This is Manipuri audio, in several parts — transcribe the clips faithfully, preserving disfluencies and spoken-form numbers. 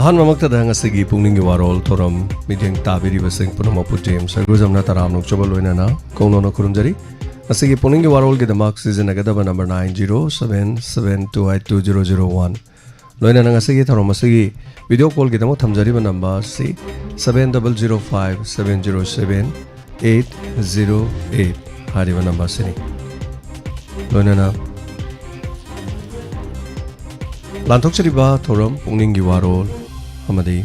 ꯑꯍꯥꯟꯕꯃꯛꯇꯗ ꯉꯁꯤꯒꯤ ꯄꯨꯛꯅꯤꯡꯒꯤ ꯋꯥꯔꯣꯜ ꯊꯧꯔꯝ ꯃꯤꯠꯌꯦꯡ ꯇꯥꯕꯤꯔꯤꯕꯁꯤꯡ ꯄꯨꯝꯅꯃꯛꯄꯨ ꯖꯦꯝꯁ ꯁꯔꯒꯨꯖꯝꯅ ꯇꯔꯥꯝꯅ ꯑꯣꯛꯆꯕ ꯂꯣꯏꯅꯅ ꯀꯣꯡꯅꯣꯟꯅ ꯈꯨꯔꯨꯝꯖꯔꯤ꯫ ꯉꯁꯤꯒꯤ ꯄꯨꯛꯅꯤꯡꯒꯤ ꯋꯥꯔꯣꯜꯒꯤꯗꯃꯛ ꯁꯤꯖꯤꯟꯅꯒꯗꯕ number nine zero seven seven two eight two zero zero one꯫ ꯂꯣꯏꯅꯅ ꯉꯁꯤꯒꯤ ꯊꯧꯔꯝ ꯑꯁꯤꯒꯤ ꯚꯤꯗꯤꯑꯣ ꯀꯣꯜꯒꯤꯗꯃꯛ ꯊꯝꯖꯔꯤꯕ ꯅꯝꯕꯔ ꯑꯁꯤ seven double zero five seven zero seven eight zero eight ꯍꯥꯏꯔꯤꯕ ꯅꯝꯕꯔ ꯑꯁꯤꯅꯤ꯫ ꯂꯣꯏꯅꯅ ꯂꯥꯟꯊꯣꯛꯆꯔꯤꯕ ꯊꯧꯔꯝ ꯄꯨꯛꯅꯤꯡꯒꯤ ꯋꯥꯔꯣꯜ ꯑꯃꯗꯤ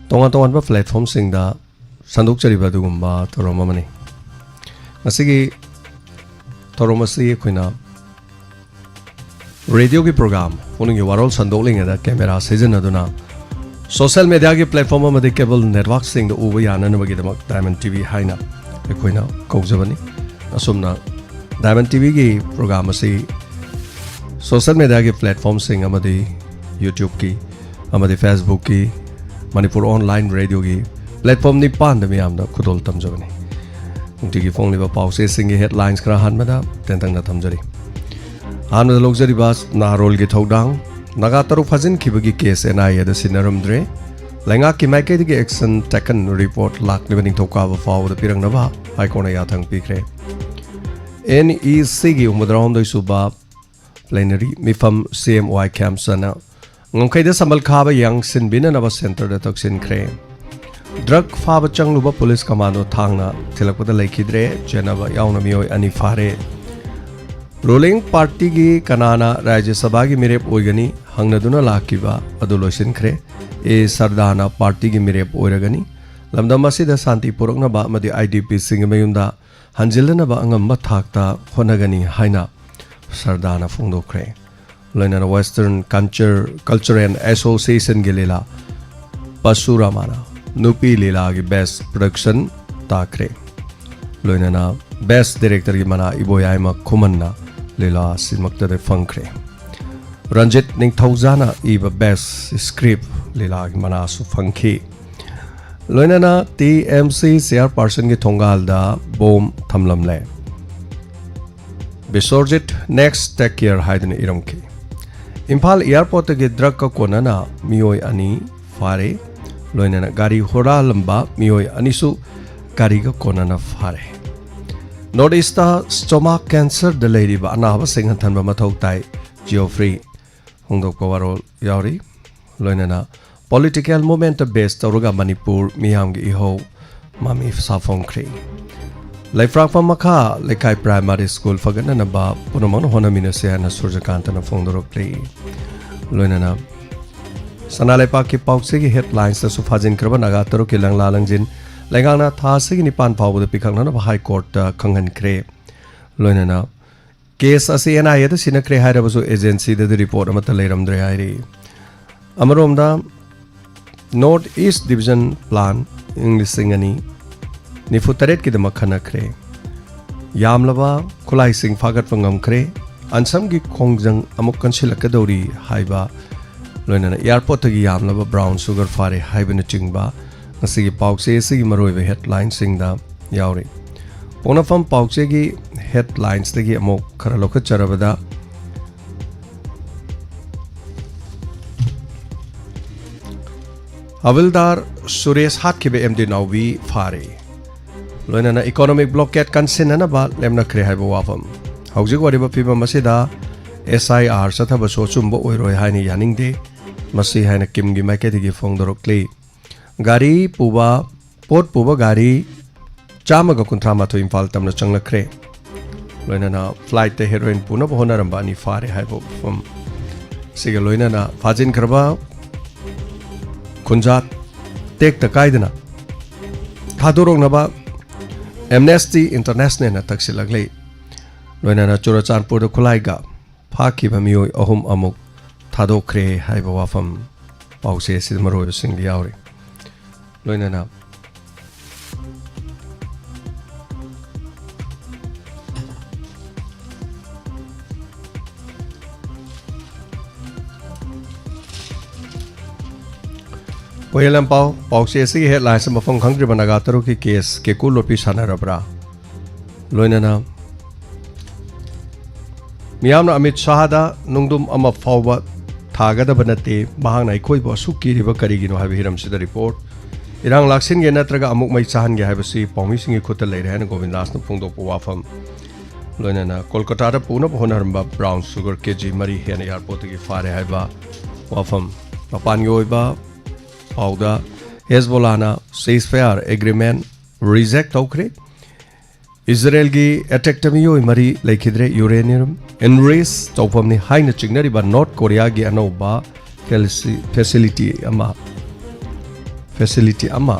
ꯇꯣꯉꯥꯟ ꯇꯣꯉꯥꯟꯕ ꯄ꯭ꯂꯦꯠꯐꯣꯝꯁꯤꯡꯗ ꯁꯟꯗꯣꯛꯆꯔꯤꯕ ꯑꯗꯨꯒꯨꯝꯕ ꯊꯧꯔꯝ ꯑꯃꯅꯤ꯫ ꯉꯁꯤꯒꯤ ꯊꯧꯔꯝ ꯑꯁꯤ ꯑꯩꯈꯣꯏꯅ ꯔꯦꯗꯤꯑꯣꯒꯤ ꯄ꯭ꯔꯣꯒ꯭ꯔꯥꯝ ꯄꯨꯛꯅꯤꯡꯒꯤ ꯋꯥꯔꯣꯜ ꯁꯟꯗꯣꯛꯂꯤꯉꯩꯗ ꯀꯦꯃꯦꯔꯥ ꯁꯤꯖꯤꯟꯅꯗꯨꯅ ꯁꯣꯁꯦꯜ ꯃꯦꯗꯤꯌꯥꯒꯤ ꯄ꯭ꯂꯦꯠꯐꯣꯝ ꯑꯃꯗꯤ ꯀꯦꯕꯜ ꯅꯦꯠꯋꯥꯔꯛꯁꯤꯡꯗ ꯎꯕ ꯌꯥꯅꯅꯕꯒꯤꯗꯃꯛ ꯗꯥꯏꯃꯟ ꯇꯤ ꯚꯤ ꯍꯥꯏꯅ ꯑꯩꯈꯣꯏꯅ ꯀꯧꯖꯕꯅꯤ꯫ ꯑꯁꯨꯝꯅ ꯗꯥꯏꯃꯟ ꯇꯤ ꯚꯤꯒꯤ ꯄ꯭ꯔꯣꯒ꯭ꯔꯥꯝ ꯑꯁꯤ ꯁꯣꯁꯦꯜ ꯃꯦꯗꯤꯌꯥꯒꯤ ꯄ꯭ꯂꯦꯠꯐꯣꯝꯁꯤꯡ ꯑꯃꯗꯤ ꯌꯨꯇ꯭ꯌꯨꯕꯀꯤ ꯑꯃꯗꯤ ꯐꯦꯁꯕꯨꯛꯀꯤ ꯃꯅꯤꯄꯨꯔ ꯑꯣꯟꯂꯥꯏꯟ ꯔꯦꯗꯤꯑꯣꯒꯤ ꯄ꯭ꯂꯦꯠꯐꯣꯝ ꯅꯤꯄꯥꯟꯗ ꯃꯤꯌꯥꯝꯗ ꯈꯨꯗꯣꯜ ꯇꯝꯖꯕꯅꯤ꯫ ꯅꯨꯡꯇꯤꯒꯤ ꯐꯣꯡꯂꯤꯕ ꯄꯥꯎꯆꯦꯁꯤꯡꯒꯤ ꯍꯦꯗꯂꯥꯏꯟꯁ ꯈꯔ ꯑꯍꯥꯟꯕꯗ ꯇꯦꯟꯇꯛꯅ ꯊꯝꯖꯔꯤ꯫ ꯑꯍꯥꯟꯕꯗ ꯂꯧꯖꯔꯤꯕ ꯅꯍꯥꯔꯣꯜꯒꯤ ꯊꯧꯗꯥꯡ, ꯅꯥꯒꯥ ꯇꯔꯨꯛ ꯐꯥꯖꯤꯟꯈꯤꯕꯒꯤ ꯀꯦꯁ ꯑꯦꯟ ꯑꯥꯏ ꯑꯦꯗ ꯁꯤꯟꯅꯔꯝꯗ꯭ꯔꯦ, ꯂꯩꯉꯥꯛꯀꯤ ꯃꯥꯏꯀꯩꯗꯒꯤ action taken report ꯂꯥꯛꯂꯤꯕ ꯅꯤꯡꯊꯧꯀꯥꯕ ꯐꯥꯎꯕꯗ ꯄꯤꯔꯛꯅꯕ ꯍꯥꯏ ꯀꯣꯔꯠꯅ ꯌꯥꯊꯪ ꯄꯤꯈ꯭ꯔꯦ꯫ ꯑꯦꯟ ꯏ ꯁꯤꯒꯤ ꯍꯨꯝꯐꯨꯇꯔꯥꯍꯨꯝꯗꯣꯏ ꯁꯨꯕ ꯄ꯭ꯂꯦꯅꯔꯤ ꯃꯤꯐꯝ ꯁꯤ ꯑꯦꯝ ꯋꯥꯏ ꯈꯦꯝꯆꯟꯅ ꯉꯝꯈꯩꯗ ꯁꯝꯕꯜ ꯈꯥꯕ ꯌꯥꯡꯁꯤꯟꯕꯤꯅꯅꯕ ꯁꯦꯟꯇꯔꯗ ꯇꯛꯁꯤꯟꯈ꯭ꯔꯦ꯫ ꯗ꯭ꯔꯒ ꯐꯥꯕ ꯆꯪꯂꯨꯕ ꯄꯨꯂꯤꯁ ꯀꯃꯥꯟꯗꯣ ꯊꯥꯡꯅ ꯊꯤꯜꯂꯛꯄꯗ ꯂꯩꯈꯤꯗ꯭ꯔꯦ, ꯆꯦꯟꯅꯕ ꯌꯥꯎꯅ ꯃꯤꯑꯣꯏ ꯑꯅꯤ ꯐꯥꯔꯦ꯫ ꯔꯨꯂꯤꯡ ꯄꯥꯔꯇꯤꯒꯤ ꯀꯅꯥꯅ ꯔꯥꯖ꯭ꯌ ꯁꯚꯥꯒꯤ ꯃꯤꯔꯦꯞ ꯑꯣꯏꯒꯅꯤ ꯍꯪꯅꯗꯨꯅ ꯂꯥꯛꯈꯤꯕ ꯑꯗꯨ ꯂꯣꯏꯁꯤꯟꯈ꯭ꯔꯦ꯫ ꯑꯦ ꯁꯔꯗꯥꯅ ꯄꯥꯔꯇꯤꯒꯤ ꯃꯤꯔꯦꯞ ꯑꯣꯏꯔꯒꯅꯤ꯫ ꯂꯝꯗꯝ ꯑꯁꯤꯗ ꯁꯥꯟꯇꯤ ꯄꯨꯔꯛꯅꯕ ꯑꯃꯗꯤ ꯑꯥꯏ ꯗꯤ ꯄꯤꯁꯤꯡꯒꯤ ꯃꯌꯨꯝꯗ ꯍꯟꯖꯤꯜꯂꯅꯕ ꯑꯉꯝꯕ ꯊꯥꯛꯇ ꯍꯣꯠꯅꯒꯅꯤ ꯍꯥꯏꯅ ꯁꯔꯗꯥꯅ ꯐꯣꯡꯗꯣꯛꯈ꯭ꯔꯦ꯫ ꯂꯣꯏꯅꯅ ꯋꯦꯁꯇꯔꯟ ꯀꯜꯆꯔ, ꯀꯜꯆꯔꯦꯜ ꯑꯦꯁꯣꯁꯤꯌꯦꯁꯟꯒꯤ ꯂꯤꯂꯥ ꯄꯁꯨꯔꯥꯃꯥꯅ ꯅꯨꯄꯤ ꯂꯤꯂꯥꯒꯤ ꯕꯦꯁ ꯄ꯭ꯔꯗꯛꯁꯟ ꯇꯥꯈ꯭ꯔꯦ꯫ ꯂꯣꯏꯅꯅ ꯕꯦꯁ ꯗꯤꯔꯦꯛꯇꯔꯒꯤ ꯃꯅꯥ ꯏꯕꯣꯌꯥꯏꯃ ꯈꯨꯃꯟꯅ ꯂꯤꯂꯥ ꯑꯁꯤꯃꯛꯇꯗ ꯐꯪꯈ꯭ꯔꯦ꯫ ꯔꯟꯖꯤꯠ ꯅꯤꯡꯊꯧꯖꯥꯅ ꯏꯕ ꯕꯦꯁ ꯁ꯭ꯀ꯭ꯔꯤꯞ ꯂꯤꯂꯥꯒꯤ ꯃꯅꯥꯁꯨ ꯐꯪꯈꯤ꯫ ꯂꯣꯏꯅꯅ ꯇꯤ ꯑꯦꯝ ꯁꯤ ꯆꯤꯌꯥꯔꯄꯥꯔꯁꯟꯒꯤ ꯊꯣꯡꯒꯥꯜꯗ ꯕꯣꯝ ꯊꯝꯂꯝꯂꯦ꯫ ꯕꯤꯁꯣꯔꯖꯤꯠ next take care ꯍꯥꯏꯗꯨꯅ ꯏꯔꯝꯈꯤ꯫ ꯏꯝꯐꯥꯜ ꯑꯦꯌꯥꯔꯄꯣꯔꯠꯇꯒꯤ ꯗ꯭ꯔꯒꯀ ꯀꯣꯟꯅꯅ ꯃꯤꯑꯣꯏ ꯑꯅꯤ ꯐꯥꯔꯦ꯫ ꯂꯣꯏꯅꯅ ꯒꯥꯔꯤ ꯍꯨꯔꯥꯜꯂꯝꯕ ꯃꯤꯑꯣꯏ ꯑꯅꯤꯁꯨ ꯒꯥꯔꯤꯒ ꯀꯣꯟꯅꯅ ꯐꯥꯔꯦ꯫ ꯅꯣꯔꯠ ꯏꯁꯇ ꯁ꯭ꯇꯣꯃꯥꯛ ꯀꯦꯟꯁꯔꯗ ꯂꯩꯔꯤꯕ ꯑꯅꯥꯕꯁꯤꯡ ꯍꯟꯊꯍꯟꯕ ꯃꯊꯧ ꯇꯥꯏ, ꯖꯤꯑꯣꯐ꯭ꯔꯤ ꯐꯣꯡꯗꯣꯛꯄ ꯋꯥꯔꯣꯜ ꯌꯥꯎꯔꯤ꯫ ꯂꯣꯏꯅꯅ ꯄꯣꯂꯤꯇꯤꯀꯦꯜ ꯃꯨꯚꯃꯦꯟꯠꯇ ꯕꯦꯁ ꯇꯧꯔꯒ ꯃꯅꯤꯄꯨꯔ ꯃꯤꯌꯥꯝꯒꯤ ꯏꯍꯧ ꯃꯃꯤ ꯁꯥꯐꯣꯡꯈ꯭ꯔꯦ꯫ ꯂꯩꯐ꯭ꯔꯥꯛꯄꯝ ꯃꯈꯥ ꯂꯩꯀꯥꯏ ꯄ꯭ꯔꯥꯏꯃꯥꯔꯤ ꯁ꯭ꯀꯨꯜ ꯐꯒꯠꯅꯅꯕ ꯄꯨꯝꯅꯃꯛꯅ ꯍꯣꯠꯅꯃꯤꯟꯅꯁꯤ ꯍꯥꯏꯅ ꯁꯨꯔꯖꯀꯥꯟꯇꯅ ꯐꯣꯡꯗꯣꯔꯛꯂꯤ꯫ ꯂꯣꯏꯅꯅ ꯁꯅꯥ ꯂꯩꯄꯥꯛꯀꯤ ꯄꯥꯎꯆꯦꯒꯤ ꯍꯦꯗꯂꯥꯏꯟꯁꯇꯁꯨ ꯐꯥꯖꯤꯟꯈ꯭ꯔꯕ ꯅꯥꯒꯥ ꯇꯔꯨꯛꯀꯤ ꯂꯪꯂꯥ ꯂꯪꯖꯤꯟ ꯂꯩꯉꯥꯛꯅ ꯊꯥ ꯑꯁꯤꯒꯤ ꯅꯤꯄꯥꯟ ꯐꯥꯎꯕꯗ ꯄꯤꯈꯛꯅꯅꯕ ꯍꯥꯏ ꯀꯣꯔꯠꯇ ꯈꯪꯍꯟꯈ꯭ꯔꯦ꯫ ꯂꯣꯏꯅꯅ ꯀꯦꯁ ꯑꯁꯤ ꯑꯦꯟ ꯑꯥꯏ ꯑꯦꯗ ꯁꯤꯟꯅꯈ꯭ꯔꯦ ꯍꯥꯏꯔꯕꯁꯨ ꯑꯦꯖꯦꯟꯁꯤꯗꯗꯤ ꯔꯤꯄꯣꯔꯠ ꯑꯃꯠꯇ ꯂꯩꯔꯝꯗ꯭ꯔꯦ ꯍꯥꯏꯔꯤ꯫ ꯑꯃꯔꯣꯝꯗ ꯅꯣꯔꯠ ꯏꯁ ꯗꯤꯕꯤꯖꯟ ꯄ꯭ꯂꯥꯟ ꯏꯪ ꯂꯤꯁꯤꯡ ꯑꯅꯤ ꯅꯤꯐꯨ ꯇꯔꯦꯠꯀꯤꯗꯃꯛ ꯈꯟꯅꯈ꯭ꯔꯦ꯫ ꯌꯥꯝꯂꯕ ꯈꯨꯠꯂꯥꯏꯁꯤꯡ ꯐꯥꯒꯠꯄ ꯉꯝꯈ꯭ꯔꯦ꯫ ꯑꯟꯁꯝꯒꯤ ꯈꯣꯡꯖꯪ ꯑꯃꯨꯛ ꯀꯟꯁꯤꯜꯂꯛꯀꯗꯧꯔꯤ ꯍꯥꯏꯕ, ꯂꯣꯏꯅꯅ ꯑꯦꯌꯥꯔꯄꯣꯔꯠꯇꯒꯤ ꯌꯥꯝꯂꯕ ꯕ꯭ꯔꯥꯎꯟ ꯁꯨꯒꯔ ꯐꯥꯔꯦ ꯍꯥꯏꯕꯅꯆꯤꯡꯕ ꯉꯁꯤꯒꯤ ꯄꯥꯎꯆꯦ ꯑꯁꯤꯒꯤ ꯃꯔꯨꯑꯣꯏꯕ ꯍꯦꯗꯂꯥꯏꯟꯁꯤꯡꯗ ꯌꯥꯎꯔꯤ꯫ ꯄꯣꯛꯅꯐꯝ ꯄꯥꯎꯆꯦꯒꯤ ꯍꯦꯗꯂꯥꯏꯟꯁꯇꯒꯤ ꯑꯃꯨꯛ ꯈꯔ ꯂꯧꯈꯠꯆꯔꯕꯗ, ꯍꯕꯤꯜꯗꯥꯔ ꯁꯨꯔꯦꯁ ꯍꯥꯠꯈꯤꯕ ꯑꯦꯝ ꯗꯤ ꯅꯥꯎꯕꯤ ꯐꯥꯔꯦ꯫ ꯂꯣꯏꯅꯅ ꯏꯀꯣꯅꯣꯃꯤꯛ ꯕ꯭ꯂꯣꯀꯦꯠ ꯀꯟꯁꯤꯟꯅꯅꯕ ꯂꯦꯞꯅꯈ꯭ꯔꯦ ꯍꯥꯏꯕ ꯋꯥꯐꯝ꯫ ꯍꯧꯖꯤꯛ ꯑꯣꯏꯔꯤꯕ ꯐꯤꯕꯝ ꯑꯁꯤꯗ ꯑꯦꯁ ꯑꯥꯏ ꯑꯥꯔ ꯆꯠꯊꯕꯁꯨ ꯑꯆꯨꯝꯕ ꯑꯣꯏꯔꯣꯏ ꯍꯥꯏꯅ ꯌꯥꯅꯤꯡꯗꯦ꯫ ꯃꯁꯤ ꯍꯥꯏꯅ ꯀꯤꯝꯒꯤ ꯃꯥꯏꯀꯩꯗꯒꯤ ꯐꯣꯡꯗꯣꯔꯛꯂꯤ꯫ ꯒꯥꯔꯤ ꯄꯨꯕ, ꯄꯣꯠ ꯄꯨꯕ ꯒꯥꯔꯤ ꯆꯥꯝꯃꯒ ꯀꯨꯟꯊ꯭ꯔꯥ ꯃꯥꯊꯣꯏ ꯏꯝꯐꯥꯜ ꯇꯝꯅ ꯆꯪꯂꯛꯈ꯭ꯔꯦ꯫ ꯂꯣꯏꯅꯅ ꯐ꯭ꯂꯥꯏꯠꯇ ꯍꯦꯔꯣꯏꯟ ꯄꯨꯅꯕ ꯍꯣꯠꯅꯔꯝꯕ ꯑꯅꯤ ꯐꯥꯔꯦ ꯍꯥꯏꯕ ꯋꯥꯐꯝ꯫ ꯁꯤꯒ ꯂꯣꯏꯅꯅ ꯐꯥꯖꯤꯟꯈ꯭ꯔꯕ ꯈꯨꯟꯖꯥ ꯇꯦꯛꯇ ꯀꯥꯏꯗꯅ ꯊꯥꯗꯣꯔꯛꯅꯕ ꯑꯦꯝꯅꯦꯁꯇꯤ ꯏꯟꯇꯔꯅꯦꯁꯅꯦꯜꯅ ꯇꯛꯁꯤꯜꯂꯛꯂꯤ꯫ ꯂꯣꯏꯅꯅ ꯆꯨꯔꯆꯥꯟꯄꯨꯔꯗ ꯈꯨꯠꯂꯥꯏꯒ ꯐꯥꯈꯤꯕ ꯃꯤꯑꯣꯏ ꯑꯍꯨꯝ ꯑꯃꯨꯛ ꯊꯥꯗꯣꯛꯈ꯭ꯔꯦ ꯍꯥꯏꯕ ꯋꯥꯐꯝ ꯄꯥꯎꯆꯦ ꯑꯁꯤꯗ ꯃꯔꯨꯑꯣꯏꯕꯁꯤꯡꯗꯤ ꯌꯥꯎꯔꯤ꯫ ꯂꯣꯏꯅꯅ ꯄꯣꯌꯦꯜ ꯂꯝꯄꯥꯎ ꯄꯥꯎꯆꯦ ꯑꯁꯤꯒꯤ ꯍꯦꯗꯂꯥꯏꯟꯁ ꯃꯐꯝ ꯈꯪꯗ꯭ꯔꯤꯕ ꯅꯥꯒꯥ ꯇꯔꯨꯛꯀꯤ ꯀꯦꯁ ꯀꯦꯀꯨ ꯂꯣꯄꯤ ꯁꯥꯟꯅꯔꯕ꯭ꯔꯥ? ꯂꯣꯏꯅꯅ ꯃꯤꯌꯥꯝꯅ ꯑꯃꯤꯠ ꯁꯥꯍꯗ ꯅꯨꯡꯗꯨꯝ ꯑꯃ ꯐꯥꯎꯕ ꯊꯥꯒꯗꯕ ꯅꯠꯇꯦ, ꯃꯍꯥꯛꯅ ꯑꯩꯈꯣꯏꯕꯨ ꯑꯁꯨꯛ ꯀꯤꯔꯤꯕ ꯀꯔꯤꯒꯤꯅꯣ ꯍꯥꯏꯕ ꯍꯤꯔꯝꯁꯤꯗ ꯔꯤꯄꯣꯔꯠ꯫ ꯏꯔꯥꯡ ꯂꯥꯛꯁꯤꯟꯒꯦ ꯅꯠꯇ꯭ꯔꯒ ꯑꯃꯨꯛ ꯃꯩ ꯆꯥꯍꯟꯒꯦ ꯍꯥꯏꯕꯁꯤ ꯄꯥꯎꯃꯤꯁꯤꯡꯒꯤ ꯈꯨꯠꯇ ꯂꯩꯔꯦ ꯍꯥꯏꯅ ꯒꯣꯕꯤꯟꯗꯥꯁꯅ ꯐꯣꯡꯗꯣꯛꯄ ꯋꯥꯐꯝ, ꯂꯣꯏꯅꯅ ꯀꯣꯜꯀꯇꯥꯗ ꯄꯨꯅꯕ ꯍꯣꯠꯅꯔꯝꯕ ꯕ꯭ꯔꯥꯎꯟ ꯁꯨꯒꯔ ꯀꯦ ꯖꯤ ꯃꯔꯤ ꯍꯦꯟꯅ ꯑꯦꯌꯥꯔꯄꯣꯔꯠꯇꯒꯤ ꯐꯥꯔꯦ ꯍꯥꯏꯕ ꯋꯥꯐꯝ꯫ ꯃꯄꯥꯟꯒꯤ ꯑꯣꯏꯕ ꯄꯥꯎꯗ, ꯍꯦꯖꯕꯣꯂꯥꯅ ceasefire agreement reject ꯇꯧꯈ꯭ꯔꯦ꯫ ꯏꯖꯔꯦꯜꯒꯤ ꯑꯦꯇꯦꯛꯇ ꯃꯤꯑꯣꯏ ꯃꯔꯤ ꯂꯩꯈꯤꯗ꯭ꯔꯦ꯫ ꯌꯨꯔꯦꯅꯤꯌꯝ ꯏꯟꯔꯤꯆ ꯇꯧꯐꯝꯅꯤ ꯍꯥꯏꯅ ꯆꯤꯡꯅꯔꯤꯕ ꯅꯣꯔꯠ ꯀꯣꯔꯤꯌꯥꯒꯤ ꯑꯅꯧꯕ ꯐꯦꯁꯤꯂꯤꯇꯤ ꯑꯃ ꯐꯦꯁꯤꯂꯤꯇꯤ ꯑꯃ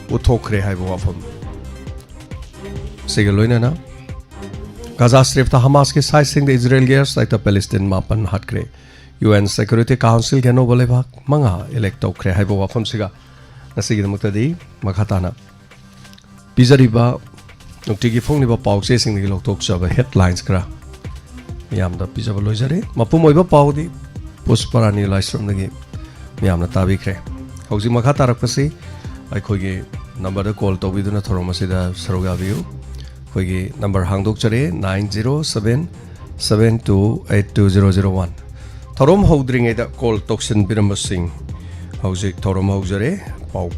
ꯄꯨꯊꯣꯛꯈ꯭ꯔꯦ ꯍꯥꯏꯕ ꯋꯥꯐꯝ꯫ ꯁꯤꯒ ꯂꯣꯏꯅꯅ ꯒꯥꯖꯥ ꯁ꯭ꯇ꯭ꯔꯤꯞꯇ ꯍꯃꯥꯁꯀꯤ ꯁꯥꯏꯠꯁꯤꯡꯗ ꯏꯖꯔꯦꯜꯒꯤ ꯑꯦꯌꯔ ꯁ꯭ꯇ꯭ꯔꯥꯏꯛꯇ ꯄꯦꯂꯦꯁꯇꯤꯟ ꯃꯥꯄꯟ ꯍꯥꯠꯈ꯭ꯔꯦ꯫ ꯌꯨ ꯑꯦꯟ ꯁꯦꯀ꯭ꯌꯨꯔꯤꯇꯤ ꯀꯥꯎꯟꯁꯤꯜꯒꯤ ꯑꯅꯧꯕ ꯂꯩꯕꯥꯛ ꯃꯉꯥ ꯏꯂꯦꯛ ꯇꯧꯈ꯭ꯔꯦ ꯍꯥꯏꯕ ꯋꯥꯐꯝꯁꯤꯒ ꯉꯁꯤꯒꯤꯗꯃꯛꯇꯗꯤ ꯃꯈꯥ ꯇꯥꯅ ꯄꯤꯖꯔꯤꯕ ꯅꯨꯡꯇꯤꯒꯤ ꯐꯣꯡꯂꯤꯕ ꯄꯥꯎꯆꯦꯁꯤꯡꯗꯒꯤ ꯂꯧꯊꯣꯛꯆꯕ ꯍꯦꯗꯂꯥꯏꯟꯁ ꯈꯔ ꯃꯤꯌꯥꯝꯗ ꯄꯤꯖꯕ ꯂꯣꯏꯖꯔꯦ꯫ ꯃꯄꯨꯝ ꯑꯣꯏꯕ ꯄꯥꯎꯗꯤ ꯄꯨꯁꯄꯔꯥꯅꯤ ꯂꯥꯏꯁ꯭ꯔꯝꯗꯒꯤ ꯃꯤꯌꯥꯝꯅ ꯇꯥꯕꯤꯈ꯭ꯔꯦ꯫ ꯍꯧꯖꯤꯛ ꯃꯈꯥ ꯇꯥꯔꯛꯄꯁꯤ ꯑꯩꯈꯣꯏꯒꯤ ꯅꯝꯕꯔꯗ ꯀꯣꯜ ꯇꯧꯕꯤꯗꯨꯅ ꯊꯧꯔꯝ ꯑꯁꯤꯗ ꯁꯔꯨꯛ ꯌꯥꯕꯤꯌꯨ꯫ ꯑꯩꯈꯣꯏꯒꯤ number ꯍꯥꯡꯗꯣꯛꯆꯔꯦ, nine zero seven seven two eight two zero zero one꯫ ꯊꯧꯔꯝ ꯍꯧꯗ꯭ꯔꯤꯉꯩꯗ ꯀꯣꯜ ꯇꯧꯁꯤꯟꯕꯤꯔꯝꯕꯁꯤꯡ ꯍꯧꯖꯤꯛ ꯊꯧꯔꯝ ꯍꯧꯖꯔꯦ꯫ ꯄꯥꯎ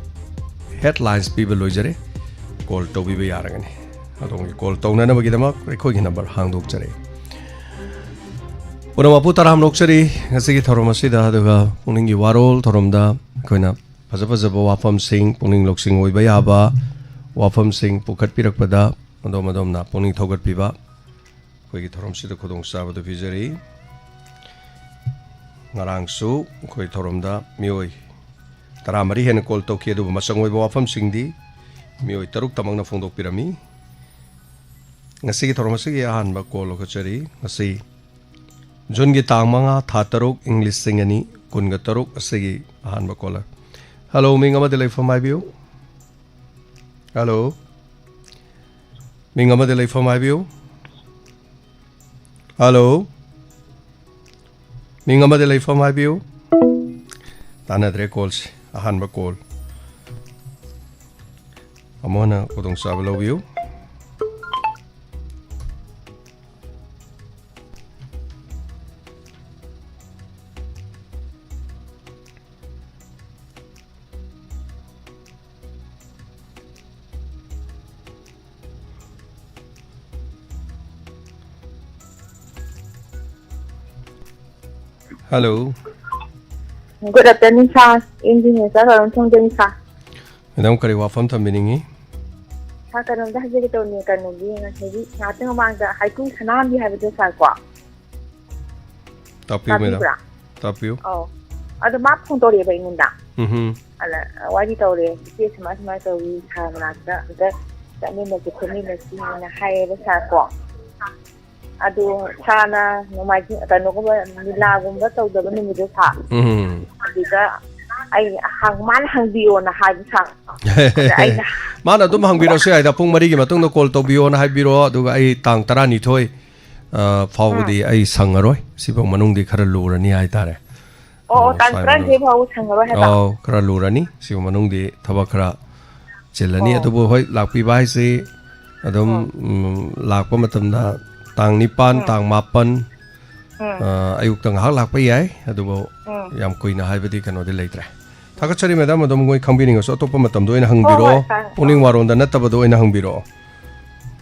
ꯍꯦꯗꯂꯥꯏꯟꯁ ꯄꯤꯕ ꯂꯣꯏꯖꯔꯦ꯫ ꯀꯣꯜ ꯇꯧꯕꯤꯕ ꯌꯥꯔꯒꯅꯤ꯫ ꯑꯗꯣꯝꯒꯤ ꯀꯣꯜ ꯇꯧꯅꯅꯕꯒꯤꯗꯃꯛ ꯑꯩꯈꯣꯏꯒꯤ ꯅꯝꯕꯔ ꯍꯥꯡꯗꯣꯛꯆꯔꯦ꯫ ꯄꯨꯝꯅꯃꯛꯄꯨ ꯇꯔꯥꯝꯅ ꯑꯣꯛꯆꯔꯤ ꯉꯁꯤꯒꯤ ꯊꯧꯔꯝ ꯑꯁꯤꯗ, ꯑꯗꯨꯒ ꯄꯨꯛꯅꯤꯡꯒꯤ ꯋꯥꯔꯣꯜ ꯊꯧꯔꯝꯗ ꯑꯩꯈꯣꯏꯅ ꯐꯖ ꯐꯖꯕ ꯋꯥꯐꯝꯁꯤꯡ, ꯄꯨꯛꯅꯤꯡ ꯂꯧꯁꯤꯡ ꯑꯣꯏꯕ ꯌꯥꯕ ꯋꯥꯐꯝꯁꯤꯡ ꯄꯨꯈꯠꯄꯤꯔꯛꯄꯗ ꯑꯗꯣꯝ ꯑꯗꯣꯝꯅ ꯄꯨꯛꯅꯤꯡ ꯊꯧꯒꯠꯄꯤꯕ ꯑꯩꯈꯣꯏꯒꯤ ꯊꯧꯔꯝꯁꯤꯗ ꯈꯨꯗꯣꯡꯆꯥꯕꯗꯨ ꯄꯤꯖꯔꯤ꯫ ꯉꯔꯥꯡꯁꯨ ꯑꯩꯈꯣꯏ ꯊꯧꯔꯝꯗ ꯃꯤꯑꯣꯏ ꯇꯔꯥꯃꯔꯤ ꯍꯦꯟꯅ ꯀꯣꯜ ꯇꯧꯈꯤ, ꯑꯗꯨꯕꯨ ꯃꯆꯪ ꯑꯣꯏꯕ ꯋꯥꯐꯝꯁꯤꯡꯗꯤ ꯃꯤꯑꯣꯏ ꯇꯔꯨꯛꯇꯃꯛꯅ ꯐꯣꯡꯗꯣꯛꯄꯤꯔꯝꯃꯤ꯫ ꯉꯁꯤꯒꯤ ꯊꯧꯔꯝ ꯑꯁꯤꯒꯤ ꯑꯍꯥꯟꯕ ꯀꯣꯜ ꯂꯧꯈꯠꯆꯔꯤ꯫ ꯉꯁꯤ ꯖꯨꯟꯒꯤ ꯇꯥꯡ ꯃꯉꯥ, ꯊꯥ ꯇꯔꯨꯛ, ꯏꯪ ꯂꯤꯁꯤꯡ ꯑꯅꯤ ꯀꯨꯟꯒ ꯇꯔꯨꯛ ꯑꯁꯤꯒꯤ ꯑꯍꯥꯟꯕ ꯀꯣꯂꯔ꯫ ꯍꯜꯂꯣ, ꯃꯤꯡ ꯑꯃꯗꯤ ꯂꯩꯐꯝ ꯍꯥꯏꯕꯤꯌꯨ꯫ ꯍꯜꯂꯣ꯫ ꯃꯤꯡ ꯑꯃꯗꯤ ꯂꯩꯐꯝ ꯍꯥꯏꯕꯤꯌꯨ꯫ ꯍꯜꯂꯣ꯫ ꯃꯤꯡ ꯑꯃꯗꯤ ꯂꯩꯐꯝ ꯍꯥꯏꯕꯤꯌꯨ꯫ ꯇꯥꯟꯅꯗ꯭ꯔꯦ ꯀꯣꯜꯁꯤ꯫ ꯑꯍꯥꯟꯕ ꯀꯣꯜ꯫ ꯑꯃꯨꯛ ꯍꯟꯅ ꯈꯨꯗꯣꯡꯆꯥꯕ ꯂꯧꯕꯤꯌꯨ꯫ Hello. Good afternoon, sir. Engineer, sir, ꯀꯔꯝ ꯊꯣꯡꯖꯅꯤ, sir? Madam, ꯀꯔꯤ ꯋꯥꯐꯝ ꯊꯝꯕꯤꯅꯤꯡꯉꯤ? Sir, ꯀꯩꯅꯣꯝꯇ ꯍꯥꯏꯖꯒꯦ ꯇꯧꯅꯤ, ꯀꯩꯅꯣꯒꯤ ꯉꯁꯥꯏꯒꯤ ꯉꯥꯛꯇꯪ ꯃꯃꯥꯡꯗ ꯍꯩꯀ꯭ꯔꯨ ꯁꯅꯥꯍꯟꯕꯤ ꯍꯥꯏꯕꯗꯣ, sir, ꯀꯣ? ꯇꯥꯛꯄꯤꯌꯨ, madam. ꯇꯥꯕꯤꯕ꯭ꯔꯥ? ꯇꯥꯛꯄꯤꯌꯨ꯫ ꯑꯧ꯫ ꯑꯗꯣ ꯃꯥ ꯐꯣꯟ ꯇꯧꯔꯛꯑꯦꯕ ꯑꯩꯉꯣꯟꯗ꯫ ꯎꯝꯍꯨꯝ꯫ ꯑꯗ ꯋꯥꯔꯤ ꯇꯧꯔꯦ, "ꯏꯆꯦ ꯁꯨꯃꯥꯏ ꯁꯨꯃꯥꯏ ꯇꯧꯏ, sir ꯃꯅꯥꯛꯇ ꯑꯝꯇ ꯆꯠꯃꯤꯟꯅꯁꯤ ꯈꯣꯠꯃꯤꯟꯅꯁꯤꯅ" ꯍꯥꯏꯌꯦꯕ, sir, ꯀꯣ꯫ ꯑꯗꯨ ꯁꯥꯔꯅ ꯅꯣꯡꯃꯥꯏꯖꯤꯡ, ꯀꯩꯅꯣꯒꯨꯝꯕ, ꯃꯦꯂꯥꯒꯨꯝꯕ ꯇꯧꯗꯕ ꯅꯨꯃꯤꯠꯇꯣ, ꯁꯥꯔ꯫ ꯎꯝ꯫ ꯑꯗꯨꯗ ꯑꯩ ꯍꯪ-, ꯃꯥꯅ ꯍꯪꯕꯤꯌꯣꯅ ꯍꯥꯏꯕ, ꯁꯥꯔ꯫ ꯑꯗ ꯑꯩꯅ ꯃꯥꯅ ꯑꯗꯨꯝ ꯍꯪꯕꯤꯔꯁꯨ ꯌꯥꯏꯗ, ꯄꯨꯡ ꯃꯔꯤꯒꯤ ꯃꯇꯨꯡꯗ call ꯇꯧꯕꯤꯌꯣꯅ ꯍꯥꯏꯕꯤꯔꯣ, ꯑꯗꯨꯒ ꯑꯩ ꯇꯥꯡ ꯇꯔꯥꯅꯤꯊꯣꯏ, ꯑ, ꯐꯥꯎꯕꯗꯤ ꯎꯝ꯫ ꯑꯩ ꯁꯪꯉꯔꯣꯏ꯫ ꯁꯤꯐꯧ ꯃꯅꯨꯡꯗꯤ ꯈꯔ ꯂꯨꯔꯅꯤ ꯍꯥꯏꯇꯥꯔꯦ꯫ ꯑꯣ, ꯑꯣ, ꯑꯣ, ꯇꯥꯡ ꯁ꯭ꯋꯥꯏ ꯃꯅꯨꯡ-, ꯇꯔꯥꯅꯤꯊꯣꯏ ꯐꯥꯎꯕ ꯁꯪꯉꯔꯣꯏ ꯍꯥꯏꯕ? ꯑꯧ, ꯈꯔ ꯂꯨꯔꯅꯤ꯫ ꯁꯤꯒꯤ ꯃꯅꯨꯡꯗꯤ ꯊꯕꯛ ꯈꯔ ꯆꯤꯜꯂꯅꯤ꯫ ꯑꯣ꯫ ꯑꯗꯨꯕꯨ ꯍꯣꯏ, ꯂꯥꯛꯄꯤꯕ ꯍꯥꯏꯁꯤ ꯑꯗꯨꯝ, ꯑꯣ꯫ ꯎꯝ, ꯂꯥꯛꯄ ꯃꯇꯝꯗ ꯇꯥꯡ ꯅꯤꯄꯥꯟ, ꯎꯝ꯫ ꯇꯥꯡ ꯃꯥꯄꯟ, ꯎꯝ꯫ ꯑ, ꯑꯌꯨꯛꯇ ꯉꯥꯏꯍꯥꯛ ꯂꯥꯛꯄ ꯌꯥꯏ, ꯑꯗꯨꯕꯨ ꯎꯝ꯫ ꯌꯥꯝ ꯀꯨꯏꯅ ꯍꯥꯏꯕꯗꯤ ꯀꯩꯅꯣꯗꯤ ꯂꯩꯇ꯭ꯔꯦ꯫ ꯊꯥꯒꯠꯆꯔꯤ, madam꯫ ꯑꯗꯨꯝ ꯃꯣꯏ ꯈꯪꯕꯤꯅꯤꯡꯉꯁꯨ ꯑꯇꯣꯞꯄ ꯃꯇꯝꯗ ꯑꯣꯏꯅ ꯍꯣꯏ, ꯍꯪꯕꯤꯔꯛꯑꯣ꯫ ꯍꯣꯏ, ꯁꯥꯔ꯫ ꯄꯨꯛꯅꯤꯡ ꯋꯥꯔꯣꯝꯗ ꯅꯠꯇꯕꯗ ꯑꯣꯏꯅ ꯍꯪꯕꯤꯔꯛꯑꯣ꯫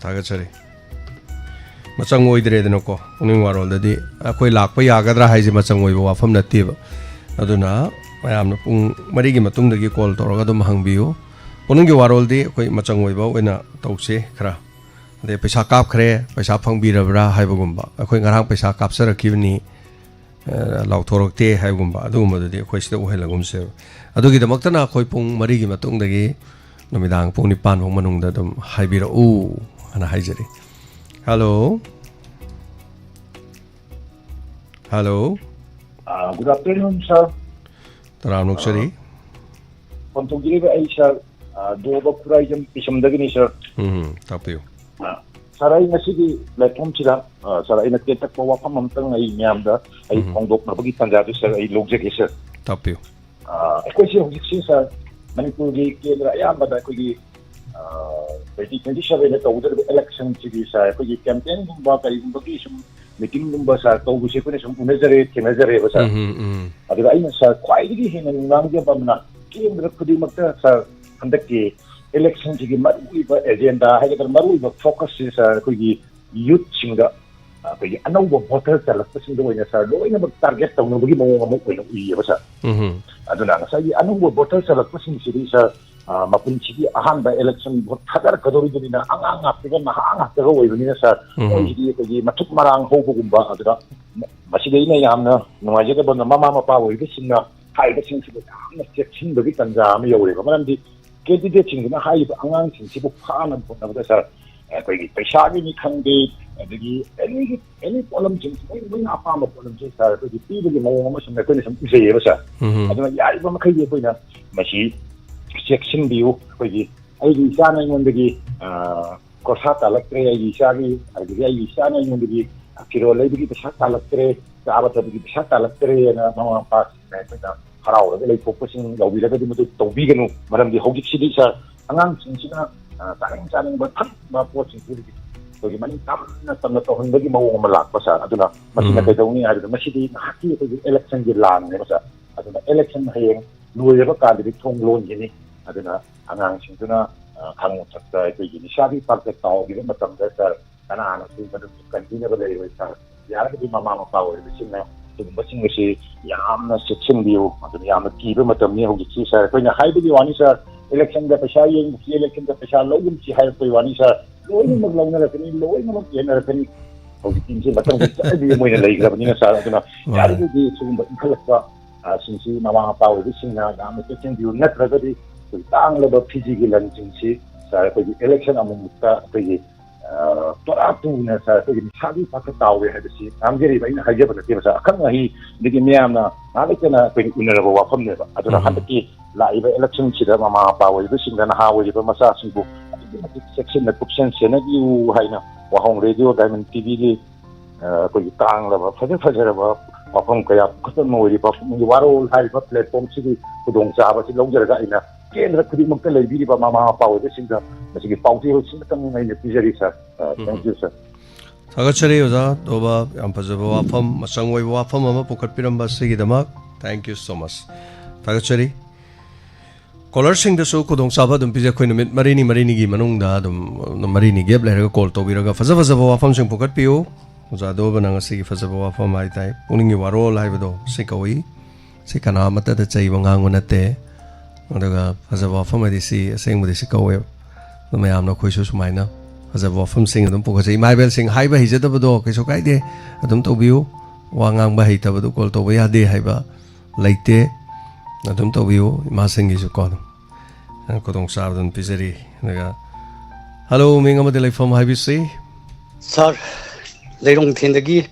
ꯊꯥꯒꯠꯆꯔꯤ꯫ ꯃꯆꯪ ꯑꯣꯏꯗ꯭ꯔꯦꯗꯅꯀꯣ, ꯄꯨꯛꯅꯤꯡ ꯋꯥꯔꯣꯜꯗꯗꯤ ꯑꯩꯈꯣꯏ ꯂꯥꯛꯄ ꯌꯥꯒꯗ꯭ꯔꯥ ꯍꯥꯏꯁꯦ ꯃꯆꯪ ꯑꯣꯏꯕ ꯋꯥꯐꯝ ꯅꯠꯇꯦꯕ꯫ ꯑꯗꯨꯅ ꯃꯌꯥꯝꯅ ꯄꯨꯡ ꯃꯔꯤꯒꯤ ꯃꯇꯨꯡꯗꯒꯤ call ꯇꯧꯔꯒ ꯑꯗꯨꯝ ꯍꯪꯕꯤꯌꯨ꯫ ꯄꯨꯛꯅꯤꯡꯒꯤ ꯋꯥꯔꯣꯜꯗꯤ ꯑꯩꯈꯣꯏ ꯃꯆꯪ ꯑꯣꯏꯕ ꯑꯣꯏꯅ ꯇꯧꯁꯦ ꯈꯔ꯫ ꯑꯗꯩ ꯄꯩꯁꯥ ꯀꯥꯞꯈ꯭ꯔꯦ, ꯄꯩꯁꯥ ꯐꯪꯕꯤꯔꯕ꯭ꯔꯥ ꯍꯥꯏꯕꯒꯨꯝꯕ, ꯑꯩꯈꯣꯏ ꯉꯔꯥꯡ ꯄꯩꯁꯥ ꯀꯥꯞꯆꯔꯛꯈꯤꯕꯅꯤ, ꯑ, ꯂꯥꯎꯊꯣꯔꯛꯇꯦ ꯍꯥꯏꯕꯒꯨꯝꯕ, ꯑꯗꯨꯒꯨꯝꯕꯗꯨꯗꯤ ꯑꯩꯈꯣꯏ ꯁꯤꯗ ꯑꯣꯏꯍꯜꯂꯒꯨꯝꯁꯦꯕ꯫ ꯑꯗꯨꯒꯤꯗꯃꯛꯇꯅ ꯑꯩꯈꯣꯏ ꯄꯨꯡ ꯃꯔꯤꯒꯤ ꯃꯇꯨꯡꯗꯒꯤ ꯅꯨꯃꯤꯗꯥꯡ ꯄꯨꯡ ꯅꯤꯄꯥꯟ ꯐꯥꯎ ꯃꯅꯨꯡꯗ ꯑꯗꯨꯝ ꯍꯥꯏꯕꯤꯔꯛꯎ ꯍꯥꯏꯅ ꯍꯥꯏꯖꯔꯤ꯫ Hello? Hello? ꯑꯥ, good afternoon, sir. ꯇꯔꯥꯝꯅ ꯑꯣꯛꯆꯔꯤ꯫ ꯑꯥ, phone ꯇꯧꯖꯔꯤꯕ ꯑꯩ, sir, ꯑꯥ, ꯗꯣꯕ ꯈꯨꯔꯥꯏꯖꯝ ꯄꯤꯁꯝꯗꯒꯤꯅꯤ, sir꯫ ꯎꯝ, ꯇꯥꯛꯄꯤꯌꯨ꯫ ꯑꯥ, sir, ꯑꯩ ꯉꯁꯤꯒꯤ platformꯁꯤꯗ, ꯑꯥ, sir, ꯑꯩꯅ ꯇꯦꯟꯇꯛꯄ ꯋꯥꯐꯝ ꯑꯃꯇꯪ ꯑꯩ ꯃꯌꯥꯝꯗ ꯑꯩ ꯎꯝ꯫ ꯐꯣꯡꯗꯣꯛꯅꯕꯒꯤ ꯇꯥꯟꯖꯥꯗꯨ, sir, ꯑꯩ ꯂꯧꯖꯒꯦ, sir꯫ ꯇꯥꯛꯄꯤꯌꯨ꯫ ꯑꯥ, ꯑꯩꯈꯣꯏꯁꯦ ꯍꯧꯖꯤꯛꯁꯤ, sir, ꯃꯅꯤꯄꯨꯔꯒꯤ ꯀꯦꯟꯗ꯭ꯔ ꯑꯌꯥꯝꯕꯗ ꯑꯩꯈꯣꯏꯒꯤ, ꯑꯥ, twenty twenty sevenꯗ ꯇꯧꯒꯗꯧꯔꯤꯕ electionꯁꯤꯒꯤ, sir, ꯑꯩꯈꯣꯏꯒꯤ campaignꯒꯨꯝꯕ ꯀꯔꯤꯒꯨꯝꯕꯒꯤ ꯁꯨꯝ meetingꯒꯨꯝꯕ, sir, ꯇꯧꯕꯁꯦ ꯑꯩꯈꯣꯏꯅ ꯁꯨꯝ ꯎꯅꯖꯔꯦ, ꯊꯦꯡꯅꯖꯔꯦꯕ, sir꯫ ꯎꯝ, ꯎꯝ, ꯎꯝ꯫ ꯑꯗꯨꯒ ꯑꯩꯅ, sir, ꯈ꯭ꯋꯥꯏꯗꯒꯤ ꯍꯦꯟꯅ ꯅꯨꯡꯅꯥꯡꯖꯕ ꯑꯃꯅ ꯀꯦꯟꯗ꯭ꯔ ꯈꯨꯗꯤꯡꯃꯛꯇ, sir, ꯍꯟꯗꯛꯀꯤ electionꯁꯤꯒꯤ ꯃꯔꯨꯑꯣꯏꯕ agenda ꯍꯥꯏꯒꯗ꯭ꯔꯥ, ꯃꯔꯨꯑꯣꯏꯕ focusꯁꯤ, sir, ꯑꯩꯈꯣꯏꯒꯤ youthꯁꯤꯡꯗ ꯑꯩꯈꯣꯏꯒꯤ ꯑꯅꯧꯕ ꯚꯣꯇꯔ ꯆꯜꯂꯛꯄꯁꯤꯡꯗ ꯑꯣꯏꯅ ꯁꯥꯔ ꯂꯣꯏꯅꯃꯛ ꯇꯥꯔꯒꯦꯠ ꯇꯧꯅꯕꯒꯤ ꯃꯑꯣꯡ ꯑꯃ ꯑꯣꯏꯅ ꯎꯏꯌꯦꯕ ꯁꯥꯔ꯫ ꯎꯝ ꯑꯗꯨꯅ ꯉꯁꯥꯏꯒꯤ ꯑꯅꯧꯕ ꯚꯣꯇꯔ ꯆꯜꯂꯛꯄꯁꯤꯡꯁꯤꯗꯤ ꯁꯥꯔ, ꯑ, ꯃꯄꯨꯟꯁꯤꯒꯤ ꯑꯍꯥꯟꯕ ꯏꯂꯦꯛꯁꯟ ꯚꯣꯠ ꯊꯥꯗꯔꯛꯀꯗꯧꯔꯤꯕꯅꯤꯅ ꯑꯉꯥꯡ ꯉꯥꯛꯇꯒ ꯅꯍꯥ ꯉꯥꯛꯇꯒ ꯑꯣꯏꯕꯅꯤꯅ ꯁꯥꯔ, ꯎꯝ꯫ ꯃꯣꯏꯁꯤꯗꯤ ꯑꯩꯈꯣꯏꯒꯤ ꯃꯊꯨꯞ ꯃꯔꯥꯡ ꯍꯧꯕꯒꯨꯝꯕ, ꯑꯗꯨꯗ ꯃꯁꯤꯗ ꯑꯩꯅ ꯌꯥꯝꯅ ꯅꯨꯡꯉꯥꯏꯖꯗꯕ ꯑꯃꯅ ꯃꯃꯥ ꯃꯄꯥ ꯑꯣꯏꯕꯁꯤꯡꯅ ꯍꯥꯏꯔꯤꯕꯁꯤꯡꯁꯤꯕꯨ ꯌꯥꯝꯅ ꯆꯦꯛꯁꯤꯟꯕꯒꯤ ꯇꯥꯟꯖꯥ ꯑꯃ ꯌꯧꯔꯦꯕ꯫ ꯃꯔꯝꯗꯤ ꯀꯦꯟꯗꯤꯗꯦꯠꯁꯤꯡꯗꯨꯅ ꯍꯥꯏꯔꯤꯕ ꯑꯉꯥꯡꯁꯤꯡꯁꯤꯕꯨ ꯐꯥꯅꯕ ꯍꯣꯠꯅꯕꯗ ꯁꯥꯔ, ꯑꯩꯈꯣꯏꯒꯤ ꯄꯩꯁꯥꯒꯤꯅꯤ ꯈꯪꯗꯦ, ꯑꯗꯒꯤ ꯑꯦꯅꯤ ꯑꯦꯅꯤ ꯄꯣꯠꯂꯝꯁꯤꯡ ꯃꯣꯏ ꯃꯣꯏꯅ ꯑꯄꯥꯝꯕ ꯄꯣꯠꯂꯝꯁꯤꯡ ꯁꯥꯔ ꯑꯩꯈꯣꯏꯒꯤ ꯄꯤꯕꯒꯤ ꯃꯑꯣꯡ ꯑꯃ ꯁꯨꯝ ꯑꯩꯈꯣꯏꯅ ꯁꯨꯝ ꯎꯖꯩꯌꯦꯕ ꯁꯥꯔ꯫ ꯎꯝ ꯑꯗꯨꯅ ꯌꯥꯔꯤꯕ ꯃꯈꯩꯗꯤ ꯑꯩꯈꯣꯏꯅ ꯃꯁꯤ ꯆꯦꯛꯁꯤꯟꯕꯤꯌꯨ꯫ ꯑꯩꯈꯣꯏꯒꯤ ꯑꯩꯒꯤ ꯏꯆꯥꯅ ꯑꯩꯉꯣꯟꯗꯒꯤ, ꯑ, ꯈꯣꯔꯁꯥ ꯇꯥꯜꯂꯛꯇ꯭ꯔꯦ, ꯑꯩꯒꯤ ꯏꯆꯥꯒꯤ, ꯑꯗꯒꯤ ꯑꯩꯒꯤ ꯏꯆꯥꯅ ꯑꯩꯉꯣꯟꯗꯒꯤ ꯐꯤꯔꯣꯜ ꯂꯩꯕꯒꯤ ꯄꯩꯁꯥ ꯇꯥꯜꯂꯛꯇ꯭ꯔꯦ, ꯆꯥꯕ ꯊꯛꯄꯒꯤ ꯄꯩꯁꯥ ꯇꯥꯜꯂꯛꯇ꯭ꯔꯦꯅ ꯃꯃꯥ ꯃꯄꯥꯁꯤꯡꯅ ꯑꯩꯈꯣꯏꯅ ꯍꯔꯥꯎꯔꯒ ꯂꯩꯊꯣꯛꯄꯁꯤꯡ ꯌꯥꯎꯕꯤꯔꯒꯗꯤ ꯃꯗꯨ ꯇꯧꯕꯤꯒꯅꯨ꯫ ꯃꯔꯝꯗꯤ ꯍꯧꯖꯤꯛꯁꯤꯗꯤ ꯁꯥꯔ, ꯑꯉꯥꯡꯁꯤꯡꯁꯤꯅ, ꯑ, ꯆꯥꯅꯤꯡ ꯆꯥꯅꯤꯡꯕ ꯊꯛꯅꯤꯡꯕ ꯄꯣꯠꯁꯤꯡꯁꯤꯗꯤ ꯑꯩꯈꯣꯏꯒꯤ ꯃꯅꯤꯡ ꯇꯝꯅ ꯇꯝꯅ ꯇꯧꯍꯟꯕꯒꯤ ꯃꯑꯣꯡ ꯑꯃ ꯂꯥꯛꯄ ꯁꯥꯔ꯫ ꯑꯗꯨꯅ ꯃꯁꯤꯅ ꯎꯝ꯫ ꯀꯩꯗꯧꯅꯤ ꯍꯥꯏꯕꯗ ꯃꯁꯤꯗꯤ ꯉꯥꯏꯍꯥꯛꯀꯤ ꯑꯩꯈꯣꯏꯒꯤ ꯏꯂꯦꯛꯁꯟꯒꯤ ꯂꯥꯟꯅꯦꯕ ꯁꯥꯔ꯫ ꯑꯗꯨꯅ ꯏꯂꯦꯛꯁꯟ ꯍꯌꯦꯡ ꯂꯣꯏꯔꯕ ꯀꯥꯟꯗꯗꯤ ꯊꯣꯡ ꯂꯣꯟꯈꯤꯅꯤ꯫ ꯑꯗꯨꯅ ꯑꯉꯥꯡꯁꯤꯡꯗꯨꯅ, ꯑ, ꯈꯪ ꯃꯊꯛꯇ ꯑꯩꯈꯣꯏꯒꯤ ꯅꯤꯁꯥꯒꯤ ꯄꯥꯛꯇ ꯇꯥꯎꯈꯤꯕ ꯃꯇꯝꯗ ꯁꯥꯔ, ꯀꯅꯥꯅꯁꯨ ꯃꯗꯨ ꯀꯟꯕꯤꯅꯕ ꯂꯩꯔꯣꯏ ꯁꯥꯔ꯫ ꯌꯥꯔꯒꯗꯤ ꯃꯃꯥ ꯃꯄꯥ ꯑꯣꯏꯕꯁꯤꯡꯅ ꯁꯤꯒꯨꯝꯕꯁꯤꯡ ꯑꯁꯤ ꯌꯥꯝꯅ ꯆꯦꯛꯁꯤꯟꯕꯤꯌꯨ꯫ ꯑꯗꯨꯅ ꯌꯥꯝꯅ ꯀꯤꯕ ꯃꯇꯝꯅꯤ ꯍꯧꯖꯤꯛꯁꯤ ꯁꯥꯔ꯫ ꯑꯩꯈꯣꯏꯅ ꯍꯥꯏꯕꯒꯤ ꯋꯥꯅꯤ ꯁꯥꯔ, ꯏꯂꯦꯛꯁꯟꯗ ꯄꯩꯁꯥ ꯌꯦꯡꯒꯨꯝꯁꯤ, ꯏꯂꯦꯛꯁꯟꯗ ꯄꯩꯁꯥ ꯂꯧꯒꯨꯝꯁꯤ ꯍꯥꯏꯔꯛꯄꯒꯤ ꯋꯥꯅꯤ ꯁꯥꯔ꯫ ꯂꯣꯏꯅꯃꯛ ꯂꯧꯅꯔꯛꯀꯅꯤ, ꯂꯣꯏꯅꯃꯛ ꯌꯦꯟꯅꯔꯛꯀꯅꯤ꯫ ꯍꯧꯖꯤꯛꯇꯤ ꯃꯇꯝꯒꯤ ꯆꯠꯅꯕꯤ ꯑꯃ ꯑꯣꯏꯅ ꯂꯩꯈ꯭ꯔꯕꯅꯤꯅ ꯁꯥꯔ꯫ ꯑꯗꯨꯅ ꯃꯥꯅꯦ꯫ ꯌꯥꯔꯤꯈꯩꯗꯤ ꯁꯤꯒꯨꯝꯕ ꯏꯟꯈꯠꯂꯛꯄ, ꯑ, ꯁꯤꯡꯁꯤ ꯃꯃꯥ ꯃꯄꯥ ꯑꯣꯏꯕꯁꯤꯡꯅ ꯌꯥꯝꯅ ꯆꯦꯛꯁꯤꯟꯕꯤꯌꯨ꯫ ꯅꯠꯇ꯭ꯔꯒꯗꯤ ꯑꯩꯈꯣꯏ ꯇꯥꯡꯂꯕ ꯐꯤꯖꯤꯒꯤ ꯂꯟꯁꯤꯡꯁꯤ ꯁꯥꯔ, ꯑꯩꯈꯣꯏꯒꯤ ꯏꯂꯦꯛꯁꯟ ꯑꯃꯨꯛꯃꯨꯛꯇ ꯑꯩꯈꯣꯏꯒꯤ, ꯑ, ꯄꯨꯔꯥ ꯇꯨꯅ ꯁꯥꯔ, ꯑꯩꯈꯣꯏꯒꯤ ꯅꯤꯁꯥꯒꯤ ꯄꯥꯛꯇ ꯇꯥꯎꯋꯦ ꯍꯥꯏꯕꯁꯤ ꯉꯥꯡꯖꯔꯤꯕ ꯑꯩꯅ ꯍꯥꯏꯖꯕ ꯅꯠꯇꯦꯕ ꯁꯥꯔ꯫ ꯑꯈꯪ ꯑꯍꯩ ꯑꯗꯒꯤ ꯃꯤꯌꯥꯝꯅ ꯉꯥꯏꯍꯥꯛ ꯂꯩꯇꯅ ꯑꯩꯈꯣꯏꯅ ꯎꯅꯔꯕ ꯋꯥꯐꯝꯅꯦꯕ꯫ ꯑꯗꯨꯅ ꯎꯝ꯫ ꯍꯟꯗꯛꯀꯤ ꯂꯥꯛꯏꯕ ꯏꯂꯦꯛꯁꯟꯁꯤꯗ ꯃꯃꯥ ꯃꯄꯥ ꯑꯣꯏꯕꯁꯤꯡꯗ, ꯅꯍꯥ ꯑꯣꯏꯔꯤꯕ ꯃꯆꯥꯁꯤꯡꯕꯨ ꯑꯗꯨꯛꯀꯤ ꯃꯇꯤꯛ ꯆꯦꯛꯁꯤꯟꯅ ꯀꯨꯞꯁꯦꯟ ꯁꯦꯟꯅꯕꯤꯌꯨ ꯍꯥꯏꯅ ꯋꯥꯍꯣꯡ ꯔꯦꯗꯤꯑꯣ ꯗꯥꯏꯃꯟ ꯇꯤꯚꯤꯒꯤ, ꯑ, ꯑꯩꯈꯣꯏꯒꯤ ꯇꯥꯡꯂꯕ ꯐꯖ ꯐꯖꯔꯕ ꯋꯥꯐꯝ ꯀꯌꯥ ꯄꯨꯈꯠꯄ ꯑꯣꯏꯔꯤꯕ ꯄꯨꯛꯅꯤꯡꯒꯤ ꯋꯥꯔꯣꯜ ꯍꯥꯏꯔꯤꯕ ꯄ꯭ꯂꯦꯠꯐꯣꯝꯁꯤꯒꯤ ꯈꯨꯗꯣꯡꯆꯥꯕꯁꯤ ꯂꯧꯖꯔꯒ ꯑꯩꯅ ꯀꯦꯟꯗ꯭ꯔ ꯈꯨꯗꯤꯡꯃꯛꯇ ꯂꯩꯕꯤꯔꯤꯕ ꯃꯃꯥ ꯃꯄꯥ ꯑꯣꯏꯕꯁꯤꯡꯗ ꯃꯁꯤꯒꯤ ꯄꯥꯎꯖꯦꯜꯁꯤꯃꯇꯪ ꯑꯩꯅ ꯄꯤꯖꯔꯤ ꯁꯥꯔ꯫ ꯑ, thank you, sir꯫ ꯊꯥꯒꯠꯆꯔꯤ ꯑꯣꯖꯥ ꯇꯣꯕꯥ, ꯌꯥꯝ ꯐꯖꯕ ꯋꯥꯐꯝ, ꯃꯆꯪ ꯑꯣꯏꯕ ꯋꯥꯐꯝ ꯑꯃ ꯄꯨꯈꯠꯄꯤꯔꯝꯕ ꯑꯁꯤꯒꯤꯗꯃꯛ꯫ Thank you so much. ꯊꯥꯒꯠꯆꯔꯤ꯫ ꯀꯣꯂꯔꯁꯤꯡꯗꯁꯨ ꯈꯨꯗꯣꯡꯆꯥꯕ ꯑꯗꯨꯝ ꯄꯤꯖꯩ꯫ ꯑꯩꯈꯣꯏ ꯅꯨꯃꯤꯠ ꯃꯔꯤꯅꯤ, ꯃꯔꯤꯅꯤꯒꯤ ꯃꯅꯨꯡꯗ ꯑꯗꯨꯝ, ꯃꯔꯤꯅꯤ ꯒꯦꯞ ꯂꯩꯔꯒ ꯀꯣꯜ ꯇꯧꯕꯤꯔꯒ ꯐꯖ ꯐꯖꯕ ꯋꯥꯐꯝꯁꯤꯡ ꯄꯨꯈꯠꯄꯤꯌꯨ꯫ ꯑꯣꯖꯥ ꯗꯣꯕꯅ ꯉꯁꯤꯒꯤ ꯐꯖꯕ ꯋꯥꯐꯝ ꯍꯥꯏ ꯇꯥꯏ, ꯄꯨꯛꯅꯤꯡꯒꯤ ꯋꯥꯔꯣꯜ ꯍꯥꯏꯕꯗꯣ ꯁꯤ ꯀꯧꯏ꯫ ꯁꯤ ꯀꯅꯥ ꯑꯃꯠꯇꯗ ꯆꯩꯕ ꯉꯥꯡꯕ ꯅꯠꯇꯦ꯫ ꯑꯗꯨꯒ ꯐꯖꯕ ꯋꯥꯐꯝ ꯍꯥꯏꯗꯤ ꯁꯤ ꯑꯁꯦꯡꯕꯗꯤ ꯁꯤ ꯀꯧꯋꯦꯕ꯫ ꯑꯗꯨ ꯃꯌꯥꯝꯅ ꯑꯩꯈꯣꯏꯁꯨ ꯁꯨꯃꯥꯏꯅ ꯐꯖꯕ ꯋꯥꯐꯝꯁꯤꯡ ꯑꯗꯨꯝ ꯄꯨꯈꯠꯆꯩ꯫ ꯏꯃꯥ ꯏꯕꯦꯜꯁꯤꯡ, ꯍꯥꯏꯕ ꯍꯩꯖꯗꯕꯗꯣ ꯀꯩꯁꯨ ꯀꯥꯏꯗꯦ, ꯑꯗꯨꯝ ꯇꯧꯕꯤꯌꯨ꯫ ꯋꯥ ꯉꯥꯡꯕ ꯍꯩꯇꯕꯗꯨ ꯀꯣꯜ ꯇꯧꯕ ꯌꯥꯗꯦ ꯍꯥꯏꯕ ꯂꯩꯇꯦ꯫ ꯑꯗꯨꯝ ꯇꯧꯕꯤꯌꯨ, ꯏꯃꯥꯁꯤꯡꯒꯤꯁꯨ ꯀꯣ ꯑꯗꯨꯝ ꯈꯨꯗꯣꯡꯆꯥꯕꯗꯨ ꯑꯗꯨꯝ ꯄꯤꯖꯔꯤ꯫ ꯑꯗꯨꯒ, ꯍꯜꯂꯣ, ꯃꯤꯡ ꯑꯃꯗꯤ ꯂꯩꯐꯝ ꯍꯥꯏꯕꯤꯁꯤ꯫ ꯁꯥꯔ, ꯂꯩꯔꯣꯡꯊꯦꯟꯗꯒꯤ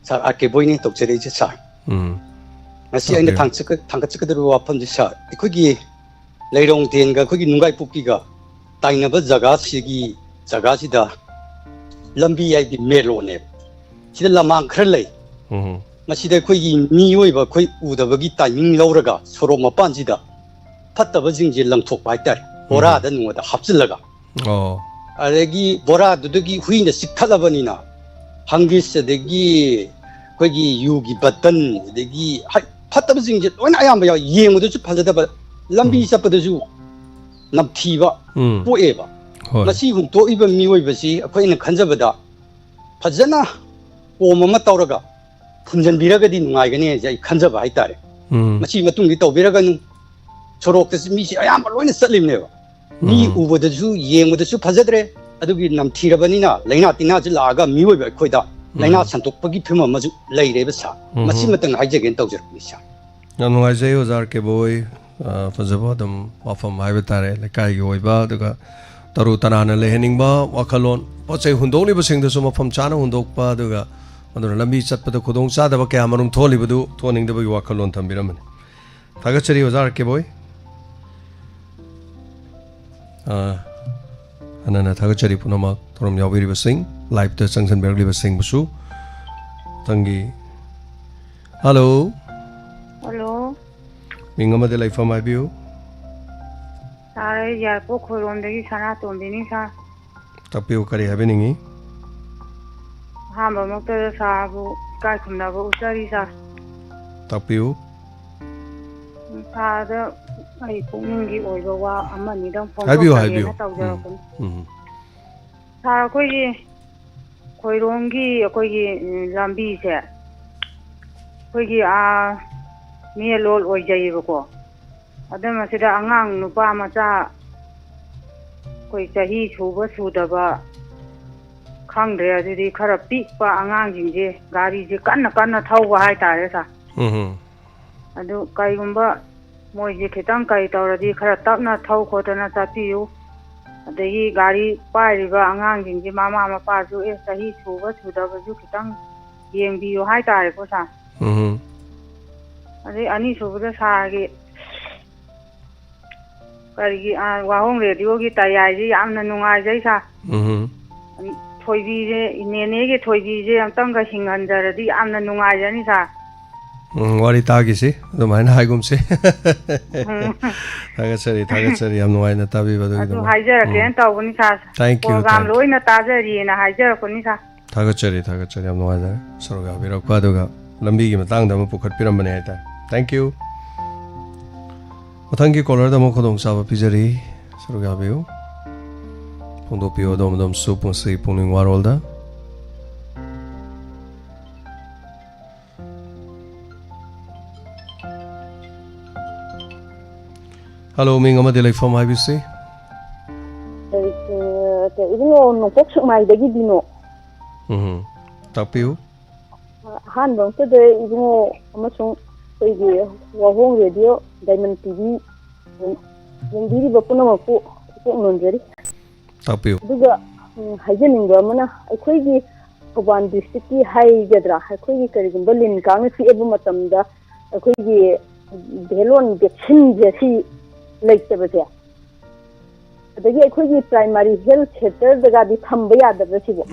ꯁꯥꯔ ꯑꯥꯔ ꯀꯦ ꯕꯣꯏꯅꯤ ꯇꯧꯖꯔꯛꯏꯁꯦ ꯁꯥꯔ꯫ ꯎꯝ꯫ ꯉꯁꯤ ꯑꯩꯅ ꯇꯥꯛꯄꯤꯌꯨ꯫ ꯊꯥꯡꯆꯠꯀ-, ꯊꯥꯡꯒꯠꯆꯀꯗꯧꯔꯤꯕ ꯋꯥꯐꯝꯁꯦ ꯁꯥꯔ, ꯑꯩꯈꯣꯏꯒꯤ ꯂꯩꯔꯣꯡꯊꯦꯟꯒ ꯑꯩꯈꯣꯏꯒꯤ ꯅꯨꯡꯒꯥꯏꯄꯣꯛꯄꯤꯒ ꯇꯥꯏꯅꯕ ꯖꯒꯥꯁꯤꯒꯤ, ꯖꯒꯥꯁꯤꯗ ꯂꯝꯕꯤ ꯍꯥꯏꯗꯤ ꯃꯦꯟ ꯔꯣꯗꯅꯦꯕ꯫ ꯁꯤꯗ ꯂꯃꯥꯡ ꯈꯔ ꯂꯩ꯫ ꯎꯝ꯫ ꯃꯁꯤꯗ ꯑꯩꯈꯣꯏꯒꯤ ꯃꯤꯑꯣꯏꯕ ꯑꯩꯈꯣꯏ ꯎꯗꯕꯒꯤ ꯇꯥꯏꯃꯤꯡ ꯂꯧꯔꯒ ꯁꯣꯔꯣꯛ ꯃꯄꯥꯟꯁꯤꯗ ꯐꯠꯇꯕꯁꯤꯡꯁꯦ ꯂꯪꯊꯣꯛꯄ ꯍꯥꯏꯇꯥꯔꯦ, ꯎꯝ꯫ ꯕꯣꯔꯥꯗ ꯅꯨꯡꯉꯗ ꯍꯥꯞꯆꯤꯜꯂꯒ꯫ ꯑꯣ꯫ ꯑꯗꯒꯤ ꯕꯣꯔꯥꯗꯨꯗꯒꯤ ꯍꯨꯏꯅ ꯆꯤꯛꯊꯠꯂꯕꯅꯤꯅ ꯍꯪꯒꯤꯁ, ꯑꯗꯒꯤ ꯑꯩꯈꯣꯏꯒꯤ ꯌꯨꯒꯤ ꯕꯇꯟ, ꯑꯗꯒꯤ ꯍꯥꯏ-, ꯐꯠꯇꯕꯁꯤꯡꯁꯦ ꯂꯣꯏꯅ ꯑꯌꯥꯝꯕ ꯌꯥꯎꯏ꯫ ꯌꯦꯡꯕꯗꯁꯨ ꯐꯖꯗꯕ, ꯂꯝꯕꯤ ꯎꯝ꯫ ꯆꯠꯄꯗꯁꯨ ꯅꯝꯊꯤꯕ ꯎꯝ꯫ ꯄꯣꯛꯑꯦꯕ꯫ ꯍꯣꯏ꯫ ꯃꯁꯤ ꯍꯨꯟꯇꯣꯛꯏꯕ ꯃꯤꯑꯣꯏꯕꯁꯤ ꯑꯩꯈꯣꯏꯅ ꯈꯟꯖꯕꯗ ꯐꯖꯅ ꯀꯣꯝ ꯑꯃ ꯇꯧꯔꯒ ꯐꯨꯝꯖꯤꯟꯕꯤꯔꯒꯗꯤ ꯅꯨꯡꯉꯥꯏꯒꯅꯤ ꯍꯥꯏꯁꯦ ꯑꯩ ꯈꯟꯖꯕ ꯍꯥꯏꯇꯥꯔꯦ꯫ ꯎꯝ꯫ ꯃꯁꯤ ꯃꯇꯨꯡꯗꯤ ꯇꯧꯕꯤꯔꯒꯅꯨ꯫ ꯁꯣꯔꯣꯛꯇꯁꯨ ꯃꯤꯁꯤ ꯑꯌꯥꯝꯕ ꯂꯣꯏꯅ ꯆꯠꯂꯤꯕꯅꯦꯕ꯫ ꯃꯤ ꯎꯝ꯫ ꯎꯕꯗꯁꯨ, ꯌꯦꯡꯕꯗꯁꯨ ꯐꯖꯗ꯭ꯔꯦ꯫ ꯑꯗꯨꯒꯤ ꯅꯝꯊꯤꯔꯕꯅꯤꯅ ꯂꯥꯏꯅꯥ ꯇꯤꯟꯅꯥꯁꯨ ꯂꯥꯛꯑꯒ ꯃꯤꯑꯣꯏꯕ ꯑꯩꯈꯣꯏꯗ ꯎꯝ꯫ ꯂꯥꯏꯅꯥ ꯁꯟꯗꯣꯛꯄꯒꯤ ꯐꯤꯕꯝ ꯑꯃꯁꯨ ꯂꯩꯔꯦꯕ ꯁꯥꯔ꯫ ꯎꯝ꯫ ꯃꯁꯤꯃꯇꯪ ꯍꯥꯏꯖꯒꯦꯅ ꯇꯧꯖꯔꯛꯄꯅꯤ ꯁꯥꯔ꯫ ꯌꯥꯝ ꯅꯨꯡꯉꯥꯏꯖꯩ ꯑꯣꯖꯥ ꯑꯥꯔ ꯀꯦ ꯕꯣꯏ꯫ ꯑ, ꯐꯖꯕ ꯑꯗꯨꯝ ꯋꯥꯐꯝ ꯍꯥꯏꯕ ꯇꯥꯔꯦ, ꯂꯩꯀꯥꯏꯒꯤ ꯑꯣꯏꯕ, ꯑꯗꯨꯒ ꯇꯔꯨ ꯇꯅꯥꯟꯅ ꯂꯩꯍꯟꯅꯤꯡꯕ ꯋꯥꯈꯜꯂꯣꯟ, ꯄꯣꯠ ꯆꯩ ꯍꯨꯟꯗꯣꯛꯂꯤꯕꯁꯤꯡꯗꯨꯁꯨ ꯃꯐꯝ ꯆꯥꯅ ꯍꯨꯟꯗꯣꯛꯄ, ꯑꯗꯨꯒ ꯑꯗꯨꯅ ꯂꯝꯕꯤ ꯆꯠꯄꯗ ꯈꯨꯗꯣꯡ ꯆꯥꯗꯕ ꯀꯌꯥ ꯃꯔꯨꯝ ꯊꯣꯛꯍꯜꯂꯤꯕꯗꯨ ꯊꯣꯛꯍꯟꯅꯤꯡꯗꯕꯒꯤ ꯋꯥꯈꯜꯂꯣꯟ ꯊꯝꯕꯤꯔꯝꯕꯅꯤ꯫ ꯊꯥꯒꯠꯆꯔꯤ ꯑꯣꯖꯥ ꯑꯥꯔ ꯀꯦ ꯕꯣꯏ꯫ ꯑ, ꯍꯟꯅ ꯍꯟꯅ ꯊꯥꯒꯠꯆꯔꯤ ꯄꯨꯝꯅꯃꯛ ꯊꯧꯔꯝ ꯌꯥꯎꯕꯤꯔꯤꯕꯁꯤꯡ, live-ꯇ ꯆꯪꯁꯤꯟꯕꯤꯔꯛꯂꯤꯕꯁꯤꯡꯕꯨꯁꯨ꯫ ꯃꯊꯪꯒꯤ, ꯍꯜꯂꯣ꯫ ꯍꯜꯂꯣ꯫ ꯃꯤꯡ ꯑꯃꯗꯤ ꯂꯩꯐꯝ ꯍꯥꯏꯕꯤꯌꯨ꯫ ꯁꯥꯔ, ꯑꯩ ꯌꯥꯏꯔꯤꯄꯣꯛ ꯈꯣꯏꯔꯣꯝꯗꯒꯤ ꯁꯅꯥꯇꯣꯝꯕꯤꯅꯤ ꯁꯥꯔ꯫ ꯇꯥꯛꯄꯤꯌꯨ, ꯀꯔꯤ ꯍꯥꯏꯕꯤꯅꯤꯡꯉꯤ? ꯑꯍꯥꯟꯕꯃꯛꯇꯗ ꯁꯥꯔꯕꯨ ꯏꯀꯥꯏ ꯈꯨꯝꯅꯕ ꯎꯠꯆꯔꯤ ꯁꯥꯔ꯫ ꯇꯥꯛꯄꯤꯌꯨ꯫ ꯁꯥꯔꯗ ꯑꯩ ꯄꯨꯛꯅꯤꯡꯒꯤ ꯑꯣꯏꯕ ꯋꯥ ꯑꯃꯅꯤꯗꯪ ꯍꯥꯏꯕꯤꯌꯨ, ꯐꯣꯡꯗꯣꯛꯆꯒꯦꯅ ꯍꯥꯏꯕꯤꯌꯨ꯫ ꯎꯝ, ꯇꯧꯖꯔꯛꯄꯅꯤ꯫ ꯎꯝ꯫ ꯁꯥꯔ, ꯑꯩꯈꯣꯏꯒꯤ ꯈꯣꯏꯔꯣꯡꯒꯤ ꯑꯩꯈꯣꯏꯒꯤ, ꯎꯝ, ꯂꯝꯕꯤꯁꯦ ꯑꯩꯈꯣꯏꯒꯤ, ꯑꯥ, ꯃꯦꯟ ꯔꯣꯗ ꯑꯣꯏꯖꯩꯌꯦꯕꯀꯣ꯫ ꯑꯗꯨ ꯃꯁꯤꯗ ꯑꯉꯥꯡ ꯅꯨꯄꯥ ꯃꯆꯥ ꯑꯩꯈꯣꯏ ꯆꯍꯤ ꯁꯨꯕ ꯁꯨꯗꯕ ꯈꯪꯗ꯭ꯔꯦ, ꯑꯗꯨꯗꯤ ꯈꯔ ꯄꯤꯛꯄ ꯑꯉꯥꯡꯁꯤꯡꯁꯦ ꯒꯥꯔꯤꯁꯦ ꯀꯟꯅ ꯀꯟꯅ ꯊꯧꯕ ꯍꯥꯏꯇꯥꯔꯦ, ꯁꯥꯔ꯫ ꯎꯝ꯫ ꯑꯗꯨ ꯀꯩꯒꯨꯝꯕ ꯃꯣꯏꯁꯦ ꯈꯤꯇꯪ ꯀꯩ ꯇꯧꯔꯗꯤ ꯈꯔ ꯇꯞꯅ ꯊꯧ ꯈꯣꯠꯇꯅ ꯆꯠꯄꯤꯌꯨ꯫ ꯑꯗꯒꯤ ꯒꯥꯔꯤ ꯄꯥꯏꯔꯤꯕ ꯑꯉꯥꯡꯁꯤꯡꯁꯦ ꯃꯃꯥ ꯃꯄꯥꯁꯨ, ꯑꯦ, ꯆꯍꯤ ꯁꯨꯕ ꯁꯨꯗꯕꯁꯨ ꯈꯤꯇꯪ ꯌꯦꯡꯕꯤꯌꯨ ꯍꯥꯏꯇꯥꯔꯦꯀꯣ, ꯁꯥꯔ꯫ ꯎꯝ꯫ ꯑꯗꯩ ꯑꯅꯤꯁꯨꯕꯗ ꯁꯥꯔꯒꯤ ꯀꯔꯤꯒꯤ, ꯑ, ꯋꯥꯍꯣꯡ ꯔꯦꯗꯤꯑꯣꯒꯤ ꯇꯌꯥꯏꯁꯦ ꯌꯥꯝꯅ ꯅꯨꯡꯉꯥꯏꯖꯩ, ꯁꯥꯔ꯫ ꯎꯝ꯫ ꯊꯣꯏꯕꯤꯁꯦ, ꯏꯅꯦꯅꯦꯒꯤ ꯊꯣꯏꯕꯤꯁꯦ ꯑꯝꯇꯪꯒ ꯍꯤꯡꯍꯟꯖꯔꯗꯤ ꯌꯥꯝꯅ ꯅꯨꯡꯉꯥꯏꯖꯅꯤ, ꯁꯥꯔ꯫ ꯎꯝ, ꯋꯥꯔꯤ ꯇꯥꯈꯤꯁꯤ, ꯑꯗꯨꯃꯥꯏꯅ ꯍꯥꯏꯒꯨꯝꯁꯤ꯫ ꯎꯝ꯫ ꯊꯥꯒꯠꯆꯔꯤ, ꯊꯥꯒꯠꯆꯔꯤ, ꯌꯥꯝ ꯅꯨꯡꯉꯥꯏꯅ ꯇꯥꯕꯤꯕꯗꯒꯤꯗꯃꯛ꯫ ꯑꯗꯨ ꯍꯥꯏꯖꯔꯛꯀꯦꯅ ꯎꯝ꯫ ꯇꯧꯕꯅꯤ, sir. Thank you, programme thank you꯫ ꯂꯣꯏꯅ ꯇꯥꯖꯔꯤꯑꯅ ꯍꯥꯏꯖꯔꯛꯄꯅꯤ, ꯁꯥꯔ꯫ ꯊꯥꯒꯠꯆꯔꯤ, ꯊꯥꯒꯠꯆꯔꯤ꯫ ꯌꯥꯝ ꯅꯨꯡꯉꯥꯏꯖꯔꯦ ꯁꯔꯨꯛ ꯌꯥꯕꯤꯔꯛꯄ, ꯑꯗꯨꯒ ꯂꯝꯕꯤꯒꯤ ꯃꯇꯥꯡꯗ ꯑꯃ ꯄꯨꯈꯠꯄꯤꯔꯝꯕꯅꯦ ꯍꯥꯏꯇꯥꯔꯦ꯫ Thank you꯫ ꯃꯊꯪꯒꯤ ꯀꯣꯂꯔꯗ ꯑꯃꯨꯛ ꯈꯨꯗꯣꯡꯆꯥꯕ ꯄꯤꯖꯔꯤ ꯁꯔꯨꯛ ꯌꯥꯕꯤꯌꯨ꯫ ꯐꯣꯡꯗꯣꯛꯄꯤꯌꯨ ꯑꯗꯣꯝ ꯑꯗꯣꯝꯁꯨ ꯄꯨꯟꯁꯤ ꯄꯨꯛꯅꯤꯡ ꯋꯥꯔꯣꯜꯗ꯫ ꯍꯜꯂꯣ, ꯃꯤꯡ ꯑꯃꯗꯤ ꯂꯩꯐꯝ ꯍꯥꯏꯕꯤꯁꯤ꯫ ꯑ, ꯏꯕꯨꯡꯉꯣ, ꯅꯣꯡꯄꯣꯛ ꯁꯦꯛꯃꯥꯏꯗꯒꯤꯗꯤꯅꯣ꯫ ꯎꯝ, ꯇꯥꯛꯄꯤꯌꯨ꯫ ꯑꯍꯥꯟꯕ ꯃꯛꯇꯗ ꯏꯕꯨꯡꯉꯣ ꯑꯃꯁꯨꯡ ꯑꯩꯈꯣꯏꯒꯤ ꯋꯥꯍꯣꯡ ꯔꯦꯗꯤꯑꯣ ꯗꯥꯏꯃꯟ ꯇꯤ ꯚꯤ ꯌꯦꯡꯕꯤꯔꯤꯕ ꯄꯨꯝꯅꯃꯛꯄꯨ ꯏꯀꯣꯛ ꯅꯣꯟꯖꯔꯤ꯫ ꯇꯥꯛꯄꯤꯌꯨ꯫ ꯑꯗꯨꯒ, ꯎꯝ, ꯍꯥꯏꯖꯅꯤꯡꯕ ꯑꯃꯅ, ꯑꯩꯈꯣꯏꯒꯤ ꯊꯧꯕꯥꯜ ꯗꯤꯁꯇ꯭ꯔꯤꯛꯀꯤ ꯍꯥꯏꯒꯗ꯭ꯔꯥ, ꯑꯩꯈꯣꯏꯒꯤ ꯀꯔꯤꯒꯨꯝꯕ ꯂꯤꯟ ꯀꯥꯡꯅ ꯆꯤꯛꯑꯕ ꯃꯇꯝꯗ ꯑꯩꯈꯣꯏꯒꯤ ꯚꯦꯂꯣꯟ ꯚꯦꯛꯁꯤꯟꯁꯦ ꯁꯤ ꯂꯩꯇꯕꯁꯦ, ꯑꯗꯒꯤ ꯑꯩꯈꯣꯏꯒꯤ ꯄ꯭ꯔꯥꯏꯃꯥꯔꯤ ꯍꯦꯜꯊ ꯁꯦꯟꯇꯔꯗꯒꯗꯤ ꯊꯝꯕ ꯌꯥꯗꯕ꯭ꯔꯥ ꯁꯤꯕꯣ?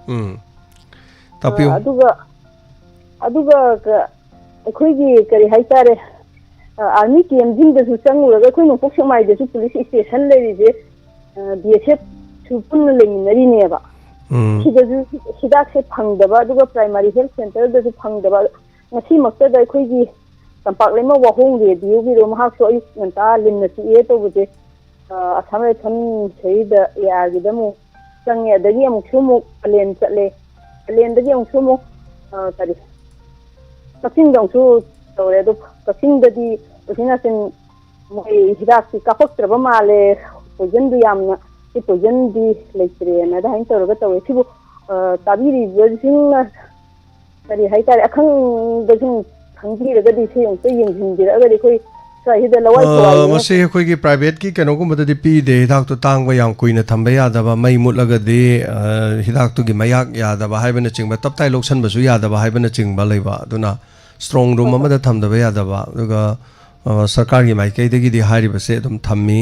ꯎꯝ꯫ ꯇꯥꯛꯄꯤꯌꯨ꯫ ꯑ, ꯑꯗꯨꯒ, ꯑꯗꯨꯒ ꯀ-, ꯑꯩꯈꯣꯏꯒꯤ ꯀꯔꯤ ꯍꯥꯏꯇꯥꯔꯦ, ꯑ, ꯑꯥꯔꯃꯤ ꯀꯦꯝꯁꯤꯡꯗꯁꯨ ꯆꯪꯉꯨꯔꯒ, ꯑꯩꯈꯣꯏ ꯅꯣꯡꯄꯣꯛ ꯁꯦꯛꯃꯥꯏꯗꯁꯨ ꯄꯨꯂꯤꯁ ꯏꯁꯇꯦꯁꯟ ꯂꯩꯔꯤꯁꯦ, ꯑ, ꯕꯤ ꯑꯦꯁ ꯑꯦꯐꯁꯨ ꯄꯨꯟꯅ ꯂꯩꯃꯤꯟꯅꯔꯤꯅꯦꯕ꯫ ꯎꯝ꯫ ꯁꯤꯗꯁꯨ ꯍꯤꯗꯥꯛꯁꯦ ꯐꯪꯗꯕ, ꯑꯗꯨꯒ ꯄ꯭ꯔꯥꯏꯃꯥꯔꯤ ꯍꯦꯜꯊ ꯁꯦꯟꯇꯔꯗꯁꯨ ꯐꯪꯗꯕ꯫ ꯉꯁꯤꯃꯛꯇꯗ ꯑꯩꯈꯣꯏꯒꯤ ꯇꯝꯄꯥꯛ ꯂꯩꯃ ꯋꯥꯍꯣꯡ ꯔꯦꯗꯤꯑꯣꯒꯤꯗꯣ, ꯃꯍꯥꯛꯁꯨ ꯑꯌꯨꯛ ꯉꯟꯇꯥ ꯂꯤꯟꯅ ꯆꯤꯛꯑꯦ ꯇꯧꯕꯁꯦ, ꯑ, ꯑꯁꯥꯝ ꯔꯥꯏꯐꯜ ꯁꯍꯤꯗ ꯑꯦ ꯑꯥꯔꯒꯤꯗ ꯑꯃꯨꯛ ꯆꯪꯉꯦ꯫ ꯑꯗꯒꯤ ꯑꯃꯨꯛꯁꯨ ꯑꯃꯨꯛ ꯄꯂꯦꯟ ꯆꯠꯂꯦ꯫ ꯄꯂꯦꯟꯗꯒꯤ ꯑꯃꯨꯛꯁꯨ ꯑꯃꯨꯛ, ꯑ, ꯀꯔꯤ, ꯀꯛꯆꯤꯡꯗ ꯑꯃꯨꯛꯁꯨ ꯇꯧꯔꯦ꯫ ꯑꯗꯣ ꯀꯛꯆꯤꯡꯗꯗꯤ ꯎꯆꯤꯟ ꯅꯥꯆꯤꯟ ꯃꯣꯏ ꯍꯤꯗꯥꯛꯇꯤ ꯀꯥꯞꯄꯛꯇ꯭ꯔꯕ ꯃꯥꯜꯂꯦ꯫ ꯄꯣꯏꯖꯟꯗꯨ ꯌꯥꯝꯅ, ꯁꯤ ꯄꯣꯏꯖꯟꯗꯤ ꯂꯩꯇ꯭ꯔꯦꯅ ꯑꯗꯨꯃꯥꯏꯅ ꯇꯧꯔꯒ ꯇꯧꯋꯦ꯫ ꯁꯤꯕꯨ, ꯑ, ꯇꯥꯕꯤꯔꯤꯕꯁꯤꯡꯅ ꯀꯔꯤ ꯍꯥꯏꯇꯥꯔꯦ, ꯑꯈꯪꯕꯁꯤꯡ ꯈꯪꯕꯤꯔꯒꯗꯤ ꯁꯤ ꯑꯃꯨꯛꯇ ꯌꯦꯡꯁꯤꯟꯕꯤꯔꯛꯑꯒꯗꯤ ꯑꯩꯈꯣꯏ ꯁ꯭ꯋꯥꯏꯁꯤꯗ ꯂꯋꯥꯏ ꯑ, ꯊꯋꯥꯏ ꯑꯃ ꯃꯁꯤ ꯑꯩꯈꯣꯏꯒꯤ ꯄ꯭ꯔꯥꯏꯚꯦꯠꯀꯤ ꯀꯩꯅꯣꯒꯨꯝꯕꯗꯗꯤ ꯄꯤꯗꯦ꯫ ꯍꯤꯗꯥꯛꯇꯣ ꯇꯥꯡꯕ, ꯌꯥꯝ ꯀꯨꯏꯅ ꯊꯝꯕ ꯌꯥꯗꯕ, ꯃꯩ ꯃꯨꯠꯂꯒꯗꯤ, ꯑ, ꯍꯤꯗꯥꯛꯇꯨꯒꯤ ꯃꯌꯥꯛ ꯌꯥꯗꯕ ꯍꯥꯏꯕꯅꯆꯤꯡꯕ, ꯇꯞ ꯇꯥꯏ ꯂꯧꯁꯟꯕꯁꯨ ꯌꯥꯗꯕ ꯍꯥꯏꯕꯅꯆꯤꯡꯕ ꯂꯩꯕ꯫ ꯑꯗꯨꯅ ꯁ꯭ꯇ꯭ꯔꯣꯡ ꯔꯨꯝ ꯍꯣꯏ, ꯍꯣꯏ꯫ ꯑꯃꯗ ꯊꯝꯗꯕ ꯌꯥꯗꯕ꯫ ꯑꯗꯨꯒ, ꯑ, ꯁꯔꯀꯥꯔꯒꯤ ꯃꯥꯏꯀꯩꯗꯒꯤꯗꯤ ꯍꯥꯏꯔꯤꯕꯁꯦ ꯑꯗꯨꯝ ꯊꯝꯃꯤ꯫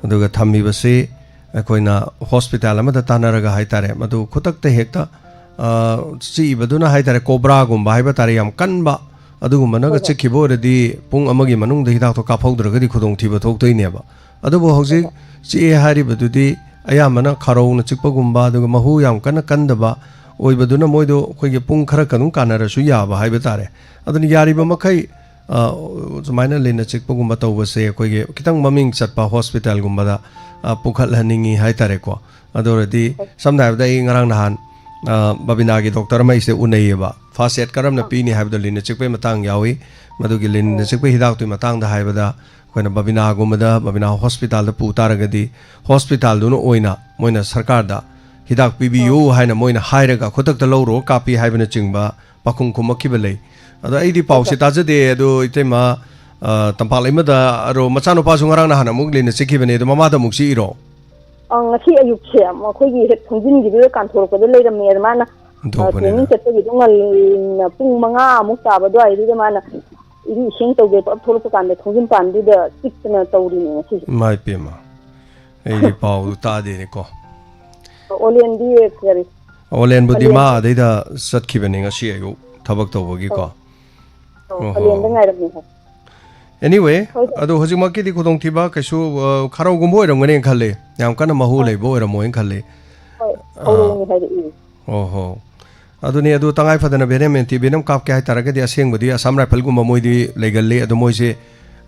ꯑꯗꯨꯒ ꯊꯝꯃꯤꯕꯁꯤ ꯑꯩꯈꯣꯏꯅ ꯍꯣꯁꯄꯤꯇꯥꯜ ꯑꯃꯗ ꯇꯥꯟꯅꯔꯒ ꯍꯥꯏꯇꯥꯔꯦ, ꯃꯗꯨ ꯈꯨꯗꯛꯇ ꯍꯦꯛꯇ, ꯑ, ꯆꯤꯛꯏꯕꯗꯨꯅ ꯍꯥꯏꯇꯥꯔꯦ, ꯀꯣꯕ꯭ꯔꯥꯒꯨꯝꯕ ꯍꯥꯏꯕ ꯇꯥꯔꯦ, ꯌꯥꯝ ꯀꯟꯕ ꯑꯗꯨꯒꯨꯝꯕꯅꯒ ꯍꯣꯏ, ꯍꯣꯏ꯫ ꯆꯤꯛꯈꯤꯕ ꯑꯣꯏꯔꯗꯤ ꯄꯨꯡ ꯑꯃꯒꯤ ꯃꯅꯨꯡꯗ ꯍꯤꯗꯥꯛꯇꯣ ꯀꯥꯞꯍꯧꯗ꯭ꯔꯒꯗꯤ ꯈꯨꯗꯣꯡꯊꯤꯕ ꯊꯣꯛꯇꯣꯏꯅꯦꯕ꯫ ꯑꯗꯨꯕꯨ ꯍꯣꯏ, ꯍꯧꯖꯤꯛ ꯍꯣꯏ꯫ ꯆꯤꯛꯑꯦ ꯍꯥꯏꯔꯤꯕꯗꯨꯗꯤ ꯑꯌꯥꯝꯕꯅ ꯈꯥꯔꯧꯅ ꯆꯤꯛꯄꯒꯨꯝꯕ, ꯑꯗꯨꯒ ꯃꯍꯨ ꯌꯥꯝ ꯀꯟꯅ ꯀꯟꯗꯕ ꯑꯣꯏꯕꯗꯨꯅ ꯃꯣꯏꯗꯣ ꯑꯩꯈꯣꯏꯒꯤ ꯄꯨꯡ ꯈꯔ ꯑꯗꯨꯝ ꯀꯥꯟꯅꯔꯁꯨ ꯌꯥꯕ ꯍꯥꯏꯕ ꯇꯥꯔꯦ꯫ ꯑꯗꯨꯅ ꯌꯥꯔꯤꯕ ꯃꯈꯩ, ꯑ, ꯁꯨꯃꯥꯏꯅ ꯂꯤꯟꯅ ꯆꯤꯛꯄꯒꯨꯝꯕ ꯇꯧꯕꯁꯦ ꯑꯩꯈꯣꯏꯒꯤ ꯈꯤꯇꯪ ꯃꯃꯤꯡ ꯆꯠꯄ ꯍꯣꯁꯄꯤꯇꯥꯜꯒꯨꯝꯕꯗ, ꯑ, ꯄꯨꯈꯠꯍꯟꯅꯤꯡꯉꯤ ꯍꯥꯏꯇꯥꯔꯦꯀꯣ꯫ ꯑꯗꯨ ꯑꯣꯏꯔꯗꯤ, ꯍꯣꯏ꯫ ꯁꯝꯅ ꯍꯥꯏꯔꯕꯗ, ꯑꯩ ꯉꯔꯥꯡ ꯅꯍꯥꯟ, ꯑ, ꯕꯕꯤꯅꯥꯒꯤ ꯗꯣꯛꯇꯔ ꯑꯃ ꯑꯩꯁꯦ ꯎꯅꯩꯌꯦꯕ꯫ ꯐꯥꯔꯁ ꯑꯦꯗ ꯀꯔꯝꯅ ꯑꯥ꯫ ꯄꯤꯅꯤ ꯍꯥꯏꯕꯗꯣ, ꯂꯤꯟꯅ ꯆꯤꯛꯄꯒꯤ ꯃꯇꯥꯡ ꯌꯥꯎꯏ, ꯃꯗꯨꯒꯤ ꯂꯤꯟꯅ ꯑꯣ꯫ ꯆꯤꯛꯄꯒꯤ ꯍꯤꯗꯥꯛꯇꯨꯒꯤ ꯃꯇꯥꯡꯗ ꯍꯥꯏꯕꯗ, ꯑꯩꯈꯣꯏꯅ ꯕꯕꯤꯅꯥꯒꯨꯝꯕꯗ, ꯕꯕꯤꯅꯥ ꯍꯣꯁꯄꯤꯇꯥꯜꯗ ꯄꯨ ꯇꯥꯔꯒꯗꯤ, ꯍꯣꯁꯄꯤꯇꯥꯜꯗꯨꯅ ꯑꯣꯏꯅ ꯃꯣꯏꯅ ꯁꯔꯀꯥꯔꯗ ꯍꯤꯗꯥꯛ ꯄꯤꯕꯤꯌꯨ ꯑꯥ꯫ ꯍꯥꯏꯅ ꯃꯣꯏꯅ ꯍꯥꯏꯔꯒ ꯈꯨꯗꯛꯇ ꯂꯧꯔꯨꯔ ꯀꯥꯞꯄꯤ ꯍꯥꯏꯕꯅꯆꯤꯡꯕ ꯄꯥꯎꯈꯨꯝ ꯈꯨꯝꯃꯛꯈꯤꯕ ꯂꯩ꯫ ꯑꯗꯣ ꯑꯩꯗꯤ ꯄꯥꯎꯁꯦ ꯑꯠꯆꯥ꯫ ꯇꯥꯖꯗꯦ꯫ ꯑꯗꯣ ꯏꯇꯩꯃ, ꯑ, ꯇꯝꯄꯥꯛ ꯂꯩꯃꯗ ꯑꯔꯣ-, ꯃꯆꯥꯅꯨꯄꯥꯁꯨ ꯉꯔꯥꯡ ꯅꯍꯥꯟ ꯑꯃꯨꯛ ꯂꯤꯟꯅ ꯆꯤꯛꯈꯤꯕꯅꯦ꯫ ꯑꯗꯣ ꯃꯃꯥꯗ ꯑꯃꯨꯛ ꯆꯤꯛꯏꯔꯣ? ꯑ, ꯉꯁꯤ ꯑꯌꯨꯛꯁꯦ ꯃꯈꯣꯏꯒꯤ ꯍꯦꯛ ꯊꯣꯡꯖꯤꯟꯒꯤꯗꯨꯗ ꯀꯥꯟꯊꯣꯔꯛꯄꯗ ꯂꯩꯔꯝꯃꯦ꯫ ꯑꯗ ꯃꯥꯅ, ꯑ, ꯑꯣꯟꯊꯣꯛꯄꯅꯤꯗ꯫ ꯇ꯭ꯔꯦꯅꯤꯡ ꯆꯠꯄꯒꯤꯗꯣ ꯉꯟꯅ ꯄꯨꯡ ꯃꯉꯥ ꯑꯃꯨꯛ ꯇꯥꯕ ꯑꯗꯨꯋꯥꯏꯗꯨꯗ ꯃꯥꯅ ꯏꯔꯨ ꯏꯁꯤꯡ ꯇꯧꯒꯦ ꯄꯨꯂꯞ ꯊꯣꯛꯂꯛꯄ ꯀꯥꯟꯗ ꯊꯣꯡꯖꯤꯟ ꯄꯥꯟꯗꯨꯗ ꯆꯤꯛꯇꯅ ꯇꯧꯔꯤꯅꯦ ꯉꯁꯤꯁꯦ꯫ ꯏꯃꯥ ꯏꯄꯦꯝꯃ, ꯑꯩꯗꯤ ꯄꯥꯎꯗꯨ ꯇꯥꯗꯦꯅꯦꯀꯣ꯫ ꯑꯣꯂꯦꯟꯗꯤ ꯀꯔꯤ? ꯑꯣꯂꯦꯟꯕꯨꯗꯤ ꯃꯥ ꯑꯣꯂꯦꯟ꯫ ꯑꯗꯩꯗ ꯆꯠꯈꯤꯕꯅꯦ ꯉꯁꯤ ꯑꯌꯨꯛ ꯊꯕꯛ ꯇꯧꯕꯒꯤꯀꯣ꯫ ꯑꯣ, ꯑꯣꯍꯣ꯫ ꯑꯣꯂꯦꯟꯗ ꯉꯥꯏꯔꯝꯃꯦ ꯍꯥꯏ꯫ Anyway, ꯍꯣꯏ, ꯍꯣꯏ꯫ ꯑꯗꯣ ꯍꯧꯖꯤꯛꯃꯛꯀꯤꯗꯤ ꯈꯨꯗꯣꯡꯊꯤꯕ ꯀꯩꯁꯨ, ꯑ, ꯈꯔꯧꯒꯨꯝꯕ ꯑꯣꯏꯔꯝꯒꯅꯦꯅ ꯈꯜꯂꯦ꯫ ꯌꯥꯝ ꯀꯟꯅ ꯃꯍꯨ ꯑꯥ꯫ ꯂꯩꯕ ꯑꯣꯏꯔꯝꯃꯣꯏꯅ ꯈꯜꯂꯦ꯫ ꯍꯣꯏ, ꯑ, ꯈꯔꯧꯅꯤ ꯍꯥꯏꯔꯛꯏ꯫ ꯑꯣꯍꯣ꯫ ꯑꯗꯨꯅꯤ, ꯑꯗꯨ ꯇꯉꯥꯏ ꯐꯗꯅ ꯚꯦꯅꯝ, ꯑꯦꯟꯇꯤ ꯚꯦꯅꯝ ꯀꯥꯞꯀꯦ ꯍꯥꯏꯇꯥꯔꯒꯗꯤ ꯑꯁꯦꯡꯕꯗꯤ ꯑꯁꯥꯝ ꯔꯥꯏꯐꯜꯒꯨꯝꯕ ꯃꯣꯏꯗꯤ ꯂꯩꯒꯜꯂꯤ꯫ ꯑꯗꯣ ꯃꯣꯏꯁꯦ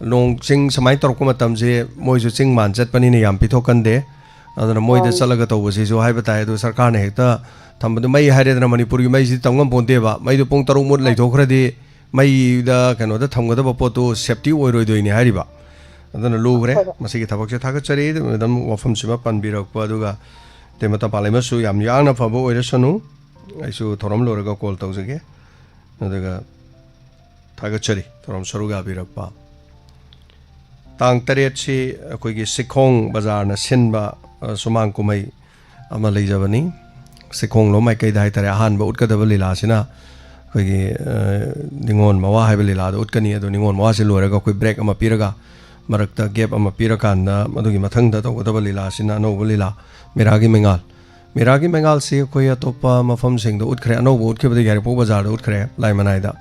ꯅꯣꯡ ꯆꯤꯡ ꯁꯨꯃꯥꯏꯅ ꯇꯧꯔꯛꯄ ꯃꯇꯝꯁꯦ ꯃꯣꯏꯁꯨ ꯆꯤꯡ ꯃꯥꯟ ꯆꯠꯄꯅꯤꯅ ꯌꯥꯝ ꯄꯤꯊꯣꯛꯀꯟꯗꯦ꯫ ꯑꯗꯨꯅ ꯃꯣꯏꯗ ꯑꯣ꯫ ꯆꯠꯂꯒ ꯇꯧꯕꯁꯤꯁꯨ ꯍꯥꯏꯕ ꯇꯥꯏ꯫ ꯑꯗꯨ ꯁꯔꯀꯥꯔꯅ ꯍꯦꯛꯇ ꯊꯝꯕꯗꯨ, ꯃꯩ ꯍꯥꯏꯔꯦꯗꯅ, ꯃꯅꯤꯄꯨꯔꯒꯤ ꯃꯩꯁꯤꯗꯤ ꯇꯝ ꯉꯝꯄꯣꯟꯇꯦꯕ꯫ ꯃꯩꯗꯨ ꯄꯨꯡ ꯇꯔꯨꯛ ꯃꯨꯠ ꯂꯩꯊꯣꯛꯈ꯭ꯔꯗꯤ ꯃꯩꯗ ꯀꯩꯅꯣꯗ ꯊꯝꯒꯗꯕ ꯄꯣꯠꯇꯨ safety ꯑꯣꯏꯔꯣꯏꯗꯣꯏꯅꯤ ꯍꯥꯏꯔꯤꯕ꯫ ꯑꯗꯨꯅ ꯂꯨꯈ꯭ꯔꯦ꯫ ꯍꯣꯏ, ꯍꯣꯏ꯫ ꯃꯁꯤꯒꯤ ꯊꯕꯛꯁꯦ ꯊꯥꯒꯠꯆꯔꯤ꯫ ꯃꯦꯗꯥꯝ ꯋꯥꯐꯝꯁꯤꯃ ꯄꯟꯕꯤꯔꯛꯄ, ꯑꯗꯨꯒ ꯏꯇꯩꯃ ꯇꯝꯄꯥꯛꯂꯩꯃꯁꯨ ꯌꯥꯝ ꯌꯥꯡꯅ ꯐꯕ ꯑꯣꯏꯔꯁꯅꯨ꯫ ꯑꯩꯁꯨ ꯊꯧꯔꯝ ꯂꯣꯏꯔꯒ call ꯇꯧꯖꯒꯦ꯫ ꯑꯗꯨꯒ ꯊꯥꯒꯠꯆꯔꯤ ꯊꯧꯔꯝ ꯁꯔꯨꯛ ꯌꯥꯕꯤꯔꯛꯄ꯫ ꯇꯥꯡ ꯇꯔꯦꯠꯁꯤ ꯑꯩꯈꯣꯏꯒꯤ ꯆꯤꯡꯈꯣꯡ ꯕꯖꯥꯔꯅ ꯁꯤꯟꯕ, ꯑ, ꯁꯨꯃꯥꯡ ꯀꯨꯝꯍꯩ ꯑꯃ ꯂꯩꯖꯕꯅꯤ꯫ ꯆꯤꯡꯈꯣꯡꯂꯣꯝ ꯃꯥꯏꯀꯩꯗ ꯍꯥꯏꯇꯥꯔꯦ, ꯑꯍꯥꯟꯕ ꯎꯠꯀꯗꯕ ꯂꯤꯂꯥꯁꯤꯅ ꯑꯩꯈꯣꯏꯒꯤ, ꯑ, ꯅꯤꯉꯣꯜ ꯃꯋꯥ ꯍꯥꯏꯕ ꯂꯤꯂꯥꯗꯣ ꯎꯠꯀꯅꯤ꯫ ꯑꯗꯣ ꯅꯤꯉꯣꯜ ꯃꯋꯥꯁꯤ ꯂꯣꯏꯔꯒ ꯑꯩꯈꯣꯏ break ꯑꯃ ꯄꯤꯔꯒ, ꯃꯔꯛꯇ gap ꯑꯃ ꯄꯤꯔꯀꯥꯟꯗ, ꯑꯗꯨꯒꯤ ꯃꯊꯪꯗ ꯇꯧꯒꯗꯕ ꯂꯤꯂꯥꯁꯤꯅ ꯑꯅꯧꯕ ꯂꯤꯂꯥ, ꯃꯤꯔꯥꯒꯤ ꯃꯩꯉꯥꯜ꯫ ꯃꯤꯔꯥꯒꯤ ꯃꯩꯉꯥꯜꯁꯤ ꯑꯩꯈꯣꯏ ꯑꯇꯣꯞꯄ ꯃꯐꯝꯁꯤꯡꯗ ꯎꯠꯈ꯭ꯔꯦ, ꯑꯅꯧꯕ ꯎꯠꯈꯤꯕꯗꯒꯤ ꯌꯥꯏꯔꯤꯄꯣꯛ ꯕꯖꯥꯔꯗ ꯎꯠꯈ꯭ꯔꯦ, ꯂꯥꯏꯃꯅꯥꯏꯗ꯫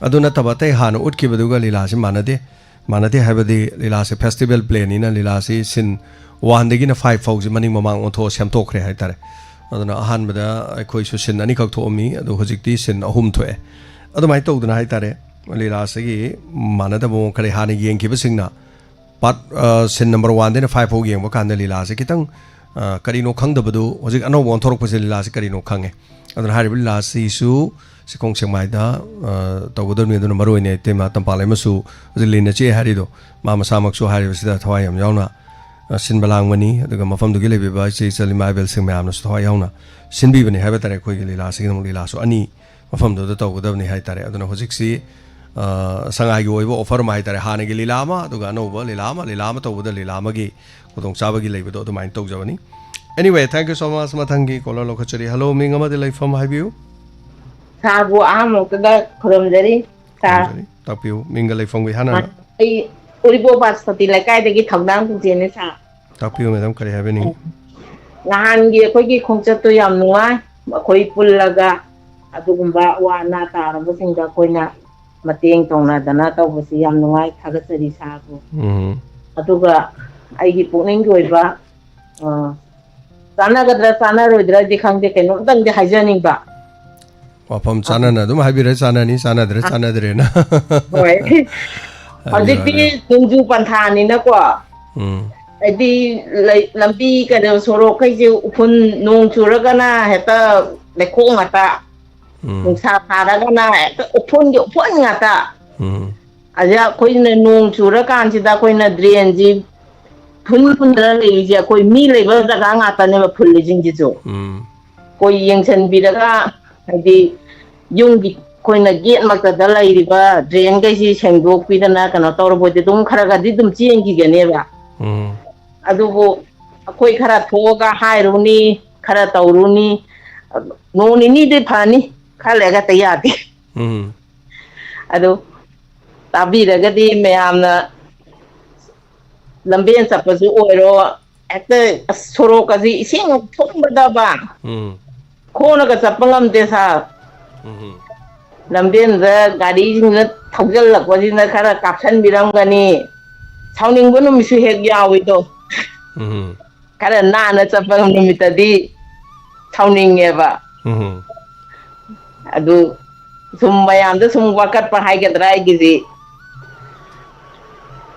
ꯑꯗꯨ ꯅꯠꯇꯕ ꯑꯇꯩ ꯍꯥꯟꯅ ꯎꯠꯈꯤꯕꯗꯨꯒ ꯂꯤꯂꯥꯁꯤ ꯃꯥꯟꯅꯗꯦ꯫ ꯃꯥꯟꯅꯗꯦ ꯍꯥꯏꯕꯗꯤ ꯂꯤꯂꯥꯁꯦ festival playꯅꯤꯅ ꯂꯤꯂꯥꯁꯤ scene oneꯗꯒꯤꯅ five ꯐꯥꯎꯁꯤ ꯃꯅꯤꯡ ꯃꯃꯥꯡ ꯑꯣꯟꯊꯣꯛꯑ ꯁꯦꯝꯗꯣꯛꯈ꯭ꯔꯦ ꯍꯥꯏꯇꯥꯔꯦ꯫ ꯑꯗꯨꯅ ꯑꯍꯥꯟꯕꯗ ꯑꯩꯈꯣꯏꯁꯨ scene ꯑꯅꯤꯈꯛ ꯊꯣꯛꯑꯝꯃꯤ, ꯑꯗꯣ ꯍꯧꯖꯤꯛꯇꯤ scene ꯑꯍꯨꯝ ꯊꯣꯛꯑꯦ꯫ ꯑꯗꯨꯃꯥꯏꯅ ꯇꯧꯗꯅ ꯍꯥꯏꯇꯥꯔꯦ, ꯂꯤꯂꯥꯁꯤꯒꯤ ꯃꯥꯟꯅꯗꯕ ꯃꯑꯣꯡ ꯈꯔ ꯂꯩ꯫ ꯍꯥꯟꯅ ꯌꯦꯡꯈꯤꯕꯁꯤꯡꯅ part, ꯑ, scene number oneꯗꯩꯅ five ꯐꯥꯎ ꯌꯦꯡꯕ ꯀꯥꯟꯗ ꯂꯤꯂꯥꯁꯦ ꯈꯤꯇꯪ, ꯑ, ꯀꯔꯤꯅꯣ ꯈꯪꯗꯕꯗꯨ ꯍꯧꯖꯤꯛ ꯑꯅꯧꯕ ꯑꯣꯟꯊꯣꯔꯛꯄꯁꯦ ꯂꯤꯂꯥꯁꯦ ꯀꯔꯤꯅꯣ ꯈꯪꯉꯦ꯫ ꯑꯗꯨꯅ ꯍꯥꯏꯔꯤꯕ ꯂꯤꯂꯥꯁꯤꯁꯨ ꯆꯤꯡꯈꯣꯡ ꯁꯦꯛꯃꯥꯏꯗ, ꯑ, ꯇꯧꯒꯗꯕꯅꯤ꯫ ꯑꯗꯨꯅ ꯃꯔꯨ ꯑꯣꯏꯅ ꯏꯇꯩꯃ ꯇꯝꯄꯥꯛꯂꯩꯃꯁꯨ ꯍꯧꯖꯤꯛ ꯂꯤꯟꯅ ꯆꯤꯛꯑꯦ ꯍꯥꯏꯔꯤꯗꯣ, ꯃꯥ ꯃꯁꯥꯃꯛꯁꯨ ꯍꯥꯏꯔꯤꯕꯁꯤꯗ ꯊꯋꯥꯏ ꯌꯥꯝ ꯌꯥꯎꯅ, ꯑ, ꯁꯤꯟꯕ ꯂꯥꯡꯕꯅꯤ꯫ ꯑꯗꯨꯒ ꯃꯐꯝꯗꯨꯒꯤ ꯂꯩꯕꯤꯕ ꯏꯆꯦ ꯏꯆꯜ ꯏꯃꯥ ꯏꯕꯦꯜꯁꯤꯡ ꯃꯌꯥꯝꯅꯁꯨ ꯊꯋꯥꯏ ꯌꯥꯎꯅ ꯁꯤꯟꯕꯤꯕꯅꯤ ꯍꯥꯏꯕ ꯇꯥꯔꯦ꯫ ꯑꯩꯈꯣꯏꯒꯤ ꯂꯤꯂꯥꯁꯤꯒꯤꯗꯃꯛ ꯂꯤꯂꯥꯁꯨ ꯑꯅꯤ ꯃꯐꯝꯗꯨꯗ ꯇꯧꯒꯗꯕꯅꯤ ꯍꯥꯏꯇꯥꯔꯦ꯫ ꯑꯗꯨꯅ ꯍꯧꯖꯤꯛꯁꯤ, ꯑ, ꯁꯉꯥꯏꯒꯤ ꯑꯣꯏꯕ offer ꯑꯃ ꯍꯥꯏꯇꯥꯔꯦ, ꯍꯥꯟꯅꯒꯤ ꯂꯤꯂꯥ ꯑꯃ, ꯑꯗꯨꯒ ꯑꯅꯧꯕ ꯂꯤꯂꯥ ꯑꯃ, ꯂꯤꯂꯥ ꯑꯃ ꯇꯧꯕꯗ ꯂꯤꯂꯥ ꯑꯃꯒꯤ ꯈꯨꯗꯣꯡꯆꯥꯕꯒꯤ ꯂꯩꯕꯗꯣ ꯑꯗꯨꯃꯥꯏꯅ ꯇꯧꯖꯕꯅꯤ꯫ Anyway, thank you so much꯫ ꯃꯊꯪꯒꯤ caller ꯂꯧꯈꯠꯆꯔꯤ꯫ Hello, ꯃꯤꯡ ꯑꯃꯗꯤ ꯂꯩꯐꯝ ꯍꯥꯏꯕꯤꯌꯨ꯫ ꯁꯥꯔꯕꯨ ꯑꯍꯥꯟꯕꯃꯛꯇꯗ ꯈꯨꯔꯨꯝꯖꯔꯤ, ꯁꯥꯔ꯫ ꯈꯨꯔꯨꯝꯖꯔꯤ꯫ ꯇꯥꯛꯄꯤꯌꯨ, ꯃꯤꯡꯒ ꯂꯩꯐꯝꯒ ꯏꯍꯥꯟ ꯍꯥꯟꯅ꯫ ꯑꯩ ꯎꯔꯤꯄꯣꯛ ꯕꯥꯁꯄꯇꯤ ꯂꯩꯀꯥꯏꯗꯒꯤ ꯊꯧꯗꯥꯝ ꯀꯨꯝꯖꯦꯅꯤ, ꯁꯥꯔ꯫ ꯇꯥꯛꯄꯤꯌꯨ, ꯃꯦꯗꯥꯝ, ꯀꯔꯤ ꯍꯥꯏꯕꯤꯅꯤꯡꯉꯤ? ꯅꯍꯥꯟꯒꯤ ꯑꯩꯈꯣꯏꯒꯤ ꯈꯣꯡꯆꯠꯇꯨ ꯌꯥꯝ ꯅꯨꯡꯉꯥꯏ꯫ ꯑꯩꯈꯣꯏ ꯄꯨꯜꯂꯒ ꯑꯗꯨꯒꯨꯝꯕ ꯑꯋꯥ ꯑꯅꯥ ꯇꯥꯔꯕꯁꯤꯡꯗ ꯑꯩꯈꯣꯏꯅ ꯃꯇꯦꯡ ꯇꯧꯅꯗꯅ ꯇꯧꯕꯁꯤ ꯌꯥꯝ ꯅꯨꯡꯉꯥꯏ, ꯊꯥꯒꯠꯆꯔꯤ ꯁꯥꯔꯕꯨ꯫ ꯎꯝ꯫ ꯑꯗꯨꯒ ꯑꯩꯒꯤ ꯄꯨꯛꯅꯤꯡꯒꯤ ꯑꯣꯏꯕ, ꯑ, ꯆꯥꯟꯅꯒꯗ꯭ꯔꯥ ꯆꯥꯟꯅꯔꯣꯏꯗ꯭ꯔꯥꯗꯤ ꯈꯪꯗꯦ, ꯀꯩꯅꯣꯝꯇꯪꯗꯤ ꯍꯥꯏꯖꯅꯤꯡꯕ꯫ ꯋꯥꯐꯝ ꯆꯥꯟꯅꯅ ꯑꯗꯨꯝ ꯍꯥꯏꯕꯤꯔꯦ, ꯆꯥꯟꯅꯅꯤ, ꯆꯥꯟꯅꯗ꯭ꯔꯦ, ꯑ, ꯆꯥꯟꯅꯗ꯭ꯔꯦꯅ꯫ ꯍꯣꯏ꯫ ꯍꯥꯏꯕꯤꯌꯨ, ꯍꯧꯖꯤꯛꯇꯤ ꯍꯥꯏꯕꯤꯌꯨ꯫ ꯅꯣꯡꯖꯨ ꯄꯟꯊꯥꯅꯤꯅꯀꯣ꯫ ꯎꯝ꯫ ꯍꯥꯏꯗꯤ ꯂꯩ-, ꯂꯝꯕꯤ ꯀꯩꯅꯣ ꯁꯣꯔꯣꯛꯈꯩꯁꯦ ꯎꯐꯨꯟ, ꯅꯣꯡ ꯆꯨꯔꯒꯅ ꯍꯦꯛꯇ ꯂꯩꯈꯣꯝ ꯉꯥꯛꯇ, ꯎꯝ꯫ ꯅꯨꯡꯁꯥ ꯁꯥꯔꯒꯅ ꯍꯦꯛꯇ ꯎꯐꯨꯟꯒꯤ ꯎꯐꯨꯟ ꯉꯥꯛꯇ꯫ ꯎꯝ꯫ ꯑꯗ ꯑꯩꯈꯣꯏꯅ ꯅꯣꯡ ꯆꯨꯔꯀꯥꯟꯁꯤꯗ ꯑꯩꯈꯣꯏꯅ drainꯁꯤ ꯐꯨꯟ ꯐꯨꯟꯗꯅ ꯂꯩꯔꯤꯁꯦ ꯑꯩꯈꯣꯏ ꯃꯤ ꯂꯩꯕ ꯖꯒꯥ ꯉꯥꯛꯇꯅꯦꯕ ꯐꯨꯜꯂꯤꯁꯤꯡꯁꯤꯁꯨ꯫ ꯎꯝ꯫ ꯑꯩꯈꯣꯏ ꯌꯦꯡꯁꯤꯟꯕꯤꯔꯒ, ꯍꯥꯏꯗꯤ ꯌꯨꯝꯒꯤ ꯑꯩꯈꯣꯏꯅ gate ꯃꯛꯇꯗ ꯂꯩꯔꯤꯕ drainꯈꯩꯁꯤ ꯁꯦꯡꯗꯣꯛꯄꯤꯗꯅ ꯀꯩꯅꯣ ꯇꯧꯔꯕꯣꯏꯗꯤ ꯑꯗꯨꯝ ꯈꯔ ꯈꯔꯗꯤ ꯑꯗꯨꯝ ꯆꯦꯟꯈꯤꯒꯅꯦꯕ꯫ ꯎꯝ꯫ ꯑꯗꯨꯕꯨ ꯑꯩꯈꯣꯏ ꯈꯔ ꯊꯣꯛꯑꯒ ꯍꯥꯏꯔꯨꯅꯤ, ꯈꯔ ꯇꯧꯔꯨꯅꯤ, ꯅꯣꯡ ꯅꯤꯅꯤꯗꯤ ꯐꯅꯤ, ꯈꯔ ꯂꯩꯔꯒ ꯍꯦꯛꯇ ꯌꯥꯗꯦ꯫ ꯎꯝ꯫ ꯑꯗꯨ ꯇꯥꯕꯤꯔꯒꯗꯤ ꯃꯌꯥꯝꯅ ꯂꯝꯕꯦꯟ ꯆꯠꯄꯁꯨ ꯑꯣꯏꯔꯣ, ꯍꯦꯛꯇ ꯑꯁ ꯁꯣꯔꯣꯛꯀꯁꯤ ꯏꯁꯤꯡ ꯊꯨꯝꯕꯗꯕ ꯎꯝ꯫ ꯈꯣꯡꯅꯒ ꯆꯠꯄ ꯉꯝꯗꯦ ꯁꯥꯔ꯫ ꯎꯝ꯫ ꯂꯝꯕꯦꯟꯗ ꯒꯥꯔꯤꯁꯤꯡꯅ ꯊꯧꯖꯤꯜꯂꯛꯄꯁꯤꯅ ꯈꯔ ꯀꯥꯞꯁꯤꯟꯕꯤꯔꯝꯒꯅꯤ꯫ ꯁꯥꯎꯅꯤꯡꯕ ꯅꯨꯃꯤꯠꯁꯨ ꯍꯦꯛ ꯌꯥꯎꯏꯗꯣ꯫ ꯎꯝ꯫ ꯈꯔ ꯅꯥꯟꯅ ꯆꯠꯄ ꯅꯨꯃꯤꯠꯇꯗꯤ ꯁꯥꯎꯅꯤꯡꯉꯦꯕ꯫ ꯎꯝ꯫ ꯑꯗꯨ ꯁꯨꯝ ꯃꯌꯥꯝꯗ ꯁꯨꯝ ꯋꯥꯀꯠꯄ ꯍꯥꯏꯒꯗ꯭ꯔꯥ ꯑꯩꯒꯤꯗꯤ꯫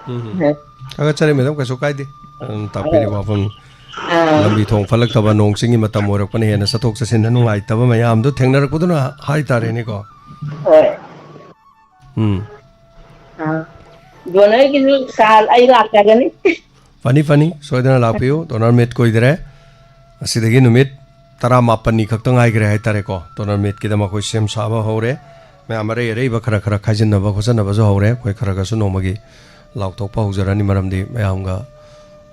ꯎꯝ꯫ ꯊꯥꯒꯠꯆꯔꯤ ꯃꯦꯗꯥꯝ, ꯀꯩꯁꯨ ꯀꯥꯏꯗꯦ꯫ ꯑꯗꯨꯝ ꯇꯥꯛꯄꯤꯔꯤꯕ ꯋꯥꯐꯝ, ꯑꯥ꯫ ꯂꯝꯕꯤ ꯊꯣꯡ ꯐꯠꯂꯛꯇꯕ, ꯅꯣꯡ ꯆꯤꯡꯒꯤ ꯃꯇꯝ ꯑꯣꯏꯔꯛꯄꯅ ꯍꯦꯟꯅ ꯆꯠꯊꯣꯛ ꯆꯠꯁꯤꯟꯗ ꯅꯨꯡꯉꯥꯏꯇꯕ ꯃꯌꯥꯝꯗꯣ ꯊꯦꯡꯅꯔꯛꯄꯗꯨꯅ ꯍꯥꯏꯇꯥꯔꯦꯅꯦꯀꯣ꯫ ꯍꯣꯏ꯫ ꯎꯝ꯫ ꯑꯥ꯫ ꯗꯣꯅꯔꯒꯤꯁꯨ ꯁꯥꯔ ꯑꯩ ꯂꯥꯛꯆꯒꯅꯤ꯫ ꯐꯅꯤ, ꯐꯅꯤ, ꯁꯣꯏꯗꯅ ꯂꯥꯛꯄꯤꯌꯨ꯫ ꯗꯣꯅꯔ ꯃꯤꯠ ꯀꯨꯏꯗ꯭ꯔꯦ꯫ ꯉꯁꯤꯗꯒꯤ ꯅꯨꯃꯤꯠ ꯇꯔꯥꯃꯥꯄꯟꯅꯤ ꯈꯛꯇ ꯉꯥꯏꯈ꯭ꯔꯦ ꯍꯥꯏꯇꯥꯔꯦꯀꯣ꯫ ꯗꯣꯅꯔ ꯃꯤꯠꯀꯤꯗꯃꯛ ꯑꯩꯈꯣꯏ ꯁꯦꯝ ꯁꯥꯕ ꯍꯧꯔꯦ꯫ ꯃꯌꯥꯝ ꯑꯔꯩ ꯑꯔꯩꯕ ꯈꯔ ꯈꯔ ꯈꯥꯏꯖꯤꯟꯅꯕ ꯈꯣꯠꯆꯟꯅꯕꯁꯨ ꯍꯧꯔꯦ꯫ ꯑꯩꯈꯣꯏ ꯈꯔ ꯈꯔꯁꯨ ꯅꯣꯡꯃꯒꯤ ꯂꯥꯎꯊꯣꯛꯄ ꯍꯧꯖꯔꯅꯤ, ꯃꯔꯝꯗꯤ ꯃꯌꯥꯝꯒ,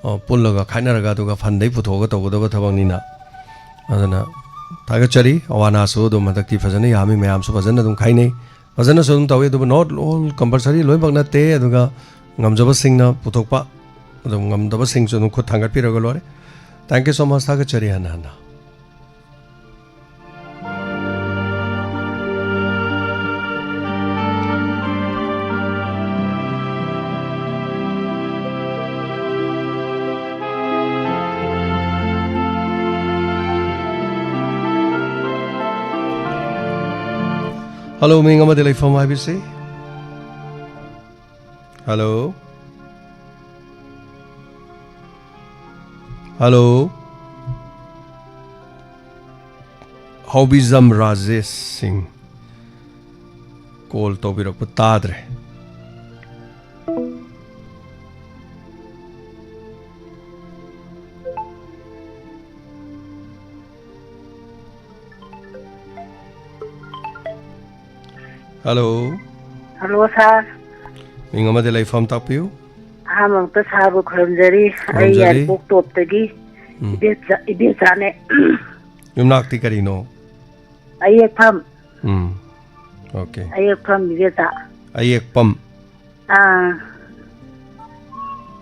ꯑ, ꯄꯨꯜꯂꯒ ꯈꯥꯏꯅꯔꯒ ꯑꯗꯨꯒ ꯐꯟꯗꯩ ꯄꯨꯊꯣꯛꯑꯒ ꯇꯧꯒꯗꯕ ꯊꯕꯛꯅꯤꯅ꯫ ꯑꯗꯨꯅ ꯊꯥꯒꯠꯆꯔꯤ꯫ ꯑꯋꯥ ꯑꯅꯥꯁꯨ ꯑꯗꯨꯝ ꯍꯟꯗꯛꯇꯤ ꯐꯖꯅ ꯌꯥꯝꯃꯤ, ꯃꯌꯥꯝꯁꯨ ꯐꯖꯅ ꯑꯗꯨꯝ ꯈꯥꯏꯅꯩ꯫ ꯐꯖꯅꯁꯨ ꯑꯗꯨꯝ ꯇꯧꯋꯤ, ꯑꯗꯨꯕꯨ not all compulsory ꯂꯣꯏꯅꯃꯛ ꯅꯠꯇꯦ꯫ ꯑꯗꯨꯒ ꯉꯝꯖꯕꯁꯤꯡꯅ ꯄꯨꯊꯣꯛꯄ, ꯑꯗꯨꯝ ꯉꯝꯗꯕꯁꯤꯡꯁꯨ ꯑꯗꯨꯝ ꯈꯨꯠ ꯊꯥꯡꯒꯠꯄꯤꯔꯒ ꯂꯣꯏꯔꯦ꯫ Thank you so much, ꯊꯥꯒꯠꯆꯔꯤ ꯍꯟꯅ ꯍꯟꯅ꯫ Hello, ꯃꯤꯡ ꯑꯃꯗꯤ ꯂꯩꯐꯝ ꯍꯥꯏꯕꯤꯁꯤ꯫ Hello꯫ ꯍꯜꯂꯣ꯫ ꯍꯥꯎꯕꯤꯖꯝ ꯔꯥꯖꯦꯁ ꯁꯤꯡ꯫ ꯀꯣꯜ ꯇꯧꯕꯤꯔꯛꯄ ꯇꯥꯗ꯭ꯔꯦ꯫ ꯍꯜꯂꯣ꯫ ꯍꯜꯂꯣ, ꯁꯥꯔ꯫ ꯃꯤꯡ ꯑꯃꯗꯤ ꯂꯩꯐꯝ ꯇꯥꯛꯄꯤꯌꯨ꯫ ꯑꯍꯥꯟꯕꯃꯛꯇ ꯁꯥꯔꯕꯨ ꯈꯨꯔꯨꯝꯖꯔꯤ꯫ ꯑꯩ ꯈꯨꯔꯨꯝꯖꯔꯤ꯫ ꯌꯥꯏꯔꯤꯄꯣꯛ ꯇꯣꯞꯇꯒꯤ ꯎꯝ꯫ ꯏꯕꯦꯆꯥ-, ꯏꯕꯦꯆꯥꯅꯦ꯫ ꯌꯨꯝꯅꯥꯛꯇꯤ ꯀꯔꯤꯅꯣ? ꯑꯌꯦꯛꯐꯝ꯫ ꯎꯝ꯫ ꯑꯣꯀꯦ꯫ ꯑꯌꯦꯛꯐꯝ ꯏꯕꯦꯆꯥ꯫ ꯑꯌꯦꯛꯄꯝ꯫ ꯑꯥ꯫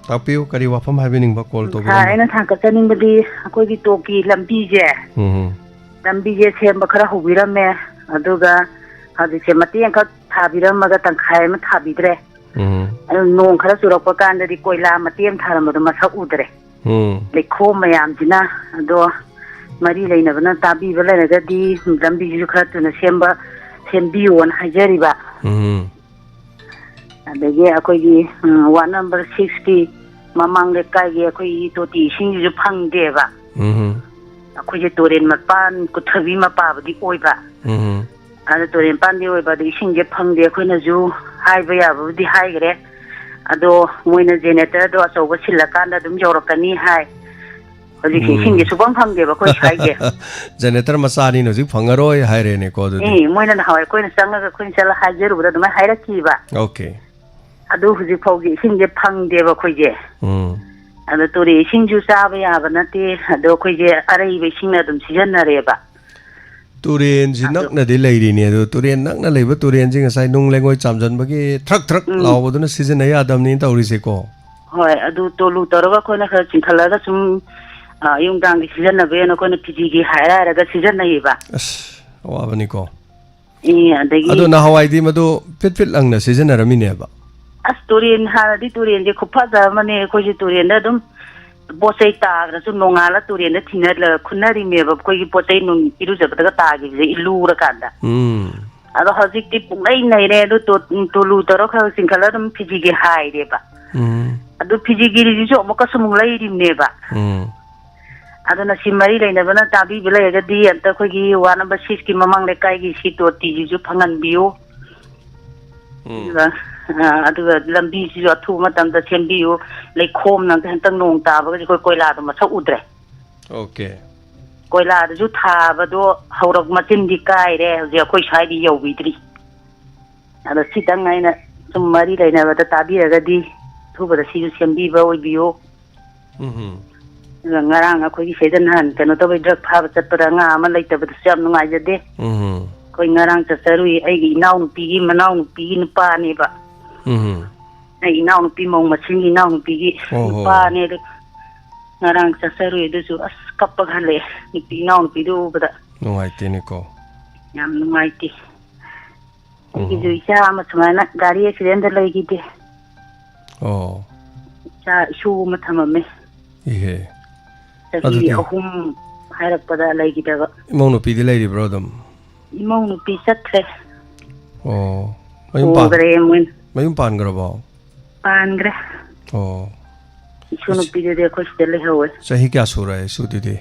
ꯇꯥꯛꯄꯤꯌꯨ, ꯀꯔꯤ ꯋꯥꯐꯝ ꯍꯥꯏꯕꯤꯅꯤꯡꯕ ꯀꯣꯜ ꯁꯥꯔ, ꯇꯧꯕꯤꯔꯝꯕ? ꯑꯩꯅ ꯊꯥꯡꯒꯠꯆꯅꯤꯡꯕꯗꯤ ꯑꯩꯈꯣꯏꯒꯤ ꯇꯣꯛꯀꯤ ꯂꯝꯕꯤꯁꯦ, ꯎꯝ ꯍꯝ꯫ ꯂꯝꯕꯤꯁꯦ ꯁꯦꯝꯕ ꯈꯔ ꯍꯧꯕꯤꯔꯝꯃꯦ, ꯑꯗꯨꯒ ꯍꯧꯖꯤꯛꯁꯦ ꯃꯇꯦꯛ ꯑꯃꯈꯛ ꯊꯥꯕꯤꯔꯝꯃꯒ ꯇꯪꯈꯥꯏ ꯑꯃ ꯊꯥꯕꯤꯗ꯭ꯔꯦ꯫ ꯎꯝ꯫ ꯑꯗꯨ ꯅꯣꯡ ꯈꯔ ꯆꯨꯔꯛꯄ ꯀꯥꯟꯗꯗꯤ ꯀꯣꯏꯂꯥ ꯃꯇꯦꯛ ꯑꯃ ꯊꯥꯔꯝꯕꯗꯣ ꯃꯁꯛ ꯎꯗ꯭ꯔꯦ꯫ ꯎꯝ꯫ ꯂꯩꯈꯣꯝ ꯃꯌꯥꯝꯁꯤꯅ꯫ ꯑꯗꯣ ꯃꯔꯤ ꯂꯩꯅꯕꯅ ꯇꯥꯕꯤꯕ ꯂꯩꯔꯒꯗꯤ ꯂꯝꯕꯤꯁꯤꯁꯨ ꯈꯔ ꯊꯨꯅ ꯁꯦꯝꯕ, ꯁꯦꯝꯕꯤꯌꯣꯅ ꯍꯥꯏꯖꯔꯤꯕ꯫ ꯎꯝ꯫ ꯑꯗꯒꯤ ꯑꯩꯈꯣꯏꯒꯤ, ꯎꯝ, ꯋꯥꯔꯗ ꯅꯝꯕꯔ ꯁꯤꯛꯁꯀꯤ ꯃꯃꯥꯡ ꯂꯩꯀꯥꯏꯒꯤ ꯑꯩꯈꯣꯏꯒꯤ ꯇꯣꯇꯤ ꯏꯁꯤꯡꯁꯤꯁꯨ ꯐꯪꯗꯦꯕ꯫ ꯎꯝ꯫ ꯑꯩꯈꯣꯏꯁꯦ ꯇꯨꯔꯦꯟ ꯃꯄꯥꯟ ꯀꯨꯊꯕꯤ ꯃꯄꯥꯕꯨꯗꯤ ꯑꯣꯏꯕ꯫ ꯎꯝ꯫ ꯑꯗ ꯇꯨꯔꯦꯟ ꯃꯄꯥꯟꯗꯤ ꯑꯣꯏꯕ, ꯑꯗꯨ ꯏꯁꯤꯡꯁꯦ ꯐꯪꯗꯦ꯫ ꯑꯩꯈꯣꯏꯅꯁꯨ ꯍꯥꯏꯕ ꯌꯥꯕꯕꯨꯗꯤ ꯍꯥꯏꯈ꯭ꯔꯦ, ꯑꯗꯣ ꯃꯣꯏꯅ ꯖꯦꯅꯦꯔꯦꯇꯔꯗꯣ ꯑꯆꯧꯕ ꯁꯤꯜꯂꯀꯥꯟꯗ ꯑꯗꯨꯝ ꯌꯧꯔꯛꯀꯅꯤ ꯍꯥꯏ꯫ ꯍꯧꯖꯤꯛꯁꯦ ꯎꯝ꯫ ꯏꯁꯤꯡꯁꯦ ꯁꯨꯐꯪ ꯐꯪꯗꯦꯕ ꯑꯩꯈꯣꯏ ꯁ꯭ꯋꯥꯏꯁꯦ꯫ ꯖꯦꯅꯦꯔꯦꯇꯔ ꯃꯆꯥꯅꯤꯅ ꯍꯧꯖꯤꯛ ꯐꯪꯉꯔꯣꯏ ꯍꯥꯏꯔꯦꯅꯦꯀꯣ ꯑꯗꯨꯗꯤ꯫ ꯑꯦ, ꯃꯣꯏꯅ ꯅꯍꯥꯟꯋꯥꯏ ꯑꯩꯈꯣꯏꯅ ꯆꯪꯉꯒ ꯑꯩꯈꯣꯏꯅ ꯆꯠꯂ ꯍꯥꯏꯖꯔꯨꯕꯗ ꯑꯗꯨꯃꯥꯏꯅ ꯍꯥꯏꯔꯛꯈꯤꯕ꯫ ꯑꯣꯀꯦ꯫ ꯑꯗꯨ ꯍꯧꯖꯤꯛ ꯐꯥꯎꯒꯤ ꯏꯁꯤꯡꯁꯦ ꯐꯪꯗꯦꯕ ꯑꯩꯈꯣꯏꯁꯦ꯫ ꯎꯝ꯫ ꯑꯗꯣ ꯇꯨꯔꯦꯟ ꯏꯁꯤꯡꯁꯨ ꯆꯥꯕ ꯌꯥꯕ ꯅꯠꯇꯦ, ꯑꯗꯣ ꯑꯩꯈꯣꯏꯁꯦ ꯑꯔꯩꯕ ꯏꯁꯤꯡꯅ ꯑꯗꯨꯝ ꯁꯤꯖꯤꯟꯅꯔꯦꯕ꯫ ꯇꯨꯔꯦꯟꯁꯤ ꯑꯗꯣ ꯅꯛꯅꯗꯤ ꯂꯩꯔꯤꯅꯦ, ꯑꯗꯣ ꯇꯨꯔꯦꯟ ꯅꯛꯅ ꯂꯩꯕ ꯇꯨꯔꯦꯟꯁꯤ ꯉꯁꯥꯏ ꯅꯨꯡ ꯂꯩꯉꯣꯏ ꯆꯥꯝꯖꯟꯕꯒꯤ ꯊ꯭ꯔꯛ ꯊ꯭ꯔꯛ ꯎꯝ꯫ ꯂꯥꯎꯕꯗꯨꯅ ꯁꯤꯖꯤꯟꯅ ꯌꯥꯗꯕꯅꯤꯅ ꯇꯧꯔꯤꯁꯦꯀꯣ꯫ ꯍꯣꯏ, ꯑꯗꯨ ꯇꯣꯂꯨ ꯇꯧꯔꯒ ꯑꯩꯈꯣꯏꯅ ꯈꯔ ꯆꯤꯡꯈꯠꯂꯒ ꯁꯨꯝ, ꯑ, ꯑꯌꯨꯛ ꯅꯨꯡꯗꯥꯡꯒꯤ ꯁꯤꯖꯤꯟꯅꯕ ꯑꯣꯏꯅ ꯑꯩꯈꯣꯏꯅ ꯐꯤꯖꯤꯒꯤ ꯍꯥꯏꯔ ꯍꯥꯏꯔꯒ ꯁꯤꯖꯤꯟꯅꯩꯌꯦꯕ꯫ ꯑꯁ, ꯑꯋꯥꯕꯅꯤꯀꯣ꯫ ꯑꯦ, ꯑꯗꯒꯤ ꯑꯗꯣ ꯅꯍꯥꯟꯋꯥꯏꯗꯤ ꯃꯗꯨ ꯐꯤꯠ ꯐꯤꯠ ꯂꯪꯅ ꯁꯤꯖꯤꯟꯅꯔꯝꯃꯤꯅꯦꯕ? ꯑꯁ, ꯇꯨꯔꯦꯟ, ꯍꯥꯟꯅꯗꯤ ꯇꯨꯔꯦꯟꯁꯦ ꯈꯨꯐꯖ ꯑꯃꯅꯦ꯫ ꯑꯩꯈꯣꯏꯁꯦ ꯇꯨꯔꯦꯟꯗ ꯑꯗꯨꯝ ꯄꯣꯠ ꯆꯩ ꯇꯥꯈ꯭ꯔꯁꯨ ꯅꯣꯡꯉꯥꯜꯂ ꯇꯨꯔꯦꯟꯗ ꯊꯤꯅ-, ꯈꯨꯟꯅꯔꯤꯃꯦꯕ꯫ ꯑꯩꯈꯣꯏꯒꯤ ꯄꯣꯠ ꯆꯩ ꯅꯨꯡ ꯏꯔꯨꯖꯕꯗꯒ ꯇꯥꯈꯤꯕꯁꯦ ꯏꯜꯂꯨꯔꯀꯥꯟꯗ꯫ ꯎꯝ꯫ ꯑꯗꯣ ꯍꯧꯖꯤꯛꯇꯤ ꯄꯨꯡꯅꯩ ꯅꯩꯔꯦ꯫ ꯑꯗꯨ ꯇꯣ-, ꯇꯣꯂꯨ ꯇꯧꯔ ꯈꯔ ꯆꯤꯡꯈꯠꯂ ꯑꯗꯨꯝ ꯐꯤꯖꯤꯒꯤ ꯍꯥꯏꯔꯦꯕ꯫ ꯎꯝ꯫ ꯑꯗꯨ ꯐꯤꯖꯤꯒꯤꯁꯤꯁꯨ ꯑꯃꯨꯛꯀꯁꯨ ꯑꯃꯨꯛ ꯂꯩꯔꯤꯕꯅꯦꯕ꯫ ꯎꯝ꯫ ꯑꯗꯨꯅ ꯁꯤ ꯃꯔꯤ ꯂꯩꯅꯕꯅ ꯇꯥꯕꯤꯕ ꯂꯩꯔꯒꯗꯤ ꯑꯝꯇ ꯑꯩꯈꯣꯏꯒꯤ ꯋꯥꯔꯗ ꯅꯝꯕꯔ ꯁꯤꯛꯁꯀꯤ ꯃꯃꯥꯡ ꯂꯩꯀꯥꯏꯒꯤ ꯁꯤ ꯇꯣꯇꯤꯁꯤꯁꯨ ꯐꯪꯍꯟꯕꯤꯌꯨ꯫ ꯎꯝ꯫ ꯑꯗꯨꯒ, ꯑ, ꯑꯗꯨꯒ ꯂꯝꯕꯤꯁꯤꯁꯨ ꯑꯊꯨꯕ ꯃꯇꯝꯗ ꯁꯦꯝꯕꯤꯌꯨ꯫ ꯂꯩꯈꯣꯝꯅ ꯍꯟꯇꯛ ꯅꯣꯡ ꯇꯥꯕꯒꯗꯤ ꯑꯩꯈꯣꯏ ꯀꯣꯏꯂꯥꯗꯣ ꯃꯁꯛ ꯎꯗ꯭ꯔꯦ꯫ ꯑꯣꯀꯦ꯫ ꯀꯣꯏꯂꯥꯗꯨꯁꯨ ꯊꯥꯕꯗꯣ ꯍꯧꯔꯛ ꯃꯆꯤꯟꯗꯤ ꯀꯥꯏꯔꯦ, ꯍꯧꯖꯤꯛ ꯑꯩꯈꯣꯏ ꯁ꯭ꯋꯥꯏꯗꯤ ꯌꯧꯕꯤꯗ꯭ꯔꯤ꯫ ꯑꯗꯣ ꯁꯤꯇꯪ ꯑꯩꯅ ꯁꯨꯝ ꯃꯔꯤ ꯂꯩꯅꯕꯗ ꯇꯥꯕꯤꯔꯒꯗꯤ ꯑꯊꯨꯕꯗ ꯁꯤꯁꯨ ꯁꯦꯝꯕꯤꯕ ꯑꯣꯏꯕꯤꯌꯨ꯫ ꯎꯝ꯫ ꯑꯗꯨꯒ ꯉꯔꯥꯡ ꯑꯩꯈꯣꯏꯒꯤ ꯁꯤꯗ ꯅꯍꯥꯟ ꯀꯩꯅꯣ ꯇꯧꯕꯩ, ꯗ꯭ꯔꯒ ꯐꯥꯕ ꯆꯠꯄꯗ ꯑꯉꯥꯡ ꯑꯃ ꯂꯩꯇꯕꯗꯨꯁꯨ ꯌꯥꯝ ꯅꯨꯡꯉꯥꯏꯖꯗꯦ꯫ ꯎꯝ꯫ ꯑꯩꯈꯣꯏ ꯉꯔꯥꯡ ꯆꯠꯆꯔꯨꯏ, ꯑꯩꯒꯤ ꯏꯅꯥꯎꯅꯨꯄꯤꯒꯤ ꯃꯅꯥꯎꯅꯨꯄꯤꯒꯤ ꯅꯨꯄꯥꯅꯦꯕ꯫ ꯎꯝ꯫ ꯑꯩ ꯏꯅꯥꯎꯅꯨꯄꯤ, ꯃꯧ ꯃꯁꯦꯟꯒꯤ ꯏꯅꯥꯎꯅꯨꯄꯤꯒꯤ ꯑꯣ ꯍꯣ꯫ ꯅꯨꯄꯥꯅꯦ꯫ ꯑꯗꯨ ꯉꯔꯥꯡ ꯆꯠꯆꯔꯨꯏ, ꯑꯗꯨꯁꯨ ꯑꯁ ꯀꯞꯄꯒ ꯍꯜꯂꯛꯑꯦ, ꯅꯨꯄꯤ ꯏꯅꯥꯎꯅꯨꯄꯤꯗꯨ ꯎꯕꯗ꯫ ꯅꯨꯡꯉꯥꯏꯇꯦꯅꯦꯀꯣ꯫ ꯌꯥꯝ ꯅꯨꯡꯉꯥꯏꯇꯦ꯫ ꯑꯩꯒꯤꯁꯨ ꯎꯝ꯫ ꯏꯆꯥ ꯑꯃ ꯁꯨꯃꯥꯏꯅ ꯒꯥꯔꯤ ꯑꯦꯛꯁꯤꯗꯦꯟꯗ ꯂꯩꯈꯤꯗꯦ꯫ ꯑꯣ꯫ ꯏꯆꯥ ꯏꯁꯨ ꯑꯃ ꯊꯝꯃꯝꯃꯦ꯫ ꯏꯍꯦ꯫ ꯆꯍꯤ ꯑꯗꯨꯗꯤ ꯑꯍꯨꯝ ꯍꯥꯏꯔꯛꯄꯗ ꯂꯩꯈꯤꯗꯕ꯫ ꯏꯃꯧ ꯅꯨꯄꯤꯗꯤ ꯂꯩꯔꯤꯕ꯭ꯔꯣ ꯑꯗꯨꯝ? ꯏꯃꯧ ꯅꯨꯄꯤ ꯆꯠꯈ꯭ꯔꯦ꯫ ꯑꯣ꯫ ꯃꯌꯨꯝ ꯄꯥꯟ-, ꯍꯣꯡꯈ꯭ꯔꯦ ꯃꯣꯏꯅ꯫ ꯃꯌꯨꯝ ꯄꯥꯟꯈ꯭ꯔꯕꯣ? ꯄꯥꯟꯈ꯭ꯔꯦ꯫ ꯑꯣ꯫ ꯏꯁꯨ ꯏꯁ-, ꯅꯨꯄꯤꯗꯨꯗꯤ ꯑꯩꯈꯣꯏ ꯁꯤꯗ ꯂꯩꯍꯧꯋꯦ꯫ ꯆꯍꯤ ꯀꯌꯥ ꯁꯨꯔꯦ ꯏꯁꯨꯗꯨꯗꯤ?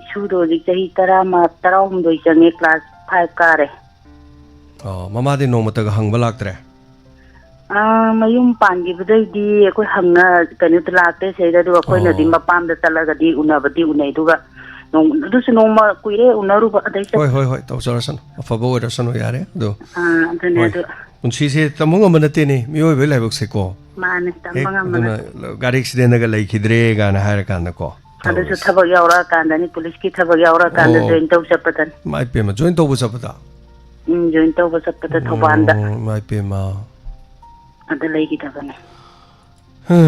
ꯏꯁꯨꯗꯣ ꯍꯧꯖꯤꯛ ꯆꯍꯤ ꯇꯔꯥꯃ-, ꯇꯔꯥꯍꯨꯝꯗꯣꯏ ꯆꯪꯉꯦ, ꯀ꯭ꯂꯥꯁ ꯐꯥꯏꯚ ꯀꯥꯔꯦ꯫ ꯑꯣ, ꯃꯃꯥꯗꯤ ꯅꯣꯡꯃꯇꯒ ꯍꯪꯕ ꯂꯥꯛꯇ꯭ꯔꯦ? ꯑꯥ, ꯃꯌꯨꯝ ꯄꯥꯟꯈꯤꯕꯗꯩꯗꯤ ꯑꯩꯈꯣꯏ ꯍꯪꯅ-, ꯀꯩꯅꯣꯗꯤ ꯂꯥꯛꯇꯦ ꯁꯤꯗ, ꯑꯗꯨꯒ ꯑꯩꯈꯣꯏꯅꯗꯤ ꯑꯣ꯫ ꯃꯄꯥꯝꯗ ꯆꯠꯂꯒꯗꯤ ꯎꯅꯕꯗꯤ ꯎꯅꯩ, ꯑꯗꯨꯒ ꯅꯣꯡ-, ꯑꯗꯨꯁꯨ ꯅꯣꯡꯃ ꯀꯨꯏꯔꯦ ꯎꯅꯔꯨꯕ, ꯑꯗꯩ ꯆꯠ- ꯍꯣꯏ, ꯍꯣꯏ, ꯍꯣꯏ, ꯇꯧꯖꯔꯁꯅꯨ, ꯑꯐꯕ ꯑꯣꯏꯔꯁꯅꯨ, ꯌꯥꯔꯦ ꯑꯗꯣ꯫ ꯑꯥ, ꯑꯗꯨꯅꯦ ꯍꯣꯏ꯫ ꯑꯗꯨ꯫ ꯄꯨꯟꯁꯤꯁꯦ ꯇꯝꯕ ꯉꯝꯕ ꯅꯠꯇꯦꯅꯦ, ꯃꯤꯑꯣꯏꯕꯒꯤ ꯂꯥꯏꯕꯛꯁꯦꯀꯣ꯫ ꯃꯥꯅꯦ, ꯇꯝꯕ ꯍꯦꯛ ꯉꯝꯕ ꯑꯗꯨꯅ ꯅꯠꯇꯦ꯫ ꯒꯥꯔꯤ ꯑꯦꯛꯁꯤꯗꯦꯟꯗꯒ ꯂꯩꯈꯤꯗ꯭ꯔꯦ ꯀꯥꯏꯅ ꯍꯥꯏꯔꯀꯥꯟꯗꯀꯣ꯫ ꯑꯗꯨꯁꯨ ꯇꯧꯔꯤꯁꯦ꯫ ꯊꯕꯛ ꯌꯥꯎꯔꯛꯑꯀꯥꯟꯗꯅꯤ, ꯄꯨꯂꯤꯁꯀꯤ ꯊꯕꯛ ꯌꯥꯎꯔꯛꯑꯀꯥꯟꯗ ꯑꯣ꯫ ꯖꯣꯏꯟ ꯇꯧ ꯆꯠꯄꯗꯅꯤ꯫ ꯏꯃꯥ ꯏꯄꯦꯝꯃ, ꯖꯣꯏꯟ ꯇꯧꯕ ꯆꯠꯄꯗ? ꯎꯝ, ꯖꯣꯏꯟ ꯇꯧꯕ ꯆꯠꯄꯗ ꯊꯧꯕꯥꯜꯗ꯫ ꯎꯝ, ꯏꯃꯥ ꯏꯄꯦꯝꯃ꯫ ꯑꯗ ꯂꯩꯈꯤꯗꯕꯅꯦ꯫ ꯍꯥ,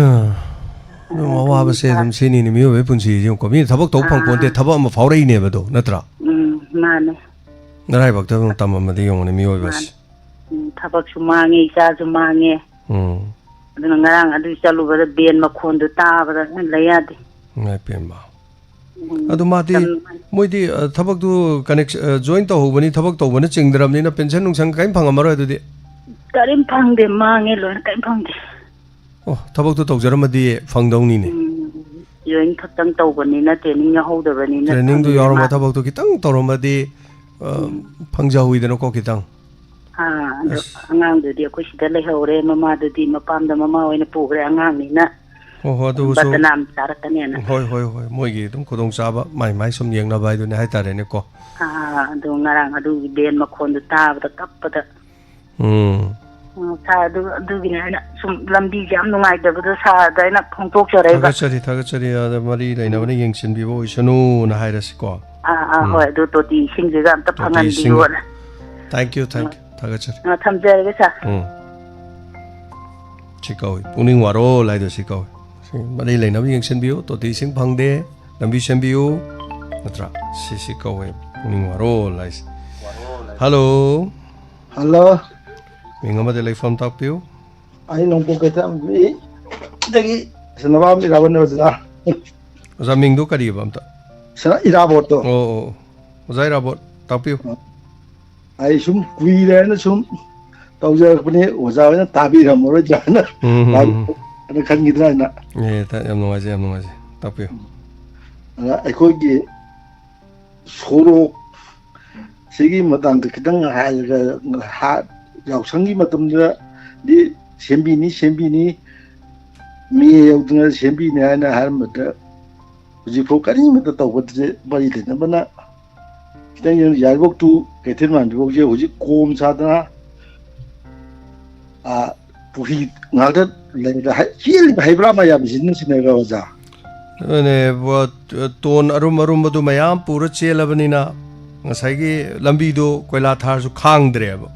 ꯑꯗꯨꯝ ꯑꯗꯨꯅꯤ ꯑꯋꯥꯕꯁꯦ ꯁꯥ- ꯑꯗꯨꯝ ꯁꯤꯅꯤꯅꯦ, ꯃꯤꯑꯣꯏꯕꯒꯤ ꯄꯨꯟꯁꯤꯁꯦ ꯌꯦꯡꯉꯨꯀꯣ꯫ ꯃꯤꯅ ꯊꯕꯛ ꯇꯧꯕ ꯐꯪ ꯑꯥ꯫ ꯄꯣꯟꯇꯦ, ꯊꯕꯛ ꯑꯃ ꯐꯥꯎꯔꯛꯏꯅꯦꯕ ꯑꯗꯣ, ꯅꯠꯇ꯭ꯔꯥ? ꯎꯝ, ꯃꯥꯅꯦ꯫ ꯅꯔꯥꯏꯕꯛꯇ ꯑꯗꯨꯝ ꯇꯝꯃꯝꯃꯗꯤ ꯌꯦꯡꯉꯨꯅꯦ, ꯃꯤꯑꯣꯏꯕꯁꯦ꯫ ꯃꯥꯅꯦ꯫ ꯎꯝ, ꯊꯕꯛꯁꯨ ꯃꯥꯡꯉꯦ, ꯏꯆꯥꯁꯨ ꯃꯥꯡꯉꯦ꯫ ꯎꯝ꯫ ꯑꯗꯨꯅ ꯉꯔꯥꯡ ꯑꯗꯨ ꯆꯠꯂꯨꯕꯗ ꯚꯦꯟ ꯃꯈꯣꯟꯗꯨ ꯇꯥꯕꯗ ꯂꯩ ꯌꯥꯗꯦ꯫ ꯏꯃꯥ ꯏꯄꯦꯝꯃ꯫ ꯎꯝ, ꯑꯗꯨ ꯃꯥꯗꯤ, ꯌꯥꯝ ꯅꯨꯡꯉꯥꯏ꯫ ꯃꯣꯏꯗꯤ, ꯑ, ꯊꯕꯛꯇꯨ ꯀꯅꯦꯛ-, ꯑ, ꯖꯣꯏꯟ ꯇꯧꯍꯧꯕꯅꯤ, ꯊꯕꯛ ꯇꯧꯕꯅ ꯆꯤꯡꯗ꯭ꯔꯕꯅꯤꯅ ꯄꯦꯟꯁꯟ ꯅꯨꯡꯁꯟ ꯀꯔꯤꯝ ꯐꯪꯉꯝꯃꯔꯣꯏ ꯑꯗꯨꯗꯤ? ꯀꯔꯤꯝ ꯐꯪꯗꯦ, ꯃꯥꯡꯉꯦ ꯂꯣꯏꯅ, ꯀꯔꯤꯝ ꯐꯪꯗꯦ꯫ ꯑꯣ, ꯊꯕꯛꯇꯨ ꯇꯧꯖꯔꯝꯃꯗꯤ ꯐꯪꯗꯧꯅꯤꯅꯦ꯫ ꯎꯝ꯫ ꯖꯣꯏꯟ ꯈꯛꯇꯪ ꯇꯧꯕꯅꯤꯅ, ꯇ꯭ꯔꯦꯅꯤꯡ ꯌꯥꯎꯍꯧꯗꯕꯅꯤꯅ ꯇ꯭ꯔꯦꯅꯤꯡꯗꯨ ꯈꯪꯗꯦ ꯌꯥꯎꯔꯝꯕ ꯃꯥ꯫ ꯊꯕꯛꯇꯣ ꯈꯤꯇꯪ ꯇꯧꯔꯝꯃꯗꯤ, ꯑ, ꯎꯝ꯫ ꯐꯪꯖꯍꯧꯋꯤꯗꯅꯀꯣ ꯈꯤꯇꯪ꯫ ꯑꯥ, ꯑꯗꯣ ꯑꯁ꯫ ꯑꯉꯥꯡꯗꯨꯗꯤ ꯑꯩꯈꯣꯏ ꯁꯤꯗ ꯂꯩꯍꯧꯔꯦ, ꯃꯃꯥꯗꯨꯗꯤ ꯃꯄꯥꯝꯗ ꯃꯃꯥ ꯑꯣꯏꯅ ꯄꯨꯈ꯭ꯔꯦ ꯑꯉꯥꯡꯅꯤꯅ꯫ ꯍꯣꯏ, ꯍꯣꯏ, ꯑꯗꯨꯕꯨꯁꯨ꯫ ꯕꯗꯅꯥꯝ ꯆꯥꯔꯛꯀꯅꯦꯅ꯫ ꯍꯣꯏ, ꯍꯣꯏ, ꯍꯣꯏ, ꯃꯣꯏꯒꯤ ꯑꯗꯨꯝ ꯈꯨꯗꯣꯡꯆꯥꯕ ꯃꯥꯏ ꯃꯥꯏ ꯁꯨꯝ ꯌꯦꯡꯅꯕ ꯍꯥꯏꯗꯨꯅꯤ ꯍꯥꯏꯇꯥꯔꯦꯅꯦꯀꯣ꯫ ꯑꯥ, ꯑꯗꯨ ꯉꯔꯥꯡ ꯑꯗꯨꯒꯤ ꯕꯦꯟ ꯃꯈꯣꯟꯗꯨ ꯇꯥꯕꯗ ꯀꯞꯄꯗ꯫ ꯎꯝ꯫ ꯎꯝ, ꯁꯥꯔ, ꯑꯗꯨ, ꯑꯗꯨꯒꯤꯅꯦ ꯑꯩꯅ ꯁꯨꯝ ꯂꯝꯕꯤꯁꯦ ꯌꯥꯝ ꯅꯨꯡꯉꯥꯏꯇꯕꯗꯣ ꯁꯥꯔꯗ ꯑꯩꯅ ꯐꯣꯡꯗꯣꯛꯆꯔꯛꯏꯕ꯫ ꯊꯥꯒꯠꯆꯔꯤ, ꯊꯥꯒꯠꯆꯔꯤ꯫ ꯑꯗ ꯃꯔꯤ ꯂꯩꯅꯕꯅ ꯎꯝ꯫ ꯌꯦꯡꯁꯤꯟꯕꯤꯕ ꯑꯣꯏꯁꯅꯨꯅ ꯍꯥꯏꯔꯁꯤꯀꯣ꯫ ꯑꯥ, ꯑꯥ, ꯎꯝ꯫ ꯍꯣꯏ, ꯑꯗꯨ ꯇꯣꯇꯤ ꯏꯁꯤꯡꯁꯤꯒ ꯑꯝꯇ ꯇꯣꯇꯤ ꯏꯁꯤꯡ꯫ ꯐꯪꯍꯟꯕꯤꯌꯣꯅ꯫ Thank you, thank you꯫ ꯊꯥꯒꯠꯆꯔꯤ꯫ ꯑꯥ, ꯊꯝꯖꯔꯒꯦ, ꯁꯥꯔ꯫ ꯎꯝ꯫ ꯁꯤ ꯀꯧꯏ, ꯄꯨꯛꯅꯤꯡ ꯋꯥꯔꯣꯜ ꯍꯥꯏꯗꯣ ꯁꯤ ꯀꯧꯏ꯫ ꯁꯤ ꯃꯔꯤ ꯂꯩꯅꯕ ꯌꯦꯡꯁꯤꯟꯕꯤꯌꯨ, ꯇꯣꯇꯤ ꯏꯁꯤꯡ ꯐꯪꯗꯦ, ꯂꯝꯕꯤ ꯁꯦꯝꯕꯤꯌꯨ, ꯅꯠꯇ꯭ꯔꯥ? ꯁꯤ, ꯁꯤ ꯀꯧꯋꯦ ꯄꯨꯛꯅꯤꯡ ꯋꯥꯔꯣꯜ ꯍꯥꯏꯁꯦ꯫ ꯍꯜꯂꯣ꯫ ꯍꯜꯂꯣ꯫ ꯃꯤꯡ ꯑꯃꯗ ꯂꯩꯐꯝ ꯇꯥꯛꯄꯤꯌꯨ꯫ ꯑꯩ ꯅꯣꯡꯄꯣꯛ ꯀꯩꯊꯦꯜꯗꯒꯤ ꯁꯅꯥꯕꯝ ꯏꯔꯥꯕꯣꯠꯅꯦ, ꯑꯣꯖꯥ꯫ ꯑꯣꯖꯥ, ꯃꯤꯡꯗꯣ ꯀꯔꯤꯑꯕ ꯑꯝꯇ? ꯁꯅꯥ ꯏꯔꯥꯕꯣꯠꯇꯣ꯫ ꯑꯣ, ꯑꯣ, ꯑꯣ꯫ ꯑꯣꯖꯥ ꯏꯔꯥꯕꯣꯠ, ꯇꯥꯛꯄꯤꯌꯨ꯫ ꯑꯩ ꯁꯨꯝ ꯀꯨꯏꯔꯦꯅ ꯁꯨꯝ ꯇꯧꯖꯔꯛꯄꯅꯤ, ꯑꯣꯖꯥ ꯍꯣꯏꯅ ꯇꯥꯕꯤꯔꯝꯃꯔꯣꯏꯗ꯭ꯔꯥꯅ, ꯎꯝ, ꯎꯝ, ꯎꯝ꯫ ꯇꯥꯕꯤꯔꯝꯃꯔꯣꯏꯗ꯭ꯔꯥꯅ ꯈꯟꯈꯤꯗ꯭ꯔꯥ ꯍꯥꯏꯅ꯫ ꯑꯦ, ꯇꯥ-, ꯌꯥꯝ ꯅꯨꯡꯉꯥꯏꯖꯩ, ꯌꯥꯝ ꯅꯨꯡꯉꯥꯏꯖꯩ꯫ ꯇꯥꯛꯄꯤꯌꯨ꯫ ꯑꯗ ꯑꯩꯈꯣꯏꯒꯤ ꯁꯣꯔꯣꯛ ꯁꯤꯒꯤ ꯃꯇꯥꯡꯗ ꯈꯤꯇꯪ ꯍꯥꯏꯔꯒ, ꯍꯥ-, ꯌꯥꯎꯁꯪꯒꯤ ꯃꯇꯝꯗꯗꯤ ꯁꯦꯝꯕꯤꯅꯤ, ꯁꯦꯝꯕꯤꯅꯤ, ꯃꯦ ꯌꯧꯗ꯭ꯔꯤꯉꯩꯗ ꯁꯦꯝꯕꯤꯅꯤ ꯍꯥꯏꯅ ꯍꯥꯏꯔꯝꯕꯗ, ꯍꯧꯖꯤꯛꯐꯥꯎ ꯀꯔꯤꯃꯠꯇ ꯇꯧꯕꯁꯦ ꯃꯔꯤ ꯂꯩꯅꯕꯅ ꯈꯤꯇꯪ ꯌꯦꯡ-, ꯌꯥꯏꯔꯤꯄꯣꯛ to ꯀꯩꯊꯦꯜ ꯃꯥꯟꯕꯤꯐꯥꯎꯁꯦ ꯍꯧꯖꯤꯛ ꯀꯣꯝ ꯁꯥꯗꯅ, ꯑꯥ, ꯄꯨꯈ꯭ꯔꯤ ꯉꯥꯛꯇ ꯂꯩꯔꯒ ꯍꯩ-, ꯆꯦꯜꯂꯤꯕ ꯍꯩꯕ꯭ꯔꯥ ꯃꯌꯥꯝꯁꯤꯅ ꯁꯤꯅꯦꯕ, ꯑꯣꯖꯥ꯫ ꯑꯗꯨꯅꯦ, ꯕ-, ꯇꯣꯟ ꯑꯔꯨꯝ ꯑꯔꯨꯝꯕꯗꯨ ꯃꯌꯥꯝ ꯄꯨꯔ ꯆꯦꯜꯂꯕꯅꯤꯅ, ꯉꯁꯥꯏꯒꯤ ꯂꯝꯕꯤꯗꯣ ꯀꯣꯏꯂꯥ ꯊꯥꯔꯁꯨ ꯈꯥꯡꯗ꯭ꯔꯦꯕ꯫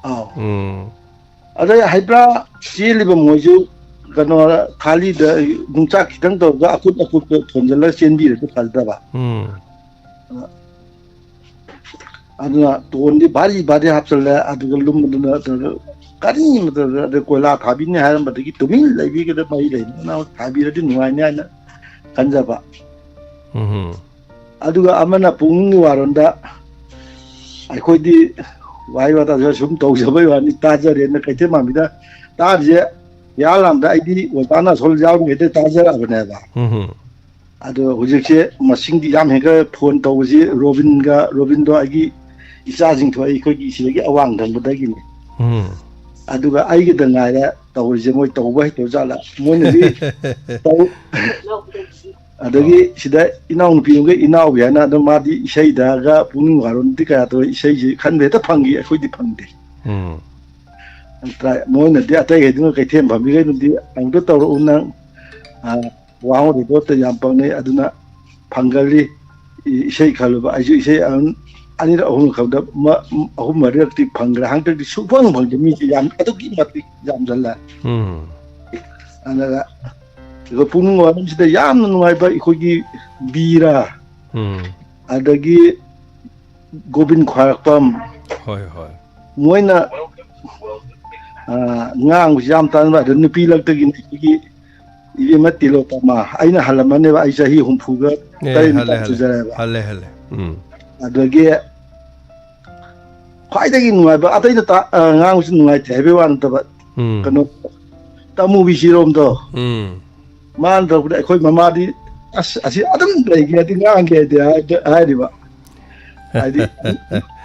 ꯑꯥꯎ꯫ ꯎꯝ꯫ ꯑꯗꯩ ꯍꯩꯕ꯭ꯔꯥ ꯆꯦꯜꯂꯤꯕ ꯃꯣꯏꯁꯨ ꯀꯩꯅꯣ ꯈꯥꯂꯤꯗ ꯅꯨꯡꯆꯥꯛ ꯈꯤꯇꯪ ꯇꯧꯔꯒ ꯑꯀꯨꯠ ꯑꯀꯨꯠꯇ ꯊꯣꯟꯖꯤꯜꯂꯒ ꯆꯦꯟꯕꯤꯔꯗꯤ ꯐꯒꯗꯕ꯫ ꯎꯝ꯫ ꯑꯗꯨꯅ ꯇꯣꯟꯗꯤ ꯚꯥꯔꯤ ꯚꯥꯔꯤ ꯍꯥꯞꯆꯜꯂꯦ, ꯑꯗꯨꯒ ꯂꯨꯝꯕꯗꯨꯅ ꯀꯔꯤ ꯃꯇꯝꯗ ꯑꯗꯩ ꯀꯣꯏꯂꯥ ꯊꯥꯕꯤꯅꯤ ꯍꯥꯏꯔꯝꯕꯗꯒꯤ ꯇꯨꯃꯤꯟ ꯂꯩꯕꯤꯒꯗꯕ ꯃꯔꯤ ꯂꯩꯅꯅ ꯊꯥꯕꯤꯔꯗꯤ ꯅꯨꯡꯉꯥꯏꯅꯤ ꯍꯥꯏꯅ ꯈꯟꯖꯕ꯫ ꯎꯝ꯫ ꯑꯗꯨꯒ ꯑꯃꯅ ꯄꯨꯛꯅꯤꯡꯒꯤ ꯋꯥꯔꯣꯝꯗ ꯑꯩꯈꯣꯏꯗꯤ ꯋꯥꯍꯩ ꯋꯥꯇꯥꯁꯨ ꯁꯨꯝ ꯇꯧꯖꯕꯩ ꯋꯥꯅꯤ, ꯇꯥꯖꯔꯦꯅ ꯀꯩꯊꯦꯜ ꯃꯥꯟꯕꯤꯗ ꯇꯥꯔꯤꯁꯦ ꯌꯥꯔꯂꯥꯝꯗ ꯑꯩꯗꯤ ꯑꯣꯖꯥꯅ ꯑꯁꯣꯜ ꯌꯥꯎꯔꯤꯉꯩꯗ ꯇꯥꯖꯔꯛꯑꯕꯅꯦꯕ꯫ ꯎꯝ꯫ ꯑꯗꯣ ꯍꯧꯖꯤꯛꯁꯦ ꯃꯁꯤꯡꯗꯤ ꯌꯥꯝ ꯍꯦꯟꯒꯠ, ꯐꯣꯟ ꯇꯧꯕꯁꯤ ꯔꯣꯕꯤꯟꯒ, ꯔꯣꯕꯤꯟꯗꯣ ꯑꯩꯒꯤ ꯏꯆꯥꯁꯤꯡ ꯊꯣꯛꯑꯦ, ꯑꯩꯈꯣꯏꯒꯤ ꯁꯤꯗꯒꯤ ꯑꯋꯥꯡ ꯊꯪꯕꯗꯒꯤꯅꯤ꯫ ꯎꯝ꯫ ꯑꯗꯨꯒ ꯑꯩꯒꯤꯗ ꯉꯥꯏꯔꯦ ꯇꯧꯔꯤꯁꯦ, ꯃꯣꯏ ꯇꯧꯕ ꯍꯩꯇꯕ ꯖꯥꯠꯂ? ꯃꯣꯏꯅꯗꯤ ꯇꯧ-, ꯑꯗꯒꯤ ꯑꯣ꯫ ꯁꯤꯗ ꯏꯅꯥꯎꯅꯨꯄꯤ ꯑꯃꯒ ꯏꯅꯥꯎꯕꯤ ꯍꯥꯏꯅ ꯑꯗꯨꯝ ꯃꯥꯗꯤ ꯏꯁꯩꯗꯒ ꯄꯨꯛꯅꯤꯡ ꯋꯥꯔꯣꯟꯗꯤ ꯀꯌꯥ ꯇꯧꯏ, ꯏꯁꯩꯁꯤ ꯈꯟꯕ ꯍꯦꯛꯇ ꯐꯪꯈꯤ, ꯑꯩꯈꯣꯏꯗꯤ ꯐꯪꯗꯦ꯫ ꯎꯝ꯫ ꯅꯠꯇ꯭ꯔꯥ? ꯃꯣꯏꯅꯗꯤ ꯑꯇꯩꯈꯩꯗꯨꯅ ꯀꯩꯊꯦꯜ ꯐꯝꯕꯤꯈꯩꯅꯗꯤ ꯑꯃꯨꯛꯇ ꯇꯧꯔꯛꯎ ꯅꯪ, ꯑ, ꯋꯥꯍꯧꯔꯤꯗꯣ ꯌꯥꯝ ꯄꯛꯅꯩ, ꯑꯗꯨꯅ ꯐꯪꯒꯜꯂꯤ꯫ ꯏ-, ꯏꯁꯩ ꯈꯜꯂꯨꯕ, ꯑꯩꯁꯨ ꯏꯁꯩ ꯑꯗꯨꯝ ꯑꯅꯤꯔꯛ ꯑꯍꯨꯝꯂꯛ ꯈꯟꯕꯗ ꯃ-, ꯑꯍꯨꯝ ꯃꯔꯤꯔꯛꯇꯤ ꯐꯪꯈ꯭ꯔꯦ꯫ ꯍꯟꯗꯛꯇꯤ ꯁꯨꯛꯐꯪ ꯐꯪꯗꯦ, ꯃꯤꯁꯦ ꯌꯥꯝ, ꯑꯗꯨꯛꯀꯤ ꯃꯇꯤꯛ ꯌꯥꯝꯁꯤꯜꯂꯦ꯫ ꯎꯝ꯫ ꯑꯗꯨꯒ ꯑꯩꯈꯣꯏ ꯄꯨꯛꯅꯤꯡ ꯋꯥꯔꯝꯁꯤꯗ ꯌꯥꯝꯅ ꯅꯨꯡꯉꯥꯏꯕ ꯑꯩꯈꯣꯏꯒꯤ ꯕꯤꯔꯥ, ꯎꯝ꯫ ꯑꯗꯒꯤ ꯒꯣꯕꯤꯟ ꯈ꯭ꯋꯥꯏꯔꯥꯛꯄꯝ, ꯍꯣꯏ, ꯍꯣꯏ꯫ ꯃꯣꯏꯅ, ꯑ, ꯉꯥꯡꯕꯁꯤ ꯌꯥꯝ ꯇꯥꯟꯅꯕ꯫ ꯑꯗ ꯅꯨꯄꯤ ꯂꯛꯇꯒꯤꯅꯤ ꯑꯩꯈꯣꯏꯒꯤ ꯏꯕꯦꯝꯃ ꯇꯤꯂꯣꯇꯃꯥ, ꯑꯩꯅ ꯍꯜꯂꯝꯃꯅꯦꯕ, ꯑꯩ ꯆꯍꯤ ꯍꯨꯝꯐꯨꯒ ꯑꯦ, ꯇꯔꯦꯠ ꯍꯜꯂꯦ, ꯅꯤꯄꯥꯟ ꯍꯜꯂꯦ꯫ ꯁꯨꯖꯔꯦꯕ꯫ ꯍꯜꯂꯦ, ꯍꯜꯂꯦ꯫ ꯎꯝ꯫ ꯑꯗꯒꯤ ꯈ꯭ꯋꯥꯏꯗꯒꯤ ꯅꯨꯡꯉꯥꯏꯕ, ꯑꯇꯩꯗ ꯇꯥ-, ꯑ, ꯉꯥꯡꯕꯁꯤ ꯅꯨꯡꯉꯥꯏꯇꯦ ꯍꯥꯏꯕꯩ ꯋꯥ ꯅꯠꯇꯕ, ꯎꯝ꯫ ꯀꯩꯅꯣ, ꯇꯃꯨꯕꯤ ꯁꯤꯔꯣꯝꯗꯣ, ꯎꯝ꯫ ꯃꯥꯅ ꯇꯧꯕꯗ ꯑꯩꯈꯣꯏ ꯃꯃꯥꯗꯤ, "ꯑꯁ, ꯑꯁꯤ ꯑꯗꯨꯝ ꯂꯩꯒꯦ, ꯑꯗꯨ ꯉꯥꯡꯒꯦ", ꯍꯥꯏꯗꯤ ꯍꯥꯏ-, ꯍꯥꯏꯔꯤꯕ꯫ ꯍꯥꯏꯗꯤ,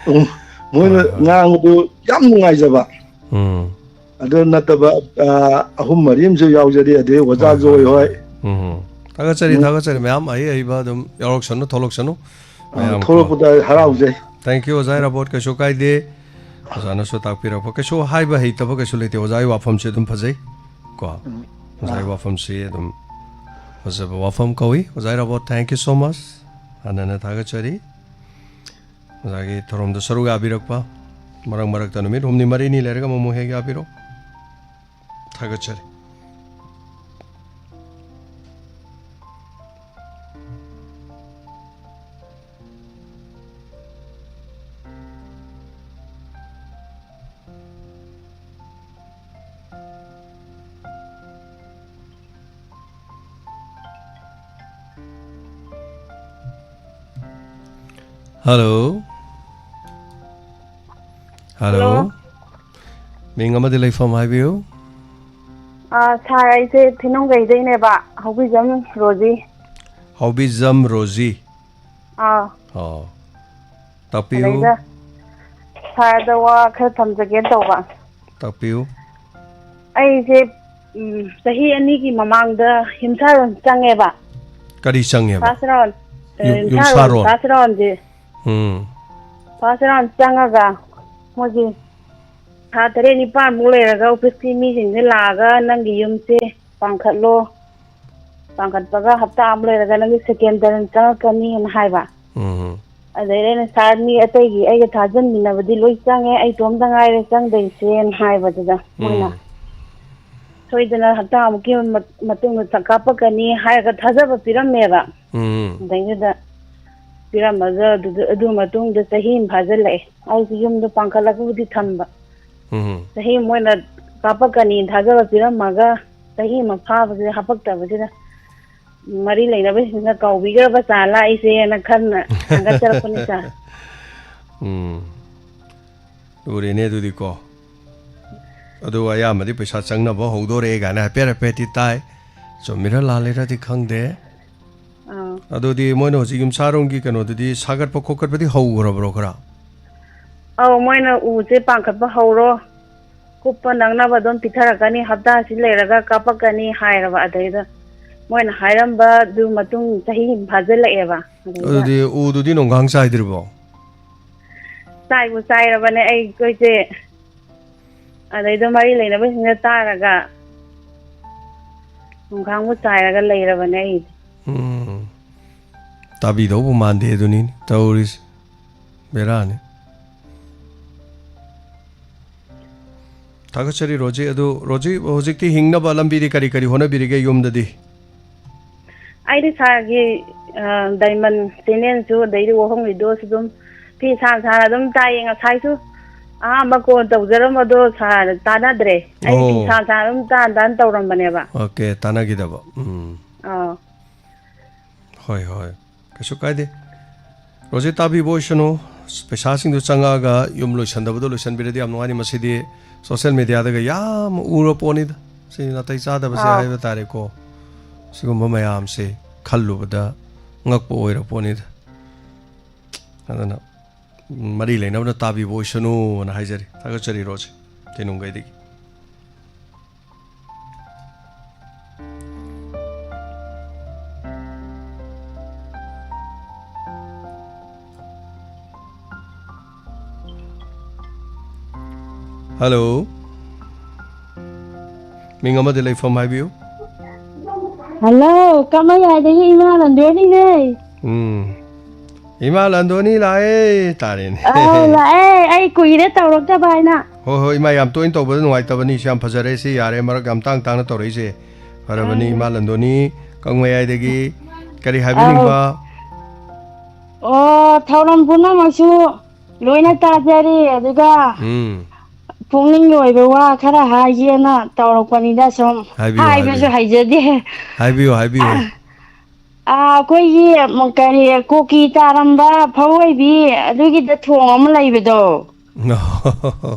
ꯎꯝ, ꯃꯣꯏꯅ ꯍꯣꯏ, ꯍꯣꯏ꯫ ꯉꯥꯡꯕꯗꯨ ꯌꯥꯝ ꯅꯨꯡꯉꯥꯏꯖꯕ꯫ ꯎꯝ꯫ ꯑꯗꯨ ꯅꯠꯇꯕ, ꯑ, ꯑꯍꯨꯝ ꯃꯔꯤ ꯑꯃꯁꯨ ꯌꯥꯎꯖꯔꯤ, ꯑꯗꯩ ꯑꯣꯖꯥ ꯍꯣꯏ, ꯖꯣꯏ ꯍꯣꯏ, ꯍꯣꯏ꯫ ꯍꯣꯏ꯫ ꯎꯝ꯫ ꯊꯥꯒꯠꯆꯔꯤ, ꯎꯝ꯫ ꯊꯥꯒꯠꯆꯔꯤ꯫ ꯃꯌꯥꯝ ꯑꯍꯩ ꯑꯍꯩꯕ ꯑꯗꯨꯝ ꯌꯥꯎꯔꯛꯁꯅꯨ, ꯊꯣꯛꯂꯛꯁꯅꯨ꯫ ꯑ, ꯃꯌꯥꯝ ꯀꯣ꯫ ꯊꯣꯛꯂꯛꯄꯗ ꯍꯔꯥꯎꯖꯩ꯫ Thank you, ꯑꯣꯖꯥ ꯏꯔꯥꯕꯣꯠ, ꯀꯩꯁꯨ ꯀꯥꯏꯗꯦ꯫ ꯑꯣꯖꯥꯅꯁꯨ ꯇꯥꯛꯄꯤꯔꯛꯄ, ꯀꯩꯁꯨ ꯍꯥꯏꯕ ꯍꯩꯇꯕ ꯀꯩꯁꯨ ꯂꯩꯇꯦ꯫ ꯑꯣꯖꯥꯒꯤ ꯋꯥꯐꯝꯁꯦ ꯑꯗꯨꯝ ꯐꯖꯩ ꯀꯣ꯫ ꯎꯝ꯫ ꯑꯣꯖꯥꯒꯤ ꯑ꯫ ꯋꯥꯐꯝꯁꯤ ꯑꯗꯨꯝ ꯐꯖꯕ ꯋꯥꯐꯝ ꯀꯧꯏ꯫ ꯑꯣꯖꯥ ꯏꯔꯥꯕꯣꯠ, thank you so much꯫ ꯍꯟꯅ ꯍꯟꯅ ꯊꯥꯒꯠꯆꯔꯤ꯫ ꯑꯣꯖꯥꯒꯤ ꯊꯧꯔꯝꯗ ꯁꯔꯨꯛ ꯌꯥꯕꯤꯔꯛꯄ, ꯃꯔꯛ ꯃꯔꯛꯇ ꯅꯨꯃꯤꯠ ꯍꯨꯝꯅꯤ ꯃꯔꯤꯅꯤ ꯂꯩꯔꯒ ꯑꯃꯨꯛ ꯍꯦꯛ ꯌꯥꯕꯤꯔꯣ꯫ ꯊꯥꯒꯠꯆꯔꯤ꯫ Hello? Hello? Hello? ꯃꯤꯡ ꯑꯃꯗꯤ ꯂꯩꯐꯝ ꯍꯥꯏꯕꯤꯌꯨ꯫ ꯑꯥ, ꯁꯥꯔ, ꯑꯩꯁꯦ ꯊꯤꯅꯨꯡꯒꯩꯗꯩꯅꯦꯕ, ꯍꯧꯕꯤꯖꯝ ꯔꯣꯖꯤ꯫ ꯍꯧꯕꯤꯖꯝ ꯔꯣꯖꯤ꯫ ꯑꯥ꯫ ꯑꯣ꯫ ꯇꯥꯛꯄꯤꯌꯨ꯫ ꯑꯗꯩꯗ ꯁꯥꯔꯗ ꯋꯥ ꯈꯔ ꯊꯝꯖꯒꯦ ꯇꯧꯕ꯫ ꯇꯥꯛꯄꯤꯌꯨ꯫ ꯑꯩꯁꯦ, ꯎꯝ, ꯆꯍꯤ ꯑꯅꯤꯒꯤ ꯃꯃꯥꯡꯗ ꯌꯨꯝꯁꯥꯔꯣꯟ ꯆꯪꯉꯦꯕ꯫ ꯀꯔꯤ ꯆꯪꯉꯦꯕ? First round, ꯑ, ꯌꯨꯝ-, ꯌꯨꯝꯁꯥꯔꯣꯟ, ꯌꯨꯝꯁꯥꯔꯣꯟ꯫ First roundꯁꯦ꯫ ꯎꯝ꯫ First round ꯆꯪꯉꯒ ꯃꯣꯏꯒꯤ ꯊꯥ ꯇꯔꯦꯠ ꯅꯤꯄꯥꯟꯃꯨꯛ ꯂꯩꯔꯒ ꯑꯣꯐꯤꯁꯀꯤ ꯃꯤꯁꯤꯡꯁꯦ ꯂꯥꯛꯑꯒ ꯅꯪꯒꯤ ꯌꯨꯝꯁꯦ ꯄꯥꯟꯈꯠꯂꯣ, ꯄꯥꯟꯈꯠꯄꯒ ꯍꯞꯇꯥ ꯑꯃ ꯂꯩꯔꯒ ꯅꯪꯒꯤ second turn ꯆꯪꯉꯛꯀꯅꯤꯅ ꯍꯥꯏꯕ꯫ ꯎꯝ꯫ ꯑꯗꯩꯗ ꯑꯩꯅ, "ꯁꯥꯔ, ꯃꯤ ꯑꯇꯩꯒꯤ ꯑꯩꯒ ꯊꯥꯖꯟꯃꯤꯟꯅꯕꯗꯤ ꯂꯣꯏ ꯆꯪꯉꯦ, ꯑꯩ ꯏꯇꯣꯝꯇ ꯉꯥꯏꯔꯦ ꯆꯪꯗꯩꯁꯦꯅ" ꯍꯥꯏꯕꯗꯨꯗ ꯃꯣꯏꯅ, ꯎꯝ꯫ "ꯁꯣꯏꯗꯅ ꯍꯞꯇꯥꯃꯨꯛꯀꯤ ꯃ-, ꯃꯇꯨꯡꯗ ꯆ-, ꯀꯥꯞꯄꯛꯀꯅꯤ" ꯍꯥꯏꯔꯒ ꯊꯥꯖꯕ ꯄꯤꯔꯝꯃꯦꯕ꯫ ꯎꯝ꯫ ꯑꯗꯩꯗꯨꯗ ꯄꯤꯔꯝꯃꯒ ꯑꯗꯨꯗ, ꯑꯗꯨ ꯃꯇꯨꯡꯗ ꯆꯍꯤ ꯑꯃ ꯐꯥꯖꯤꯜꯂꯛꯑꯦ꯫ ꯑꯩꯁꯨ ꯌꯨꯝꯗꯣ ꯄꯥꯟꯈꯠꯂꯒꯕꯨꯗꯤ ꯊꯝꯕ꯫ ꯎꯝ꯫ ꯆꯍꯤ ꯑꯃ ꯃꯣꯏꯅ ꯀꯥꯞꯄꯛꯀꯅꯤ ꯊꯥꯖꯕ ꯄꯤꯔꯝꯃꯒ ꯆꯍꯤ ꯑꯃ ꯐꯥꯕꯁꯤꯗ ꯍꯥꯄꯛꯇꯕꯁꯤꯗ ꯃꯔꯤ ꯂꯩꯅꯕꯁꯤꯡꯅ ꯀꯥꯎꯕꯤꯈ꯭ꯔꯕ ꯖꯥꯠꯂꯥ ꯑꯩꯁꯦꯅ ꯈꯟꯅ ꯊꯥꯡꯒꯠꯆꯔꯛꯄꯅꯤ, ꯁꯥꯔ꯫ ꯎꯝ꯫ ꯂꯨꯔꯦꯅꯦ ꯑꯗꯨꯗꯤꯀꯣ꯫ ꯑꯗꯨ ꯑꯌꯥꯝꯕꯗꯤ ꯄꯩꯁꯥ ꯆꯪꯅꯕ ꯍꯧꯗꯣꯔꯦ ꯀꯥꯏꯅ ꯍꯥꯏꯐꯦꯠ ꯍꯥꯏꯐꯦꯠꯇꯤ ꯇꯥꯏ꯫ ꯆꯨꯝꯃꯤꯔ ꯂꯥꯜꯂꯤꯔꯗꯤ ꯈꯪꯗꯦ꯫ ꯑꯥ꯫ ꯑꯗꯨꯗꯤ ꯃꯣꯏꯅ ꯍꯧꯖꯤꯛ ꯌꯨꯝꯁꯥꯔꯣꯟꯒꯤ ꯀꯩꯅꯣꯗꯨꯗꯤ ꯁꯥꯒꯠꯄ ꯈꯣꯠꯀꯠꯄꯗꯤ ꯍꯧꯈ꯭ꯔꯕ꯭ꯔꯣ ꯈꯔ? ꯑꯧ, ꯃꯣꯏꯅ ꯎꯁꯦ ꯄꯥꯟꯈꯠꯄ ꯍꯧꯔꯣ, ꯀꯨꯞꯄ ꯅꯪꯅꯕ ꯑꯗꯨꯝ ꯄꯤꯊꯔꯛꯀꯅꯤ, ꯍꯞꯇꯥꯁꯤ ꯂꯩꯔꯒ ꯀꯥꯞꯄꯛꯀꯅꯤ ꯍꯥꯏꯔꯕ꯫ ꯑꯗꯩꯗ ꯃꯣꯏꯅ ꯍꯥꯏꯔꯝꯕ ꯑꯗꯨ ꯃꯇꯨꯡ ꯆꯍꯤ ꯑꯃ ꯐꯥꯖꯤꯜꯂꯛꯑꯦꯕ꯫ ꯑꯗꯩꯗ ꯑꯗꯨꯗꯤ ꯎꯗꯨꯗꯤ ꯅꯣꯡꯈꯥꯡ ꯆꯥꯏꯗ꯭ꯔꯤꯕꯣ? ꯆꯥꯏꯕꯨ ꯆꯥꯏꯔꯕꯅꯦ ꯑꯩꯈꯣꯏꯁꯦ꯫ ꯑꯗꯩꯗ ꯃꯔꯤ ꯂꯩꯅꯕꯁꯤꯡꯅ ꯇꯥꯔꯒ ꯅꯣꯡꯈꯥꯡꯕꯨ ꯆꯥꯏꯔꯒ ꯂꯩꯔꯕꯅꯦ ꯑꯩꯗꯤ꯫ ꯎꯝ꯫ ꯇꯥꯕꯤꯗꯧꯕ ꯃꯥꯟꯗꯦ ꯑꯗꯨꯅꯤꯅꯦ ꯇꯧꯔꯤꯁꯦ꯫ ꯕꯦꯔꯥꯅꯤ꯫ ꯊꯥꯒꯠꯆꯔꯤ ꯔꯣꯖꯤ꯫ ꯑꯗꯨ ꯔꯣꯖꯤ, ꯍꯧꯖꯤꯛꯇꯤ ꯍꯤꯡꯅꯕ ꯂꯝꯕꯤꯗꯤ ꯀꯔꯤ ꯀꯔꯤ ꯍꯣꯠꯅꯕꯤꯔꯤꯒꯦ ꯌꯨꯝꯗꯗꯤ? ꯑꯩꯗꯤ ꯁꯥꯔꯒꯤ, ꯑ, diamond channelꯁꯨ, ꯑꯗꯩꯗꯤ ꯋꯥꯍꯣꯡ videoꯁꯨ ꯑꯗꯨꯝ ꯐꯤ ꯁꯥ ꯁꯥꯅ ꯑꯗꯨꯝ ꯇꯥꯏꯌꯦ꯫ ꯉꯁꯥꯏꯁꯨ ꯑꯍꯥꯟꯕ call ꯇꯧꯖꯔꯝꯕꯗꯣ ꯁꯥꯔ ꯇꯥꯟꯅꯗ꯭ꯔꯦ꯫ ꯑꯩ ꯐꯤ ꯑꯣ꯫ ꯁꯥ ꯁꯥꯅ ꯑꯗꯨꯝ ꯇꯥꯟ ꯇꯥꯟ ꯇꯧꯔꯝꯕꯅꯦꯕ꯫ OK, ꯇꯥꯟꯅꯈꯤꯗꯕ꯫ ꯎꯝ꯫ ꯑꯥ꯫ ꯍꯣꯏ, ꯍꯣꯏ꯫ ꯀꯩꯁꯨ ꯀꯥꯏꯗꯦ꯫ ꯔꯣꯖꯤ, ꯇꯥꯕꯤꯕ ꯑꯣꯏꯁꯅꯨ꯫ ꯄꯩꯁꯥꯁꯤꯡꯗꯨ ꯆꯪꯉꯛꯑꯒ ꯌꯨꯝ ꯂꯣꯏꯁꯟꯗꯕꯗꯣ ꯂꯣꯏꯁꯟꯕꯤꯔꯗꯤ ꯌꯥꯝ ꯅꯨꯡꯉꯥꯏꯅꯤ꯫ ꯃꯁꯤꯗꯤ social mediaꯗꯒ ꯌꯥꯝ ꯎꯔ ꯄꯣꯠꯅꯤꯗ꯫ ꯁꯤ ꯅꯥꯇꯩ ꯆꯥꯗꯕꯁꯦ ꯑꯥꯎ꯫ ꯍꯥꯏꯕ ꯇꯥꯔꯦꯀꯣ꯫ ꯁꯤꯒꯨꯝꯕ ꯃꯌꯥꯝꯁꯦ ꯈꯜꯂꯨꯕꯗ ꯉꯛꯄ ꯑꯣꯏꯔꯄꯣꯠꯅꯤꯗ꯫ ꯑꯗꯨꯅ ꯃꯔꯤ ꯂꯩꯅꯕꯅ ꯇꯥꯕꯤꯕ ꯑꯣꯏꯁꯅꯨꯅ ꯍꯥꯏꯖꯔꯤ꯫ ꯊꯥꯒꯠꯆꯔꯤ ꯔꯣꯖꯤ ꯇꯦꯅꯨꯡꯒꯩꯗꯒꯤ꯫ ꯍꯜꯂꯣ꯫ ꯃꯤꯡ ꯑꯃꯗꯤ ꯂꯩꯐꯝ ꯍꯥꯏꯕꯤꯌꯨ꯫ ꯍꯜꯂꯣ, ꯀꯃꯩ ꯍꯥꯏꯗꯒꯤ ꯏꯃꯥ ꯂꯟꯗꯣꯏꯅꯤꯅꯦ꯫ ꯎꯝ꯫ ꯏꯃꯥ ꯂꯟꯗꯣꯅꯤ ꯂꯥꯛꯑꯦ ꯇꯥꯔꯦꯅꯦ꯫ ꯑꯧ, ꯂꯥꯛꯑꯦ꯫ ꯑꯩ ꯀꯨꯏꯔꯦ ꯇꯧꯔꯛꯇꯕ ꯍꯥꯏꯅ꯫ ꯍꯣꯏ, ꯍꯣꯏ, ꯏꯃꯥ, ꯌꯥꯝ ꯇꯣꯏꯅ ꯇꯧꯕꯗ ꯅꯨꯡꯉꯥꯏꯇꯕꯅꯤ꯫ ꯁꯤ ꯌꯥꯝ ꯐꯖꯔꯦ꯫ ꯁꯤ ꯌꯥꯔꯦ, ꯃꯔꯛ ꯌꯥꯝ ꯇꯥꯡ ꯇꯥꯡꯅ ꯇꯧꯔꯛꯏꯁꯦ꯫ ꯐꯔꯕꯅꯤ, ꯎꯝ꯫ ꯏꯃꯥ ꯂꯟꯗꯣꯅꯤ, ꯀꯛꯃꯩꯌꯥꯏꯗꯒꯤ꯫ ꯀꯔꯤ ꯑꯧ꯫ ꯍꯥꯏꯕꯤꯅꯤꯡꯕ? ꯑꯣ, ꯊꯧꯔꯝ ꯄꯨꯝꯅꯃꯛꯁꯨ ꯂꯣꯏꯅ ꯇꯥꯖꯔꯤ꯫ ꯑꯗꯨꯒ ꯎꯝ꯫ ꯄꯨꯛꯅꯤꯡꯒꯤ ꯑꯣꯏꯕ ꯋꯥ ꯈꯔ ꯍꯥꯏꯒꯦꯅ ꯇꯧꯔꯛꯄꯅꯤꯗ ꯁꯨꯝ꯫ ꯍꯥꯏꯕꯤꯌꯨ, ꯍꯥꯏꯕꯤꯌꯨ꯫ ꯍꯥꯏꯕꯁꯨ ꯍꯩꯖꯗꯦ꯫ ꯍꯥꯏꯕꯤꯌꯨ, ꯍꯥꯏꯕꯤꯌꯨ꯫ ꯑꯥ, ꯑꯩꯈꯣꯏꯒꯤ, ꯎꯝ, ꯀꯔꯤ, ꯀꯨꯀꯤ ꯇꯥꯔꯝꯕ ꯐꯧ ꯑꯣꯏꯕꯤ ꯑꯗꯨꯒꯤꯗ ꯊꯣꯡ ꯑꯃ ꯂꯩꯕꯗꯣ꯫ ꯍꯣꯏ,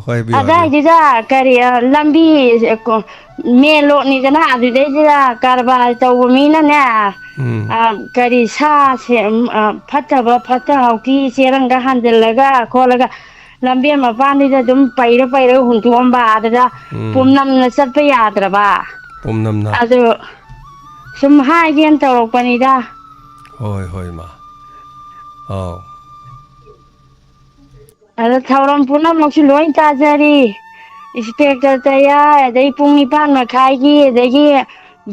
ꯍꯥꯏꯕꯤꯌꯨ, ꯍꯥꯏꯕꯤꯌꯨ꯫ ꯑꯗꯥꯏꯗꯨꯗ ꯀꯔꯤ, ꯑ, ꯂꯝꯕꯤ, ꯑ, ꯀꯣ-, ꯃꯦꯟ ꯂꯣꯠꯅꯤꯗꯅ, ꯑꯗꯨꯗꯩꯗꯨꯗ ꯀꯔꯕꯥꯔ ꯇꯧꯕ ꯃꯤꯅꯅꯦ, ꯎꯝ꯫ ꯑ, ꯀꯔꯤ ꯁꯥ ꯁꯦ-, ꯎꯝ, ꯑ, ꯐꯠꯇꯕ ꯐꯠꯇ ꯍꯥꯎꯊꯤ ꯆꯦꯔꯪꯒ ꯍꯥꯟꯖꯜꯂꯒ ꯈꯣꯠꯂꯒ ꯂꯝꯕꯦꯟ ꯃꯄꯥꯟꯗꯨꯗ ꯑꯗꯨꯝ ꯄꯩꯔ ꯄꯩꯔꯒ ꯍꯨꯟꯇꯣꯛꯑꯝꯕ, ꯑꯗꯨꯗ ꯎꯝ꯫ ꯄꯨꯝꯅꯝꯅ ꯆꯠꯄ ꯌꯥꯗ꯭ꯔꯕ꯫ ꯄꯨꯝꯅꯝꯅ꯫ ꯑꯗꯨ ꯁꯨꯝ ꯍꯥꯏꯒꯦꯅ ꯇꯧꯔꯛꯄꯅꯤꯗ꯫ ꯍꯣꯏ, ꯍꯣꯏ, ꯃꯥ꯫ ꯑꯥꯎ꯫ ꯑꯗ ꯊꯧꯔꯝ ꯄꯨꯝꯅꯃꯛꯁꯨ ꯂꯣꯏ ꯇꯥꯖꯔꯤ꯫ ꯏꯟꯁꯄꯦꯛꯇꯔ ꯇꯌꯥꯏ, ꯑꯗꯩ ꯄꯨꯡ ꯅꯤꯄꯥꯟ ꯃꯈꯥꯏꯒꯤ, ꯑꯗꯒꯤ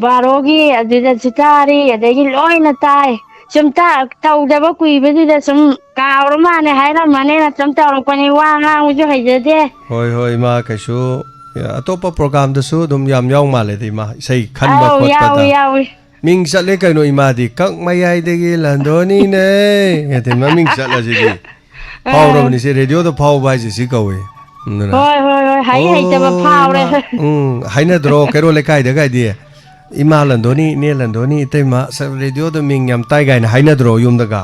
ꯕꯥꯔꯣꯒꯤ ꯑꯗꯨꯗꯁꯨ ꯇꯥꯔꯤ, ꯑꯗꯒꯤ ꯂꯣꯏꯅ ꯇꯥꯏ꯫ ꯁꯨꯝ ꯇꯥ-, ꯇꯧꯗꯕ ꯀꯨꯏꯕꯗꯨꯗ ꯁꯨꯝ ꯀꯥꯎꯔ ꯃꯥꯜꯂꯦ ꯍꯥꯏꯔꯝꯃꯅꯦꯅ ꯁꯨꯝ ꯇꯧꯔꯛꯄꯅꯤ, ꯋꯥ ꯉꯥꯡꯕꯁꯨ ꯍꯩꯖꯗꯦ꯫ ꯍꯣꯏ, ꯍꯣꯏ, ꯏꯃꯥ, ꯀꯩꯁꯨ ꯑꯇꯣꯞꯄ ꯄ꯭ꯔꯣꯒꯥꯝꯗꯁꯨ ꯑꯗꯨꯝ ꯌꯥꯝ ꯌꯥꯎ ꯃꯥꯜꯂꯦꯗ, ꯏꯃꯥ, ꯏꯁꯩ ꯈꯟꯕ ꯑꯧ, ꯈꯣꯠꯄꯗ꯫ ꯌꯥꯎꯏ, ꯌꯥꯎꯏ꯫ ꯃꯤꯡ ꯆꯠꯂꯦ ꯀꯩꯅꯣ ꯏꯃꯥꯗꯤ, "ꯀꯛꯃꯌꯥꯏꯗꯒꯤ ꯂꯟꯗꯣꯅꯤꯅꯦ" ꯍꯥꯏꯗꯤ ꯃꯃꯤꯡ ꯆꯠꯂꯁꯤꯗꯤ꯫ ꯑꯥ꯫ ꯐꯥꯎꯔꯕꯅꯤ ꯁꯦ, ꯔꯦꯗꯤꯑꯣꯗ ꯐꯥꯎꯕ ꯍꯥꯏꯁꯦ ꯁꯤ ꯀꯧꯏ꯫ ꯑꯗꯨꯅ, ꯍꯣꯏ, ꯍꯣꯏ, ꯍꯣꯏ, ꯍꯩ ꯍꯩꯇꯕ "ꯑꯣ, ꯐꯥꯎꯔꯦ꯫ ꯏꯃꯥ", ꯎꯝ, ꯍꯥꯏꯅꯗ꯭ꯔꯣ ꯀꯩꯔꯣꯜ ꯂꯩꯀꯥꯏꯗ ꯀꯥꯏꯗꯤ? "ꯏꯃꯥ ꯂꯟꯗꯣꯅꯤ, ꯏꯅꯦ ꯂꯟꯗꯣꯅꯤ, ꯏꯇꯩꯃ ꯁ-, ꯔꯦꯗꯤꯑꯣꯗ ꯃꯤꯡ ꯌꯥꯝ ꯇꯥꯏ" ꯀꯥꯏꯅ ꯍꯥꯏꯅꯗ꯭ꯔꯣ ꯌꯨꯝꯗꯒ?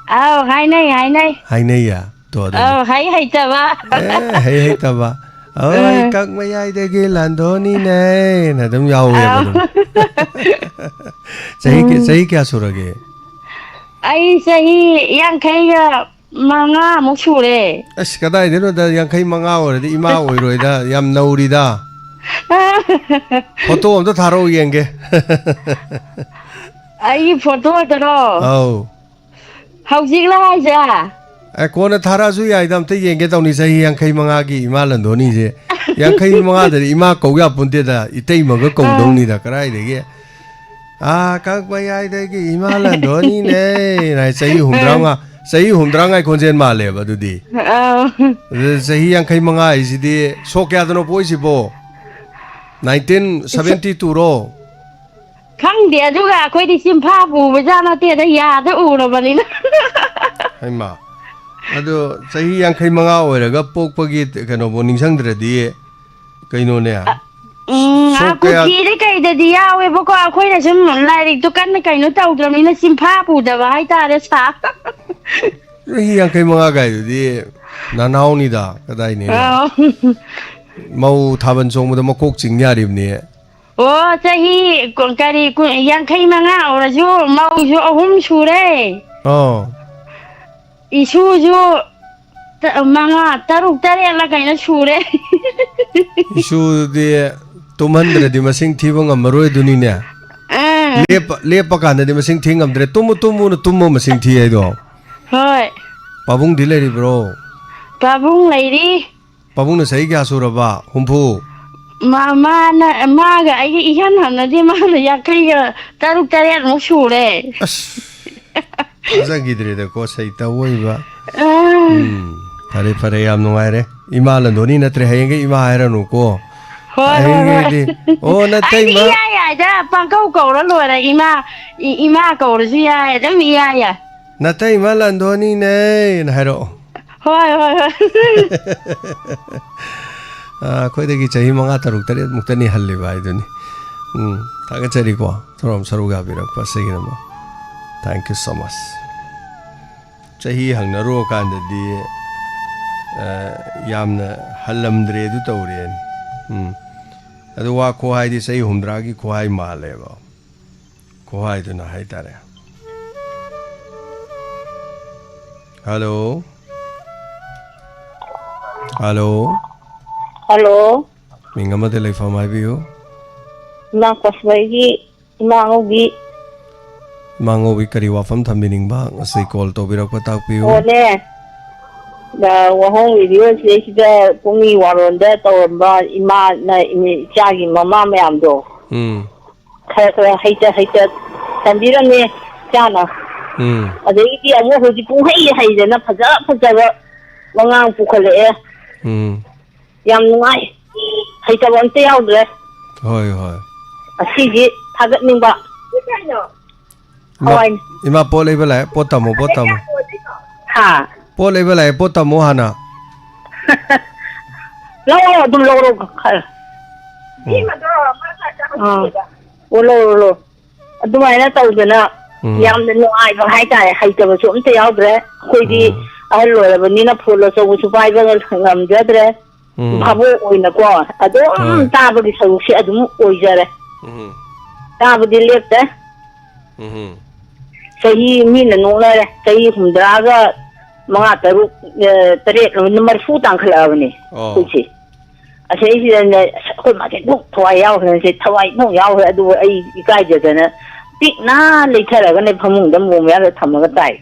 ꯑꯧ, ꯍꯥꯏꯅꯩ, ꯍꯥꯏꯅꯩ꯫ ꯍꯥꯏꯅꯩꯌꯦ? ꯇꯣ, ꯑꯗꯨꯅꯤ꯫ ꯑꯧ, ꯍꯩ ꯍꯩꯇꯕ꯫ ꯑꯦ, ꯍꯩ ꯍꯩꯇꯕ꯫ "ꯑꯣꯏ, ꯑꯥ꯫ ꯀꯛ ꯃꯌꯥꯏꯗꯒꯤ ꯂꯥꯟꯗꯣꯅꯤꯅꯦꯅ" ꯑꯗꯨꯝ ꯌꯥꯎꯋꯦꯕ ꯑꯥ꯫ ꯑꯗꯨꯝ꯫ ꯆꯍꯤ ꯀ-, ꯎꯝ꯫ ꯆꯍꯤ ꯀꯌꯥ ꯁꯨꯔꯒꯦ? ꯑꯩ ꯆꯍꯤ ꯌꯥꯡꯈꯩꯒ ꯃꯉꯥꯃꯨꯛ ꯁꯨꯔꯦ꯫ ꯑꯁ, ꯀꯗꯥꯏꯗꯩꯅꯣꯗ, ꯌꯥꯡꯈꯩ ꯃꯉꯥ ꯑꯣꯏꯔꯗꯤ ꯏꯃꯥ ꯑꯣꯏꯔꯣꯏꯗ, ꯌꯥꯝ ꯅꯧꯔꯤꯗ꯫ ꯐꯣꯇꯣ ꯑꯝꯇ ꯊꯥꯔꯛꯑꯣ ꯌꯦꯡꯒꯦ꯫ ꯑꯩꯒꯤ ꯐꯣꯇꯣꯗꯔꯣ? ꯑꯧ꯫ ꯍꯧꯖꯤꯛꯂ ꯍꯥꯏꯁꯦ? ꯑꯦ, ꯀꯣꯟꯅ ꯊꯥꯔꯛꯑꯁꯨ ꯌꯥꯏꯗ, ꯑꯝꯇ ꯌꯦꯡꯒꯦ ꯇꯧꯅꯤ, ꯆꯍꯤ ꯌꯥꯡꯈꯩ ꯃꯉꯥꯒꯤ ꯏꯃꯥ ꯂꯟꯗꯣꯅꯤꯁꯦ꯫ ꯌꯥꯡꯈꯩ ꯃꯉꯥꯗꯗꯤ ꯏꯃꯥ ꯀꯧ ꯌꯥꯄꯣꯟꯇꯦꯗ, ꯏꯇꯩꯃꯒ ꯑꯥ꯫ ꯀꯧꯗꯧꯅꯤꯗ, ꯀꯗꯥꯏꯗꯒꯤ? "ꯑꯥ, ꯀꯛ ꯃꯌꯥꯏꯗꯒꯤ ꯏꯃꯥ ꯂꯟꯗꯣꯅꯤꯅꯦ" ꯍꯥꯏ, ꯆꯍꯤ ꯍꯨꯝꯗ꯭ꯔꯥ ꯃꯉꯥ, ꯆꯍꯤ ꯍꯨꯝꯗ꯭ꯔꯥ ꯉꯥꯏ ꯈꯣꯟꯖꯦꯜ ꯃꯥꯜꯂꯦꯕ ꯑꯗꯨꯗꯤ꯫ ꯑꯥ꯫ ꯑꯗꯨ ꯆꯍꯤ ꯌꯥꯡꯈꯩ ꯃꯉꯥ ꯍꯥꯏꯁꯤꯗꯤ ꯁꯣꯛ ꯀꯌꯥꯗꯅꯣ ꯄꯣꯛꯏꯁꯤꯕꯣ? Nineteen seventy ꯇꯨꯔꯣ? ꯈꯪꯗꯦ, ꯑꯗꯨꯒ ꯑꯩꯈꯣꯏꯗꯤ ꯆꯤꯟꯐꯥ ꯄꯨꯕꯖꯥꯠ ꯅꯠꯇꯦꯗ, ꯌꯥꯗ ꯎꯔꯕꯅꯤꯅ꯫ ꯍꯩꯃꯥ꯫ ꯑꯗꯣ ꯆꯍꯤ ꯌꯥꯡꯈꯩ ꯃꯉꯥ ꯑꯣꯏꯔꯒ ꯄꯣꯛꯄꯒꯤ ꯀꯩꯅꯣꯕꯨ ꯅꯤꯡꯁꯤꯡꯗ꯭ꯔꯗꯤ ꯀꯩꯅꯣꯅꯦ? ꯑ, ꯎꯝ, ꯁꯣꯛ ꯑ, ꯀꯌꯥ ꯀꯨꯀꯤꯗ ꯀꯩꯗꯗꯤ ꯌꯥꯎꯋꯦꯕꯀꯣ, ꯑꯩꯈꯣꯏꯅ ꯁꯨꯝ ꯂꯥꯏꯔꯤꯛꯇꯣ ꯀꯟꯅ ꯀꯩꯅꯣ ꯇꯧꯗ꯭ꯔꯕꯅꯤꯅ ꯆꯤꯟꯐꯥ ꯄꯨꯗꯕ ꯍꯥꯏꯇꯥꯔꯦ, ꯁꯥ꯫ ꯆꯍꯤ ꯌꯥꯡꯈꯩ ꯃꯉꯥ ꯀꯥꯏꯗꯨꯗꯤ ꯅꯅꯥꯎꯅꯤꯗ, ꯀꯗꯥꯏꯅꯦ? ꯑꯥ꯫ ꯃꯧ ꯊꯥꯕꯜ ꯆꯣꯡꯕꯗ ꯃꯀꯣꯛ ꯆꯤꯡ ꯌꯥꯔꯤꯕꯅꯦ꯫ ꯑꯣ, ꯆꯍꯤ ꯀ-, ꯀꯔꯤ, ꯀꯨ-, ꯌꯥꯡꯈꯩ ꯃꯉꯥ ꯑꯣꯏꯔꯁꯨ ꯃꯧꯁꯨ ꯑꯍꯨꯝ ꯁꯨꯔꯦ꯫ ꯑꯣ꯫ ꯏꯁꯨꯁꯨ ꯇ-, ꯃꯉꯥ, ꯇꯔꯨꯛ, ꯇꯔꯦꯠꯂ ꯀꯩꯅꯣ ꯁꯨꯔꯦ꯫ ꯏꯁꯨꯗꯤ ꯇꯨꯝꯍꯟꯗ꯭ꯔꯗꯤ ꯃꯁꯤꯡ ꯊꯤꯕ ꯉꯝꯃꯔꯣꯏ ꯑꯗꯨꯅꯤꯅꯦ꯫ ꯑꯥ꯫ ꯂꯦꯞꯄ, ꯂꯦꯞꯄ ꯀꯥꯟꯗꯗꯤ ꯃꯁꯤꯡ ꯊꯤ ꯉꯝꯗ꯭ꯔꯦ꯫ ꯇꯨꯝꯃꯨ, ꯇꯨꯝꯃꯨꯅ ꯇꯨꯝꯃ ꯃꯁꯤꯡ ꯊꯤ ꯍꯥꯏꯗꯣ꯫ ꯍꯣꯏ꯫ ꯄꯥꯕꯨꯡꯗꯤ ꯂꯩꯔꯤꯕ꯭ꯔꯣ? ꯄꯥꯕꯨꯡ ꯂꯩꯔꯤ꯫ ꯄꯥꯕꯨꯡꯅ ꯆꯍꯤ ꯀꯌꯥ ꯁꯨꯔꯕ? ꯍꯨꯝꯐꯨ? ꯃꯥ-, ꯃꯥꯅ, ꯃꯥꯒ ꯑꯩꯒ ꯏꯍꯟ ꯍꯟꯅꯗꯦ, ꯃꯥꯅ ꯌꯥꯡꯈꯩꯒ ꯇꯔꯨꯛ ꯇꯔꯦꯠꯃꯨꯛ ꯁꯨꯔꯦ꯫ ꯑꯁ, ꯊꯥꯖꯈꯤꯗ꯭ꯔꯦꯗꯀꯣ, ꯁꯩꯇ ꯑꯣꯏꯕ꯫ ꯑꯥ꯫ ꯎꯝ, ꯐꯔꯦ, ꯐꯔꯦ, ꯌꯥꯝ ꯅꯨꯡꯉꯥꯏꯔꯦ꯫ ꯏꯃꯥ ꯂꯟꯗꯣꯅꯤ ꯅꯠꯇ꯭ꯔꯦ, ꯍꯌꯦꯡꯒꯩ ꯏꯃꯥ ꯍꯥꯏꯔꯅꯨꯀꯣ꯫ ꯍꯣꯏ, ꯍꯣꯏ, ꯍꯣꯏ꯫ ꯍꯌꯦꯡꯒꯩꯗꯤ, "ꯑꯣ, ꯑꯩꯗꯤ ꯅꯇꯩꯃ" ꯏꯌꯥ ꯌꯥꯏꯗ, ꯄꯪꯀꯧ ꯀꯧꯔ ꯂꯣꯏꯔꯦ, ꯏꯃꯥ, ꯏ-, ꯏꯃꯥ ꯀꯧꯔꯁꯨ ꯌꯥꯏ, ꯑꯗꯨꯝ ꯏꯌꯥ ꯌꯥꯏ꯫ "ꯅꯇꯩꯃ ꯂꯟꯗꯣꯅꯤꯅꯦꯅ" ꯍꯥꯏꯔꯛꯑꯣ꯫ ꯍꯣꯏ, ꯍꯣꯏ, ꯍꯣꯏ꯫ ꯑ, ꯑꯩꯈꯣꯏꯗꯒꯤ ꯆꯍꯤ ꯃꯉꯥ, ꯇꯔꯨꯛ, ꯇꯔꯦꯠ ꯃꯨꯛꯇꯅꯤ ꯍꯜꯂꯤꯕ ꯍꯥꯏꯗꯨꯅꯤ꯫ ꯎꯝ, ꯊꯥꯒꯠꯆꯔꯤꯀꯣ, ꯊꯧꯔꯝ ꯁꯔꯨꯛ ꯌꯥꯕꯤꯔꯛꯄ ꯑꯁꯤꯒꯤꯗꯃꯛ꯫ Thank you so much꯫ ꯆꯍꯤ ꯍꯪꯅꯔꯨꯔꯀꯥꯟꯗꯗꯤ ꯑ, ꯌꯥꯝꯅ ꯍꯜꯂꯝꯗ꯭ꯔꯦ ꯑꯗꯨ ꯇꯧꯔꯦꯅ꯫ ꯎꯝ꯫ ꯑꯗꯨ ꯋꯥ ꯈꯨꯍꯥꯏꯗꯤ ꯆꯍꯤ ꯍꯨꯝꯗ꯭ꯔꯥꯒꯤ ꯈꯨꯍꯥꯏ ꯃꯥꯜꯂꯦꯕ꯫ ꯈꯨꯍꯥꯏꯗꯨꯅ ꯍꯥꯏꯇꯥꯔꯦ꯫ ꯍꯜꯂꯣ꯫ ꯍꯜꯂꯣ꯫ ꯍꯜꯂꯣ꯫ ꯃꯤꯡ ꯑꯃꯗ ꯂꯩꯐꯝ ꯍꯥꯏꯕꯤꯌꯨ꯫ ꯏꯃꯥ ꯀꯣꯁꯕꯩꯒꯤ ꯏꯃꯥ ꯉꯧꯕꯤ꯫ ꯏꯃꯥ ꯉꯧꯕꯤ, ꯀꯔꯤ ꯋꯥꯐꯝ ꯊꯝꯕꯤꯅꯤꯡꯕ? ꯉꯁꯤ ꯀꯣꯜ ꯇꯧꯕꯤꯔꯛꯄ ꯇꯥꯛꯄꯤꯌꯨ꯫ ꯑꯣꯅꯦ꯫ ꯑ, ꯋꯥꯍꯣꯡ ꯔꯦꯗꯤꯑꯣ ꯁꯤꯗꯩꯁꯤꯗ ꯄꯨꯡ ꯋꯥꯔꯣꯟꯗ ꯇꯧꯔꯝꯕ ꯏꯃꯥꯅ ꯏꯆꯥꯒꯤ ꯃꯃꯥ ꯃꯌꯥꯝꯗꯣ꯫ ꯎꯝ꯫ ꯈꯔ ꯈꯔ ꯍꯩꯇ ꯍꯩꯇ ꯇꯝꯕꯤꯔꯝꯃꯦ ꯏꯆꯥꯅ꯫ ꯎꯝ꯫ ꯑꯗꯒꯤꯗꯤ ꯑꯃꯨꯛ ꯍꯧꯖꯤꯛ ꯄꯨꯡꯍꯩ ꯍꯩꯗꯅ ꯐꯖ ꯐꯖꯕ ꯋꯥꯉꯥꯡ ꯄꯨꯈꯠꯂꯛꯑꯦ꯫ ꯎꯝ꯫ ꯌꯥꯝ ꯅꯨꯡꯉꯥꯏ꯫ ꯍꯩꯇꯕ ꯑꯝꯇ ꯌꯥꯎꯗ꯭ꯔꯦ꯫ ꯍꯣꯏ, ꯍꯣꯏ꯫ ꯑꯁꯤꯒꯤ ꯊꯥꯒꯠꯅꯤꯡꯕ꯫ ꯏꯃꯥ, ꯍꯋꯥꯏ꯫ ꯏꯃꯥ, ꯄꯣꯠ ꯂꯩꯕ ꯂꯥꯛꯑꯦ, ꯄꯣꯠ ꯇꯝꯃꯣ, ꯄꯣꯠ ꯇꯝꯃꯣ꯫ ꯍꯥ? ꯄꯣꯠ ꯂꯩꯕ ꯂꯥꯛꯑꯦ, ꯄꯣꯠ ꯇꯝꯃꯣ ꯍꯥꯟꯅ꯫ ꯂꯧꯔꯣ, ꯑꯗꯨꯝ ꯂꯧꯔꯣ, ꯈꯔ꯫ ꯎꯝ꯫ ꯑꯥ꯫ ꯑꯣ, ꯂꯧꯔꯣ, ꯂꯧꯔꯣ꯫ ꯑꯗꯨꯃꯥꯏꯅ ꯇꯧꯗꯅ ꯎꯝ꯫ ꯌꯥꯝꯅ ꯅꯨꯡꯉꯥꯏꯕ ꯍꯥꯏꯇꯥꯔꯦ꯫ ꯍꯩꯇꯕꯁꯨ ꯑꯝꯇ ꯌꯥꯎꯗ꯭ꯔꯦ꯫ ꯑꯩꯈꯣꯏꯗꯤ ꯎꯝ꯫ ꯑꯍꯜ ꯑꯣꯏꯔꯕꯅꯤꯅ ꯐꯣꯟ ꯑꯆꯧꯕꯁꯨ ꯄꯥꯏꯕ ꯉꯝꯖꯗ꯭ꯔꯦ꯫ ꯎꯝ꯫ ꯚꯥꯕꯣꯛ ꯑꯣꯏꯅꯀꯣ ꯑꯗꯨꯝ ꯍꯣꯏ꯫ ꯇꯥꯕꯒꯤ ꯁꯔꯨꯛꯁꯦ ꯑꯗꯨꯝ ꯑꯣꯏꯖꯔꯦ꯫ ꯎꯝ꯫ ꯇꯥꯕꯗꯤ ꯂꯦꯞꯇꯦ꯫ ꯎꯝ꯫ ꯆꯍꯤ ꯃꯤꯅ ꯅꯣꯛꯅꯔꯦ꯫ ꯆꯍꯤ ꯍꯨꯝꯗ꯭ꯔꯥꯒ ꯃꯉꯥ, ꯇꯔꯨꯛ, ꯑ, ꯇꯔꯦꯠ, ꯃꯔꯤꯐꯨ ꯇꯥꯡꯈꯠꯂꯛꯑꯕꯅꯦ ꯑꯣ꯫ ꯑꯩꯈꯣꯏꯁꯦ꯫ ꯑꯁꯤꯗꯩꯁꯤꯗꯅꯦ, ꯑꯁ, ꯑꯩꯈꯣꯏ ꯃꯥꯁꯦ ꯅꯣꯛ ꯊꯋꯥꯏ ꯌꯥꯎꯈ꯭ꯔꯦ, ꯊꯋꯥꯏ ꯅꯣꯛ ꯌꯥꯎꯈ꯭ꯔꯦ꯫ ꯑꯗꯨꯕꯨ ꯑꯩ ꯏꯀꯥꯏꯖꯗꯅ ꯄꯤꯛꯅ ꯂꯩꯊꯔꯒꯅꯦ ꯐꯃꯨꯡꯗ ꯃꯣꯝ ꯌꯥꯜꯂ ꯊꯝꯃꯒ ꯇꯥꯏ꯫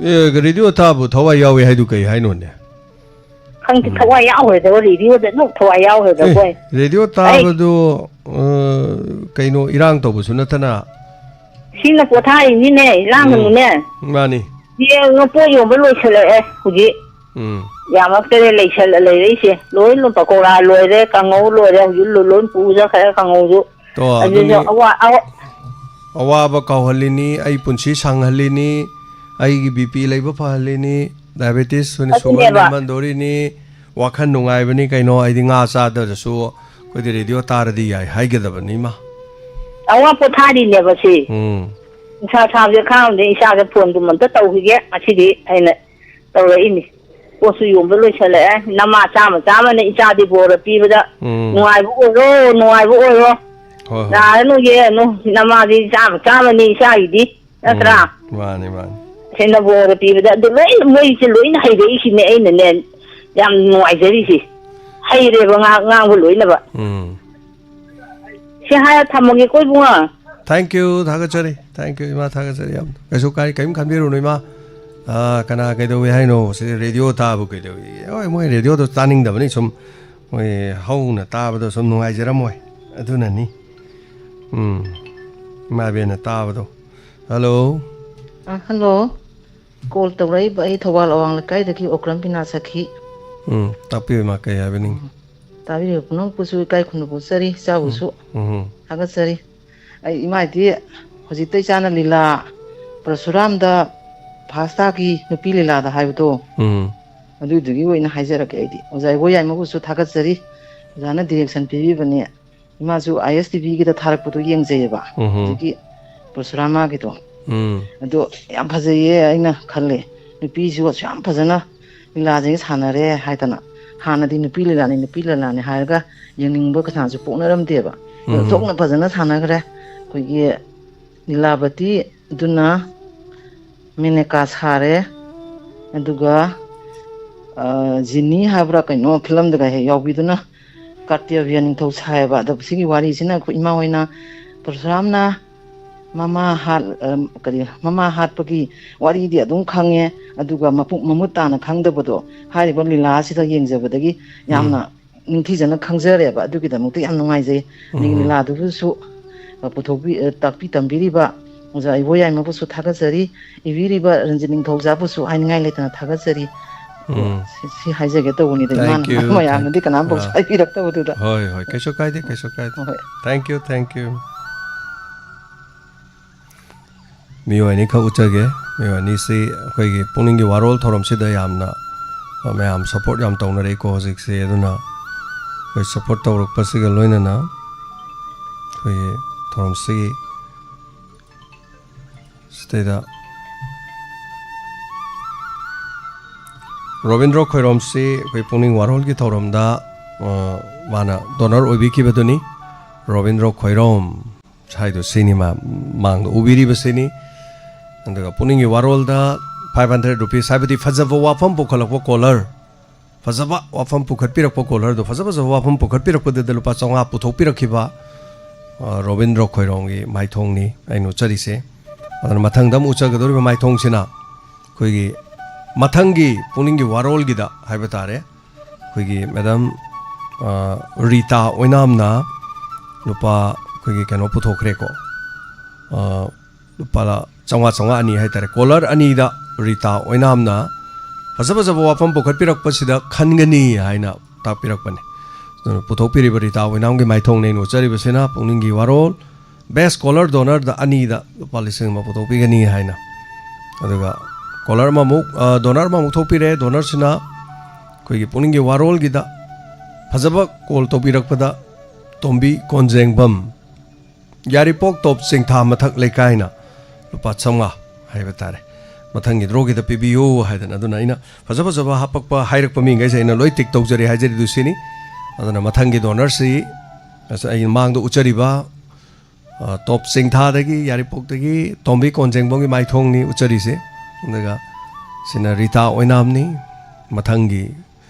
ꯑꯦ, ꯔꯦꯗꯤꯑꯣ ꯇꯥꯕꯨ ꯊꯋꯥꯏ ꯌꯥꯎꯋꯦ ꯍꯥꯏꯗꯨ ꯀꯩ ꯍꯥꯏꯅꯣꯅꯦ? ꯈꯪꯗꯦ, ꯎꯝ꯫ ꯊꯋꯥꯏ ꯌꯥꯎꯈ꯭ꯔꯦꯗꯕ ꯔꯦꯗꯤꯑꯣꯗ ꯅꯣꯛ ꯊꯋꯥꯏ ꯑꯦ, ꯌꯥꯎꯈ꯭ꯔꯦꯗꯕ ꯑꯩꯈꯣꯏ꯫ ꯔꯦꯗꯤꯑꯣ ꯑꯩ ꯇꯥꯕꯗꯨ, ꯑ, ꯀꯩꯅꯣ, ꯏꯔꯥꯡ ꯇꯧꯕꯁꯨ ꯅꯠꯇꯅ꯫ ꯁꯤꯅ ꯄꯣꯊꯥꯔꯤꯅꯤꯅꯦ, ꯏꯔꯥꯡꯒꯅꯨꯅꯦ꯫ ꯎꯝ, ꯃꯥꯅꯤ꯫ ꯌꯦꯡꯉꯣ, ꯄꯣꯠ ꯌꯣꯟꯕ ꯂꯣꯏꯁꯤꯜꯂꯛꯑꯦ ꯍꯧꯖꯤꯛ꯫ ꯎꯝ꯫ ꯌꯥꯝꯃꯛꯇꯔꯦ ꯂꯩꯁꯜ-, ꯂꯩꯔꯛꯏꯁꯦ꯫ ꯂꯣꯏ, ꯂꯣꯏ ꯄꯀꯧꯔꯥ ꯂꯣꯏꯔꯦ, ꯀꯥꯡꯉꯧ ꯂꯣꯏꯔꯦ, ꯍꯧꯖꯤꯛ ꯂꯣ-, ꯂꯣꯏ ꯄꯨꯖꯈ꯭ꯔꯦ ꯀꯥꯡꯉꯧꯁꯨ꯫ ꯇꯣ, ꯑꯗꯨꯁꯨ ꯑꯗꯨꯅꯤ꯫ ꯑꯋꯥ-, ꯑꯋꯥ-, ꯑꯋꯥꯕ ꯀꯥꯎꯍꯜꯂꯤꯅꯤ, ꯑꯩ ꯄꯨꯟꯁꯤ ꯁꯥꯡꯍꯜꯂꯤꯅꯤ, ꯑꯩꯒꯤ ꯕꯤ ꯄꯤ ꯂꯩꯕ ꯐꯍꯜꯂꯤꯅꯤ, ꯗꯥꯏꯕꯦꯇꯤꯁ ꯁꯨꯒꯔ ꯑꯗꯨꯅꯦꯕ꯫ ꯅꯦꯝꯍꯟꯗꯣꯔꯤꯅꯤ, ꯋꯥꯈꯜ ꯅꯨꯡꯉꯥꯏꯕꯅꯤ ꯀꯩꯅꯣ, ꯑꯩꯗꯤ ꯉꯥ ꯆꯥꯗ꯭ꯔꯁꯨ ꯑꯩꯈꯣꯏꯗꯤ ꯔꯦꯗꯤꯑꯣ ꯇꯥꯔꯗꯤ ꯌꯥꯏ ꯍꯥꯏꯒꯗꯕꯅꯤ ꯏꯃꯥ꯫ ꯑꯋꯥ ꯄꯣꯊꯥꯔꯤꯅꯦꯕ ꯁꯤ꯫ ꯎꯝ꯫ ꯅꯨꯡꯁꯥ ꯁꯥꯕꯁꯦ ꯈꯥꯡꯉꯝꯗꯦ, ꯏꯆꯥꯁꯦ ꯐꯣꯟꯗꯨꯝ ꯑꯝꯇ ꯇꯧꯈꯤꯒꯦ ꯉꯁꯤꯗꯤ ꯍꯥꯏꯅ ꯇꯧꯔꯛꯏꯅꯤ꯫ ꯄꯣꯠꯁꯨ ꯌꯣꯟꯕ ꯂꯣꯏꯁꯜꯂꯛꯑꯦ꯫ ꯅꯃꯥ ꯆꯥꯝꯃ ꯆꯥꯝꯃꯅ ꯏꯆꯥꯗꯤ ꯕꯣꯔ ꯄꯤꯕꯗ ꯎꯝ꯫ ꯅꯨꯡꯉꯥꯏꯕ ꯑꯣꯏꯔꯣ, ꯅꯨꯡꯉꯥꯏꯕ ꯑꯣꯏꯔꯣ꯫ ꯍꯣꯏ, ꯍꯣꯏ꯫ ꯅꯥꯔꯅꯨ ꯌꯦꯛꯑꯅꯨ, ꯅꯃꯥꯗꯤ ꯆꯥꯝꯃ ꯆꯥꯝꯃꯅꯤ ꯏꯆꯥꯒꯤꯗꯤ, ꯅꯠꯇ꯭ꯔꯥ? ꯎꯝ, ꯃꯥꯅꯤ, ꯃꯥꯅꯤ꯫ ꯁꯦ ꯅꯕꯣꯔ ꯄꯤꯕꯗ ꯑꯗꯨ ꯂꯣꯏ, ꯃꯣꯏꯁꯦ ꯂꯣꯏꯅ ꯍꯩꯔꯛꯏꯁꯤꯅꯦ ꯑꯩꯅꯅꯦ ꯌꯥꯝ ꯅꯨꯡꯉꯥꯏꯖꯔꯤꯁꯦ꯫ ꯍꯩꯔꯦꯕ ꯉꯥ-, ꯉꯥꯡꯕ ꯂꯣꯏꯅꯕ꯫ ꯎꯝ꯫ ꯁꯤ ꯍꯥꯏꯔ ꯊꯝꯃꯒꯦꯀꯣ, ꯏꯕꯨꯡꯉꯣ꯫ Thank you, ꯊꯥꯒꯠꯆꯔꯤ꯫ Thank you, ꯏꯃꯥ, ꯊꯥꯒꯠꯆꯔꯤ ꯌꯥꯝ꯫ ꯀꯩꯁꯨ ꯀꯥꯏ-, ꯀꯔꯤꯝ ꯈꯟꯕꯤꯔꯨꯅꯨ, ꯏꯃꯥ꯫ ꯑꯥ, ꯀꯅꯥ ꯀꯩꯗꯧꯋꯦ ꯍꯥꯏꯅꯣ? ꯁꯤ ꯔꯦꯗꯤꯑꯣ ꯇꯥꯕꯨ ꯀꯩꯗꯧꯋꯤ? ꯍꯣꯏ, ꯃꯣꯏ ꯔꯦꯗꯤꯑꯣꯗꯣ ꯇꯥꯅꯤꯡꯗꯕꯅꯤ, ꯁꯨꯝ ꯃꯣꯏ ꯍꯧꯅ ꯇꯥꯕꯗꯣ ꯁꯨꯝ ꯅꯨꯡꯉꯥꯏꯖꯔꯝꯃꯣꯏ, ꯑꯗꯨꯅꯅꯤ꯫ ꯎꯝ, ꯏꯃꯥ ꯏꯕꯦꯟꯅ ꯇꯥꯕꯗꯣ꯫ ꯍꯜꯂꯣ꯫ ꯑ, ꯍꯜꯂꯣ꯫ ꯀꯣꯜ ꯇꯧꯔꯛꯏꯕ ꯑꯩ ꯊꯧꯕꯥꯜ ꯑꯋꯥꯡ ꯂꯩꯀꯥꯏꯗꯒꯤ ꯑꯣꯀ꯭ꯔꯝ ꯕꯤꯅꯥ ꯁꯈꯤ꯫ ꯎꯝ, ꯇꯥꯛꯄꯤꯌꯨ ꯏꯃꯥ, ꯀꯩ ꯍꯥꯏꯕꯤꯅꯤꯡ? ꯎꯝ꯫ ꯇꯥꯕꯤꯔꯤꯕ ꯄꯨꯝꯅꯃꯛꯄꯨꯁꯨ ꯏꯀꯥꯏ ꯈꯨꯝꯅꯕ ꯎꯠꯆꯔꯤ, ꯎꯝ, ꯏꯆꯥꯕꯨꯁꯨ ꯎꯝ꯫ ꯊꯥꯒꯠꯆꯔꯤ꯫ ꯑꯩ ꯏꯃꯥꯏꯗꯤ ꯍꯧꯖꯤꯛꯇ ꯏꯆꯥꯅ ꯂꯤꯂꯥ ꯄꯔꯁꯨꯔꯥꯝꯗ ꯐꯥꯁ ꯇꯥꯒꯤ ꯅꯨꯄꯤ ꯂꯤꯂꯥꯗ ꯍꯥꯏꯕꯗꯣ, ꯎꯝ꯫ ꯑꯗꯨꯏꯗꯨꯒꯤ ꯑꯣꯏꯅ ꯍꯥꯏꯖꯔꯛꯀꯦ꯫ ꯑꯩꯗꯤ ꯑꯣꯖꯥ ꯏꯕꯣꯌꯥꯏꯃꯕꯨꯁꯨ ꯊꯥꯒꯠꯆꯔꯤ, ꯑꯣꯖꯥꯅ ꯗꯤꯔꯦꯛꯁꯟ ꯄꯤꯕꯤꯕꯅꯦ꯫ ꯏꯃꯥꯁꯨ ꯑꯥꯏ ꯑꯦꯁ ꯇꯤ ꯚꯤꯒꯤꯗ ꯊꯥꯔꯛꯄꯗꯣ ꯌꯦꯡꯖꯩꯌꯦꯕ, ꯎꯝ꯫ ꯍꯧꯖꯤꯛꯀꯤ ꯄꯔꯁꯨꯔꯥꯃꯥꯒꯤꯗꯣ꯫ ꯎꯝ꯫ ꯑꯗꯣ ꯌꯥꯝ ꯐꯖꯩꯌꯦ ꯑꯩꯅ ꯈꯜꯂꯦ꯫ ꯅꯨꯄꯤꯁꯨ ꯑꯁꯨꯛ ꯌꯥꯝ ꯐꯖꯅ ꯂꯤꯂꯥꯁꯦ ꯁꯥꯟꯅꯔꯦ ꯍꯥꯏꯗꯅ, ꯍꯥꯟꯅꯗꯤ ꯅꯨꯄꯤ ꯂꯤꯂꯥꯅꯤ, ꯅꯨꯄꯤ ꯂꯤꯂꯥꯅꯤ ꯍꯥꯏꯔꯒ ꯌꯦꯡꯅꯤꯡꯕ ꯀꯅꯥꯁꯨ ꯄꯣꯛꯅꯔꯝꯗꯦꯕ꯫ ꯑꯗꯣ ꯎꯝ꯫ ꯊꯣꯛꯅ ꯐꯖꯅ ꯁꯥꯟꯅꯈ꯭ꯔꯦ꯫ ꯑꯩꯈꯣꯏꯒꯤ ꯂꯤꯂꯥꯕꯇꯤ ꯑꯗꯨꯅ ꯃꯦꯅꯦꯀꯥ ꯁꯥꯔꯦ꯫ ꯑꯗꯨꯒ, ꯑ, ꯖꯤꯅꯤ ꯍꯥꯏꯕ꯭ꯔꯥ ꯀꯩꯅꯣ ꯐꯤꯂꯝꯗꯒ ꯍꯦꯛ ꯌꯥꯎꯕꯤꯗꯨꯅ ꯀꯥꯔꯇꯦꯕꯤꯌ ꯅꯤꯡꯊꯧ ꯁꯥꯏꯌꯦꯕ꯫ ꯑꯗꯣ ꯁꯤꯒꯤ ꯋꯥꯔꯤꯁꯤꯅ ꯑꯩꯈꯣꯏ ꯏꯃꯥ ꯍꯣꯏꯅ ꯄꯔꯁꯨꯔꯥꯝꯅ ꯃꯃꯥ ꯍꯥꯠ-, ꯑ, ꯀꯔꯤ, ꯃꯃꯥ ꯍꯥꯠꯄꯒꯤ ꯋꯥꯔꯤꯗꯤ ꯑꯗꯨꯝ ꯈꯪꯉꯦ, ꯑꯗꯨꯒ ꯃꯄꯨ-, ꯃꯃꯨꯠ ꯇꯥꯅ ꯈꯪꯗꯕꯗꯣ ꯍꯥꯏꯔꯤꯕ ꯂꯤꯂꯥ ꯑꯁꯤꯗ ꯌꯦꯡꯖꯕꯗꯒꯤ ꯎꯝ꯫ ꯌꯥꯝꯅ ꯅꯤꯡꯊꯤꯖꯅ ꯈꯪꯖꯔꯦꯕ꯫ ꯑꯗꯨꯒꯤꯗꯃꯛꯇ ꯌꯥꯝ ꯅꯨꯡꯉꯥꯏꯖꯩ꯫ ꯑꯗꯒꯤ ꯎꯝ꯫ ꯂꯤꯂꯥꯗꯨꯕꯨꯁꯨ, ꯑ, ꯄꯨꯊꯣꯛꯄꯤ-, ꯑ, ꯇꯥꯛꯄꯤ ꯇꯝꯕꯤꯔꯤꯕ ꯑꯣꯖꯥ ꯏꯕꯣꯌꯥꯏꯃꯕꯨꯁꯨ ꯊꯥꯒꯠꯆꯔꯤ, ꯏꯕꯤꯔꯤꯕ ꯔꯟꯖꯤꯠ ꯅꯤꯡꯊꯧꯖꯥꯕꯨꯁꯨ ꯍꯥꯏꯅꯤꯡꯉꯥꯏ ꯂꯩꯇꯅ ꯊꯥꯒꯠꯆꯔꯤ꯫ ꯑꯗꯣ ꯎꯝ꯫ ꯁꯤ, ꯁꯤ ꯍꯥꯏꯖꯒꯦ ꯇꯧꯕꯅꯤꯗ, Thank ꯏꯃꯥꯅ you, thank-, ꯃꯌꯥꯝꯅꯗꯤ ꯀꯅꯥꯝꯐꯥꯎ ꯑꯥ꯫ ꯍꯥꯏꯕꯤꯔꯛꯇꯕꯗꯨꯗ꯫ ꯍꯣꯏ, ꯍꯣꯏ, ꯀꯩꯁꯨ ꯀꯥꯏꯗꯦ, ꯀꯩꯁꯨ ꯀꯥꯏꯗꯦ꯫ ꯍꯣꯏ꯫ Thank you, thank you꯫ ꯃꯤꯑꯣꯏ ꯑꯅꯤꯈꯛ ꯎꯠꯆꯒꯦ꯫ ꯃꯤꯑꯣꯏ ꯑꯅꯤꯁꯤ ꯑꯩꯈꯣꯏꯒꯤ ꯄꯨꯛꯅꯤꯡꯒꯤ ꯋꯥꯔꯣꯜ ꯊꯧꯔꯝꯁꯤꯗ ꯌꯥꯝꯅ, ꯑ, ꯃꯌꯥꯝ support ꯌꯥꯝ ꯇꯧꯅꯔꯛꯏꯀꯣ ꯍꯧꯖꯤꯛꯁꯦ꯫ ꯑꯗꯨꯅ ꯑꯩꯈꯣꯏ support ꯇꯧꯔꯛꯄꯁꯤꯒ ꯂꯣꯏꯅꯅ ꯑꯩꯈꯣꯏꯒꯤ ꯊꯧꯔꯝꯁꯤꯒꯤ ꯁꯤꯗꯩꯗ ꯔꯣꯕꯤꯟꯗ꯭ꯔꯣ ꯈꯣꯏꯔꯣꯝꯁꯤ ꯑꯩꯈꯣꯏ ꯄꯨꯛꯅꯤꯡ ꯋꯥꯔꯣꯜꯒꯤ ꯊꯧꯔꯝꯗ, ꯑ, ꯃꯥꯅ ꯗꯣꯅꯔ ꯑꯣꯏꯕꯤꯈꯤꯕꯗꯨꯅꯤ꯫ ꯔꯣꯕꯤꯟꯗ꯭ꯔꯣ ꯈꯣꯏꯔꯣꯝ ꯍꯥꯏꯗꯣ ꯁꯤꯅꯤ, ꯃꯥ ꯃꯥꯡꯗ ꯎꯕꯤꯔꯤꯕꯁꯤꯅꯤ꯫ ꯑꯗꯨꯒ ꯄꯨꯛꯅꯤꯡꯒꯤ ꯋꯥꯔꯣꯜꯗ five hundred rupees, ꯍꯥꯏꯕꯗꯤ ꯐꯖꯕ ꯋꯥꯐꯝ ꯄꯨꯈꯠꯂꯛꯄ ꯀꯣꯂꯔ, ꯐꯖꯕ ꯋꯥꯐꯝ ꯄꯨꯈꯠꯄꯤꯔꯛꯄ ꯀꯣꯂꯔꯗꯣ, ꯐꯖ ꯐꯖꯕ ꯋꯥꯐꯝ ꯄꯨꯈꯠꯄꯤꯔꯛꯄꯗꯨꯗ ꯂꯨꯄꯥ ꯆꯥꯝꯃꯉꯥ ꯄꯨꯊꯣꯛꯄꯤꯔꯛꯈꯤꯕ, ꯑ, ꯔꯣꯕꯤꯟꯗ꯭ꯔꯣ ꯈꯣꯏꯔꯣꯝꯒꯤ ꯃꯥꯏꯊꯣꯡꯅꯤ ꯑꯩꯅ ꯎꯠꯆꯔꯤꯁꯦ꯫ ꯑꯗꯨꯅ ꯃꯊꯪꯗ ꯑꯃꯨꯛ ꯎꯠꯆꯒꯗꯧꯔꯤꯕ ꯃꯥꯏꯊꯣꯡꯁꯤꯅ ꯑꯩꯈꯣꯏꯒꯤ ꯃꯊꯪꯒꯤ ꯄꯨꯛꯅꯤꯡꯒꯤ ꯋꯥꯔꯣꯜꯒꯤꯗ ꯍꯥꯏꯕ ꯇꯥꯔꯦ, ꯑꯩꯈꯣꯏꯒꯤ ꯃꯦꯗꯥꯝ, ꯑ, ꯔꯤꯇꯥ ꯑꯣꯏꯅꯥꯝꯅ ꯂꯨꯄꯥ ꯑꯩꯈꯣꯏꯒꯤ ꯀꯩꯅꯣ ꯄꯨꯊꯣꯛꯈ꯭ꯔꯦꯀꯣ꯫ ꯑ, ꯂꯨꯄꯥ ꯆꯥꯝꯃꯉꯥ, ꯆꯥꯝꯃꯉꯥ ꯑꯅꯤ ꯍꯥꯏꯇꯥꯔꯦ꯫ ꯀꯣꯂꯔ ꯑꯅꯤꯗ ꯔꯤꯇꯥ ꯑꯣꯏꯅꯥꯝꯅ ꯐꯖ ꯐꯖꯕ ꯋꯥꯐꯝ ꯄꯨꯈꯠꯄꯤꯔꯛꯄꯁꯤꯗ ꯈꯟꯒꯅꯤ ꯍꯥꯏꯅ ꯇꯥꯛꯄꯤꯔꯛꯄꯅꯦ꯫ ꯑꯗꯨꯅ ꯄꯨꯊꯣꯛꯄꯤꯔꯤꯕ ꯔꯤꯇꯥ ꯑꯣꯏꯅꯥꯝꯒꯤ ꯃꯥꯏꯊꯣꯡꯅꯦ ꯑꯩꯅ ꯎꯠꯆꯔꯤꯕꯁꯤꯅ ꯄꯨꯛꯅꯤꯡꯒꯤ ꯋꯥꯔꯣꯜ꯫ Best caller donorꯗ ꯑꯅꯤꯗ ꯂꯨꯄꯥ ꯂꯤꯁꯤꯡ ꯑꯃ ꯄꯨꯊꯣꯛꯄꯤꯒꯅꯤ ꯍꯥꯏꯅ꯫ ꯑꯗꯨꯒ ꯀꯣꯂꯔ ꯑꯃꯃꯨꯛ, ꯑ, ꯗꯣꯅꯔ ꯑꯃꯃꯨꯛ ꯊꯣꯛꯄꯤꯔꯦ꯫ ꯗꯣꯅꯔꯁꯤꯅ ꯑꯩꯈꯣꯏꯒꯤ ꯄꯨꯛꯅꯤꯡꯒꯤ ꯋꯥꯔꯣꯜꯒꯤꯗ ꯐꯖꯕ ꯀꯣꯜ ꯇꯧꯕꯤꯔꯛꯄꯗ ꯇꯣꯝꯕꯤ ꯀꯣꯟꯖꯦꯡꯕꯝ, ꯌꯥꯏꯔꯤꯄꯣꯛ ꯇꯣꯞ ꯆꯤꯡꯊꯥ ꯃꯊꯛ ꯂꯩꯀꯥꯏꯅ ꯂꯨꯄꯥ ꯆꯥꯝꯃꯉꯥ ꯍꯥꯏꯕ ꯇꯥꯔꯦ, ꯃꯊꯪꯒꯤ ꯗ꯭ꯔꯣꯒꯤꯗ ꯄꯤꯕꯤꯌꯨ ꯍꯥꯏꯗꯅ꯫ ꯑꯗꯨꯅ ꯑꯩꯅ ꯐꯖ ꯐꯖꯕ ꯍꯥꯄꯛꯄ ꯍꯥꯏꯔꯛꯄ ꯃꯤꯈꯩꯁꯦ ꯑꯩꯅ ꯂꯣꯏ ꯇꯤꯛ ꯇꯧꯖꯔꯤ ꯍꯥꯏꯖꯔꯤꯗꯨ ꯁꯤꯅꯤ꯫ ꯑꯗꯨꯅ ꯃꯊꯪꯒꯤ ꯗꯣꯅꯔꯁꯤ ꯉꯁꯥꯏ ꯑꯩꯅ ꯃꯥꯡꯗ ꯎꯠꯆꯔꯤꯕ, ꯑ, ꯇꯣꯞ ꯆꯤꯡꯊꯥꯗꯒꯤ, ꯌꯥꯏꯔꯤꯄꯣꯛꯇꯒꯤ ꯇꯣꯝꯕꯤ ꯀꯣꯟꯖꯦꯡꯕꯝꯒꯤ ꯃꯥꯏꯊꯣꯡꯅꯤ ꯎꯠꯆꯔꯤꯁꯦ꯫ ꯑꯗꯨꯒ ꯁꯤꯅ ꯔꯤꯇꯥ ꯑꯣꯏꯅꯥꯝꯅꯤ꯫ ꯃꯊꯪꯒꯤ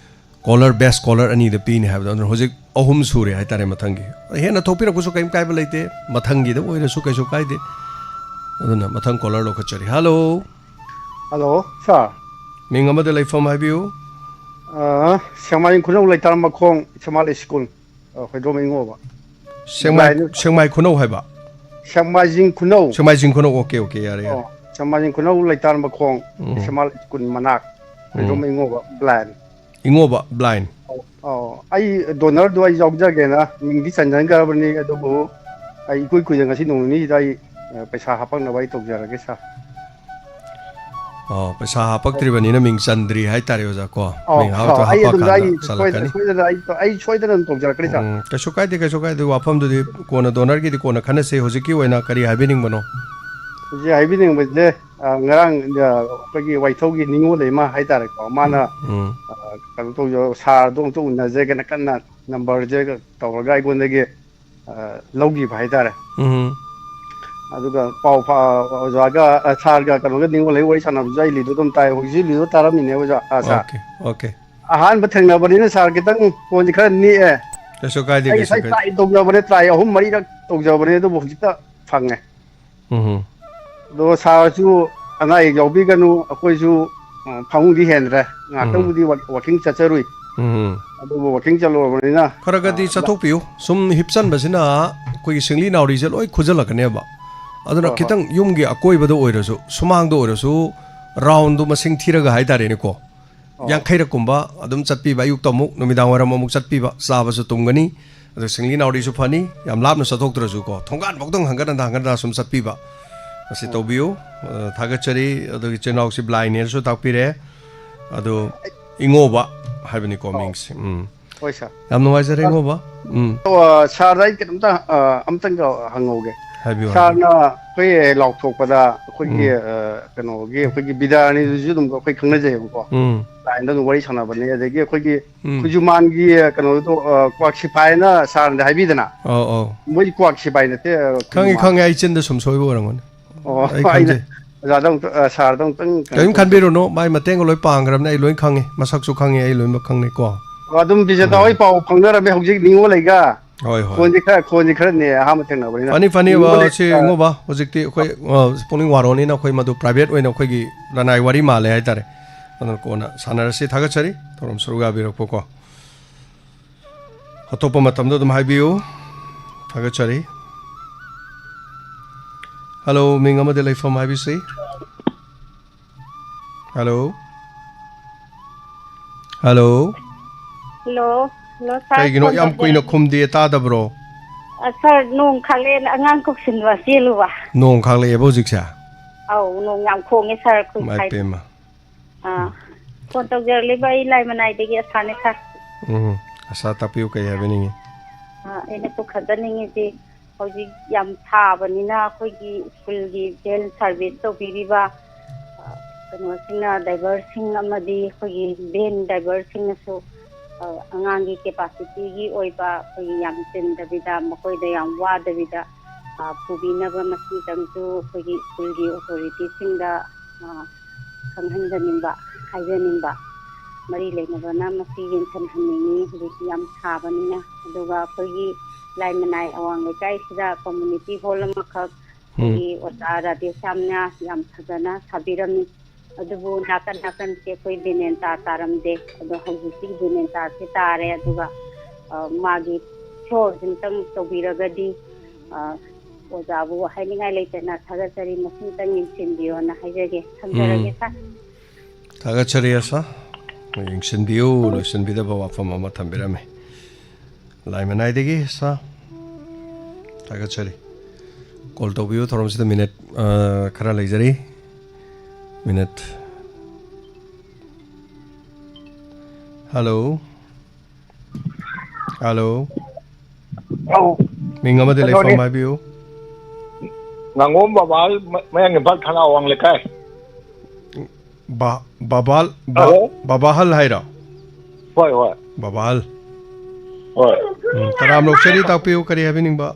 ꯀꯣꯂꯔ, best caller ꯑꯅꯤꯗ ꯄꯤꯅꯤ ꯍꯥꯏꯕꯗꯣ, ꯑꯗꯨꯅ ꯍꯧꯖꯤꯛ ꯑꯍꯨꯝ ꯁꯨꯔꯦ ꯍꯥꯏꯇꯥꯔꯦ꯫ ꯃꯊꯪꯒꯤ ꯍꯦꯟꯅ ꯊꯣꯛꯄꯤꯔꯛꯄꯁꯨ ꯀꯔꯤꯝ ꯀꯥꯏꯕ ꯂꯩꯇꯦ, ꯃꯊꯪꯒꯤꯗ ꯑꯣꯏꯔꯁꯨ ꯀꯩꯁꯨ ꯀꯥꯏꯗꯦ꯫ ꯑꯗꯨꯅ ꯃꯊꯪ ꯀꯣꯂꯔ ꯂꯧꯈꯠꯆꯔꯤ꯫ ꯍꯜꯂꯣ꯫ ꯍꯜꯂꯣ, ꯁꯥꯔ꯫ ꯃꯤꯡ ꯑꯃꯗ ꯂꯩꯐꯝ ꯍꯥꯏꯕꯤꯌꯨ꯫ ꯑ, ꯁꯦꯡꯃꯥꯏ ꯈꯨꯅꯧ ꯂꯩꯇꯥꯔ ꯃꯈꯣꯡ ꯏꯁꯃꯥꯜ ꯁ꯭ꯀꯨꯜ, ꯑ, ꯍꯣꯏꯗ꯭ꯔꯣꯝ ꯏꯉꯣꯕ꯫ ꯁꯦꯡꯃꯥꯏ, ꯕ꯭ꯂꯥꯏꯟ꯫ ꯁꯦꯡꯃꯥꯏ ꯈꯨꯅꯧ ꯍꯥꯏꯕ? ꯁꯦꯡꯃꯥꯏꯖꯤꯡ ꯈꯨꯅꯧ꯫ ꯁꯦꯡꯃꯥꯏꯖꯤꯡ ꯈꯨꯅꯧ, ꯑꯣꯀꯦ, ꯑꯣꯀꯦ, ꯌꯥꯔꯦ, ꯌꯥꯔꯦ꯫ ꯑꯣ, ꯁꯦꯡꯃꯥꯏꯖꯤꯡ ꯈꯨꯅꯧ ꯂꯩꯇꯥꯔ ꯃꯈꯣꯡ, ꯎꯝ꯫ ꯏꯁꯃꯥꯜ ꯁ꯭ꯀꯨꯜ ꯃꯅꯥꯛ, ꯎꯝ꯫ ꯍꯣꯏꯗ꯭ꯔꯣꯝ ꯏꯉꯣꯕ, ꯕ꯭ꯂꯥꯏꯟ꯫ ꯏꯉꯣꯕ, ꯕ꯭ꯂꯥꯏꯟ꯫ ꯑꯧ, ꯑꯧ꯫ ꯑꯩ ꯗꯣꯅꯔꯗꯣ ꯑꯩ ꯌꯥꯎꯖꯒꯦꯅ ꯃꯤꯡꯗꯤ ꯆꯟꯁꯤꯟꯈ꯭ꯔꯕꯅꯤ, ꯑꯗꯨꯕꯨ ꯑꯩ ꯏꯀꯨꯏ ꯀꯨꯏꯗꯅ ꯉꯁꯤ ꯅꯣꯡ ꯅꯤꯅꯤꯁꯤꯗ ꯑꯩ, ꯑ, ꯄꯩꯁꯥ ꯍꯥꯞꯄꯛꯅꯕ ꯑꯩ ꯇꯧꯖꯔꯒꯦ, ꯁꯥꯔ꯫ ꯑꯣ, ꯄꯩꯁꯥ ꯍꯥꯄꯛꯇ꯭ꯔꯤꯕꯅꯤꯅ ꯃꯤꯡ ꯆꯟꯗ꯭ꯔꯤ ꯍꯥꯏꯇꯥꯔꯦ, ꯑꯣꯖꯥ, ꯀꯣ? ꯑꯧ, ꯃꯤꯡ ꯑꯧ, ꯍꯥꯞꯇ ꯑꯩ ꯑꯗꯨꯝ ꯍꯥꯄꯛꯑꯀꯥꯟꯗ ꯑꯩ ꯁꯣꯏꯗ-, ꯆꯜꯂꯛꯀꯅꯤ꯫ ꯁꯣꯏꯗꯅ ꯑꯩ, ꯑꯩ ꯁꯣꯏꯗꯅ ꯑꯗꯨꯝ ꯇꯧꯖꯔꯛꯀꯅꯤ, ꯁꯥꯔ꯫ ꯎꯝ, ꯀꯩꯁꯨ ꯀꯥꯏꯗꯦ, ꯀꯩꯁꯨ ꯀꯥꯏꯗꯦ꯫ ꯋꯥꯐꯝꯗꯨꯗꯤ ꯀꯣꯟꯅ, ꯗꯣꯅꯔꯒꯤꯗꯤ ꯀꯣꯟꯅ ꯈꯟꯅꯁꯦ꯫ ꯍꯧꯖꯤꯛꯀꯤ ꯑꯣꯏꯅ ꯀꯔꯤ ꯍꯥꯏꯕꯤꯅꯤꯡꯕꯅꯣ? ꯍꯧꯖꯤꯛ ꯍꯥꯏꯕꯤꯅꯤꯡꯕꯁꯦ, ꯑ, ꯉꯔꯥꯡ, ꯑ, ꯑꯩꯈꯣꯏꯒꯤ ꯋꯥꯏꯊꯧꯒꯤ ꯅꯤꯉꯣꯜ ꯑꯃ ꯍꯥꯏꯇꯥꯔꯦꯀꯣ, ꯃꯥꯅ, ꯎꯝ꯫ ꯑ, ꯀꯩꯅꯣ ꯇꯧꯖ-, ꯁꯥꯔꯗꯣ ꯑꯝꯇ ꯎꯅꯖꯒꯦꯅ ꯀꯟꯅ ꯅꯝꯕꯔꯁꯦ ꯇꯧꯔꯒ ꯑꯩꯉꯣꯟꯗꯒꯤ, ꯑ, ꯂꯧꯈꯤꯕ ꯍꯥꯏꯇꯥꯔꯦ꯫ ꯎꯝ꯫ ꯑꯗꯨꯒ ꯄꯥꯎ ꯐꯥ-, ꯑꯣꯖꯥꯒ, ꯑ, ꯁꯥꯔꯒ ꯀꯩꯅꯣꯒ ꯅꯤꯉꯣꯜ ꯍꯣꯏ ꯋꯥꯔꯤ ꯁꯥꯟꯅꯕꯁꯨ ꯑꯩ ꯂꯤꯗꯣ ꯑꯗꯨꯝ ꯇꯥꯏ꯫ ꯍꯧꯖꯤꯛꯁꯨ ꯂꯤꯗꯣ ꯇꯥꯔꯝꯃꯤꯅꯦ ꯑꯣꯖꯥ, ꯑ, ꯁꯥꯔ꯫ Okay, okay. ꯑꯍꯥꯟꯕ ꯊꯦꯡꯅꯕꯅꯤꯅ ꯁꯥꯔ ꯈꯤꯇꯪ ꯐꯣꯟꯁꯦ ꯈꯔ ꯅꯤꯛꯑꯦ꯫ ꯀꯩꯁꯨ ꯀꯥꯏꯗꯦ, ꯑꯩ ꯀꯩꯁꯨ ꯉꯁꯥꯏ ꯀꯥꯏꯗꯦ꯫ ꯇ꯭ꯔꯥꯏ ꯇꯧꯖꯕꯅꯦ, ꯇ꯭ꯔꯥꯏ ꯑꯍꯨꯝ ꯃꯔꯤꯔꯛ ꯇꯧꯖꯕꯅꯦ, ꯑꯗꯨꯕꯨ ꯍꯧꯖꯤꯛꯇ ꯐꯪꯉꯦ꯫ ꯎꯝ꯫ ꯑꯗꯣ ꯁꯥꯔꯁꯨ ꯑꯅꯥ ꯑꯌꯦꯛ ꯌꯥꯎꯕꯤꯒꯅꯨ, ꯑꯩꯈꯣꯏꯁꯨ, ꯑ, ꯐꯃꯨꯡꯗꯤ ꯍꯦꯟꯗ꯭ꯔꯦ꯫ ꯎꯝ꯫ ꯉꯥꯏꯍꯥꯛꯇꯪꯕꯨꯗꯤ ꯋꯥꯛ-, ꯋꯥꯛꯀꯤꯡ ꯆꯠꯆꯔꯨꯏ꯫ ꯎꯝ꯫ ꯑꯗꯨꯕꯨ ꯋꯥꯛꯀꯤꯡ ꯆꯠꯂꯨꯔꯕꯅꯤꯅ, ꯈꯔ ꯈꯔꯗꯤ ꯑ, ꯂ-, ꯆꯠꯊꯣꯛꯄꯤꯌꯨ꯫ ꯁꯨꯝ ꯍꯤꯞꯆꯟꯕꯁꯤꯅ ꯑꯩꯈꯣꯏꯒꯤ ꯁꯤꯡꯂꯤ ꯅꯥꯎꯔꯤꯁꯦ ꯂꯣꯏ ꯈꯨꯖꯜꯂꯛꯀꯅꯦꯕ꯫ ꯑꯗꯨꯅ ꯍꯣꯏ, ꯍꯣꯏ꯫ ꯈꯤꯇꯪ ꯌꯨꯝꯒꯤ ꯑꯀꯣꯏꯕꯗ ꯑꯣꯏꯔꯁꯨ, ꯁꯨꯃꯥꯡꯗ ꯑꯣꯏꯔꯁꯨ, ꯔꯥꯎꯟꯗꯣ ꯃꯁꯤꯡ ꯊꯤꯔꯒ ꯍꯥꯏꯇꯥꯔꯦꯅꯦꯀꯣ꯫ ꯑꯣ꯫ ꯌꯥꯡꯈꯩꯔꯛꯀꯨꯝꯕ ꯑꯗꯨꯝ ꯆꯠꯄꯤꯕ, ꯑꯌꯨꯛꯇ ꯑꯃꯨꯛ, ꯅꯨꯃꯤꯗꯥꯡ ꯋꯥꯏꯔꯝ ꯑꯃꯨꯛ ꯆꯠꯄꯤꯕ, ꯆꯥꯕꯁꯨ ꯇꯨꯝꯒꯅꯤ, ꯑꯗꯨ ꯁꯤꯡꯂꯤ ꯅꯥꯎꯔꯤꯁꯨ ꯐꯅꯤ, ꯌꯥꯝ ꯂꯥꯞꯅ ꯆꯠꯊꯣꯛꯇ꯭ꯔꯁꯨꯀꯣ, ꯊꯣꯡꯒꯥꯟ ꯐꯥꯎꯗꯪ ꯍꯟꯒꯠ ꯍꯟꯗ, ꯍꯟꯒꯠ ꯍꯟꯗ ꯁꯨꯝ ꯆꯠꯄꯤꯕ, ꯃꯁꯤ ꯑꯣ꯫ ꯇꯧꯕꯤꯌꯨ꯫ ꯑ, ꯊꯥꯒꯠꯆꯔꯤ꯫ ꯑꯗꯨꯒ ꯏꯆꯤꯟ ꯏꯅꯥꯎꯁꯤ ꯕ꯭ꯂꯥꯏꯟꯅꯦꯁꯨ ꯇꯥꯛꯄꯤꯔꯦ, ꯑꯗꯣ ꯏꯉꯣꯕ ꯍꯥꯏꯕꯅꯤꯀꯣ ꯑꯣ꯫ ꯃꯤꯡꯁꯦ꯫ ꯎꯝ꯫ ꯍꯣꯏ, ꯁꯥꯔ꯫ ꯌꯥꯝ ꯅꯨꯡꯉꯥꯏꯖꯔꯦ, ꯑ, ꯏꯉꯣꯕ꯫ ꯎꯝ꯫ ꯑꯣ, ꯁꯥꯔꯗ ꯑꯩ ꯀꯩꯅꯣꯝꯇ, ꯑ, ꯑꯝꯇꯪꯒ ꯍꯪꯍꯧꯒꯦ꯫ ꯍꯥꯏꯕꯤꯌꯨ, ꯍꯥꯏꯕꯤꯌꯨ꯫ ꯁꯥꯔꯅ ꯑꯩꯈꯣꯏ ꯂꯥꯎꯊꯣꯛꯄꯗ ꯑꯩꯈꯣꯏꯒꯤ, ꯎꯝ꯫ ꯑ, ꯀꯩꯅꯣꯒꯤ, ꯑꯩꯈꯣꯏꯒꯤ ꯕꯤꯗ꯭ꯌꯥꯔꯥꯅꯤꯗꯨꯁꯨ ꯑꯗꯨꯝ ꯑꯩꯈꯣꯏ ꯈꯪꯅꯖꯩꯌꯦꯕꯀꯣ꯫ ꯎꯝ꯫ ꯂꯥꯏꯟꯗ ꯑꯗꯨꯝ ꯋꯥꯔꯤ ꯁꯥꯟꯅꯕꯅꯦ꯫ ꯑꯗꯒꯤ ꯑꯩꯈꯣꯏꯒꯤ ꯎꯝ꯫ ꯈꯨꯖꯨꯃꯥꯟꯒꯤ, ꯑ, ꯀꯩꯅꯣꯗꯣ, ꯑ, ꯀ꯭ꯋꯥꯛ ꯁꯤꯐꯥꯏꯅ ꯁꯥꯔꯅꯗꯤ ꯍꯥꯏꯕꯤꯗꯅ꯫ ꯑꯧ, ꯑꯧ꯫ ꯃꯣꯏꯗꯤ ꯀ꯭ꯋꯥꯛ ꯁꯤꯐꯥꯏ ꯅꯠꯇꯦ, ꯑ, ꯈꯪꯉꯤ, ꯈꯨꯖꯨꯃꯥꯟ꯫ ꯈꯪꯉꯤ꯫ ꯑꯩ ꯆꯤꯟꯗ ꯁꯨꯝ ꯁꯣꯏꯕ ꯑꯣꯏꯔꯝꯒꯅꯤ꯫ ꯑꯣ, ꯑꯩ ꯑꯩꯅ ꯈꯪꯖꯩ꯫ ꯑꯣꯖꯥꯗ ꯑꯃꯨꯛꯇ-, ꯑ, ꯁꯥꯔꯗ ꯑꯃꯨꯛꯇꯪ ꯀꯩꯅꯣ ꯀꯔꯤꯝ ꯇꯧꯖꯒꯦ꯫ ꯈꯟꯕꯤꯔꯨꯅꯨ, ꯃꯥꯏ ꯃꯇꯦꯡꯒ ꯂꯣꯏ ꯄꯥꯡꯈ꯭ꯔꯕꯅꯦ, ꯑꯩ ꯂꯣꯏ ꯈꯪꯉꯤ, ꯃꯁꯛꯁꯨ ꯈꯪꯉꯤ, ꯑꯩ ꯂꯣꯏꯅꯃꯛ ꯈꯪꯅꯤꯀꯣ꯫ ꯑꯣ, ꯑꯗꯨꯝ ꯕꯤꯖꯦꯇꯥ ꯍꯣꯏ ꯎꯝ꯫ ꯄꯥꯎ ꯐꯥꯎꯅꯔꯝꯃꯦ, ꯍꯧꯖꯤꯛ ꯅꯤꯉꯣꯜ ꯂꯩꯒ꯫ ꯍꯣꯏ, ꯍꯣꯏ꯫ ꯈꯣꯟꯗꯤ ꯈꯔ, ꯈꯣꯟꯗꯤ ꯈꯔ ꯅꯦ, ꯑꯍꯥꯟꯕ ꯊꯦꯡꯅꯕꯅꯤꯅ꯫ ꯐꯅꯤ, ꯐꯅꯤ, ꯅꯤꯉꯣꯜ ꯑ, ꯂꯩ-, ꯁꯤ ꯑ, ꯏꯉꯣꯕ, ꯍꯧꯖꯤꯛꯇꯤ ꯑꯩꯈꯣꯏ, ꯑ, ꯄꯨꯛꯅꯤꯡ ꯋꯥꯔꯣꯅꯤꯅ ꯑꯩꯈꯣꯏ ꯃꯗꯨ ꯄ꯭ꯔꯥꯏꯚꯦꯠ ꯑꯣꯏꯅ ꯑꯩꯈꯣꯏꯒꯤ ꯂꯅꯥꯏ ꯋꯥꯔꯤ ꯃꯥꯜꯂꯦ ꯍꯥꯏꯇꯥꯔꯦ꯫ ꯑꯗꯨꯅ ꯀꯣꯟꯅ ꯁꯥꯟꯅꯔꯁꯤ꯫ ꯊꯥꯒꯠꯆꯔꯤ ꯊꯧꯔꯝ ꯁꯔꯨꯛ ꯌꯥꯕꯤꯔꯛꯄꯀꯣ꯫ ꯑꯇꯣꯞꯄ ꯃꯇꯝꯗ ꯑꯗꯨꯝ ꯍꯥꯏꯕꯤꯌꯨ꯫ ꯊꯥꯒꯠꯆꯔꯤ꯫ ꯍꯜꯂꯣ, ꯃꯤꯡ ꯑꯃꯗꯤ ꯂꯩꯐꯝ ꯍꯥꯏꯕꯤꯁꯤ꯫ ꯍꯜꯂꯣ꯫ ꯍꯜꯂꯣ꯫ ꯍꯜꯂꯣ꯫ ꯍꯜꯂꯣ, ꯁꯥꯔ, ꯀꯩꯒꯤꯅꯣ ꯐꯣꯟ ꯌꯥꯝ ꯀꯨꯏꯅ ꯇꯧꯖꯔꯛꯏ꯫ ꯈꯨꯝꯗꯦ, ꯇꯥꯗꯕ꯭ꯔꯣ? ꯑ, ꯁꯥꯔ, ꯅꯣꯡ ꯈꯥꯛꯂꯛꯑꯦꯅ ꯑꯉꯥꯡ ꯀꯧꯁꯤꯟꯕ ꯆꯦꯜꯂꯨꯕ꯫ ꯅꯣꯡ ꯈꯥꯛꯂꯛꯑꯦꯕ ꯍꯧꯖꯤꯛꯁꯦ? ꯑꯧ, ꯅꯣꯡ ꯌꯥꯝ ꯈꯣꯡꯉꯦ, ꯁꯥꯔ, ꯑꯩꯈꯣꯏ ꯏꯃꯥꯏ ꯁ꯭ꯋꯥꯏꯗ꯫ ꯄꯦꯝꯃ꯫ ꯑꯥ, ꯐꯣꯟ ꯇꯧꯖꯔꯛꯂꯤꯕ ꯑꯩ ꯂꯥꯏꯃꯅꯥꯏꯗꯒꯤ ꯑꯁꯥꯅꯦ, ꯁꯥꯔ꯫ ꯎꯝ, ꯑꯁꯥ, ꯇꯥꯛꯄꯤꯌꯨ, ꯀꯩ ꯍꯥꯏꯕꯤꯅꯤꯡꯉꯤ? ꯑꯥ, ꯑꯩꯅ ꯄꯨꯈꯠꯆꯅꯤꯡꯉꯤꯁꯤ, ꯍꯧꯖꯤꯛ ꯌꯥꯝ ꯁꯥꯕꯅꯤꯅ ꯑꯩꯈꯣꯏꯒꯤ ꯁ꯭ꯀꯨꯜꯒꯤ ꯚꯦꯟ ꯁꯥꯔꯚꯤꯁ ꯇꯧꯕꯤꯔꯤꯕ, ꯑ, ꯀꯩꯅꯣꯁꯤꯡꯅ, ꯗ꯭ꯔꯥꯏꯚꯔꯁꯤꯡ ꯑꯃꯗꯤ ꯑꯩꯈꯣꯏꯒꯤ ꯚꯦꯟ ꯗ꯭ꯔꯥꯏꯚꯔꯁꯤꯡꯅꯁꯨ, ꯑ, ꯑꯉꯥꯡꯒꯤ ꯀꯦꯄꯥꯁꯤꯇꯤꯒꯤ ꯑꯣꯏꯕ ꯑꯩꯈꯣꯏꯒꯤ ꯌꯥꯝ ꯆꯤꯟꯗꯕꯤꯗ, ꯃꯈꯣꯏꯗ ꯌꯥꯝ ꯋꯥꯗꯕꯤꯗ, ꯑ, ꯄꯨꯕꯤꯅꯕ ꯃꯁꯤꯇꯪꯁꯨ ꯑꯩꯈꯣꯏꯒꯤ ꯁ꯭ꯀꯨꯜꯒꯤ ꯑꯣꯊꯣꯔꯤꯇꯤꯁꯤꯡꯗ, ꯑ, ꯈꯪꯍꯟꯖꯅꯤꯡꯕ, ꯍꯥꯏꯖꯅꯤꯡꯕ꯫ ꯃꯔꯤ ꯂꯩꯅꯕꯅ ꯃꯁꯤ ꯌꯦꯡꯁꯤꯟꯍꯟꯅꯤꯡꯉꯤ꯫ ꯍꯧꯖꯤꯛꯇꯤ ꯌꯥꯝ ꯁꯥꯕꯅꯤꯅ꯫ ꯑꯗꯨꯒ ꯑꯩꯈꯣꯏꯒꯤ ꯂꯥꯏꯃꯅꯥꯏ ꯑꯋꯥꯡ ꯂꯩꯀꯥꯏꯁꯤꯗ ꯀꯝꯃ꯭ꯌꯨꯅꯤꯇꯤ ꯍꯣꯜ ꯑꯃꯈꯛ ꯎꯝ꯫ ꯑꯩꯈꯣꯏꯒꯤ ꯑꯣꯖꯥ ꯔꯥꯙꯦꯁ꯭ꯌꯥꯝꯅ ꯌꯥꯝ ꯐꯖꯅ ꯁꯥꯕꯤꯔꯝꯃꯤ꯫ ꯑꯗꯨꯕꯨ ꯅꯥꯀꯟ ꯅꯥꯀꯟꯁꯦ ꯑꯩꯈꯣꯏ ꯗꯦꯅꯦꯟꯇꯥ ꯇꯥꯔꯝꯗꯦ꯫ ꯑꯗꯣ ꯍꯧꯖꯤꯛꯇꯤ ꯗꯦꯅꯦꯟꯇꯥꯁꯦ ꯇꯥꯔꯦ꯫ ꯑꯗꯨꯒ, ꯑ, ꯃꯥꯒꯤ ꯐ꯭ꯂꯣꯔꯁꯤꯝꯇꯪ ꯇꯧꯕꯤꯔꯒꯗꯤ, ꯑ, ꯑꯣꯖꯥꯕꯨ ꯍꯥꯏꯅꯤꯡꯉꯥꯏ ꯂꯩꯇꯅ ꯊꯥꯒꯠꯆꯔꯤ꯫ ꯃꯁꯤꯝꯇꯪ ꯌꯦꯡꯁꯤꯟꯕꯤꯌꯣꯅ ꯍꯥꯏꯖꯒꯦ꯫ ꯊꯝꯖꯔꯒꯦ, ꯎꯝ꯫ ꯁꯥꯔ꯫ ꯊꯥꯒꯠꯆꯔꯤ, ꯑꯁꯥ꯫ ꯌꯦꯡꯁꯤꯟꯕꯤꯌꯨ, ꯂꯣꯏꯁꯤꯟꯕꯤꯗꯕ ꯋꯥꯐꯝ ꯑꯃ ꯊꯝꯕꯤꯔꯝꯃꯤ꯫ ꯂꯥꯏꯃꯅꯥꯏꯗꯒꯤ, ꯑꯁꯥ꯫ ꯊꯥꯒꯠꯆꯔꯤ꯫ ꯀꯣꯜ ꯇꯧꯕꯤꯌꯨ ꯊꯧꯔꯝꯁꯤꯗ ꯃꯤꯅꯤꯠ, ꯑ, ꯈꯔ ꯂꯩꯖꯔꯤ꯫ ꯃꯤꯅꯤꯠ꯫ ꯍꯜꯂꯣ꯫ ꯍꯜꯂꯣ꯫ ꯑꯧ꯫ ꯃꯤꯡ ꯑꯃꯗꯤ ꯀꯩꯅꯣꯅꯤ꯫ ꯂꯩꯐꯝ ꯍꯥꯏꯕꯤꯌꯨ꯫ ꯉꯥꯉꯣꯝ ꯕꯕꯥ, ꯃ-, ꯃꯌꯥꯡ ꯏꯝꯐꯥꯜ ꯊꯅꯥ ꯑꯋꯥꯡ ꯂꯩꯀꯥꯏ꯫ ꯕꯥ-, ꯕꯥꯕꯥꯜ, ꯕꯥ-, ꯍꯜꯂꯣ꯫ ꯕꯥꯕꯥꯍꯜ ꯍꯥꯏꯔꯣ? ꯍꯣꯏ, ꯍꯣꯏ꯫ ꯕꯥꯕꯥꯍꯜ꯫ ꯍꯣꯏ꯫ ꯎꯝ, ꯇꯔꯥꯝ ꯂꯧꯆꯔꯤ, ꯇꯥꯛꯄꯤꯌꯨ, ꯀꯔꯤ ꯍꯥꯏꯕꯤꯅꯤꯡꯕ?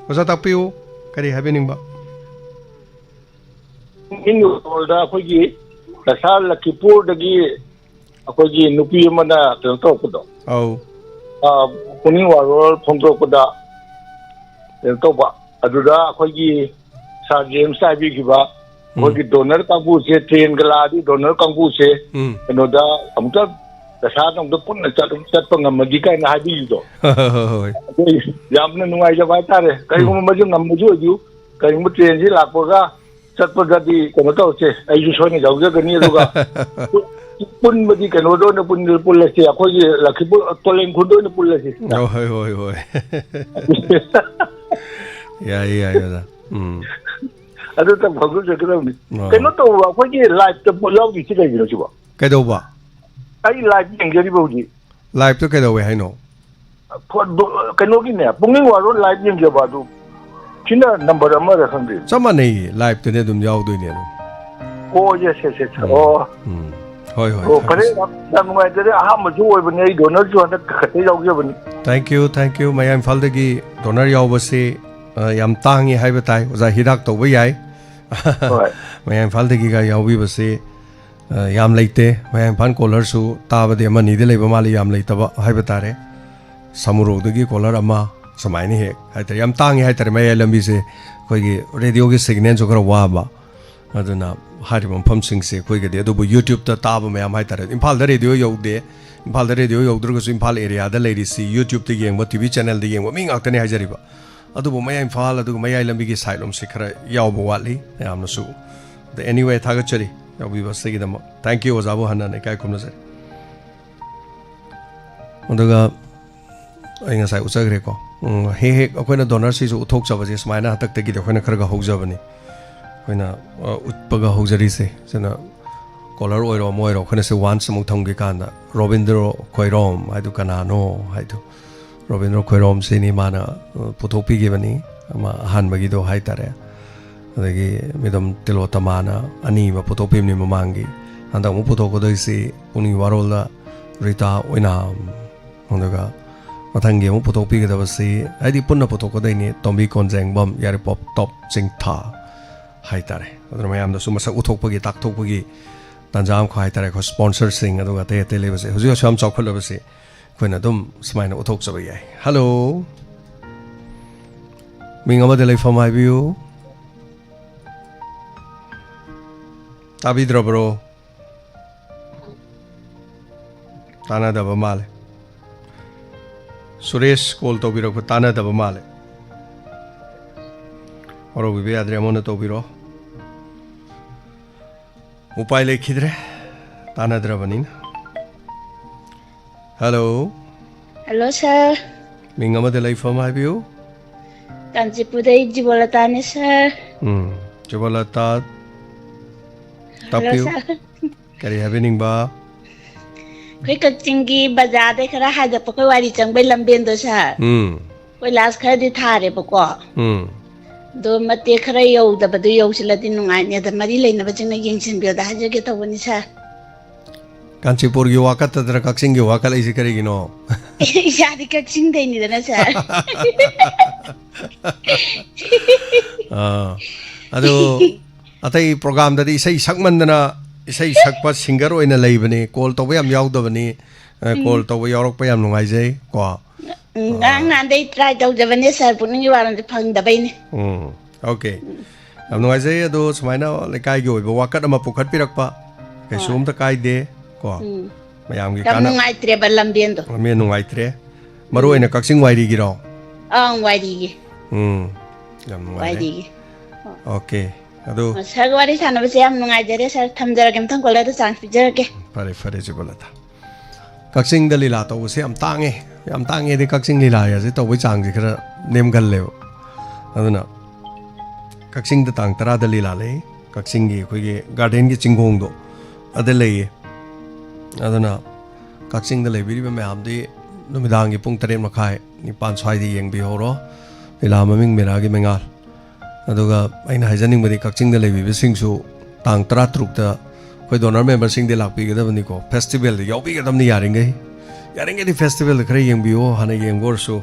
ꯑꯣꯖꯥ, ꯇꯥꯛꯄꯤꯌꯨ, ꯀꯔꯤ ꯍꯥꯏꯕꯤꯅꯤꯡꯕ? ꯏꯪ ꯋꯥꯔꯜꯗ ꯑꯩꯈꯣꯏꯒꯤ ꯀꯁꯥꯔ ꯂꯈꯤꯄꯨꯔꯗꯒꯤ ꯑꯩꯈꯣꯏꯒꯤ ꯅꯨꯄꯤ ꯑꯃꯅ ꯀꯩꯅꯣ ꯇꯧꯔꯛꯄꯗꯣ, ꯑꯧ꯫ ꯑ, ꯄꯨꯛꯅꯤꯡ ꯋꯥꯔꯣꯜ ꯐꯣꯡꯗꯣꯔꯛꯄꯗ ꯀꯩꯅꯣ ꯇꯧꯕ, ꯑꯗꯨꯗ ꯑꯩꯈꯣꯏꯒꯤ ꯁꯥꯔ ꯖꯦꯝꯁꯅ ꯍꯥꯏꯕꯤꯈꯤꯕ, ꯎꯝ꯫ ꯑꯩꯈꯣꯏꯒꯤ ꯗꯣꯅꯔ ꯀꯥꯡꯕꯨꯁꯦ, ꯇ꯭ꯔꯦꯟꯒ ꯂꯥꯛꯑꯗꯤ ꯗꯣꯅꯔ ꯀꯥꯡꯕꯨꯁꯦ ꯎꯝ꯫ ꯀꯩꯅꯣꯗ ꯑꯃꯨꯛꯇ ꯄꯩꯁꯥꯗꯣ ꯑꯝꯇ ꯄꯨꯟꯅ ꯆꯠ-, ꯆꯠꯄ ꯉꯝꯃꯗꯤ ꯀꯥꯏꯅ ꯍꯥꯏꯕꯤꯔꯤꯗꯣ꯫ ꯍꯣꯏ, ꯍꯣꯏ, ꯍꯣꯏ꯫ ꯑꯗꯨ ꯌꯥꯝꯅ ꯅꯨꯡꯉꯥꯏꯖꯕ ꯍꯥꯏꯇꯥꯔꯦ꯫ ꯎꯝ꯫ ꯀꯔꯤꯒꯨꯝꯕ ꯃꯗꯨ ꯉꯝꯕꯁꯨ ꯑꯣꯏꯕꯤꯌꯨ, ꯀꯔꯤꯒꯨꯝꯕ ꯇ꯭ꯔꯦꯟꯁꯤ ꯂꯥꯛꯄꯒ ꯆꯠꯄꯗꯗꯤ ꯀꯩꯅꯣ ꯇꯧꯔꯁꯦ, ꯑꯩꯁꯨ ꯁꯣꯏꯅ ꯌꯥꯎꯖꯒꯅꯤ꯫ ꯑꯗꯨꯒ ꯄꯨ-, ꯄꯨꯟꯕꯗꯤ ꯀꯩꯅꯣꯗ ꯑꯣꯏꯅ ꯄꯨꯟ-, ꯄꯨꯜꯂꯁꯤ, ꯑꯩꯈꯣꯏꯒꯤ ꯂꯛꯈꯤꯄꯨꯔ ꯇꯣꯂꯦꯟ ꯈꯨꯟꯗ ꯑꯣꯏꯅ ꯄꯨꯜꯂꯁꯤ꯫ ꯑꯣ, ꯍꯣꯏ, ꯍꯣꯏ, ꯍꯣꯏ꯫ ꯌꯥꯏꯌꯦ, ꯌꯥꯏꯌꯦ, ꯑꯣꯖꯥ꯫ ꯎꯝ꯫ ꯑꯗꯨ ꯇꯧ-, ꯐꯥꯎꯗꯣꯛꯆꯒꯗꯕꯅꯤ꯫ ꯑꯣ꯫ ꯀꯩꯅꯣ ꯇꯧꯕ, ꯑꯩꯈꯣꯏꯒꯤ ꯂꯥꯏꯞꯇ ꯌꯥꯎꯗ꯭ꯔꯤꯁꯤ ꯀꯩꯒꯤꯅꯣ ꯁꯤꯕꯣ? ꯀꯩꯗꯧꯕ? ꯑꯩ ꯂꯥꯏꯞ ꯌꯦꯡꯖꯔꯤꯕ ꯍꯧꯖꯤꯛ꯫ ꯂꯥꯏꯞꯇ ꯀꯩꯗꯧꯋꯦ ꯍꯥꯏꯅꯣ? ꯐꯣꯟ ꯗꯣ-, ꯀꯩꯅꯣꯒꯤꯅꯦ, ꯄꯨꯛꯅꯤꯡ ꯋꯥꯔꯣ ꯂꯥꯏꯚ ꯌꯦꯡꯖꯕ ꯑꯗꯨ ꯁꯤꯅ ꯅꯝꯕꯔ ꯑꯃꯔ ꯈꯪꯗꯦ꯫ ꯆꯞ ꯃꯥꯟꯅꯩ, ꯂꯥꯏꯚꯇꯅꯦ ꯑꯗꯨꯝ ꯌꯥꯎꯗꯣꯏꯅꯦ ꯑꯗꯨꯝ꯫ ꯑꯣ, ꯌꯦꯁ, ꯌꯦꯁ, ꯌꯦꯁ꯫ ꯎꯝ꯫ ꯑꯣ꯫ ꯎꯝ꯫ ꯍꯣꯏ, ꯍꯣꯏ, ꯑꯣ, ꯐꯔꯦ, ꯊꯥꯒꯠꯆꯔꯤ꯫ ꯌꯥꯝ, ꯌꯥꯝ ꯅꯨꯡꯉꯥꯏꯖꯔꯦ꯫ ꯑꯍꯥꯟꯕꯁꯨ ꯑꯣꯏꯕꯅꯦ, ꯑꯩ ꯗꯣꯅꯔꯁꯨ ꯍꯟꯗꯛ ꯈꯛꯇ ꯌꯥꯎꯖꯕꯅꯤ꯫ Thank you, thank you꯫ ꯃꯌꯥꯏ ꯏꯝꯐꯥꯜꯗꯒꯤ ꯗꯣꯅꯔ ꯌꯥꯎꯕꯁꯤ, ꯑ, ꯌꯥꯝ ꯇꯥꯡꯉꯤ ꯍꯥꯏꯕ ꯇꯥꯏ꯫ ꯑꯣꯖꯥ ꯍꯤꯗꯥꯛ ꯇꯧꯕ ꯌꯥꯏ꯫ ꯍꯣꯏ꯫ ꯃꯌꯥꯏ ꯏꯝꯐꯥꯜꯗꯒꯤꯒ ꯌꯥꯎꯕꯤꯕꯁꯤ, ꯑ, ꯌꯥꯝ ꯂꯩꯇꯦ꯫ ꯃꯌꯥꯏ ꯏꯝꯐꯥꯜ ꯀꯣꯂꯔꯁꯨ ꯇꯥꯕꯗꯤ ꯑꯃꯅꯤꯗꯤ ꯂꯩꯕ ꯃꯥꯜꯂꯤ, ꯌꯥꯝ ꯂꯩꯇꯕ ꯍꯥꯏꯕ ꯇꯥꯔꯦ꯫ ꯁꯃꯨꯔꯧꯗꯒꯤ ꯀꯣꯂꯔ ꯑꯃ, ꯁꯨꯃꯥꯏꯅ ꯍꯦꯛ ꯍꯥꯏꯇꯥꯔꯦ, ꯌꯥꯝ ꯇꯥꯡꯉꯤ ꯍꯥꯏꯇꯥꯔꯦ꯫ ꯃꯌꯥꯏ ꯂꯝꯕꯤꯁꯦ ꯑꯩꯈꯣꯏꯒꯤ ꯔꯦꯗꯤꯑꯣꯒꯤ ꯁꯤꯒꯅꯦꯜꯁꯨ ꯈꯔ ꯋꯥꯕ, ꯑꯗꯨꯅ ꯍꯥꯏꯔꯤꯕ ꯃꯐꯝꯁꯤꯡꯁꯦ ꯑꯩꯈꯣꯏꯒꯗꯤ, ꯑꯗꯨꯕꯨ YouTube-ꯇ ꯇꯥꯕ ꯃꯌꯥꯝ ꯍꯥꯏꯇꯥꯔꯦ, ꯏꯝꯐꯥꯜꯗ ꯔꯦꯗꯤꯑꯣ ꯌꯧꯗꯦ, ꯏꯝꯐꯥꯜꯗ ꯔꯦꯗꯤꯑꯣ ꯌꯧꯗ꯭ꯔꯒꯁꯨ ꯏꯝꯐꯥꯜ ꯑꯦꯔꯤꯌꯥꯗ ꯂꯩꯔꯤꯁꯤ YouTube-ꯇ ꯌꯦꯡꯕ, ꯇꯤ ꯚꯤ ꯆꯦꯅꯦꯜꯗ ꯌꯦꯡꯕ ꯃꯤ ꯉꯥꯛꯇꯅꯤ ꯍꯥꯏꯖꯔꯤꯕ꯫ ꯑꯗꯨꯕꯨ ꯃꯌꯥꯏ ꯏꯝꯐꯥꯜ ꯑꯗꯨꯒ ꯃꯌꯥꯏ ꯂꯝꯕꯤꯒꯤ ꯁꯥꯏꯠ ꯂꯣꯝꯁꯤ ꯈꯔ ꯌꯥꯎꯕ ꯋꯥꯠꯂꯤ ꯃꯌꯥꯝꯅꯁꯨ꯫ ꯑꯗ anyway, ꯊꯥꯒꯠꯆꯔꯤ ꯌꯥꯎꯕꯤꯕꯁꯤꯒꯤꯗꯃꯛ꯫ Thank you ꯑꯣꯖꯥꯕꯨ ꯍꯟꯅ ꯍꯟꯅ ꯏꯀꯥꯏ ꯈꯨꯝꯅꯖꯔꯤ꯫ ꯑꯗꯨꯒ ꯑꯩ ꯉꯁꯥꯏ ꯎꯠꯆꯈ꯭ꯔꯦꯀꯣ꯫ ꯎꯝ, ꯍꯦꯛ ꯍꯦꯛ ꯑꯩꯈꯣꯏꯅ ꯗꯣꯅꯔꯁꯤꯁꯨ ꯎꯠꯊꯣꯛꯆꯕꯁꯦ ꯁꯨꯃꯥꯏꯅ ꯍꯟꯗꯛꯇꯒꯤꯗꯤ ꯑꯩꯈꯣꯏꯅ ꯈꯔꯒ ꯍꯧꯖꯕꯅꯤ꯫ ꯑꯩꯈꯣꯏꯅ, ꯑ, ꯎꯠꯄꯒ ꯍꯧꯖꯔꯤꯁꯦ꯫ ꯁꯤꯅ ꯀꯣꯂꯔ ꯑꯣꯏꯔꯣ ꯑꯃ ꯑꯣꯏꯔꯣ, ꯑꯩꯈꯣꯏꯅ ꯁꯤ ꯋꯥꯟꯁ ꯑꯃꯨꯛ ꯊꯝꯒꯦ ꯀꯥꯟꯗ ꯔꯣꯕꯤꯟꯗ꯭ꯔꯣ ꯈꯣꯏꯔꯣꯝ ꯍꯥꯏꯗꯨ ꯀꯅꯥꯅꯣ ꯍꯥꯏꯗꯣ꯫ ꯔꯣꯕꯤꯟꯗ꯭ꯔꯣ ꯈꯣꯏꯔꯣꯝꯁꯤꯅꯤ ꯃꯥꯅ, ꯑ, ꯄꯨꯊꯣꯛꯄꯤꯈꯤꯕꯅꯤ꯫ ꯑꯃ ꯑꯍꯥꯟꯕꯒꯤꯗꯣ ꯍꯥꯏꯇꯥꯔꯦ꯫ ꯑꯗꯒꯤ ꯃꯦꯗꯥꯝ ꯇꯤꯂꯣꯇꯃꯥꯅ ꯑꯅꯤ ꯑꯃ ꯄꯨꯊꯣꯛꯄꯤꯕꯅꯤ ꯃꯃꯥꯡꯒꯤ꯫ ꯍꯟꯗꯛ ꯑꯃꯨꯛ ꯄꯨꯊꯣꯛꯀꯗꯣꯏꯁꯤ ꯄꯨꯛꯅꯤꯡ ꯋꯥꯔꯣꯜꯗ ꯔꯤꯇꯥ ꯑꯣꯏꯅꯥꯝ꯫ ꯑꯗꯨꯒ ꯃꯊꯪꯒꯤ ꯑꯃꯨꯛ ꯄꯨꯊꯣꯛꯄꯤꯒꯗꯕꯁꯤ, ꯍꯥꯏꯗꯤ ꯄꯨꯟꯅ ꯄꯨꯊꯣꯛꯀꯗꯣꯏꯅꯤ, ꯇꯣꯝꯕꯤ ꯀꯣꯟꯖꯦꯡꯕꯝ, ꯌꯥꯏꯔꯤꯄꯣꯛ ꯇꯣꯞ ꯆꯤꯡꯊꯥ ꯍꯥꯏꯇꯥꯔꯦ꯫ ꯑꯗꯨꯅ ꯃꯌꯥꯝꯗꯁꯨ ꯃꯁꯛ ꯎꯠꯊꯣꯛꯄꯒꯤ, ꯇꯥꯛꯊꯣꯛꯄꯒꯤ ꯇꯥꯟꯖꯥ ꯑꯃꯈꯛ ꯍꯥꯏꯇꯥꯔꯦ꯫ ꯑꯩꯈꯣꯏ ꯁ꯭ꯄꯣꯟꯁꯔꯁꯤꯡ ꯑꯗꯨꯒ ꯑꯇꯩ ꯑꯇꯩ ꯂꯩꯕꯁꯦ ꯍꯧꯖꯤꯛ ꯑꯁꯨꯛ ꯌꯥꯝ ꯆꯥꯎꯈꯠꯂꯕꯁꯤ ꯑꯩꯈꯣꯏꯅ ꯑꯗꯨꯝ ꯁꯨꯃꯥꯏꯅ ꯎꯠꯊꯣꯛꯆꯕ ꯌꯥꯏ꯫ ꯍꯜꯂꯣ, ꯃꯤꯡ ꯑꯃꯗ ꯂꯩꯐꯝ ꯍꯥꯏꯕꯤꯌꯨ꯫ ꯇꯥꯕꯤꯗ꯭ꯔꯕ꯭ꯔꯣ? ꯇꯥꯟꯅꯗꯕ ꯃꯥꯜꯂꯦ꯫ ꯁꯨꯔꯦꯁ ꯀꯣꯜ ꯇꯧꯕꯤꯔꯛꯄ ꯇꯥꯟꯅꯗꯕ ꯃꯥꯜꯂꯦ꯫ ꯋꯥꯔꯧꯕꯤꯕ ꯌꯥꯗ꯭ꯔꯦ, ꯑꯃꯅ ꯇꯧꯕꯤꯔꯣ꯫ ꯎꯄꯥꯏ ꯂꯩꯈꯤꯗ꯭ꯔꯦ, ꯇꯥꯟꯅꯗ꯭ꯔꯕꯅꯤꯅ꯫ ꯍꯜꯂꯣ꯫ ꯍꯜꯂꯣ, ꯁꯥꯔ꯫ ꯃꯤꯡ ꯑꯃꯗ ꯂꯩꯐꯝ ꯍꯥꯏꯕꯤꯌꯨ꯫ ꯀꯥꯟꯆꯤꯄꯨꯔꯗꯩ ꯖꯤꯕꯣꯂꯇꯥꯅꯦ, ꯁꯥꯔ꯫ ꯎꯝ, ꯖꯤꯕꯣꯂꯇꯥ, ꯍꯜꯂꯣ, ꯇꯥꯛꯄꯤꯌꯨ꯫ ꯁꯥꯔ꯫ ꯀꯔꯤ ꯍꯥꯏꯕꯤꯅꯤꯡꯕ? ꯑꯩꯈꯣꯏ ꯀꯛꯆꯤꯡꯒꯤ ꯕꯖꯥꯔꯗꯩ ꯈꯔ ꯍꯥꯏꯒꯠꯄ ꯑꯩꯈꯣꯏ ꯋꯥꯔꯤ ꯆꯪꯕꯩ ꯂꯝꯕꯦꯟꯗꯣ ꯁꯥꯔ꯫ ꯎꯝ꯫ ꯀꯣꯏꯂꯥꯁ ꯈꯔꯗꯤ ꯊꯥꯔꯦꯕꯀꯣ꯫ ꯎꯝ꯫ ꯑꯗꯣ ꯃꯇꯦꯛ ꯈꯔ ꯌꯧꯗꯕꯗꯨ ꯌꯧꯁꯤꯜꯂꯗꯤ ꯅꯨꯡꯉꯥꯏꯅꯤ꯫ ꯑꯗ ꯃꯔꯤ ꯂꯩꯅꯕꯁꯤꯡꯅ ꯌꯦꯡꯁꯤꯟꯕꯤꯌꯣꯗ ꯍꯥꯏꯖꯒꯦ ꯇꯧꯕꯅꯤ ꯁꯥꯔ꯫ ꯀꯥꯟꯆꯤꯄꯨꯔꯒꯤ ꯋꯥꯀꯠꯇꯗꯅ ꯀꯛꯆꯤꯡꯒꯤ ꯋꯥꯀꯠꯂꯛꯏꯁꯦ ꯀꯔꯤꯒꯤꯅꯣ? ꯏꯁꯥꯗꯤ ꯀꯛꯆꯤꯡꯗꯩꯅꯤꯗꯅ ꯁꯥꯔ꯫ ꯑꯥ, ꯑꯗꯣ ꯑꯇꯩ ꯄ꯭ꯔꯣꯒꯥꯝꯗꯗꯤ ꯏꯁꯩ ꯁꯛꯃꯟꯗꯅ ꯏꯁꯩ ꯁꯛꯄ ꯁꯤꯡꯒꯔ ꯑꯣꯏꯅ ꯂꯩꯕꯅꯤ, ꯀꯣꯜ ꯇꯧꯕ ꯌꯥꯝ ꯌꯥꯎꯗꯕꯅꯤ꯫ ꯑ, ꯎꯝ꯫ ꯀꯣꯜ ꯇꯧꯕ ꯌꯥꯎꯔꯛꯄ ꯌꯥꯝ ꯅꯨꯡꯉꯥꯏꯖꯩ ꯀꯣ꯫ ꯎꯝ, ꯉꯔꯥꯡ ꯅꯍꯥꯟꯗꯩ ꯇ꯭ꯔꯥꯏ ꯇꯧꯖꯕꯅꯦ ꯁꯥꯔ, ꯄꯨꯛꯅꯤꯡꯒꯤ ꯋꯥꯔꯝꯁꯦ ꯐꯪꯗꯕꯩꯅꯦ꯫ ꯎꯝ, ꯑꯣꯀꯦ꯫ ꯌꯥꯝ ꯅꯨꯡꯉꯥꯏꯖꯩ꯫ ꯑꯗꯣ ꯁꯨꯃꯥꯏꯅ ꯂꯩꯀꯥꯏꯒꯤ ꯑꯣꯏꯕ ꯋꯥꯀꯠ ꯑꯃ ꯄꯨꯈꯠꯄꯤꯔꯛꯄ ꯀꯩꯁꯨ ꯍꯣꯏ꯫ ꯑꯝꯇ ꯀꯥꯏꯗꯦ ꯀꯣ꯫ ꯎꯝ꯫ ꯃꯌꯥꯝꯒꯤ ꯌꯥꯝ ꯀꯥꯟꯅ-, ꯅꯨꯡꯉꯥꯏꯇ꯭ꯔꯦꯕ ꯂꯝꯕꯦꯟꯗꯣ꯫ ꯂꯝꯕꯦꯟ ꯅꯨꯡꯉꯥꯏꯇ꯭ꯔꯦ꯫ ꯃꯔꯨ ꯎꯝ꯫ ꯑꯣꯏꯅ ꯀꯛꯆꯤꯡ ꯋꯥꯏꯔꯤꯒꯤꯔꯣ? ꯑꯪ, ꯋꯥꯏꯔꯤꯒꯤ꯫ ꯎꯝ꯫ ꯌꯥꯝ ꯅꯨꯡꯉꯥꯏꯔꯦ꯫ ꯋꯥꯏꯔꯤꯒꯤ꯫ ꯑꯣꯀꯦ꯫ ꯑꯗꯨ ꯁꯥꯔꯒ ꯋꯥꯔꯤ ꯁꯥꯟꯅꯕꯁꯦ ꯌꯥꯝ ꯅꯨꯡꯉꯥꯏꯖꯔꯦ ꯁꯥꯔ꯫ ꯊꯝꯖꯔꯒꯦ, ꯃꯊꯪ ꯀꯣꯜꯗ ꯆꯥꯟꯁ ꯄꯤꯖꯔꯛꯀꯦ꯫ ꯐꯔꯦ, ꯐꯔꯦ, ꯖꯤꯕꯂꯇꯥ꯫ ꯀꯛꯆꯤꯡꯗ ꯂꯤꯂꯥ ꯇꯧꯕꯁꯦ ꯌꯥꯝ ꯇꯥꯡꯉꯦ꯫ ꯌꯥꯝ ꯇꯥꯡꯉꯦꯗꯤ ꯀꯛꯆꯤꯡ ꯂꯤꯂꯥ ꯍꯥꯏꯁꯦ ꯇꯧꯕꯩ ꯆꯥꯡꯁꯦ ꯈꯔ ꯅꯦꯝꯒꯜꯂꯦꯕ꯫ ꯑꯗꯨꯅ ꯀꯛꯆꯤꯡꯗ ꯇꯥꯡ ꯇꯔꯥꯗ ꯂꯤꯂꯥ ꯂꯩ꯫ ꯀꯛꯆꯤꯡꯒꯤ ꯑꯩꯈꯣꯏꯒꯤ ꯒꯥꯔꯗꯦꯟꯒꯤ ꯆꯤꯡꯈꯣꯡꯗꯣ ꯑꯗ ꯂꯩꯌꯦ꯫ ꯑꯗꯨꯅ ꯀꯛꯆꯤꯡꯗ ꯂꯩꯕꯤꯔꯤꯕ ꯃꯌꯥꯝꯗꯤ ꯅꯨꯃꯤꯗꯥꯡꯒꯤ ꯄꯨꯡ ꯇꯔꯦꯠ ꯃꯈꯥꯏ, ꯅꯤꯄꯥꯟ ꯁ꯭ꯋꯥꯏꯗ ꯌꯦꯡꯕꯤꯍꯧꯔꯣ꯫ ꯂꯤꯂꯥ ꯃꯃꯤꯡ ꯃꯦꯔꯥꯒꯤ ꯃꯩꯉꯥꯜ꯫ ꯑꯗꯨꯒ ꯑꯩꯅ ꯍꯥꯏꯖꯅꯤꯡꯕꯗꯤ ꯀꯛꯆꯤꯡꯗ ꯂꯩꯕꯤꯕꯁꯤꯡꯁꯨ ꯇꯥꯡ ꯇꯔꯥꯇꯔꯨꯛꯇ ꯑꯩꯈꯣꯏ ꯗꯣꯅꯔ ꯃꯦꯝꯕꯔꯁꯤꯡꯗꯤ ꯂꯥꯛꯄꯤꯒꯗꯕꯅꯤꯀꯣ, ꯐꯦꯁꯇꯤꯚꯦꯜꯗ ꯌꯥꯎꯕꯤꯒꯗꯕꯅꯤ ꯌꯥꯔꯤꯉꯩ꯫ ꯌꯥꯔꯤꯉꯩꯗꯤ ꯐꯦꯁꯇꯤꯚꯦꯜꯗ ꯈꯔ ꯌꯦꯡꯕꯤꯌꯣ, ꯍꯥꯟꯅ ꯌꯦꯡꯕ ꯑꯣꯏꯔꯁꯨ꯫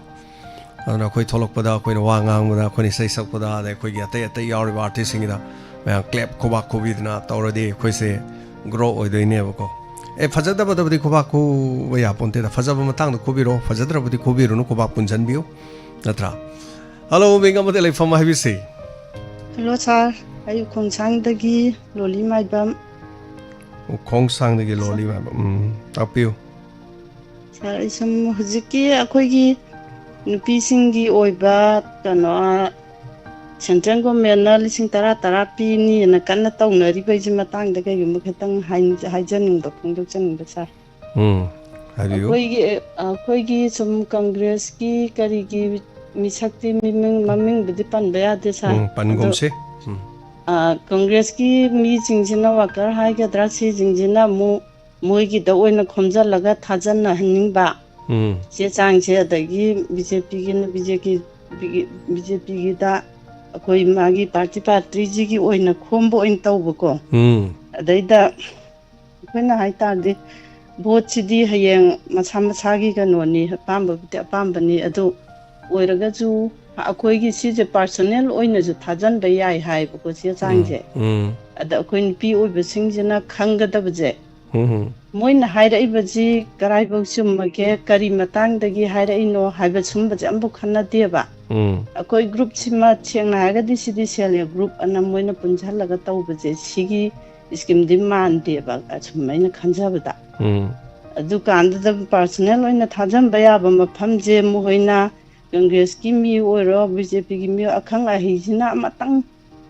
ꯑꯗꯨꯅ ꯑꯩꯈꯣꯏ ꯊꯣꯛꯂꯛꯄꯗ, ꯑꯩꯈꯣꯏꯅ ꯋꯥ ꯉꯥꯡꯕꯗ, ꯑꯩꯈꯣꯏꯅ ꯏꯁꯩ ꯁꯛꯄꯗ, ꯑꯗꯩ ꯑꯩꯈꯣꯏꯒꯤ ꯑꯇꯩ ꯑꯇꯩ ꯌꯥꯎꯔꯤꯕ ꯑꯥꯔꯇꯤꯁꯁꯤꯡꯒꯤꯗ ꯃꯌꯥꯝ ꯀ꯭ꯂꯦꯞ ꯈꯨꯕꯥꯛ ꯈꯨꯕꯤꯗꯅ ꯇꯧꯔꯗꯤ ꯑꯩꯈꯣꯏꯁꯦ ꯒ꯭ꯔꯣ ꯑꯣꯏꯗꯣꯏꯅꯦꯕꯀꯣ꯫ ꯑꯦ, ꯐꯖꯗꯕꯗꯕꯨꯗꯤ ꯈꯨꯕꯥꯛ ꯈꯨꯕ ꯌꯥꯄꯣꯟꯇꯦꯗ, ꯐꯖꯕ ꯃꯇꯥꯡꯗ ꯈꯨꯕꯤꯔꯣ, ꯐꯖꯗ꯭ꯔꯕꯨꯗꯤ ꯈꯨꯕꯤꯔꯨꯅꯨ, ꯈꯨꯕꯥꯛ ꯄꯨꯟꯁꯤꯟꯕꯤꯌꯨ, ꯅꯠꯇ꯭ꯔꯥ? ꯍꯜꯂꯣ, ꯃꯤꯡ ꯑꯃꯗꯤ ꯂꯩꯐꯝ ꯍꯥꯏꯕꯤꯁꯤ꯫ ꯍꯜꯂꯣ ꯁꯥꯔ, ꯑꯩ ꯎꯈꯣꯡꯁꯥꯡꯗꯒꯤ ꯂꯣꯂꯤ ꯃꯥꯏꯕꯝ꯫ ꯎꯈꯣꯡꯁꯥꯡꯗꯒꯤ ꯂꯣꯂꯤ ꯃꯥꯏꯕꯝ꯫ ꯎꯝ, ꯇꯥꯛꯄꯤꯌꯨ꯫ ꯁꯥꯔ, ꯑꯩ ꯁꯨꯝ ꯍꯧꯖꯤꯛꯀꯤ ꯑꯩꯈꯣꯏꯒꯤ ꯅꯨꯄꯤꯁꯤꯡꯒꯤ ꯑꯣꯏꯕ ꯀꯩꯅꯣ, ꯁꯦꯟꯇ꯭ꯔꯦꯜ ꯒꯣꯔꯃꯦꯟꯅ ꯂꯤꯁꯤꯡ ꯇꯔꯥ ꯇꯔꯥ ꯄꯤꯅꯤꯅ ꯀꯟꯅ ꯇꯧꯅꯔꯤꯕꯩꯁꯤ ꯃꯇꯥꯡꯗ ꯀꯩꯒꯨꯝꯕ ꯈꯤꯇꯪ ꯍꯥꯏ-, ꯍꯥꯏꯖꯅꯤꯡꯕ, ꯐꯣꯡꯗꯣꯛꯆꯅꯤꯡꯕ ꯁꯥꯔ꯫ ꯎꯝ, ꯍꯥꯏꯕꯤꯌꯨ꯫ ꯑꯩꯈꯣꯏꯒꯤ, ꯑꯩꯈꯣꯏꯒꯤ ꯁꯨꯝ ꯀꯪꯒ꯭ꯔꯦꯁꯀꯤ ꯀꯔꯤꯒꯤ ꯃꯤꯁꯛꯇꯤ ꯃꯃꯤꯡ, ꯃꯃꯤꯡꯕꯨꯗꯤ ꯄꯟꯕ ꯌꯥꯗꯦ ꯁꯥꯔ꯫ ꯎꯝ, ꯑꯗꯣ, ꯄꯟꯒꯨꯝꯁꯦ꯫ ꯎꯝ꯫ ꯑ, ꯀꯪꯒ꯭ꯔꯦꯁꯀꯤ ꯃꯤꯁꯤꯡꯁꯤꯅ, ꯋꯥꯀꯔ ꯍꯥꯏꯒꯗ꯭ꯔꯥ, ꯁꯤꯁꯤꯡꯁꯤꯅ ꯑꯃꯨꯛ ꯃꯣꯏꯒꯤꯗ ꯑꯣꯏꯅ ꯈꯣꯝꯖꯤꯜꯂꯒ ꯊꯥꯖꯟꯅꯍꯟꯅꯤꯡꯕ ꯎꯝ ꯆꯦ ꯆꯥꯡꯁꯦ꯫ ꯑꯗꯒꯤ ꯕꯤ ꯖꯦ ꯄꯤꯒꯤꯅ B J P B J ꯄꯤꯒꯤꯗ ꯑꯩꯈꯣꯏ ꯃꯥꯒꯤ ꯄꯥꯔꯇꯤ ꯄꯥꯔꯇꯤꯁꯤꯒꯤ ꯑꯣꯏꯅ ꯈꯣꯝꯕ ꯑꯣꯏꯅ ꯇꯧꯕꯀꯣ꯫ ꯎꯝ ꯑꯗꯩꯗ ꯑꯩꯈꯣꯏꯅ ꯍꯥꯏꯇꯥꯔꯗꯤ ꯚꯣꯠꯁꯤꯗꯤ ꯍꯌꯦꯡ ꯃꯁꯥ ꯃꯁꯥꯒꯤ ꯀꯩꯅꯣꯅꯤ, ꯑꯄꯥꯝꯕꯕꯨꯗꯤ ꯑꯄꯥꯝꯕꯅꯤ꯫ ꯑꯗꯨ ꯑꯣꯏꯔꯒꯁꯨ ꯑꯩꯈꯣꯏꯒꯤ ꯁꯤꯁꯦ ꯄꯥꯔꯁꯣꯅꯦꯜ ꯑꯣꯏꯅꯁꯨ ꯊꯥꯖꯟꯕ ꯌꯥꯏ ꯍꯥꯏꯌꯦꯕꯀꯣ ꯆꯦ ꯆꯥꯡꯁꯦ꯫ ꯎꯝ ꯑꯗ ꯑꯩꯈꯣꯏ ꯅꯨꯄꯤ ꯑꯣꯏꯕꯁꯤꯡꯁꯤꯅ ꯈꯪꯒꯗꯕꯁꯦ, ꯎꯝ ꯃꯣꯏꯅ ꯍꯥꯏꯔꯛꯏꯕꯁꯤ ꯀꯔꯥꯏꯐꯥꯎ ꯆꯨꯝꯃꯒꯦ, ꯀꯔꯤ ꯃꯇꯥꯡꯗꯒꯤ ꯍꯥꯏꯔꯛꯏꯅꯣ ꯍꯥꯏꯕ ꯁꯨꯝꯕꯁꯦ ꯑꯃꯐꯥꯎ ꯈꯟꯅꯗꯦꯕ꯫ ꯎꯝ ꯑꯩꯈꯣꯏ ꯒ꯭ꯔꯨꯞꯁꯤꯃ ꯁꯦꯡꯅ ꯍꯥꯏꯔꯒꯗꯤ ꯁꯤꯗꯤ ꯁꯦꯜꯐ ꯍꯦꯜꯞ ꯒ꯭ꯔꯨꯞ ꯑꯅ ꯃꯣꯏꯅ ꯄꯨꯟꯁꯤꯜꯂꯒ ꯇꯧꯕꯁꯦ, ꯁꯤꯒꯤ ꯏꯁꯀꯤꯝꯗꯤ ꯃꯥꯟꯗꯦꯕ ꯑꯁꯨꯝ ꯑꯩꯅ ꯈꯟꯖꯕꯗ꯫ ꯎꯝ ꯑꯗꯨꯀꯥꯟꯗꯨꯗ ꯄꯥꯔꯁꯣꯅꯦꯜ ꯑꯣꯏꯅ ꯊꯥꯖꯟꯕ ꯌꯥꯕ ꯃꯐꯝꯁꯦ ꯃꯈꯣꯏꯅ ꯀꯪꯒ꯭ꯔꯦꯁꯀꯤ ꯃꯤ ꯑꯣꯏꯔꯣ, ꯕꯤ ꯖꯦ ꯄꯤꯒꯤ ꯃꯤ ꯑꯣꯏꯔꯣ, ꯑꯈꯪ ꯑꯍꯩꯁꯤꯅ ꯑꯃꯇꯪ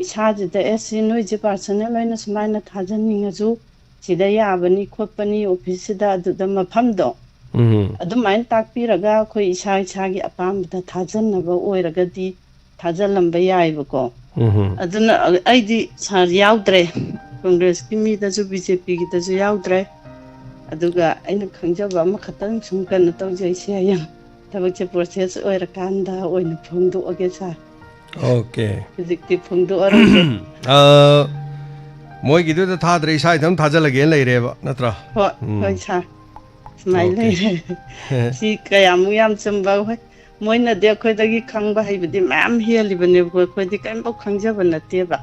ꯏꯁꯥꯁꯤꯗ, "ꯑꯦ, ꯁꯤ ꯅꯣꯏꯁꯦ ꯄꯥꯔꯁꯣꯅꯦꯜ ꯑꯣꯏꯅ ꯁꯨꯃꯥꯏꯅ ꯊꯥꯖꯟꯅꯤꯡꯉꯁꯨ ꯁꯤꯗ ꯌꯥꯕꯅꯤ ꯈꯣꯠꯄꯅꯤ ꯑꯣꯐꯤꯁꯁꯤꯗ", ꯑꯗꯨꯗ ꯃꯐꯝꯗꯣ ꯎꯝ ꯑꯗꯨꯃꯥꯏꯅ ꯇꯥꯛꯄꯤꯔꯒ ꯑꯩꯈꯣꯏ ꯏꯁꯥ ꯏꯁꯥꯒꯤ ꯑꯄꯥꯝꯕꯗ ꯊꯥꯖꯟꯅꯕ ꯑꯣꯏꯔꯒꯗꯤ ꯊꯥꯖꯜꯂꯝꯕ ꯌꯥꯏꯕꯀꯣ꯫ ꯎꯝ ꯑꯗꯨꯅ ꯑꯩꯗꯤ ꯁꯥꯔ ꯌꯥꯎꯗ꯭ꯔꯦ, ꯀꯪꯒ꯭ꯔꯦꯁꯀꯤ ꯃꯤꯗꯁꯨ ꯕꯤ ꯖꯦ ꯄꯤꯒꯤꯗꯁꯨ ꯌꯥꯎꯗ꯭ꯔꯦ꯫ ꯑꯗꯨꯒ ꯑꯩꯅ ꯈꯪꯖꯕ ꯑꯃꯈꯛꯇꯪ ꯁꯨꯝ ꯀꯩꯅꯣ ꯇꯧꯖꯩꯁꯦ, ꯍꯌꯦꯡ ꯊꯕꯛꯁꯦ ꯄ꯭ꯔꯣꯁꯦꯁ ꯑꯣꯏꯔꯀꯥꯟꯗ ꯑꯣꯏꯅ ꯐꯣꯡꯗꯣꯛꯑꯒꯦ ꯁꯥꯔ꯫ ꯑꯣꯀꯦ ꯍꯧꯖꯤꯛꯇꯤ ꯐꯣꯡꯗꯣꯛꯑꯔꯣꯏꯒꯦ꯫ ꯃꯣꯏꯒꯤꯗꯨꯗ ꯊꯥꯗ꯭ꯔꯦ, ꯏꯁꯥ ꯏꯊꯟ ꯊꯥꯖꯜꯂꯒꯦꯅ ꯂꯩꯔꯦꯕ ꯅꯠꯇ꯭ꯔꯥ? ꯍꯣꯏ ꯎꯝ꯫ ꯍꯣꯏ ꯁꯥꯔ, ꯁꯨꯃꯥꯏꯅ ꯑꯣꯀꯦ꯫ ꯂꯩꯔꯦ꯫ ꯁꯤ ꯀꯌꯥꯃꯨꯛ ꯌꯥꯝ ꯆꯨꯝꯕ, ꯍꯣꯏ, ꯃꯣꯏꯅꯗꯤ ꯑꯩꯈꯣꯏꯗꯒꯤ ꯈꯪꯕ ꯍꯩꯕꯗꯤ ꯃꯌꯥꯝ ꯍꯦꯜꯂꯤꯕꯅꯦꯕꯀꯣ, ꯑꯩꯈꯣꯏꯗꯤ ꯀꯔꯤꯝꯐꯥꯎ ꯈꯪꯖꯕ ꯅꯠꯇꯦꯕ,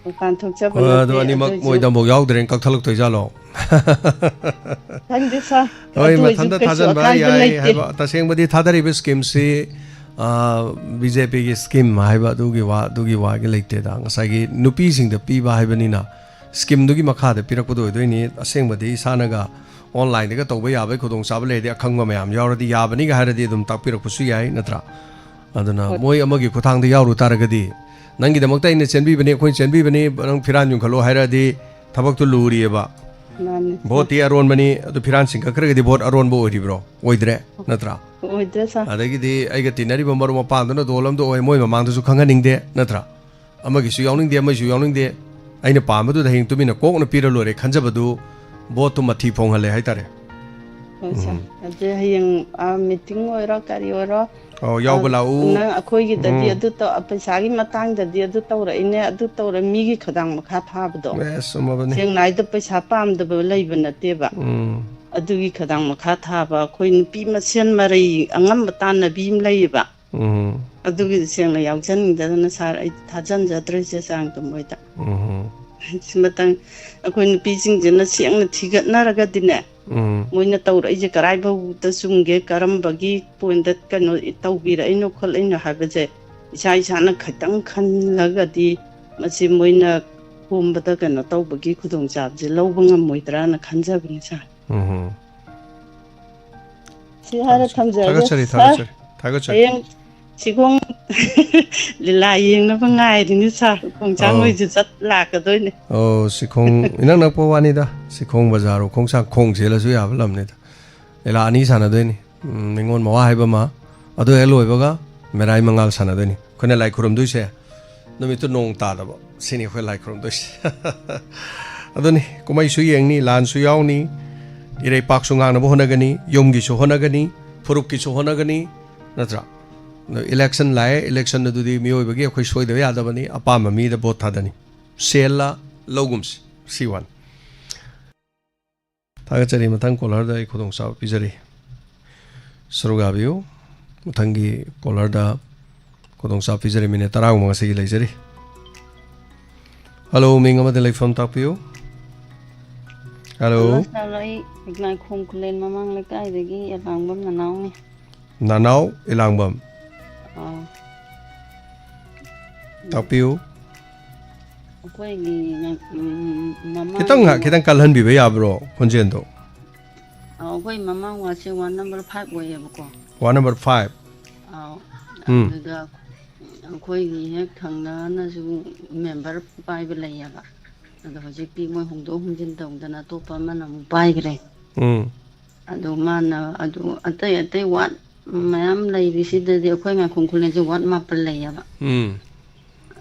ꯃꯄꯥꯟ ꯊꯣꯛꯆꯕ ꯍꯣꯏ, ꯅꯠꯇꯦ꯫ ꯑꯗꯣ ꯑꯅꯤꯃꯛ ꯑꯗꯨꯏꯁꯨ ꯃꯣꯏꯗ ꯑꯃꯨꯛ ꯌꯥꯎꯗ꯭ꯔꯦꯅ ꯀꯛꯊꯠꯂꯛꯇꯣꯏꯖꯥꯠꯂꯣ? ꯈꯪꯗꯦ ꯁꯥꯔ, ꯍꯣꯏ, ꯑꯗꯨ ꯑꯣꯏꯁꯨ ꯃꯊꯟꯇ ꯀꯩꯁꯨ ꯊꯥꯖꯟꯕ ꯑꯀꯥꯏꯕ ꯌꯥꯏ ꯂꯩꯇꯦ꯫ ꯍꯥꯏꯕ, ꯇꯁꯦꯡꯕꯗꯤ ꯊꯥꯗꯔꯤꯕ ꯁ꯭ꯀꯤꯝꯁꯤ ꯕꯤ ꯖꯦ ꯄꯤꯒꯤ ꯁ꯭ꯀꯤꯝ ꯍꯥꯏꯕ ꯑꯗꯨꯒꯤ ꯋꯥ, ꯑꯗꯨꯒꯤ ꯋꯥꯒꯤ ꯂꯩꯇꯦꯗ꯫ ꯉꯁꯥꯏꯒꯤ ꯅꯨꯄꯤꯁꯤꯡꯗ ꯄꯤꯕ ꯍꯥꯏꯕꯅꯤꯅ ꯁ꯭ꯀꯤꯝꯗꯨꯒꯤ ꯃꯈꯥꯗ ꯄꯤꯔꯛꯄꯗꯣ ꯑꯣꯏꯗꯣꯏꯅꯤ꯫ ꯑꯁꯦꯡꯕꯗꯤ ꯏꯁꯥꯅꯒ ꯑꯣꯟꯂꯥꯏꯟꯗꯒ ꯇꯧꯕ ꯌꯥꯕꯒꯤ ꯈꯨꯗꯣꯡꯆꯥꯕ ꯂꯩꯔꯗꯤ, ꯑꯈꯪꯕ ꯃꯌꯥꯝ ꯌꯥꯎꯔꯗꯤ ꯌꯥꯕꯅꯤꯒ ꯍꯥꯏꯔꯗꯤ ꯑꯗꯨꯝ ꯇꯥꯛꯄꯤꯔꯛꯄꯁꯨ ꯌꯥꯏ, ꯅꯠꯇ꯭ꯔꯥ? ꯑꯗꯨꯅ ꯍꯣꯏ꯫ ꯃꯣꯏ ꯑꯃꯒꯤ ꯈꯨꯠꯊꯥꯡꯗ ꯌꯥꯎꯔꯨ ꯇꯥꯔꯒꯗꯤ, ꯅꯪꯒꯤꯗꯃꯛꯇ ꯑꯩꯅ ꯆꯦꯟꯕꯤꯕꯅꯤ, ꯑꯩꯈꯣꯏꯅ ꯆꯦꯟꯕꯤꯕꯅꯤ, ꯅꯪ ꯐꯤꯔꯥꯟ ꯌꯨꯡꯈꯠꯂꯣ ꯍꯥꯏꯔꯛꯑꯗꯤ ꯊꯕꯛꯇꯨ ꯂꯨꯔꯤꯑꯕ꯫ ꯃꯥꯅꯤ꯫ ꯚꯣꯠꯇꯤ ꯑꯔꯣꯟꯕꯅꯤ, ꯑꯗꯨ ꯐꯤꯔꯥꯟ ꯆꯤꯡꯈꯠꯈ꯭ꯔꯒꯗꯤ ꯚꯣꯠ ꯑꯔꯣꯟꯕ ꯑꯣꯏꯔꯤꯕ꯭ꯔꯣ? ꯑꯣꯏꯗ꯭ꯔꯦ, ꯅꯠꯇ꯭ꯔꯥ? ꯑꯣꯏꯗ꯭ꯔꯦ ꯁꯥꯔ꯫ ꯑꯗꯒꯤꯗꯤ ꯑꯩꯒ ꯇꯤꯟꯅꯔꯤꯕ ꯃꯔꯨꯞ ꯃꯄꯥꯡꯗꯨꯅ ꯗꯣꯜ ꯑꯃꯗ ꯑꯣꯏ, ꯃꯣꯏ ꯃꯃꯥꯡꯗꯁꯨ ꯈꯪꯍꯟꯅꯤꯡꯗꯦ, ꯅꯠꯇ꯭ꯔꯥ? ꯑꯃꯒꯤꯁꯨ ꯌꯥꯎꯅꯤꯡꯗꯦ, ꯑꯃꯒꯤꯁꯨ ꯌꯥꯎꯅꯤꯡꯗꯦ꯫ ꯑꯩꯅ ꯄꯥꯝꯕꯗꯨꯗ ꯍꯌꯦꯡ ꯇꯨꯃꯤꯟꯅ ꯀꯣꯛꯅ ꯄꯤꯔ ꯂꯣꯏꯔꯦ ꯈꯟꯖꯕꯗꯨ ꯚꯣꯠꯇꯨ ꯃꯊꯤ ꯐꯣꯡꯍꯜꯂꯦ ꯍꯥꯏꯇꯥꯔꯦ꯫ ꯍꯣꯏ ꯁꯥꯔ꯫ ꯑꯗꯨ ꯍꯌꯦꯡ ꯃꯤꯇꯤꯡ ꯑꯣꯏꯔꯣ ꯀꯔꯤ ꯑꯣꯏꯔꯣ, ꯑꯧ, ꯌꯥꯎꯕ ꯂꯥꯛꯎ꯫ ꯅꯪ ꯑꯩꯈꯣꯏꯒꯤꯗꯗꯤ ꯎꯝ꯫ ꯑꯗꯨ ꯇꯧ-, ꯄꯩꯁꯥꯒꯤ ꯃꯇꯥꯡꯗꯗꯤ ꯑꯗꯨ ꯇꯧꯔꯛꯏꯅꯦ, ꯑꯗꯨ ꯇꯧꯔ, ꯃꯤꯒꯤ ꯈꯗꯥꯡ ꯃꯈꯥ ꯊꯥꯕꯗꯣ꯫ ꯑꯦꯁ, ꯆꯨꯝꯃꯕꯅꯤ꯫ ꯁꯦꯡꯅ ꯍꯥꯏꯗ ꯄꯩꯁꯥ ꯄꯥꯝꯗꯕ ꯂꯩꯕ ꯅꯠꯇꯦꯕ꯫ ꯎꯝ꯫ ꯑꯗꯨꯒꯤ ꯈꯗꯥꯡ ꯃꯈꯥ ꯊꯥꯕ, ꯑꯩꯈꯣꯏ ꯅꯨꯄꯤ ꯃꯁꯦꯟ ꯃꯔꯩ ꯑꯉꯝꯕ ꯇꯥꯟꯅꯕꯤ ꯑꯃ ꯂꯩꯌꯦꯕ꯫ ꯎꯝ꯫ ꯑꯗꯨꯒꯤꯗꯤ ꯁꯦꯡꯅ ꯌꯥꯎꯖꯅꯤꯡꯗꯗꯅ ꯁꯥꯔ, ꯑꯩ ꯊꯥꯖꯟꯖꯗ꯭ꯔꯦ ꯆꯦ ꯆꯥꯡꯗꯣ ꯃꯣꯏꯗ꯫ ꯎꯝ꯫ ꯁꯤꯃꯇꯪ ꯑꯩꯈꯣꯏ ꯅꯨꯄꯤꯁꯤꯡꯁꯤꯅ ꯁꯦꯡꯅ ꯊꯤꯒꯠꯅꯔꯒꯗꯤꯅꯦ, ꯎꯝ꯫ ꯃꯣꯏꯅ ꯇꯧꯔꯛꯏꯁꯦ ꯀꯔꯥꯏꯐꯥꯎꯗ ꯆꯨꯝꯒꯦ, ꯀꯔꯝꯕꯒꯤ ꯄꯣꯏꯟꯗ ꯀꯩꯅꯣ ꯇꯧꯕꯤꯔꯛꯏꯅꯣ ꯈꯣꯠꯂꯛꯏꯅꯣ ꯍꯥꯏꯕꯁꯦ ꯏꯁꯥ ꯏꯁꯥꯅ ꯈꯤꯇꯪ ꯈꯜꯂꯒꯗꯤ ꯃꯁꯤ ꯃꯣꯏꯅ ꯈꯣꯝꯕꯗ ꯀꯩꯅꯣ ꯇꯧꯕꯒꯤ ꯈꯨꯗꯣꯡꯆꯥꯕꯁꯦ ꯂꯧꯕ ꯉꯝꯃꯣꯏꯗ꯭ꯔꯥꯅ ꯈꯟꯖꯕꯅꯤ ꯁꯥꯔ꯫ ꯎꯝ꯫ ꯁꯤ ꯍꯥꯏꯔ ꯊꯝꯖꯔꯒꯦ ꯊꯥꯒꯠꯆꯔꯤ, ꯁꯥꯔ꯫ ꯊꯥꯒꯠꯆꯔꯤ, ꯊꯥꯒꯠꯆꯔꯤ꯫ ꯍꯌꯦꯡ ꯁꯤꯒꯣꯡ ꯂꯤꯂꯥ ꯌꯦꯡꯅꯕ ꯉꯥꯏꯔꯤꯅꯤ ꯁꯥꯔ꯫ ꯈꯣꯡꯁꯥꯡ ꯑꯧ꯫ ꯍꯣꯏꯁꯨ ꯆꯠ ꯂꯥꯛꯀꯗꯣꯏꯅꯦ꯫ ꯑꯣ, ꯁꯤꯈꯣꯡ ꯏꯅꯛ ꯅꯛꯄ ꯋꯥꯅꯤꯗ, ꯁꯤꯈꯣꯡ ꯕꯖꯥꯔ ꯈꯣꯡꯁꯥꯡ ꯈꯣꯡ ꯆꯦꯜꯂꯁꯨ ꯌꯥꯕ ꯂꯝꯅꯤꯗ꯫ ꯂꯤꯂꯥ ꯑꯅꯤ ꯁꯥꯟꯅꯗꯣꯏꯅꯤ꯫ ꯎꯝ, ꯅꯤꯉꯣꯜ ꯃꯋꯥ ꯍꯥꯏꯕ ꯑꯃ, ꯑꯗꯨ ꯍꯦꯛ ꯂꯣꯏꯕꯒ ꯃꯦꯔꯥꯏ ꯃꯉꯥꯜ ꯁꯥꯟꯅꯗꯣꯏꯅꯤ꯫ ꯑꯩꯈꯣꯏꯅ ꯂꯥꯏ ꯈꯨꯔꯨꯝꯗꯣꯏꯁꯦ ꯅꯨꯃꯤꯠꯇꯨ ꯅꯣꯡ ꯇꯥꯗꯕ, ꯁꯤꯅꯤ ꯑꯩꯈꯣꯏ ꯂꯥꯏ ꯈꯨꯔꯨꯝꯗꯣꯏꯁꯦ꯫ ꯑꯗꯨꯅꯤ, ꯀꯨꯝꯍꯩꯁꯨ ꯌꯦꯡꯅꯤ, ꯂꯥꯟꯁꯨ ꯌꯥꯎꯅꯤ, ꯏꯔꯩꯄꯥꯛꯁꯨ ꯉꯥꯡꯅꯕ ꯍꯣꯠꯅꯒꯅꯤ, ꯌꯨꯝꯒꯤꯁꯨ ꯍꯣꯠꯅꯒꯅꯤ, ꯐꯨꯔꯨꯞꯀꯤꯁꯨ ꯍꯣꯠꯅꯒꯅꯤ, ꯅꯠꯇ꯭ꯔꯥ? ꯑꯗꯣ election ꯂꯥꯛꯑꯦ, election ꯑꯗꯨꯗꯤ ꯃꯤꯑꯣꯏꯕꯒꯤ ꯑꯩꯈꯣꯏ ꯁꯣꯏꯗꯕ ꯌꯥꯗꯕꯅꯤ, ꯑꯄꯥꯝꯕ ꯃꯤꯗ vote ꯊꯥꯗꯅꯤ꯫ ꯁꯦꯜꯂ ꯂꯧꯒꯨꯝꯁꯤ, ꯁꯤ ꯋꯥꯅꯤ꯫ ꯊꯥꯒꯠꯆꯔꯤ꯫ ꯃꯊꯪ caller ꯗ ꯑꯩ ꯈꯨꯗꯣꯡꯆꯥꯕ ꯄꯤꯖꯔꯤ꯫ ꯁꯔꯨꯛ ꯌꯥꯕꯤꯌꯨ꯫ ꯃꯊꯪꯒꯤ caller ꯗ ꯈꯨꯗꯣꯡꯆꯥꯕ ꯄꯤꯖꯔꯤ꯫ Minute ꯇꯔꯥꯒꯨꯝꯕ ꯉꯁꯤꯒꯤ ꯂꯩꯖꯔꯤ꯫ Hello, ꯃꯤꯡ ꯑꯃꯗꯤ ꯂꯩꯐꯝ ꯇꯥꯛꯄꯤꯌꯨ꯫ Hello꯫ Hello, sir, ꯑꯩ ꯂꯥꯏꯈꯣꯡ ꯈꯨꯂꯦꯟ ꯃꯃꯥꯡ ꯂꯩꯀꯥꯏꯗꯒꯤ ꯑꯦꯂꯥꯡꯕꯝ ꯅꯅꯥꯎꯅꯤ꯫ ꯅꯅꯥꯎ ꯏꯂꯥꯡꯕꯝ꯫ ꯑꯥ, ꯇꯥꯛꯄꯤꯌꯨ꯫ ꯑꯩꯈꯣꯏꯒꯤ, ꯎꯝ, ꯃꯃꯥꯡ ꯈꯤꯇꯪ ꯉꯥꯏꯍꯥꯛ, ꯈꯤꯇꯪ ꯀꯜꯍꯟꯕꯤꯕ ꯌꯥꯕ꯭ꯔꯣ ꯈꯣꯟꯖꯦꯜꯗꯣ? ꯑꯥ, ꯑꯩꯈꯣꯏ ꯃꯃꯥꯡ ward ꯁꯦ ward number five ꯑꯣꯏꯌꯦꯕꯀꯣ꯫ Ward number five꯫ ꯑꯥꯎ, ꯎꯝ꯫ ꯑꯗꯨꯗ ꯑꯩꯈꯣꯏꯒꯤ ꯍꯦꯛ ꯊꯪꯅꯅꯁꯨ member ꯄꯥꯏꯕ ꯂꯩꯌꯦꯕ꯫ ꯑꯗꯣ ꯍꯧꯖꯤꯛꯇꯤ ꯃꯣꯏ ꯍꯣꯡꯗꯣꯛ ꯍꯣꯡꯖꯤꯟ ꯇꯧꯗꯅ ꯑꯇꯣꯞꯄ ꯑꯃꯅ ꯑꯃꯨꯛ ꯄꯥꯏꯈ꯭ꯔꯦ꯫ ꯎꯝ꯫ ꯑꯗꯨ ꯃꯥꯅ, ꯑꯗꯨ ꯑꯇꯩ ꯑꯇꯩ ward ꯃꯌꯥꯝ ꯂꯩꯔꯤꯁꯤꯗꯗꯤ ꯑꯩꯈꯣꯏ ꯃꯥꯏꯈꯣꯡ ꯈꯨꯂꯦꯟꯁꯦ ward ꯃꯥꯄꯜ ꯂꯩꯌꯦꯕ꯫ ꯎꯝ꯫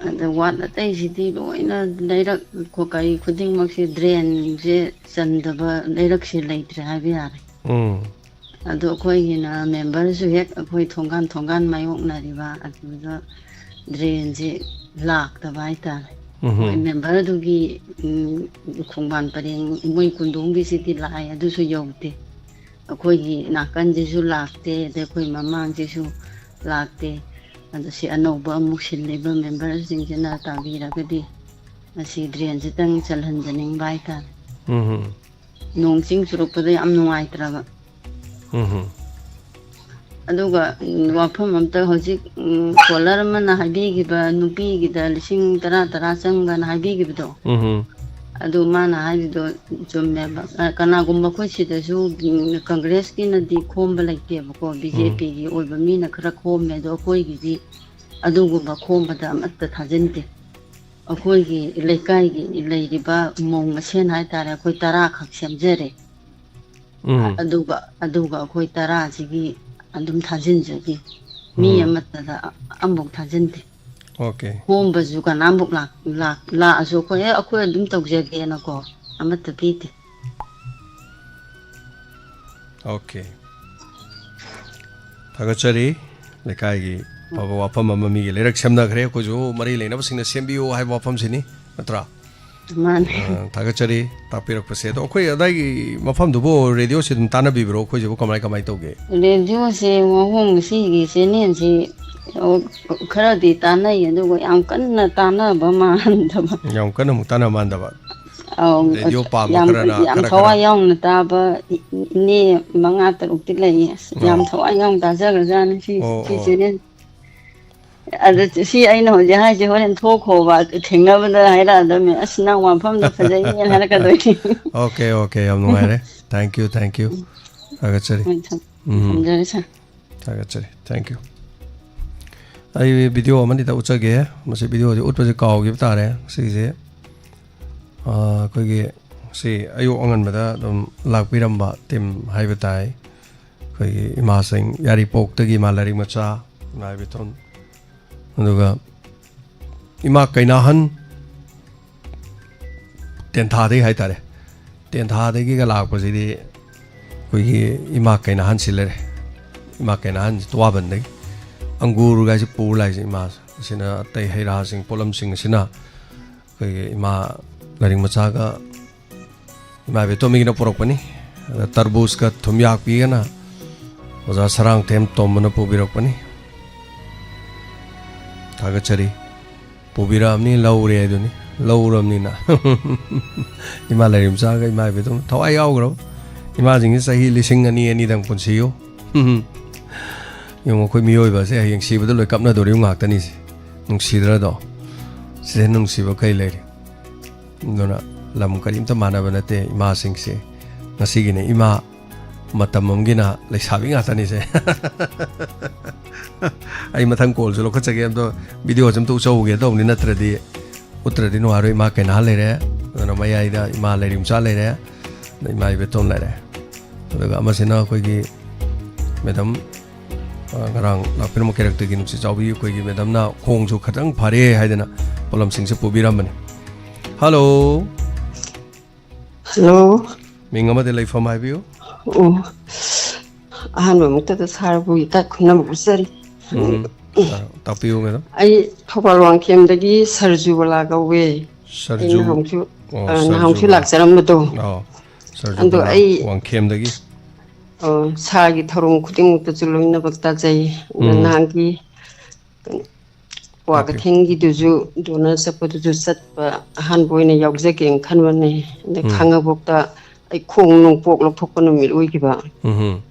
ꯑꯗ ꯋꯥꯠ ꯑꯇꯩꯁꯤꯗꯤ ꯂꯣꯏꯅ ꯂꯩꯔꯛ ꯀꯩ ꯈꯨꯗꯤꯡꯃꯛꯁꯦ ꯗ꯭ꯔꯦꯟꯁꯦ ꯆꯟꯗꯕ ꯂꯩꯔꯛꯁꯦ ꯂꯩꯇ꯭ꯔꯦ ꯍꯥꯏꯕ ꯌꯥꯔꯦ꯫ ꯎꯝ꯫ ꯑꯗꯣ ꯑꯩꯈꯣꯏꯒꯤꯅ ꯃꯦꯝꯕꯔꯁꯨ ꯍꯦꯛ ꯑꯩꯈꯣꯏ ꯊꯣꯡꯒꯥꯟ ꯊꯣꯡꯒꯥꯟ ꯃꯥꯌꯣꯛꯅꯔꯤꯕ, ꯑꯗꯨꯗ ꯗ꯭ꯔꯦꯟꯁꯦ ꯂꯥꯛꯇꯕ ꯍꯥꯏꯇꯥꯔꯦ꯫ ꯎꯝ꯫ ꯃꯣꯏ ꯃꯦꯝꯕꯔꯗꯨꯒꯤ, ꯎꯝ, ꯈꯣꯡꯕꯥꯟ ꯄꯔꯦꯡ ꯃꯣꯏ ꯀꯨꯟꯗꯣꯝꯒꯤꯁꯤꯗꯤ ꯂꯥꯛꯑꯦ, ꯑꯗꯨꯁꯨ ꯌꯧꯗꯦ꯫ ꯑꯩꯈꯣꯏꯒꯤ ꯅꯥꯀꯟꯁꯤꯁꯨ ꯂꯥꯛꯇꯦ, ꯑꯗꯩ ꯑꯩꯈꯣꯏ ꯃꯃꯥꯡꯁꯤꯁꯨ ꯂꯥꯛꯇꯦ꯫ ꯑꯗꯣ ꯁꯤ ꯑꯅꯧꯕ ꯑꯃꯨꯛ ꯁꯤꯜꯂꯤꯕ ꯃꯦꯝꯕꯔꯁꯤꯡꯁꯤꯅ ꯇꯥꯕꯤꯔꯒꯗꯤ ꯃꯁꯤ ꯗ꯭ꯔꯦꯟꯁꯤꯇꯪ ꯆꯜꯍꯟꯖꯅꯤꯡꯕ ꯍꯥꯏꯇꯥꯔꯦ꯫ ꯎꯝ꯫ ꯅꯣꯡ ꯆꯤꯡ ꯆꯨꯔꯛꯄꯗ ꯌꯥꯝ ꯅꯨꯡꯉꯥꯏꯇ꯭ꯔꯕ꯫ ꯎꯝ꯫ ꯑꯗꯨꯒ, ꯎꯝ, ꯋꯥꯐꯝ ꯑꯝꯇ ꯍꯧꯖꯤꯛ, ꯎꯝ, ꯀꯣꯂꯔ ꯑꯃꯅ ꯍꯥꯏꯕꯤꯈꯤꯕ ꯅꯨꯄꯤꯒꯤꯗ ꯂꯤꯁꯤꯡ ꯇꯔꯥ ꯇꯔꯥ ꯆꯪꯕꯅ ꯍꯥꯏꯕꯤꯈꯤꯕꯗꯣ, ꯎꯝ꯫ ꯑꯗꯨ ꯃꯥꯅ ꯍꯥꯏꯔꯤꯗꯣ ꯆꯨꯝꯃꯦꯕ꯫ ꯑ, ꯀꯅꯥꯒꯨꯝꯕ ꯑꯩꯈꯣꯏ ꯁꯤꯗꯁꯨ, ꯎꯝ, ꯀꯪꯒ꯭ꯔꯦꯁꯀꯤꯅꯗꯤ ꯈꯣꯝꯕ ꯂꯩꯇꯦꯕꯀꯣ, ꯕꯤ ꯖꯦ ꯄꯤꯒꯤ ꯑꯣꯏꯕ ꯃꯤꯅ ꯈꯔ ꯈꯣꯝꯃꯦ, ꯑꯗꯣ ꯑꯩꯈꯣꯏꯒꯤꯗꯤ ꯑꯗꯨꯒꯨꯝꯕ ꯈꯣꯝꯕꯗ ꯑꯃꯠꯇ ꯊꯥꯖꯤꯟꯗꯦ꯫ ꯑꯩꯈꯣꯏꯒꯤ ꯂꯩꯀꯥꯏꯒꯤ ꯂꯩꯔꯤꯕ ꯃꯧ ꯃꯁꯦꯟ ꯍꯥꯏꯇꯥꯔꯦ, ꯑꯩꯈꯣꯏ ꯇꯔꯥꯈꯛ ꯁꯦꯝꯖꯔꯦ꯫ ꯎꯝ꯫ ꯑꯗꯨꯒ, ꯑꯗꯨꯒ ꯑꯩꯈꯣꯏ ꯇꯔꯥꯁꯤꯒꯤ ꯑꯗꯨꯝ ꯊꯥꯖꯤꯟꯖꯈꯤ꯫ ꯃꯤ ꯎꯝ꯫ ꯑꯃꯠꯇꯗ ꯑꯃꯐꯥꯎ ꯊꯥꯖꯤꯟꯗꯦ꯫ ꯑꯣꯀꯦ꯫ ꯈꯣꯝꯕꯁꯨ ꯀꯅꯥꯃꯨꯛ ꯂꯥꯛ-, ꯂꯥꯛ-, ꯂꯥꯛꯑꯁꯨ ꯑꯩꯈꯣꯏ, "ꯑꯦ, ꯑꯩꯈꯣꯏ ꯑꯗꯨꯝ ꯇꯧꯖꯒꯦꯅꯀꯣ", ꯑꯃꯠꯇ ꯄꯤꯗꯦ꯫ ꯑꯣꯀꯦ꯫ ꯊꯥꯒꯠꯆꯔꯤ꯫ ꯂꯩꯀꯥꯏꯒꯤ ꯑꯐꯕ ꯋꯥꯐꯝ ꯑꯃ ꯃꯤꯒꯤ ꯂꯩꯔꯛ ꯁꯦꯝꯅꯈ꯭ꯔꯦ, ꯑꯩꯈꯣꯏꯁꯨ ꯃꯔꯤ ꯂꯩꯅꯕꯁꯤꯡꯅ ꯁꯦꯝꯕꯤꯌꯨ ꯍꯥꯏꯕ ꯋꯥꯐꯝꯁꯤꯅꯤ, ꯅꯠꯇ꯭ꯔꯥ? ꯃꯥꯅꯦ꯫ ꯑ, ꯊꯥꯒꯠꯆꯔꯤ ꯇꯥꯛꯄꯤꯔꯛꯄꯁꯦ꯫ ꯑꯗꯣ ꯑꯩꯈꯣꯏ ꯑꯗꯥꯏꯒꯤ ꯃꯐꯝꯗꯨꯕꯨ ꯔꯦꯗꯤꯑꯣꯁꯦ ꯑꯗꯨꯝ ꯇꯥꯟꯅꯕꯤꯕ꯭ꯔꯣ? ꯑꯩꯈꯣꯏꯁꯤꯕꯨ ꯀꯃꯥꯏ ꯀꯃꯥꯏ ꯇꯧꯒꯦ? ꯔꯦꯗꯤꯑꯣꯁꯦ ꯃꯈꯣꯡ ꯁꯤꯒꯤ ꯆꯦꯅꯦꯜꯁꯤ, ꯑꯣ, ꯈꯔꯗꯤ ꯇꯥꯟꯅꯩ, ꯑꯗꯨꯒ ꯌꯥꯝ ꯀꯟꯅ ꯇꯥꯟꯅꯕ ꯃꯥꯟꯗꯕ꯫ ꯌꯥꯝ ꯀꯟꯅ ꯑꯃꯨꯛ ꯇꯥꯟꯅꯕ ꯃꯥꯟꯗꯕ꯫ ꯑꯧ, ꯔꯦꯗꯤꯑꯣ ꯄꯥꯝꯕ ꯌꯥꯝ, ꯈꯔꯅ ꯌꯥꯝ ꯈꯔ ꯊꯋꯥꯏ ꯈꯔ꯫ ꯌꯥꯎꯅ ꯇꯥꯕ ꯏ-, ꯏꯅꯦ ꯃꯉꯥ ꯇꯔꯨꯛꯇꯤ ꯂꯩꯌꯦ꯫ ꯑꯁ, ꯌꯥꯝ ꯑꯣ꯫ ꯊꯋꯥꯏ ꯌꯥꯎꯅ ꯇꯥꯖꯈ꯭ꯔꯖꯥꯠꯅꯤ ꯁꯤ, ꯑꯣ, ꯁꯤ ꯑꯣ꯫ ꯆꯦꯅꯦꯜ꯫ ꯑꯗ ꯁꯤ ꯑꯩꯅ ꯍꯧꯖꯤꯛ ꯍꯥꯏꯁꯦ ꯍꯣꯔꯦꯟ ꯊꯣꯛꯈꯣꯕ, ꯊꯦꯡꯅꯕꯗ ꯍꯥꯏꯔꯛꯑꯗꯕꯅꯤ, "ꯑꯁ, ꯅꯪ ꯋꯥꯐꯝꯗꯣ ꯐꯖꯩꯅꯦꯅ" ꯍꯥꯏꯔꯛꯀꯗꯣꯏꯅꯤ꯫ ꯑꯣꯀꯦ, ꯑꯣꯀꯦ, ꯌꯥꯝ ꯅꯨꯡꯉꯥꯏꯔꯦ꯫ Thank you, thank you꯫ ꯊꯥꯒꯠꯆꯔꯤ꯫ ꯍꯣꯏ, ꯊꯝ-, ꯎꯝ꯫ ꯊꯝꯖꯔꯦ, ꯁꯥꯔ꯫ ꯊꯥꯒꯠꯆꯔꯤ꯫ Thank you꯫ ꯑꯩ ꯚꯤꯗꯤꯑꯣ ꯑꯃꯅꯤꯗ ꯎꯠꯆꯒꯦ꯫ ꯃꯁꯤ ꯚꯤꯗꯤꯑꯣꯁꯦ ꯎꯠꯄꯁꯦ ꯀꯥꯎꯈꯤꯕ ꯇꯥꯔꯦ꯫ ꯁꯤꯁꯦ, ꯑ, ꯑꯩꯈꯣꯏꯒꯤ ꯁꯤ ꯑꯌꯨꯛ ꯑꯉꯟꯕꯗ ꯑꯗꯨꯝ ꯂꯥꯛꯄꯤꯔꯝꯕ ꯇꯤꯝ ꯍꯥꯏꯕ ꯇꯥꯏ꯫ ꯑꯩꯈꯣꯏꯒꯤ ꯏꯃꯥꯁꯤꯡ ꯌꯥꯏꯔꯤꯄꯣꯛꯇꯒꯤ ꯏꯃꯥ ꯂꯥꯏꯔꯤꯛ ꯃꯆꯥ, ꯏꯃꯥ ꯏꯕꯦꯇꯣꯟ, ꯑꯗꯨꯒ ꯏꯃꯥ ꯀꯩꯅꯥꯍꯟ ꯇꯦꯟꯊꯥꯗꯒꯤ ꯍꯥꯏꯇꯥꯔꯦ꯫ ꯇꯦꯟꯊꯥꯗꯒꯤꯒ ꯂꯥꯛꯄꯁꯤꯗꯤ ꯑꯩꯈꯣꯏꯒꯤ ꯏꯃꯥ ꯀꯩꯅꯥꯍꯟꯁꯤ ꯂꯩꯔꯦ꯫ ꯏꯃꯥ ꯀꯩꯅꯥꯍꯟꯁꯤ ꯇꯨꯋꯥꯕꯟꯗꯒꯤ ꯑꯪꯒꯨꯔꯒꯥꯏꯁꯦ ꯄꯨꯔ ꯂꯥꯛꯏꯁꯦ ꯏꯃꯥꯁꯦ꯫ ꯑꯁꯤꯅ ꯑꯇꯩ ꯍꯩ ꯔꯥꯁꯤꯡ, ꯄꯣꯠꯂꯝꯁꯤꯡ ꯑꯁꯤꯅ ꯑꯩꯈꯣꯏꯒꯤ ꯏꯃꯥ ꯂꯥꯏꯔꯤꯛ ꯃꯆꯥꯒ ꯏꯃꯥ ꯏꯕꯦꯇꯣꯝꯕꯤꯒꯤꯅ ꯄꯨꯔꯛꯄꯅꯤ꯫ ꯑꯗ ꯇꯔꯕꯨꯖꯀ ꯊꯨꯝꯌꯥꯛꯄꯤꯒꯅ ꯑꯣꯖꯥ ꯁꯔꯥꯡꯊꯦꯝ ꯇꯣꯝꯕꯅ ꯄꯨꯕꯤꯔꯛꯄꯅꯤ꯫ ꯊꯥꯒꯠꯆꯔꯤ꯫ ꯄꯨꯕꯤꯔꯛꯑꯕꯅꯤ, ꯂꯧꯔꯦ ꯍꯥꯏꯗꯨꯅꯤ꯫ ꯂꯧꯔꯕꯅꯤꯅ ꯏꯃꯥ ꯂꯥꯏꯔꯦꯝꯆꯥꯒ ꯏꯃꯥ ꯏꯕꯦꯇꯣꯝ ꯊꯋꯥꯏ ꯌꯥꯎꯈ꯭ꯔꯕ꯫ ꯏꯃꯥꯁꯤꯡꯁꯤ ꯆꯍꯤ ꯂꯤꯁꯤꯡ ꯑꯅꯤ ꯑꯅꯤꯗꯪ ꯄꯨꯟꯁꯤꯌꯨ꯫ ꯌꯦꯡꯉꯣ, ꯑꯩꯈꯣꯏ ꯃꯤꯑꯣꯏꯕꯁꯦ ꯍꯌꯦꯡ ꯁꯤꯕꯗ ꯂꯣꯏ ꯀꯞꯅꯗꯣꯔꯤꯕ ꯉꯥꯛꯇꯅꯤꯁꯦ꯫ ꯅꯨꯡꯁꯤꯗ꯭ꯔꯗꯣ? ꯁꯤꯗ ꯅꯨꯡꯁꯤꯕ ꯀꯩ ꯂꯩꯔꯤ? ꯑꯗꯨꯅ ꯂꯝ ꯀꯔꯤꯝꯇ ꯃꯥꯟꯅꯕ ꯅꯠꯇꯦ ꯏꯃꯥꯁꯤꯡꯁꯦ꯫ ꯉꯁꯤꯒꯤꯅ ꯏꯃꯥ, ꯃꯇꯝ ꯑꯃꯒꯤꯅ ꯂꯩꯁꯥꯕꯤ ꯉꯥꯛꯇꯅꯤꯁꯦ꯫ ꯑꯩ ꯃꯊꯪ ꯀꯣꯜꯁꯨ ꯂꯧꯈꯠꯆꯒꯦ, ꯑꯗꯣ ꯚꯤꯗꯤꯑꯣꯁꯦ ꯑꯝꯇ ꯎꯠꯆꯍꯧꯒꯦ ꯇꯧꯕꯅꯤ, ꯅꯠꯇ꯭ꯔꯗꯤ ꯎꯠꯇ꯭ꯔꯗꯤ ꯅꯨꯡꯉꯥꯏꯔꯣꯏ꯫ ꯏꯃꯥ ꯀꯩꯅꯥ ꯂꯩꯔꯦ, ꯑꯗꯨꯅ ꯃꯌꯥꯏꯗ ꯏꯃꯥ ꯂꯩꯔꯤꯝꯆꯥ ꯂꯩꯔꯦ, ꯑꯗ ꯏꯃꯥ ꯏꯕꯦꯇꯣꯝ ꯂꯩꯔꯦ, ꯑꯗꯨꯒ ꯑꯃꯁꯤꯅ ꯑꯩꯈꯣꯏꯒꯤ ꯃꯦꯗꯝ, ꯑ, ꯉꯔꯥꯡ ꯂꯥꯛꯄꯤꯔꯝꯕ ꯀꯦꯔꯛꯇꯒꯤ ꯅꯨꯡꯁꯤ ꯆꯥꯎꯕꯤ, ꯑꯩꯈꯣꯏꯒꯤ ꯃꯦꯗꯝꯅ ꯈꯣꯡꯁꯨ ꯈꯤꯇꯪ ꯐꯔꯦ ꯍꯥꯏꯗꯅ ꯄꯣꯠꯂꯝꯁꯤꯡꯁꯦ ꯄꯨꯕꯤꯔꯝꯕꯅꯤ꯫ ꯍꯜꯂꯣ꯫ ꯍꯜꯂꯣ꯫ ꯃꯤꯡ ꯑꯃꯗꯤ ꯂꯩꯐꯝ ꯍꯥꯏꯕꯤꯌꯨ꯫ ꯑꯣ, ꯑꯍꯥꯟꯕ ꯃꯛꯇꯗ ꯁꯥꯔꯕꯨ ꯏꯀꯥꯏ ꯈꯨꯝꯅꯕ ꯎꯠꯆꯔꯤ꯫ ꯎꯝ, ꯇꯥ-, ꯇꯥꯛꯄꯤꯌꯨ, ꯃꯦꯗꯝ꯫ ꯑꯩ ꯊꯧꯕꯥꯜ ꯋꯥꯡꯈꯦꯝꯗꯒꯤ ꯁꯔꯖꯨꯕꯂꯥ ꯀꯧꯋꯦ꯫ ꯑꯩ ꯁꯔꯖꯨ-, ꯅꯍꯥꯟꯁꯨ, ꯑꯣ, ꯑ, ꯅꯍꯥꯟꯁꯨ ꯁꯔꯖꯨꯕꯂꯥ꯫ ꯂꯥꯛꯆꯔꯝꯕꯗꯣ꯫ ꯑꯣ, ꯑꯗꯣ ꯁꯔꯖꯨꯕꯂꯥ ꯑꯩ, ꯋꯥꯡꯈꯦꯝꯗꯒꯤ꯫ ꯑ, ꯁꯥꯔꯒꯤ ꯊꯧꯔꯝ ꯈꯨꯗꯤꯡꯃꯛꯇꯁꯨ ꯂꯣꯏꯅꯃꯛ ꯇꯥꯖꯩ꯫ ꯑꯗꯣ ꯎꯝ꯫ ꯅꯍꯥꯟꯒꯤ ꯀꯩꯅꯣ, ꯀ꯭ꯋꯥ ꯇꯥꯛꯄꯤꯌꯨ꯫ ꯀꯩꯊꯦꯜꯒꯤꯗꯨꯁꯨ donor ꯆꯠꯄꯗꯨꯁꯨ ꯆꯠꯄ ꯑꯍꯥꯟꯕ ꯑꯣꯏꯅ ꯌꯥꯎꯖꯒꯦꯅ ꯈꯟꯕꯅꯦ꯫ ꯑꯗ ꯎꯝ꯫ ꯈꯥꯡꯉꯕꯣꯛꯇ ꯑꯩ ꯈꯣꯡ ꯅꯨꯡ ꯄꯣꯛ ꯂꯧꯊꯣꯛꯄ ꯅꯨꯃꯤꯠ ꯑꯣꯏꯈꯤꯕ꯫ ꯎꯝ꯫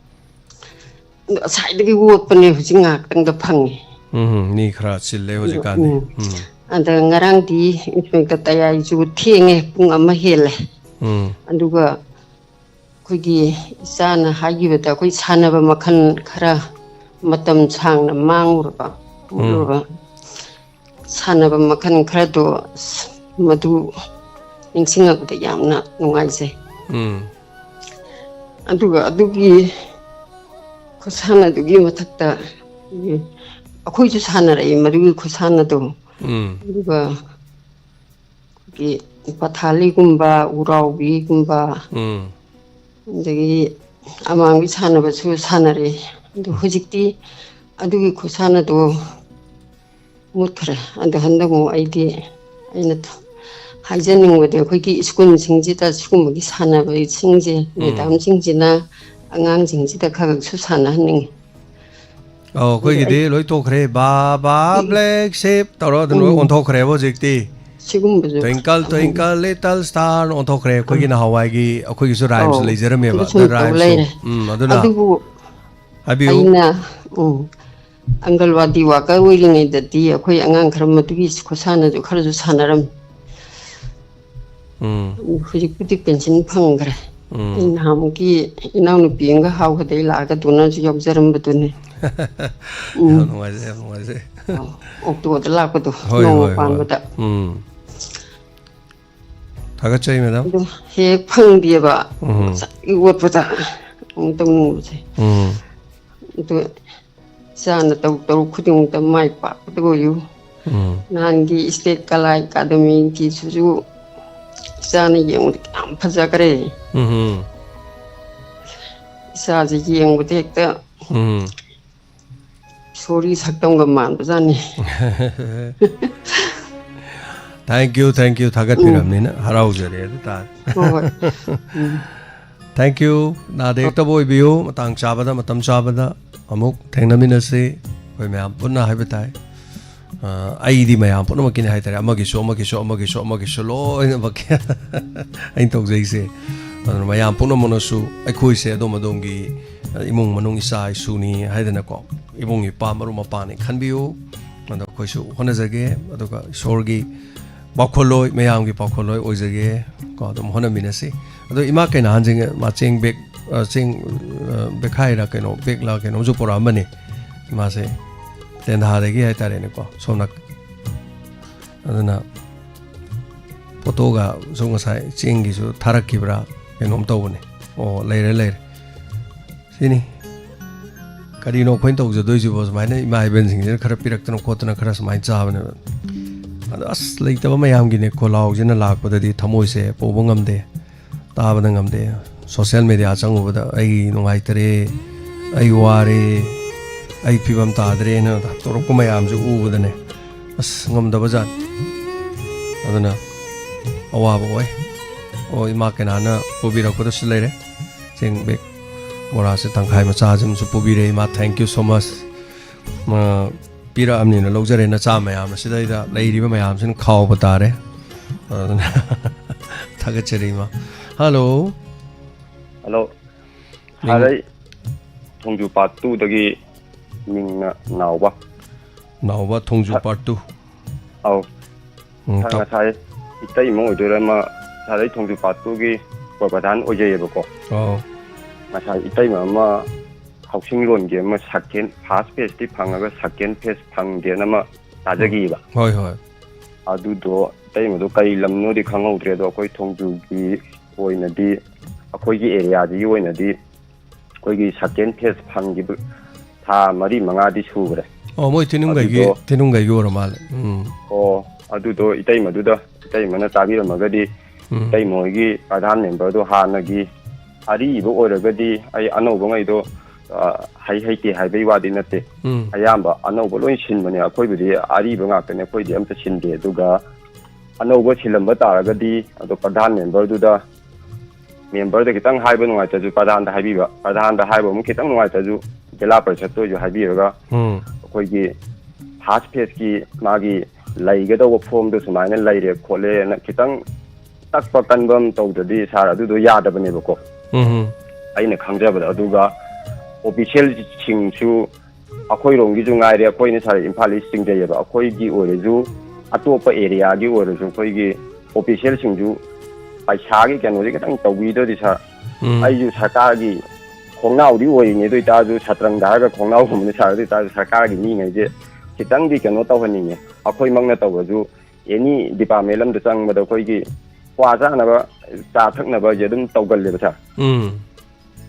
ꯑꯗꯣ ꯉꯁꯥꯏꯗꯒꯤ ꯑꯣꯠꯄꯅꯦ, ꯍꯧꯖꯤꯛ ꯉꯥꯏꯍꯥꯛꯇꯪꯗ ꯐꯪꯉꯦ꯫ ꯎꯝ, ꯃꯤ ꯈꯔ ꯆꯤꯜꯂꯦ ꯑꯗꯣ, ꯍꯧꯖꯤꯛꯀꯥꯟꯗꯤ꯫ ꯎꯝ꯫ ꯎꯝ꯫ ꯑꯗ ꯉꯔꯥꯡꯗꯤ ꯏꯟꯁꯄꯦꯛꯇꯔ ꯇꯌꯥꯏꯁꯨ ꯊꯦꯡꯉꯦ, ꯄꯨꯡ ꯑꯃ ꯍꯦꯜꯂꯦ꯫ ꯎꯝ꯫ ꯑꯗꯨꯒ ꯑꯩꯈꯣꯏꯒꯤ ꯏꯆꯥꯅ ꯍꯥꯏꯈꯤꯕꯗ ꯑꯩꯈꯣꯏ ꯁꯥꯟꯅꯕ ꯃꯈꯜ ꯈꯔ ꯃꯇꯝ ꯁꯥꯡꯅ ꯃꯥꯡꯉꯨꯔꯕ, ꯎꯝ꯫ ꯎꯠꯂꯨꯔꯕ ꯁꯥꯟꯅꯕ ꯃꯈꯜ ꯈꯔꯗꯣ, ꯑꯁ, ꯃꯗꯨ ꯅꯤꯡꯁꯤꯡꯉꯛꯄꯗ ꯌꯥꯝꯅ ꯅꯨꯡꯉꯥꯏꯖꯩ꯫ ꯎꯝ꯫ ꯑꯗꯨꯒ ꯑꯗꯨꯒꯤ ꯈꯨꯠꯁꯥꯟꯅꯗꯨꯒꯤ ꯃꯊꯛꯇ, ꯎꯝ, ꯑꯩꯈꯣꯏꯁꯨ ꯁꯥꯟꯅꯔꯛꯏ ꯃꯗꯨꯒꯤ ꯈꯨꯠꯁꯥꯟꯅꯗꯣ꯫ ꯎꯝ꯫ ꯑꯗꯨꯒ ꯑꯩꯈꯣꯏꯒꯤ ꯄꯊꯥꯂꯤꯒꯨꯝꯕ, ꯎꯔꯥꯎꯕꯤꯒꯨꯝꯕ, ꯎꯝ꯫ ꯑꯗꯒꯤ ꯑꯃꯥꯡꯕꯤ ꯁꯥꯟꯅꯕꯁꯨ ꯁꯥꯟꯅꯔꯛꯏ꯫ ꯑꯗꯨ ꯍꯧꯖꯤꯛꯇꯤ ꯑꯗꯨꯒꯤ ꯈꯨꯠꯁꯥꯟꯅꯗꯣ ꯃꯨꯠꯈ꯭ꯔꯦ꯫ ꯑꯗꯣ ꯍꯟꯗꯛ ꯑꯃꯨꯛ ꯑꯩꯗꯤ, ꯑꯩꯅ ꯊ-, ꯍꯥꯏꯖꯅꯤꯡꯕꯗꯤ, ꯑꯩꯈꯣꯏꯒꯤ ꯁ꯭ꯀꯨꯜꯁꯤꯡꯁꯤꯗ ꯁꯤꯒꯨꯝꯕꯒꯤ ꯁꯥꯟꯅꯕꯁꯤꯡꯁꯦ, ꯎꯝ꯫ ꯃꯦꯗꯥꯝꯁꯤꯡꯁꯤꯅ ꯑꯉꯥꯡꯁꯤꯡꯁꯤꯗ ꯈꯔ ꯈꯔꯁꯨ ꯁꯥꯟꯅꯍꯟꯅꯤꯡꯉꯤ꯫ ꯑꯧ, ꯑꯗꯣ ꯑꯩꯈꯣꯏꯒꯤꯗꯤ ꯑꯩ ꯂꯣꯏ ꯇꯣꯛꯈ꯭ꯔꯦ꯫ ꯕꯥ ꯕꯥ ꯎꯝ꯫ ꯕ꯭ꯂꯦꯛ ꯁꯤꯞ ꯇꯧꯔꯒ ꯑꯗꯨꯝ ꯂꯣꯏ ꯎꯝ꯫ ꯑꯣꯟꯊꯣꯛꯈ꯭ꯔꯦꯕ ꯍꯧꯖꯤꯛꯇꯤ꯫ ꯁꯤꯒꯨꯝꯕꯁꯨ ꯇ꯭ꯋꯤꯡꯀꯜ ꯎꯝ꯫ ꯇ꯭ꯋꯤꯡꯀꯜ ꯂꯤꯇꯜ ꯁ꯭ꯇꯥꯔꯅ ꯑꯣꯟꯊꯣꯛꯈ꯭ꯔꯦ꯫ ꯑꯩꯈꯣꯏꯒꯤ ꯎꯝ꯫ ꯅꯍꯥꯟꯋꯥꯏꯒꯤ ꯑꯩꯈꯣꯏꯒꯤꯁꯨ ꯔꯥꯏꯝꯁ ꯑꯧ, ꯂꯩꯖꯔꯝꯃꯦꯕ꯫ ꯑꯗꯨ ꯁꯨꯝ ꯑꯗ ꯇꯧ ꯔꯥꯏꯝꯁꯁꯨ ꯂꯩꯔꯦ꯫ ꯎꯝ, ꯑꯗꯨꯅ ꯑꯗꯨꯕꯨ ꯍꯥꯏꯕꯤꯌꯨ꯫ ꯑꯩꯅ, ꯎꯝ, ꯑꯪꯒꯜꯋꯥꯗꯤ ꯋꯥꯀꯔ ꯑꯣꯏꯔꯤꯉꯩꯗꯗꯤ ꯑꯩꯈꯣꯏ ꯑꯉꯥꯡ ꯈꯔ ꯃꯗꯨꯒꯤ ꯈꯨꯠꯁꯥꯟꯅꯗꯣ ꯈꯔꯁꯨ ꯁꯥꯟꯅꯔꯝꯃꯤ꯫ ꯎꯝ꯫ ꯍꯧꯖꯤꯛꯄꯨꯗꯤ ꯄꯦꯟꯁꯤꯟ ꯐꯪꯈ꯭ꯔꯦ꯫ ꯎꯝ꯫ ꯑꯩ ꯅꯍꯥꯟꯃꯨꯛꯀꯤ ꯏꯅꯥꯎꯅꯨꯄꯤ ꯑꯃꯒ ꯍꯥꯎ ꯈꯗꯩ ꯂꯥꯛꯑꯒ ꯗꯣꯅꯔꯁꯨ ꯌꯥꯎꯖꯔꯝꯕꯗꯨꯅꯦ꯫ ꯎꯝ꯫ ꯌꯥꯝ ꯅꯨꯡꯉꯥꯏꯖꯩ, ꯌꯥꯝ ꯅꯨꯡꯉꯥꯏꯖꯩ꯫ ꯑꯧ, ꯑꯣꯛꯇꯣꯗ ꯂꯥꯛꯄꯗꯣ, ꯍꯣꯏ, ꯅꯣꯡꯃ ꯍꯣꯏ, ꯍꯣꯏ꯫ ꯄꯥꯟꯕꯗ꯫ ꯎꯝ꯫ ꯊꯥꯒꯠꯆꯔꯤ, ꯃꯦꯗꯥꯝ꯫ ꯑꯗꯣ ꯍꯦꯛ ꯐꯪꯗꯦꯕ, ꯎꯝ꯫ ꯉꯁꯥꯏꯒꯤ ꯑꯣꯠꯄꯗ ꯑꯃꯨꯛ ꯇꯧꯅꯤꯡꯕꯁꯦ꯫ ꯎꯝ꯫ ꯑꯗꯨ ꯏꯆꯥꯅ ꯇꯧ ꯇꯧ ꯈꯨꯗꯤꯡꯃꯛꯇ ꯃꯥꯏ ꯄꯥꯛꯄꯗ ꯑꯣꯏꯌꯨ꯫ ꯎꯝ꯫ ꯅꯍꯥꯟꯒꯤ ꯏꯁꯇꯦꯠ ꯀꯂꯥ ꯑꯦꯀꯥꯗꯃꯤꯒꯤꯁꯤꯁꯨ ꯏꯆꯥꯅ ꯌꯦꯡꯕꯗ ꯌꯥꯝ ꯐꯖꯈ꯭ꯔꯦ꯫ ꯎꯝ꯫ ꯏꯆꯥꯁꯦ ꯌꯦꯡꯕꯗ ꯍꯦꯛꯇ ꯎꯝ꯫ ꯏꯁꯣꯔꯒꯤ ꯁꯛꯇꯝꯒ ꯃꯥꯟꯕꯖꯥꯠꯅꯤ꯫ Thank you, thank you꯫ ꯊꯥꯒꯠꯄꯤꯔꯕꯅꯤꯅ ꯍꯔꯥꯎꯖꯔꯦ ꯑꯗꯨ ꯇꯥꯔꯦ꯫ ꯍꯣꯏ, ꯍꯣꯏ꯫ ꯎꯝ꯫ Thank you꯫ ꯅꯥꯗ ꯌꯦꯛꯇꯕ ꯑꯣꯏꯕꯤꯌꯨ꯫ ꯃꯇꯥꯡ ꯆꯥꯕꯗ, ꯃꯇꯝ ꯆꯥꯕꯗ ꯑꯃꯨꯛ ꯊꯦꯡꯅꯃꯤꯟꯅꯁꯤ꯫ ꯑꯩꯈꯣꯏ ꯃꯌꯥꯝ ꯄꯨꯟꯅ ꯍꯥꯏꯕ ꯇꯥꯏ꯫ ꯑ, ꯑꯩꯗꯤ ꯃꯌꯥꯝ ꯄꯨꯝꯅꯃꯛꯀꯤꯅꯤ ꯍꯥꯏꯇꯥꯔꯦ꯫ ꯑꯃꯒꯤꯁꯨ, ꯑꯃꯒꯤꯁꯨ, ꯑꯃꯒꯤꯁꯨ, ꯑꯃꯒꯤꯁꯨ ꯂꯣꯏꯅꯃꯛꯀꯤ ꯑꯩꯅ ꯇꯧꯖꯩꯁꯦ꯫ ꯑꯗꯨꯅ ꯃꯌꯥꯝ ꯄꯨꯝꯅꯃꯛꯅꯁꯨ ꯑꯩꯈꯣꯏꯁꯦ ꯑꯗꯣꯝ ꯑꯗꯣꯝꯒꯤ, ꯑ, ꯏꯃꯨꯡ ꯃꯅꯨꯡ, ꯏꯆꯥ ꯏꯁꯨꯅꯤ ꯍꯥꯏꯗꯅꯀꯣ, ꯏꯕꯨꯡ ꯏꯄ꯭ꯋꯥ ꯃꯔꯨꯞ ꯃꯄꯥꯡꯅꯤ ꯈꯟꯕꯤꯌꯨ꯫ ꯑꯗꯣ ꯑꯩꯈꯣꯏꯁꯨ ꯍꯣꯠꯅꯖꯒꯦ, ꯑꯗꯨꯒ ꯏꯁꯣꯔꯒꯤ ꯄꯥꯎꯈꯣꯜꯂꯣꯏ, ꯃꯌꯥꯝꯒꯤ ꯄꯥꯎꯈꯣꯜꯂꯣꯏ ꯑꯣꯏꯖꯒꯦ ꯀꯣ꯫ ꯑꯗꯨꯝ ꯍꯣꯠꯅꯃꯤꯟꯅꯁꯤ꯫ ꯑꯗꯣ ꯏꯃꯥ ꯀꯩꯅꯥꯍꯟꯁꯤꯡ ꯃꯥ ꯆꯦꯡ ꯕꯦꯛ, ꯑ, ꯆꯦꯡ, ꯑ, ꯕꯦꯛꯈꯥꯏꯔ ꯀꯩꯅꯣ, ꯕꯦꯛꯂ ꯀꯩꯅꯣꯝꯁꯨ ꯄꯨꯔꯛꯑꯝꯕꯅꯤ꯫ ꯏꯃꯥꯁꯦ ꯇꯦꯟꯊꯥꯗꯒꯤ ꯍꯥꯏꯇꯥꯔꯦꯅꯦꯀꯣ, ꯁꯣꯝ ꯅꯥꯀ-, ꯑꯗꯨꯅ ꯐꯣꯇꯣꯒꯁꯨ ꯉꯁꯥꯏ ꯆꯦꯡꯒꯤꯁꯨ ꯊꯥꯔꯛꯈꯤꯕ꯭ꯔꯥ ꯀꯩꯅꯣꯝ ꯇꯧꯕꯅꯤ꯫ ꯑꯣ, ꯂꯩꯔꯦ, ꯂꯩꯔꯦ꯫ ꯁꯤꯅꯤ꯫ ꯀꯔꯤꯅꯣ ꯑꯩꯈꯣꯏꯅ ꯇꯧꯖꯗꯣꯏꯁꯤꯕꯣ? ꯁꯨꯃꯥꯏꯅ ꯏꯃꯥ ꯏꯕꯦꯟꯁꯤꯡꯁꯤꯅ ꯈꯔ ꯄꯤꯔꯛꯇꯅ ꯈꯣꯠꯇꯅ ꯈꯔ ꯁꯨꯃꯥꯏꯅ ꯆꯥꯕꯅꯦꯕ꯫ ꯑꯗꯣ ꯑꯁ, ꯂꯩꯇꯕ ꯃꯌꯥꯝꯒꯤꯅꯦ ꯈꯣꯜꯂꯥꯎꯁꯤꯅ ꯂꯥꯛꯄꯗꯗꯤ ꯊꯃꯣꯏꯁꯦ ꯄꯨꯕ ꯉꯝꯗꯦ, ꯇꯥꯕꯗ ꯉꯝꯗꯦ꯫ ꯁꯣꯁꯦꯜ ꯃꯦꯗꯤꯌꯥ ꯆꯪꯉꯨꯕꯗ "ꯑꯩ ꯅꯨꯡꯉꯥꯏꯇꯔꯦ, ꯑꯩ ꯋꯥꯔꯦ, ꯑꯩ ꯐꯤꯕꯝ ꯇꯥꯗ꯭ꯔꯦꯅ" ꯇꯧꯔꯛꯄ ꯃꯌꯥꯝꯁꯦ ꯎꯕꯗꯅꯦ, ꯑꯁ, ꯉꯝꯗꯕ ꯖꯥꯠꯅꯤ꯫ ꯑꯗꯨꯅ ꯑꯋꯥꯕ ꯑꯣꯏ꯫ ꯑꯣ, ꯏꯃꯥ ꯀꯩꯅꯥꯅ ꯄꯨꯕꯤꯔꯛꯄꯗꯁꯨ ꯂꯩꯔꯦ꯫ ꯆꯦꯡ ꯕꯦꯛ ꯕꯣꯔꯥꯁꯦ ꯇꯪꯈꯥꯏ ꯃꯆꯥꯁꯤꯃꯁꯨ ꯄꯨꯕꯤꯔꯛꯑꯦ ꯏꯃꯥ, thank you so much꯫ ꯃ, ꯄꯤꯔꯛꯑꯕꯅꯤꯅ ꯂꯧꯖꯔꯦ꯫ ꯅꯆꯥ ꯃꯌꯥꯝ ꯑꯁꯤꯗꯩꯗ ꯂꯩꯔꯤꯕ ꯃꯌꯥꯝꯁꯤꯅ ꯈꯥꯎꯕ ꯇꯥꯔꯦ꯫ ꯑꯗꯨꯅ ꯊꯥꯒꯠꯆꯔꯤ ꯏꯃꯥ꯫ ꯍꯜꯂꯣ꯫ ꯍꯜꯂꯣ꯫ ꯃꯤꯡ? ꯁꯥꯔ, ꯑꯩ ꯊꯣꯡꯖꯨ ꯄꯥꯠ ꯇꯨꯗꯒꯤ ꯃꯤꯡꯅ ꯅꯥꯎꯕ꯫ ꯅꯥꯎꯕ, ꯊꯣꯡꯖꯨ ꯁꯥ-, ꯄꯥꯔꯠ ꯇꯨ꯫ ꯑꯧ꯫ ꯎꯝ, ꯁꯥꯔ, ꯇꯞ-, ꯉꯁꯥꯏ ꯏꯇꯩꯃ ꯑꯣꯏꯗꯣꯏꯔꯥ ꯑꯃ, ꯁꯥꯔ, ꯑꯩ ꯊꯣꯡꯖꯨ ꯄꯥꯠ ꯇꯨꯒꯤ ꯀꯣꯔꯣꯄ꯭ꯔꯙꯥꯟ ꯑꯣꯏꯖꯩꯌꯦꯕꯀꯣ꯫ ꯑꯧ꯫ ꯉꯁꯥꯏ ꯏꯇꯩꯃ ꯑꯃ housing loan ꯒꯤ ꯑꯃ second, first phase ꯇꯤ ꯐꯪꯉꯒ second phase ꯐꯪꯗꯦꯅ ꯑꯃ ꯎꯝ꯫ ꯇꯥꯖꯈꯤꯕ꯫ ꯍꯣꯏ, ꯍꯣꯏ꯫ ꯑꯗꯨꯗꯣ ꯏꯇꯩꯃꯗꯣ ꯀꯔꯤ ꯂꯝꯅꯣꯗꯤ ꯈꯪꯍꯧꯗ꯭ꯔꯦ, ꯑꯗꯣ ꯑꯩꯈꯣꯏ ꯊꯣꯡꯖꯨꯒꯤ ꯑꯣꯏꯅꯗꯤ, ꯑꯩꯈꯣꯏꯒꯤ area ꯁꯤꯒꯤ ꯑꯣꯏꯅꯗꯤ ꯑꯩꯈꯣꯏꯒꯤ second phase ꯐꯪꯈꯤꯕ ꯊꯥ ꯃꯔꯤ ꯃꯉꯥꯗꯤ ꯁꯨꯈ꯭ꯔꯦ꯫ ꯑꯣ, ꯃꯣꯏ ꯊꯤꯅꯨꯡꯒꯩꯒꯤ, ꯑꯗꯨꯗꯣ ꯊꯤꯅꯨꯡꯒꯩꯒꯤ ꯑꯣꯏꯔ ꯃꯥꯜꯂꯦ꯫ ꯎꯝ꯫ ꯑꯣ, ꯑꯗꯨꯗꯣ ꯏꯇꯩꯃꯗꯨꯗ, ꯏꯇꯩꯃꯅ ꯇꯥꯕꯤꯔꯝꯃꯒꯗꯤ, ꯎꯝ꯫ ꯏꯇꯩꯃ ꯍꯣꯏꯒꯤ ꯄ꯭ꯔꯙꯥꯟ member ꯗꯣ ꯍꯥꯟꯅꯒꯤ ꯑꯔꯤꯕ ꯑꯣꯏꯔꯒꯗꯤ, ꯑꯩ ꯑꯅꯧꯕꯉꯩꯗꯣ, ꯑ, ꯍꯩ ꯍꯩꯇꯦ ꯍꯥꯏꯕꯩ ꯋꯥꯗꯤ ꯅꯠꯇꯦ꯫ ꯎꯝ꯫ ꯑꯌꯥꯝꯕ ꯑꯅꯧꯕ ꯂꯣꯏ ꯁꯤꯟꯕꯅꯦ꯫ ꯑꯩꯈꯣꯏꯕꯨꯗꯤ ꯑꯔꯤꯕ ꯉꯥꯛꯇꯅꯦ, ꯑꯩꯈꯣꯏꯗꯤ ꯑꯝꯇ ꯁꯤꯟꯗꯦ꯫ ꯑꯗꯨꯒ ꯑꯅꯧꯕ ꯁꯤꯜꯂꯝꯕ ꯇꯥꯔꯒꯗꯤ, ꯑꯗꯣ ꯄ꯭ꯔꯙꯥꯟ member ꯗꯨꯗ, member ꯗ ꯈꯤꯇꯪ ꯍꯥꯏꯕ ꯅꯨꯡꯉꯥꯏꯇ꯭ꯔꯁꯨ ꯄ꯭ꯔꯙꯥꯟꯗ ꯍꯥꯏꯕꯤꯕ, ꯄ꯭ꯔꯙꯥꯟꯗ ꯍꯥꯏꯕ ꯑꯃꯨꯛ ꯈꯤꯇꯪ ꯅꯨꯡꯉꯥꯏꯇ꯭ꯔꯁꯨ ꯖꯤꯂꯥ ꯄꯔꯤꯁꯠꯇ ꯑꯣꯏꯁꯨ ꯍꯥꯏꯕꯤꯔꯒ, ꯎꯝ꯫ ꯑꯩꯈꯣꯏꯒꯤ first phase ꯀꯤ ꯃꯥꯒꯤ ꯂꯩꯒꯗꯧꯕ form ꯗꯣ ꯁꯨꯃꯥꯏꯅ ꯂꯩꯔꯦ ꯈꯣꯠꯂꯦꯅ ꯈꯤꯇꯪ ꯇꯛꯄ ꯀꯟꯕ ꯑꯃ ꯇꯧꯗ꯭ꯔꯗꯤ ꯁꯥꯔ, ꯑꯗꯨꯗꯣ ꯌꯥꯗꯕꯅꯦꯕꯀꯣ꯫ ꯎꯝ꯫ ꯑꯩꯅ ꯈꯪꯖꯕꯗ꯫ ꯑꯗꯨꯒ official ꯁꯤꯡꯁꯨ ꯑꯩꯈꯣꯏꯔꯣꯝꯒꯤꯁꯨ ꯉꯥꯏꯔꯦ, ꯑꯩꯈꯣꯏꯅ ꯁꯥꯔ ꯏꯝꯐꯥꯜ ꯏꯁ ꯆꯤꯡꯖꯩꯌꯦꯕ, ꯑꯩꯈꯣꯏꯒꯤ ꯑꯣꯏꯔꯁꯨ, ꯑꯇꯣꯞꯄ area ꯒꯤ ꯑꯣꯏꯔꯁꯨ, ꯑꯩꯈꯣꯏꯒꯤ official ꯁꯤꯡꯁꯨ ꯄꯩꯁꯥꯒꯤ ꯀꯩꯅꯣꯁꯦ ꯈꯤꯇꯪ ꯇꯧꯕꯤꯗ꯭ꯔꯗꯤ ꯁꯥꯔ, ꯎꯝ꯫ ꯑꯩꯁꯨ ꯁꯔꯀꯥꯔꯒꯤ ꯈꯣꯡꯅꯥꯎꯗꯤ ꯑꯣꯏꯔꯤꯅꯤ, ꯑꯗꯨ ꯑꯣꯏꯇꯥꯔꯁꯨ ꯁꯇ꯭ꯔꯪꯗ ꯍꯥꯏꯔꯒ ꯈꯣꯡꯅꯥꯎꯒꯨꯝꯕꯅꯤ ꯁꯥꯔ, ꯑꯗꯨ ꯑꯣꯏꯇꯥꯔꯁꯨ ꯁꯔꯀꯥꯔꯒꯤ ꯃꯤꯉꯩꯁꯦ ꯈꯤꯇꯪꯗꯤ ꯀꯩꯅꯣ ꯇꯧꯍꯟꯅꯤꯡꯉꯦ꯫ ꯑꯩꯈꯣꯏꯃꯛꯅ ꯇꯧꯔꯁꯨ any department ꯑꯝꯗ ꯆꯪꯕꯗ ꯑꯩꯈꯣꯏꯒꯤ ꯀ꯭ꯋꯥ ꯆꯥꯅꯕ, ꯆꯥ ꯊꯛꯅꯕꯁꯦ ꯑꯗꯨꯝ ꯇꯧꯒꯜꯂꯦꯕ ꯁꯥꯔ꯫ ꯎꯝ꯫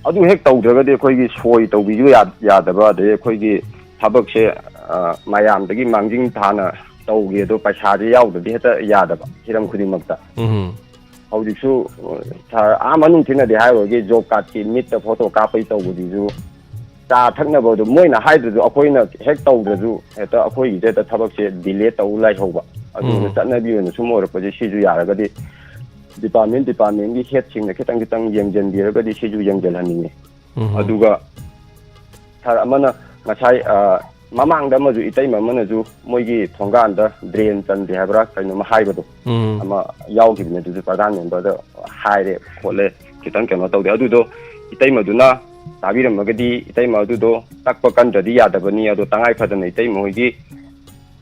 ꯑꯗꯨ ꯍꯦꯛ ꯇꯧꯗ꯭ꯔꯒꯗꯤ ꯑꯩꯈꯣꯏꯒꯤ ꯁꯣꯏ ꯇꯧꯕꯤꯁꯨ ꯌꯥ-, ꯌꯥꯗꯕ, ꯑꯗꯩ ꯑꯩꯈꯣꯏꯒꯤ ꯊꯕꯛꯁꯦ, ꯑ, ꯃꯌꯥꯝꯗꯒꯤ ꯃꯥꯡꯖꯤꯟ ꯊꯥꯅ ꯇꯧꯒꯦ, ꯑꯗꯣ ꯄꯩꯁꯥꯁꯦ ꯌꯥꯎꯗ꯭ꯔꯗꯤ ꯍꯦꯛꯇ ꯌꯥꯗꯕ ꯍꯤꯔꯝ ꯈꯨꯗꯤꯡꯃꯛꯇ꯫ ꯎꯝ꯫ ꯍꯧꯖꯤꯛꯁꯨ, ꯑ, ꯁꯥꯔ, ꯑꯥ ꯃꯅꯨꯡ ꯊꯤꯅꯗꯤ ꯍꯥꯏꯔꯨꯔꯒꯦ, ꯖꯣꯕ ꯀꯥꯔꯗꯀꯤ ꯃꯤꯠꯇ ꯐꯣꯇꯣ ꯀꯥꯞꯄꯩ ꯇꯧꯕꯗꯨꯁꯨ ꯆꯥ ꯊꯛꯅꯕꯗꯣ ꯃꯣꯏꯅ ꯍꯥꯏꯗ꯭ꯔꯁꯨ, ꯑꯩꯈꯣꯏꯅ ꯍꯦꯛ ꯇꯧꯗ꯭ꯔꯁꯨ ꯍꯦꯛꯇ ꯑꯩꯈꯣꯏꯒꯤꯁꯦ ꯍꯦꯛꯇ ꯊꯕꯛꯁꯦ ꯗꯤꯂꯦ ꯇꯧ ꯂꯩꯍꯧꯕ꯫ ꯑꯗꯨꯅ ꯎꯝ꯫ ꯆꯠꯅꯕꯤ ꯑꯣꯏꯅ ꯁꯨꯝ ꯑꯣꯏꯔꯛꯄꯁꯦ, ꯁꯤꯁꯨ ꯌꯥꯔꯒꯗꯤ ꯗꯤꯄꯥꯔꯠꯃꯦꯟ, ꯗꯤꯄꯥꯔꯠꯃꯦꯟꯒꯤ ꯍꯦꯠꯁꯤꯡꯅ ꯈꯤꯇꯪ ꯈꯤꯇꯪ ꯌꯦꯡꯁꯤꯟꯕꯤꯔꯒꯗꯤ ꯁꯤꯁꯨ ꯌꯦꯡꯁꯤꯜꯍꯟꯅꯤꯡꯉꯤ꯫ ꯎꯝ꯫ ꯑꯗꯨꯒ ꯁꯥꯔ ꯑꯃꯅ ꯉꯁꯥꯏ, ꯑ, ꯃꯃꯥꯡꯗ ꯑꯃꯁꯨ ꯏꯇꯩꯃ ꯑꯃꯅꯁꯨ ꯃꯣꯏꯒꯤ ꯊꯣꯡꯒꯥꯟꯗ ꯗ꯭ꯔꯦꯟ ꯆꯟꯗꯦ ꯍꯥꯏꯕ꯭ꯔꯥ ꯀꯩꯅꯣꯝꯃ ꯍꯥꯏꯕꯗꯣ, ꯎꯝ꯫ ꯑꯃ ꯌꯥꯎꯈꯤꯕꯅꯦ꯫ ꯑꯗꯨꯁꯨ ꯄ꯭ꯔꯙꯥꯟ ꯃꯦꯝꯕꯔꯗ ꯍꯥꯏꯔꯦ ꯈꯣꯠꯂꯦ, ꯈꯤꯇꯪ ꯀꯩꯅꯣ ꯇꯧꯗꯦ꯫ ꯑꯗꯨꯗꯣ ꯏꯇꯩꯃꯗꯨꯅ ꯇꯥꯕꯤꯔꯝꯃꯒꯗꯤ, ꯏꯇꯩꯃ ꯑꯗꯨꯗꯣ ꯇꯛꯄ ꯀꯟꯗ꯭ꯔꯗꯤ ꯌꯥꯗꯕꯅꯤ꯫ ꯑꯗꯣ ꯇꯉꯥꯏ ꯐꯗꯅ ꯏꯇꯩꯃ ꯍꯣꯏꯒꯤ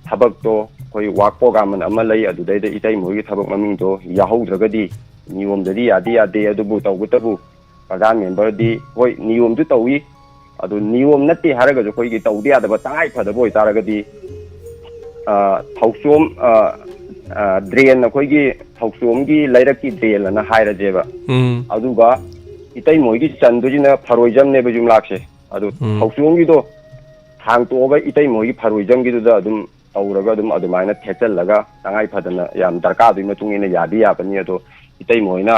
ꯊꯕꯛꯇꯣ, ꯑꯩꯈꯣꯏ ꯋꯥꯛ ꯄ꯭ꯔꯣꯒ꯭ꯔꯥꯝ ꯑꯅ ꯑꯃ ꯂꯩ, ꯑꯗꯨꯗꯩꯗ ꯏꯇꯩꯃ ꯍꯣꯏꯒꯤ ꯊꯕꯛ ꯃꯃꯤꯡꯗꯣ ꯌꯥꯎꯍꯧꯗ꯭ꯔꯒꯗꯤ ꯅꯤꯌꯣꯝꯗꯗꯤ ꯌꯥꯗꯤ ꯌꯥꯗꯦ꯫ ꯑꯗꯨꯕꯨ ꯇꯧꯕꯇꯕꯨ ꯄ꯭ꯔꯙꯥꯟ ꯃꯦꯝꯕꯔꯗꯤ, ꯍꯣꯏ, ꯅꯤꯌꯣꯝꯁꯨ ꯇꯧꯏ, ꯑꯗꯨ ꯅꯤꯌꯣꯝ ꯅꯠꯇꯦ ꯍꯥꯏꯔꯒꯁꯨ ꯑꯩꯈꯣꯏꯒꯤ ꯇꯧꯗ ꯌꯥꯗꯕ ꯇꯉꯥꯏ ꯐꯗꯕ ꯑꯣꯏꯇꯥꯔꯒꯗꯤ, ꯑ, ꯊꯧꯆꯣꯝ, ꯑ, ꯑ, ꯗ꯭ꯔꯦꯟ ꯑꯩꯈꯣꯏꯒꯤ ꯊꯧꯆꯣꯝꯒꯤ ꯂꯩꯔꯛꯀꯤ ꯗ꯭ꯔꯦꯟ ꯑꯅ ꯍꯥꯏꯔꯁꯦꯕ꯫ ꯎꯝ꯫ ꯑꯗꯨꯒ ꯏꯇꯩꯃꯣꯏꯒꯤ ꯆꯟꯗꯣꯏꯁꯤꯅ ꯐꯔꯣꯏꯖꯝꯅꯦꯕ ꯌꯨꯝꯂꯥꯛꯁꯦ꯫ ꯑꯗꯨ ꯎꯝ꯫ ꯊꯧꯆꯣꯝꯒꯤꯗꯣ ꯍꯥꯡꯇꯣꯛꯑꯒ ꯏꯇꯩꯃꯣꯏꯒꯤ ꯐꯔꯣꯏꯖꯝꯒꯤꯗꯨꯗ ꯑꯗꯨꯝ ꯇꯧꯔꯒ ꯑꯗꯨꯝ ꯑꯗꯨꯃꯥꯏꯅ ꯊꯦꯠꯆꯜꯂꯒ ꯇꯉꯥꯏ ꯐꯗꯅ ꯌꯥꯝ ꯗꯔꯀꯥꯔꯗꯨꯒꯤ ꯃꯇꯨꯡ ꯏꯟꯅ ꯌꯥꯗꯤ ꯌꯥꯕꯅꯤ꯫ ꯑꯗꯣ ꯏꯇꯩꯃꯣꯏꯅ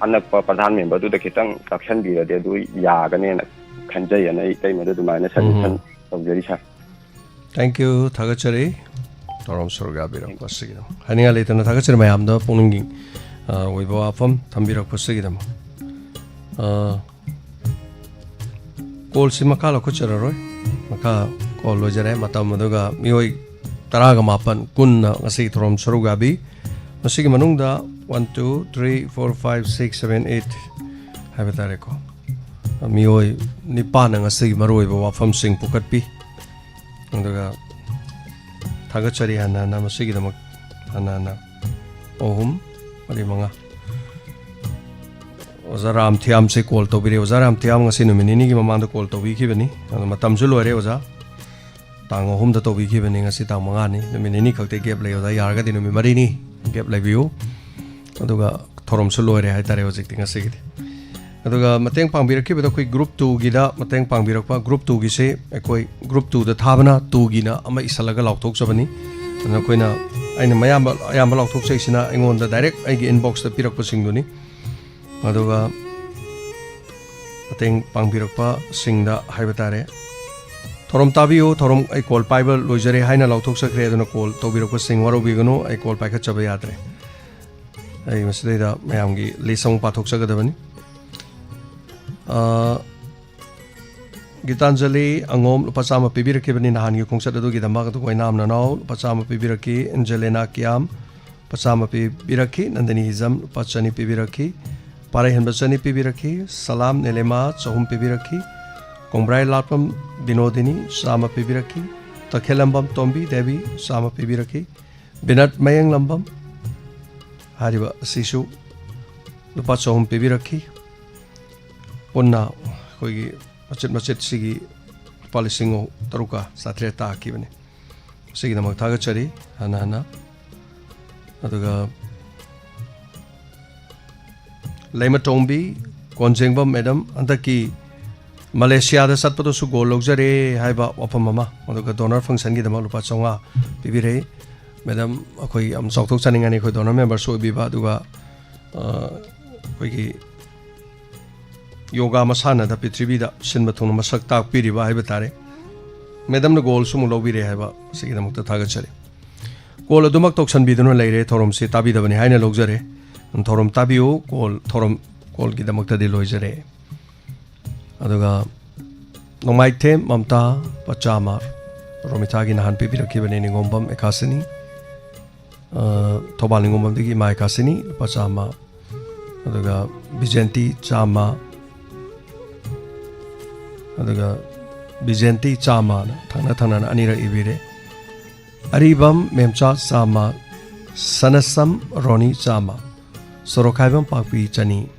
ꯑꯅꯛꯄ ꯄ꯭ꯔꯙꯥꯟ ꯃꯦꯝꯕꯔꯗꯨꯗ ꯈꯤꯇꯪ ꯇꯥꯛꯁꯟꯕꯤꯔꯗꯤ ꯑꯗꯨ ꯌꯥꯒꯅꯦꯅ ꯈꯟꯖꯩ ꯑꯅ ꯑꯩ ꯏꯇꯩꯃꯗ ꯑꯗꯨꯃꯥꯏꯅ ꯁꯖꯦꯁꯟ ꯎꯝ꯫ ꯇꯧꯖꯔꯤ, ꯁꯥꯔ꯫ Thank you, ꯊꯥꯒꯠꯆꯔꯤ꯫ ꯊꯧꯔꯝ ꯁꯔꯨꯛ ꯌꯥꯕꯤꯔꯛꯄ ꯑꯁꯤꯒꯤꯗꯃꯛ ꯍꯥꯏꯅꯤꯡꯉꯥꯏ ꯂꯩꯇꯅ ꯊꯥꯒꯠꯆꯔꯤ ꯃꯌꯥꯝꯗ ꯄꯨꯛꯅꯤꯡꯒꯤ, ꯑ, ꯑꯣꯏꯕ ꯋꯥꯐꯝ ꯊꯝꯕꯤꯔꯛꯄꯁꯤꯒꯤꯗꯃꯛ꯫ ꯑ, ꯀꯣꯜꯁꯤ ꯃꯈꯥ ꯂꯧꯈꯠꯆꯔꯔꯣꯏ꯫ ꯃꯈꯥ ꯀꯣꯜ ꯂꯣꯏꯖꯔꯦ꯫ ꯃꯇꯝ ꯑꯗꯨꯒ ꯃꯤꯑꯣꯏ ꯇꯔꯥꯒ ꯃꯥꯄꯟ, ꯀꯨꯟꯅ ꯉꯁꯤꯒꯤ ꯊꯧꯔꯝ ꯁꯔꯨꯛ ꯌꯥꯕꯤ꯫ ꯃꯁꯤꯒꯤ ꯃꯅꯨꯡꯗ one, two, three, four, five, six, seven, eight ꯍꯥꯏꯕ ꯇꯥꯔꯦꯀꯣ꯫ ꯃꯤꯑꯣꯏ ꯅꯤꯄꯥꯟꯅ ꯉꯁꯤꯒꯤ ꯃꯔꯨꯑꯣꯏꯕ ꯋꯥꯐꯝꯁꯤꯡ ꯄꯨꯈꯠꯄꯤ꯫ ꯑꯗꯨꯒ ꯊꯥꯒꯠꯆꯔꯤ ꯍꯥꯟꯅ ꯍꯥꯟꯅ ꯃꯁꯤꯒꯤꯗꯃꯛ ꯍꯥꯟꯅ ꯍꯥꯟꯅ ꯑꯍꯨꯝ, ꯃꯔꯤ, ꯃꯉꯥ꯫ ꯑꯣꯖꯥ ꯔꯥꯝ ꯊꯤꯌꯥꯝꯁꯦ ꯀꯣꯜ ꯇꯧꯕꯤꯔꯦ꯫ ꯑꯣꯖꯥ ꯔꯥꯝ ꯊꯤꯌꯥꯝ ꯉꯁꯤ ꯅꯨꯃꯤꯠ ꯅꯤꯅꯤꯒꯤ ꯃꯃꯥꯡꯗ ꯀꯣꯜ ꯇꯧꯕꯤꯈꯤꯕꯅꯤ꯫ ꯑꯗꯣ ꯃꯇꯝꯁꯨ ꯂꯣꯏꯔꯦ ꯑꯣꯖꯥ꯫ ꯇꯥꯡ ꯑꯍꯨꯝꯗ ꯇꯧꯕꯤꯈꯤꯕꯅꯤ, ꯉꯁꯤ ꯇꯥꯡ ꯃꯉꯥꯅꯤ꯫ ꯅꯨꯃꯤꯠ ꯅꯤꯅꯤ ꯈꯛꯇꯤ ꯒꯦꯞ ꯂꯩ ꯑꯣꯖꯥ, ꯌꯥꯔꯒꯗꯤ ꯅꯨꯃꯤꯠ ꯃꯔꯤꯅꯤ ꯒꯦꯞ ꯂꯩꯕꯤꯌꯨ꯫ ꯑꯗꯨꯒ ꯊꯧꯔꯝꯁꯨ ꯂꯣꯏꯔꯦ ꯍꯥꯏꯇꯥꯔꯦ ꯍꯧꯖꯤꯛꯇꯤ ꯉꯁꯤꯒꯤꯗꯤ꯫ ꯑꯗꯨꯒ ꯃꯇꯦꯡ ꯄꯥꯡꯕꯤꯔꯛꯈꯤꯕꯗ ꯑꯩꯈꯣꯏ group two ꯒꯤꯗ ꯃꯇꯦꯡ ꯄꯥꯡꯕꯤꯔꯛꯄ, group two ꯒꯤꯁꯦ ꯑꯩꯈꯣꯏ group two ꯗ ꯊꯥꯕꯅ two ꯒꯤꯅ ꯑꯃ ꯏꯁꯜꯂꯒ ꯂꯥꯎꯊꯣꯛꯆꯕꯅꯤ꯫ ꯑꯗꯨꯅ ꯑꯩꯈꯣꯏꯅ, ꯑꯩꯅ ꯃꯌꯥꯝꯕ, ꯑꯌꯥꯝꯕ ꯂꯥꯎꯊꯣꯛꯆꯩꯁꯤꯅ ꯑꯩꯉꯣꯟꯗ direct ꯑꯩꯒꯤ inbox ꯇ ꯄꯤꯔꯛꯄꯁꯤꯡꯗꯨꯅꯤ꯫ ꯑꯗꯨꯒ ꯃꯇꯦꯡ ꯄꯥꯡꯕꯤꯔꯛꯄꯁꯤꯡꯗ ꯍꯥꯏꯕ ꯇꯥꯔꯦ, "ꯊꯧꯔꯝ ꯇꯥꯕꯤꯌꯨ, ꯊꯧꯔꯝ ꯑꯩ call ꯄꯥꯏꯕ ꯂꯣꯏꯖꯔꯦ" ꯍꯥꯏꯅ ꯂꯥꯎꯊꯣꯛꯆꯈ꯭ꯔꯦ꯫ ꯑꯗꯨꯅ call ꯇꯧꯕꯤꯔꯛꯄꯁꯤꯡ ꯋꯥꯔꯧꯕꯤꯒꯅꯨ, ꯑꯩ call ꯄꯥꯏꯈꯠꯆꯕ ꯌꯥꯗ꯭ꯔꯦ꯫ ꯑꯩ ꯃꯁꯤꯗꯩꯗ ꯃꯌꯥꯝꯒꯤ list ꯑꯃꯨꯛ ꯄꯥꯊꯣꯛꯆꯒꯗꯕꯅꯤ꯫ ꯑ, ꯒꯤꯇꯥꯟꯖꯂꯤ ꯑꯉꯣꯝ ꯂꯨꯄꯥ ꯆꯥꯝꯃ ꯄꯤꯕꯤꯔꯛꯈꯤꯕꯅꯤ ꯅꯍꯥꯟꯒꯤ ꯈꯣꯡꯆꯠ ꯑꯗꯨꯒꯤꯗꯃꯛ꯫ ꯑꯗꯨꯒ ꯑꯣꯏꯅꯥꯝ ꯅꯅꯥꯎ ꯂꯨꯄꯥ ꯆꯥꯝꯃ ꯄꯤꯕꯤꯔꯛꯈꯤ꯫ ꯑꯦꯟꯖꯦꯂꯤꯅꯥ ꯀꯤꯌꯥꯝ ꯂꯨꯄꯥ ꯆꯥꯝꯃ ꯄꯤꯕꯤꯔꯛꯈꯤ꯫ ꯅꯟꯗꯤꯅꯤ ꯍꯤꯖꯝ ꯂꯨꯄꯥ ꯆꯅꯤ ꯄꯤꯕꯤꯔꯛꯈꯤ꯫ ꯄꯥꯔꯩꯍꯟꯕ ꯆꯅꯤ ꯄꯤꯕꯤꯔꯛꯈꯤ꯫ ꯁꯂꯥꯝ ꯅꯦꯂꯦꯃꯥ ꯆꯍꯨꯝ ꯄꯤꯕꯤꯔꯛꯈꯤ꯫ ꯀꯣꯡꯕ꯭ꯔꯥꯏ ꯂꯥꯠꯄꯝ ꯕꯤꯅꯣꯗꯤꯅꯤ ꯆꯥꯝꯃ ꯄꯤꯕꯤꯔꯛꯈꯤ꯫ ꯇꯈꯦꯜꯂꯝꯕꯝ ꯇꯣꯝꯕꯤ ꯗꯦꯕꯤ ꯆꯥꯝꯃ ꯄꯤꯕꯤꯔꯛꯈꯤ꯫ ꯕꯤꯅꯠ ꯃꯌꯦꯡꯂꯝꯕꯝ ꯍꯥꯏꯔꯤꯕ ꯑꯁꯤꯁꯨ ꯂꯨꯄꯥ ꯆꯍꯨꯝ ꯄꯤꯕꯤꯔꯛꯈꯤ꯫ ꯄꯨꯟꯅ ꯑꯩꯈꯣꯏꯒꯤ ꯃꯆꯤꯠ ꯃꯆꯤꯠꯁꯤꯒꯤ ꯂꯨꯄꯥ ꯂꯤꯁꯤꯡ ꯇꯔꯨꯛꯀ ꯆꯥꯇ꯭ꯔꯦꯠ ꯇꯥꯈꯤꯕꯅꯤ꯫ ꯃꯁꯤꯒꯤꯗꯃꯛ ꯊꯥꯒꯠꯆꯔꯤ ꯍꯟꯅ ꯍꯟꯅ꯫ ꯑꯗꯨꯒ ꯂꯩꯃꯇꯣꯡꯕꯤ ꯀꯣꯟꯖꯦꯡꯕꯝ ꯃꯦꯗꯝ, ꯍꯟꯗꯛꯀꯤ ꯃꯂꯦꯁꯤꯌꯥꯗ ꯆꯠꯄꯗꯁꯨ gold ꯂꯧꯖꯔꯦ ꯍꯥꯏꯕ ꯋꯥꯐꯝ ꯑꯃ, ꯑꯗꯨꯒ donor function ꯒꯤꯗꯃꯛ ꯂꯨꯄꯥ ꯆꯥꯝꯃꯉꯥ ꯄꯤꯕꯤꯔꯛꯏ꯫ ꯃꯦꯗꯝ, ꯑꯩꯈꯣꯏ ꯌꯥꯝ ꯆꯥꯎꯊꯣꯛꯆꯅꯤꯡꯉꯅꯤ, ꯑꯩꯈꯣꯏ donor member ꯁꯨ ꯑꯣꯏꯕꯤꯕ, ꯑꯗꯨꯒ, ꯑ, ꯑꯩꯈꯣꯏꯒꯤ ꯌꯣꯒꯥ ꯃꯁꯥꯟꯅꯗ ꯄ꯭ꯔꯤꯊꯤꯕꯤꯗ ꯁꯤꯟꯕ ꯊꯨꯡꯅ ꯃꯁꯛ ꯇꯥꯛꯄꯤꯔꯤꯕ ꯍꯥꯏꯕ ꯇꯥꯔꯦ꯫ ꯃꯦꯗꯝꯅ gold ꯁꯨ ꯑꯃꯨꯛ ꯂꯧꯕꯤꯔꯦ ꯍꯥꯏꯕ, ꯁꯤꯒꯤꯗꯃꯛꯇ ꯊꯥꯒꯠꯆꯔꯤ꯫ Call ꯑꯗꯨꯃꯛ ꯇꯧꯁꯟꯕꯤꯗꯨꯅ ꯂꯩꯔꯦ, ꯊꯧꯔꯝꯁꯤ ꯇꯥꯕꯤꯗꯕꯅꯤ ꯍꯥꯏꯅ ꯂꯧꯖꯔꯦ꯫ ꯊꯧꯔꯝ ꯇꯥꯕꯤꯌꯨ, call, ꯊꯧꯔꯝ, call ꯒꯤꯗꯃꯛꯇꯗꯤ ꯂꯣꯏꯖꯔꯦ꯫ ꯑꯗꯨꯒ ꯅꯣꯡꯃꯥꯏꯊꯦꯝ ꯃꯝꯇꯥ ꯂꯨꯄꯥ ꯆꯥꯝꯃ, ꯔꯣꯃꯤꯇꯥꯒꯤ ꯅꯍꯥꯟ ꯄꯤꯕꯤꯔꯛꯈꯤꯕꯅꯤ, ꯅꯤꯉꯣꯝꯕꯝ ꯑꯦꯀꯥꯁꯤꯅꯤ, ꯑ, ꯊꯧꯕꯥꯜ ꯅꯤꯉꯣꯝꯕꯝꯗꯒꯤ ꯏꯃꯥ ꯑꯦꯀꯥꯁꯤꯅꯤ ꯂꯨꯄꯥ ꯆꯥꯝꯃ, ꯑꯗꯨꯒ ꯕꯤꯖꯦꯟꯇꯤ ꯆꯥꯝꯃ, ꯑꯗꯨꯒ ꯕꯤꯖꯦꯟꯇꯤ ꯆꯥꯝꯃꯅ ꯊꯪꯅ ꯊꯪꯅꯅ ꯑꯅꯤꯔꯛ ꯏꯕꯤꯔꯦ꯫ ꯑꯔꯤꯕꯝ ꯃꯦꯝꯆꯥ ꯆꯥꯝꯃ, ꯁꯅꯁꯝ ꯔꯣꯅꯤ ꯆꯥꯝꯃ, ꯁꯣꯔꯣꯛꯈꯥꯏꯕꯝ ꯄꯥꯛꯄꯤ ꯆꯅꯤ,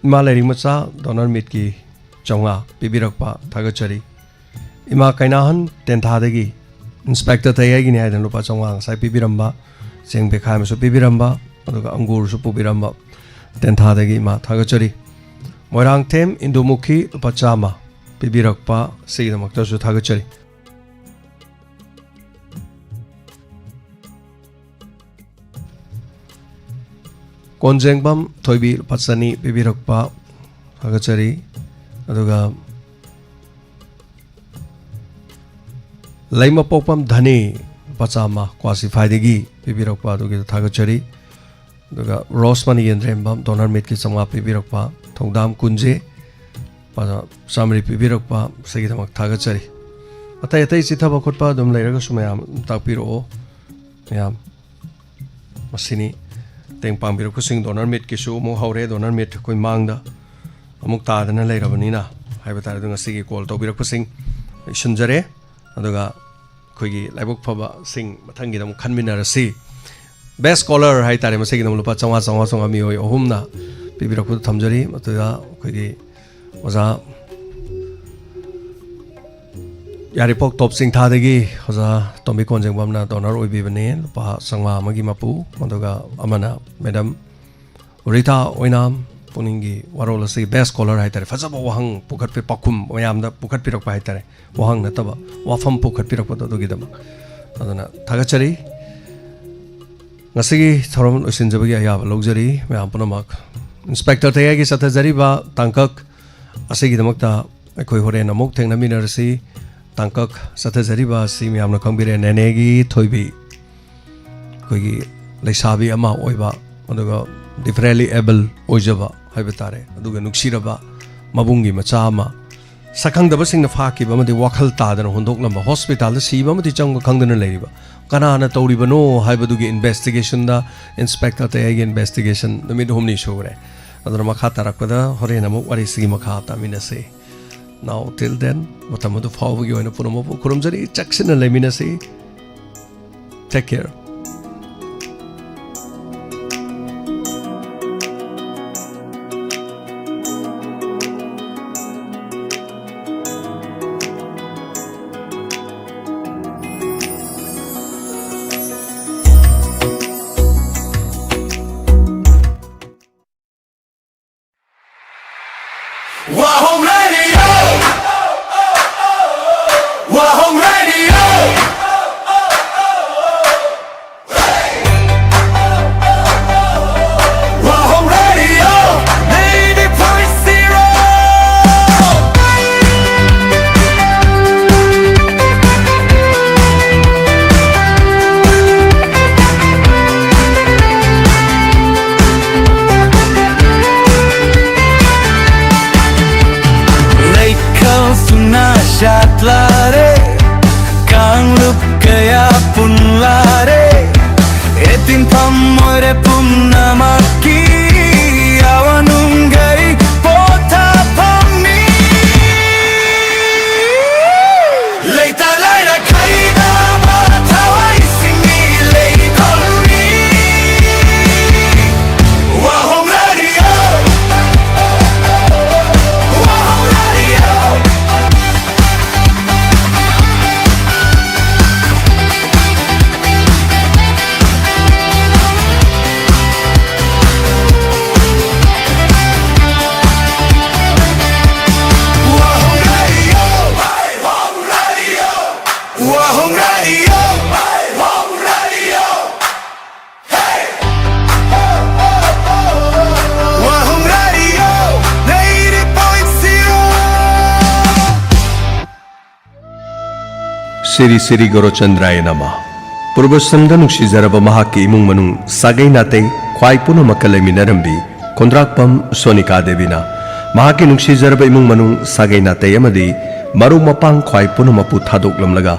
ꯏꯃꯥ ꯂꯥꯏꯔꯤꯛ ꯃꯆꯥ donor meet ꯀꯤ ꯆꯥꯝꯃꯉꯥ ꯄꯤꯕꯤꯔꯛꯄ ꯊꯥꯒꯠꯆꯔꯤ꯫ ꯏꯃꯥ ꯀꯩꯅꯥꯍꯟ ꯇꯦꯟꯊꯥꯗꯒꯤ inspector ꯇꯌꯥꯏꯒꯤꯅꯤ ꯍꯥꯏꯗꯅ ꯂꯨꯄꯥ ꯆꯥꯝꯃꯉꯥ ꯉꯁꯥꯏ ꯄꯤꯕꯤꯔꯝꯕ, ꯆꯦꯡ ꯕꯦꯈꯥꯏ ꯑꯃꯁꯨ ꯄꯤꯕꯤꯔꯝꯕ, ꯑꯗꯨꯒ ꯑꯪꯒꯨꯔꯁꯨ ꯄꯨꯕꯤꯔꯝꯕ, ꯇꯦꯟꯊꯥꯗꯒꯤ ꯏꯃꯥ ꯊꯥꯒꯠꯆꯔꯤ꯫ ꯃꯣꯏꯔꯥꯡꯊꯦꯝ ꯏꯟꯗꯨꯃꯨꯈꯤ ꯂꯨꯄꯥ ꯆꯥꯝꯃ ꯄꯤꯕꯤꯔꯛꯄ, ꯁꯤꯒꯤꯗꯃꯛꯇꯁꯨ ꯊꯥꯒꯠꯆꯔꯤ꯫ ꯀꯣꯟꯖꯦꯡꯕꯝ ꯊꯣꯏꯕꯤ ꯂꯨꯄꯥ ꯆꯅꯤ ꯄꯤꯕꯤꯔꯛꯄ ꯊꯥꯒꯠꯆꯔꯤ꯫ ꯑꯗꯨꯒ ꯂꯩꯃꯄꯣꯛꯄꯝ ꯙꯅꯤ ꯂꯨꯄꯥ ꯆꯥꯝꯃ ꯀ꯭ꯋꯥꯁꯤꯐꯥꯏꯗꯒꯤ ꯄꯤꯕꯤꯔꯛꯄ ꯑꯗꯨꯒꯤꯗ ꯊꯥꯒꯠꯆꯔꯤ꯫ ꯑꯗꯨꯒ ꯔꯣꯁꯃꯅꯤ ꯌꯦꯟꯗ꯭ꯔꯦꯝꯕꯝ ꯗꯣꯅꯔ ꯃꯤꯠꯀꯤ ꯆꯥꯝꯃꯉꯥ ꯄꯤꯕꯤꯔꯛꯄ, ꯊꯧꯗꯥꯝ ꯀꯨꯟꯖꯦ ꯂꯨꯄꯥ ꯆꯥꯝꯃꯔꯤ ꯄꯤꯕꯤꯔꯛꯄ, ꯁꯤꯒꯤꯗꯃꯛ ꯊꯥꯒꯠꯆꯔꯤ꯫ ꯑꯇꯩ ꯑꯇꯩ ꯆꯤꯊꯕ ꯈꯣꯠꯄ ꯑꯗꯨꯝ ꯂꯩꯔꯒꯁꯨ ꯃꯌꯥꯝ ꯇꯥꯛꯄꯤꯔꯛꯑꯣ꯫ ꯃꯌꯥꯝ ꯃꯁꯤꯅꯤ꯫ ꯃꯇꯦꯡ ꯄꯥꯡꯕꯤꯔꯛꯄꯁꯤꯡ, ꯗꯣꯅꯔ ꯃꯤꯠꯀꯤꯁꯨ ꯑꯃꯨꯛ ꯍꯧꯔꯦ꯫ ꯗꯣꯅꯔ ꯃꯤꯠ ꯑꯩꯈꯣꯏ ꯃꯥꯡꯗ ꯑꯃꯨꯛ ꯇꯥꯗꯅ ꯂꯩꯔꯕꯅꯤꯅ ꯍꯥꯏꯕ ꯇꯥꯔꯦ꯫ ꯑꯗꯣ ꯉꯁꯤꯒꯤ ꯀꯣꯜ ꯇꯧꯕꯤꯔꯛꯄꯁꯤꯡ ꯂꯣꯏꯁꯤꯟꯖꯔꯦ꯫ ꯑꯗꯨꯒ ꯑꯩꯈꯣꯏꯒꯤ ꯂꯥꯏꯕꯛ ꯐꯕꯁꯤꯡ ꯃꯊꯪꯒꯤꯗ ꯑꯃꯨꯛ ꯈꯟꯃꯤꯟꯅꯔꯁꯤ꯫ ꯕꯦꯁ ꯀꯣꯂꯔ ꯍꯥꯏꯇꯥꯔꯦ, ꯃꯁꯤꯒꯤꯗꯃꯛ ꯂꯨꯄꯥ ꯆꯥꯝꯃꯉꯥ, ꯆꯥꯝꯃꯉꯥ, ꯆꯥꯝꯃꯉꯥ ꯃꯤꯑꯣꯏ ꯑꯍꯨꯝꯅ ꯄꯤꯕꯤꯔꯛꯄꯗꯨ ꯊꯝꯖꯔꯤ꯫ ꯃꯗꯨꯗ ꯑꯩꯈꯣꯏꯒꯤ ꯑꯣꯖꯥ ꯌꯥꯏꯔꯤꯄꯣꯛ ꯇꯣꯞ ꯆꯤꯡꯊꯥꯗꯒꯤ ꯑꯣꯖꯥ ꯇꯣꯝꯕꯤ ꯀꯣꯟꯖꯦꯡꯕꯝꯅ ꯗꯣꯅꯔ ꯑꯣꯏꯕꯤꯕꯅꯤ, ꯂꯨꯄꯥ ꯆꯥꯝꯃꯉꯥ ꯑꯃꯒꯤ ꯃꯄꯨ꯫ ꯑꯗꯨꯒ ꯑꯃꯅ ꯃꯦꯗꯥꯝ ꯔꯤꯇꯥ ꯑꯣꯏꯅꯥꯝ, ꯄꯨꯛꯅꯤꯡꯒꯤ ꯋꯥꯔꯣꯜ ꯑꯁꯤ ꯕꯦꯁ ꯀꯣꯂꯔ ꯍꯥꯏꯇꯥꯔꯦ, ꯐꯖꯕ ꯋꯥꯍꯪ ꯄꯨꯈꯠꯄꯤ, ꯄꯥꯎꯈꯨꯝ ꯃꯌꯥꯝꯗ ꯄꯨꯈꯠꯄꯤꯔꯛꯄ ꯍꯥꯏꯇꯥꯔꯦ, ꯋꯥꯍꯪ ꯅꯠꯇꯕ ꯋꯥꯐꯝ ꯄꯨꯈꯠꯄꯤꯔꯛꯄꯗꯣ, ꯑꯗꯨꯒꯤꯗꯃꯛ꯫ ꯑꯗꯨꯅ ꯊꯥꯒꯠꯆꯔꯤ꯫ ꯉꯁꯤꯒꯤ ꯊꯧꯔꯝ ꯂꯣꯏꯁꯤꯟꯖꯕꯒꯤ ꯑꯌꯥꯕ ꯂꯧꯖꯔꯤ ꯃꯌꯥꯝ ꯄꯨꯝꯅꯃꯛ꯫ ꯏꯟꯁꯄꯦꯛꯇꯔ ꯇꯌꯥꯏꯒꯤ ꯆꯠꯊꯖꯔꯤꯕ ꯇꯥꯡꯀꯛ ꯑꯁꯤꯒꯤꯗꯃꯛꯇ ꯑꯩꯈꯣꯏ ꯍꯣꯔꯦꯟ ꯑꯃꯨꯛ ꯊꯦꯡꯅꯃꯤꯟꯅꯔꯁꯤ꯫ ꯇꯥꯡꯀꯛ ꯆꯠꯊꯖꯔꯤꯕ ꯑꯁꯤ ꯃꯌꯥꯝꯅ ꯈꯪꯕꯤꯔꯦ, ꯅꯦꯅꯦꯒꯤ ꯊꯣꯏꯕꯤ, ꯑꯩꯈꯣꯏꯒꯤ ꯂꯩꯁꯥꯕꯤ ꯑꯃ ꯑꯣꯏꯕ, ꯑꯗꯨꯒ differently able ꯑꯣꯏꯖꯕ ꯍꯥꯏꯕ ꯇꯥꯔꯦ, ꯑꯗꯨꯒ ꯅꯨꯡꯁꯤꯔꯕ ꯃꯕꯨꯡꯒꯤ ꯃꯆꯥ ꯑꯃ, ꯁꯛꯈꯪꯗꯕꯁꯤꯡꯅ ꯐꯥꯈꯤꯕ ꯑꯃꯗꯤ ꯋꯥꯈꯜ ꯇꯥꯗꯅ ꯍꯨꯟꯗꯣꯛꯂꯝꯕ, ꯍꯣꯁꯄꯤꯇꯥꯜꯗ ꯁꯤꯕ ꯑꯃꯗꯤ ꯆꯪꯕ ꯈꯪꯗꯅ ꯂꯩꯔꯤꯕ, ꯀꯅꯥꯅ ꯇꯧꯔꯤꯕꯅꯣ ꯍꯥꯏꯕꯗꯨꯒꯤ ꯏꯟꯚꯦꯁꯇꯤꯒꯦꯁꯟꯗ ꯏꯟꯁꯄꯦꯛꯇꯔ ꯇꯌꯥꯏꯒꯤ ꯏꯟꯚꯦꯁꯇꯤꯒꯦꯁꯟ ꯅꯨꯃꯤꯠ ꯍꯨꯝꯅꯤ ꯁꯨꯈ꯭ꯔꯦ꯫ ꯑꯗꯨꯅ ꯃꯈꯥ ꯇꯥꯔꯛꯄꯗ ꯍꯣꯔꯦꯟ ꯑꯃꯨꯛ ꯋꯥꯔꯤꯁꯤꯒꯤ ꯃꯈꯥ ꯇꯥꯃꯤꯟꯅꯁꯤ꯫ Now till then, ꯃꯇꯝ ꯑꯗꯨ ꯐꯥꯎꯕꯒꯤ ꯑꯣꯏꯅ ꯄꯨꯝꯅꯃꯛꯄꯨ ꯈꯨꯔꯨꯝꯖꯔꯤ, ꯆꯦꯛꯁꯤꯟꯅ ꯂꯩꯃꯤꯟꯅꯁꯤ꯫ Take care. ꯁꯤꯔꯤ ꯁꯤꯔꯤ ꯒꯣꯔꯣꯆꯟꯗ꯭ꯔꯥꯌ ꯅꯃ꯫ ꯄꯨꯔꯕꯁꯪꯗ ꯅꯨꯡꯁꯤꯖꯔꯕ ꯃꯍꯥꯛꯀꯤ ꯏꯃꯨꯡ ꯃꯅꯨꯡ, ꯁꯥꯒꯩ ꯅꯥꯇꯩ, ꯈ꯭ꯋꯥꯏ ꯄꯨꯝꯅꯃꯛꯀ ꯂꯩꯃꯤꯟꯅꯔꯝꯕꯤ ꯈꯨꯟꯗ꯭ꯔꯥꯛꯄꯝ ꯁꯣꯅꯤꯀꯥ ꯗꯦꯕꯤꯅ ꯃꯍꯥꯛꯀꯤ ꯅꯨꯡꯁꯤꯖꯔꯕ ꯏꯃꯨꯡ ꯃꯅꯨꯡ, ꯁꯥꯒꯩ ꯅꯥꯇꯩ ꯑꯃꯗꯤ ꯃꯔꯨꯞ ꯃꯄꯥꯡ ꯈ꯭ꯋꯥꯏ ꯄꯨꯝꯅꯃꯛꯄꯨ ꯊꯥꯗꯣꯛꯂꯝꯂꯒ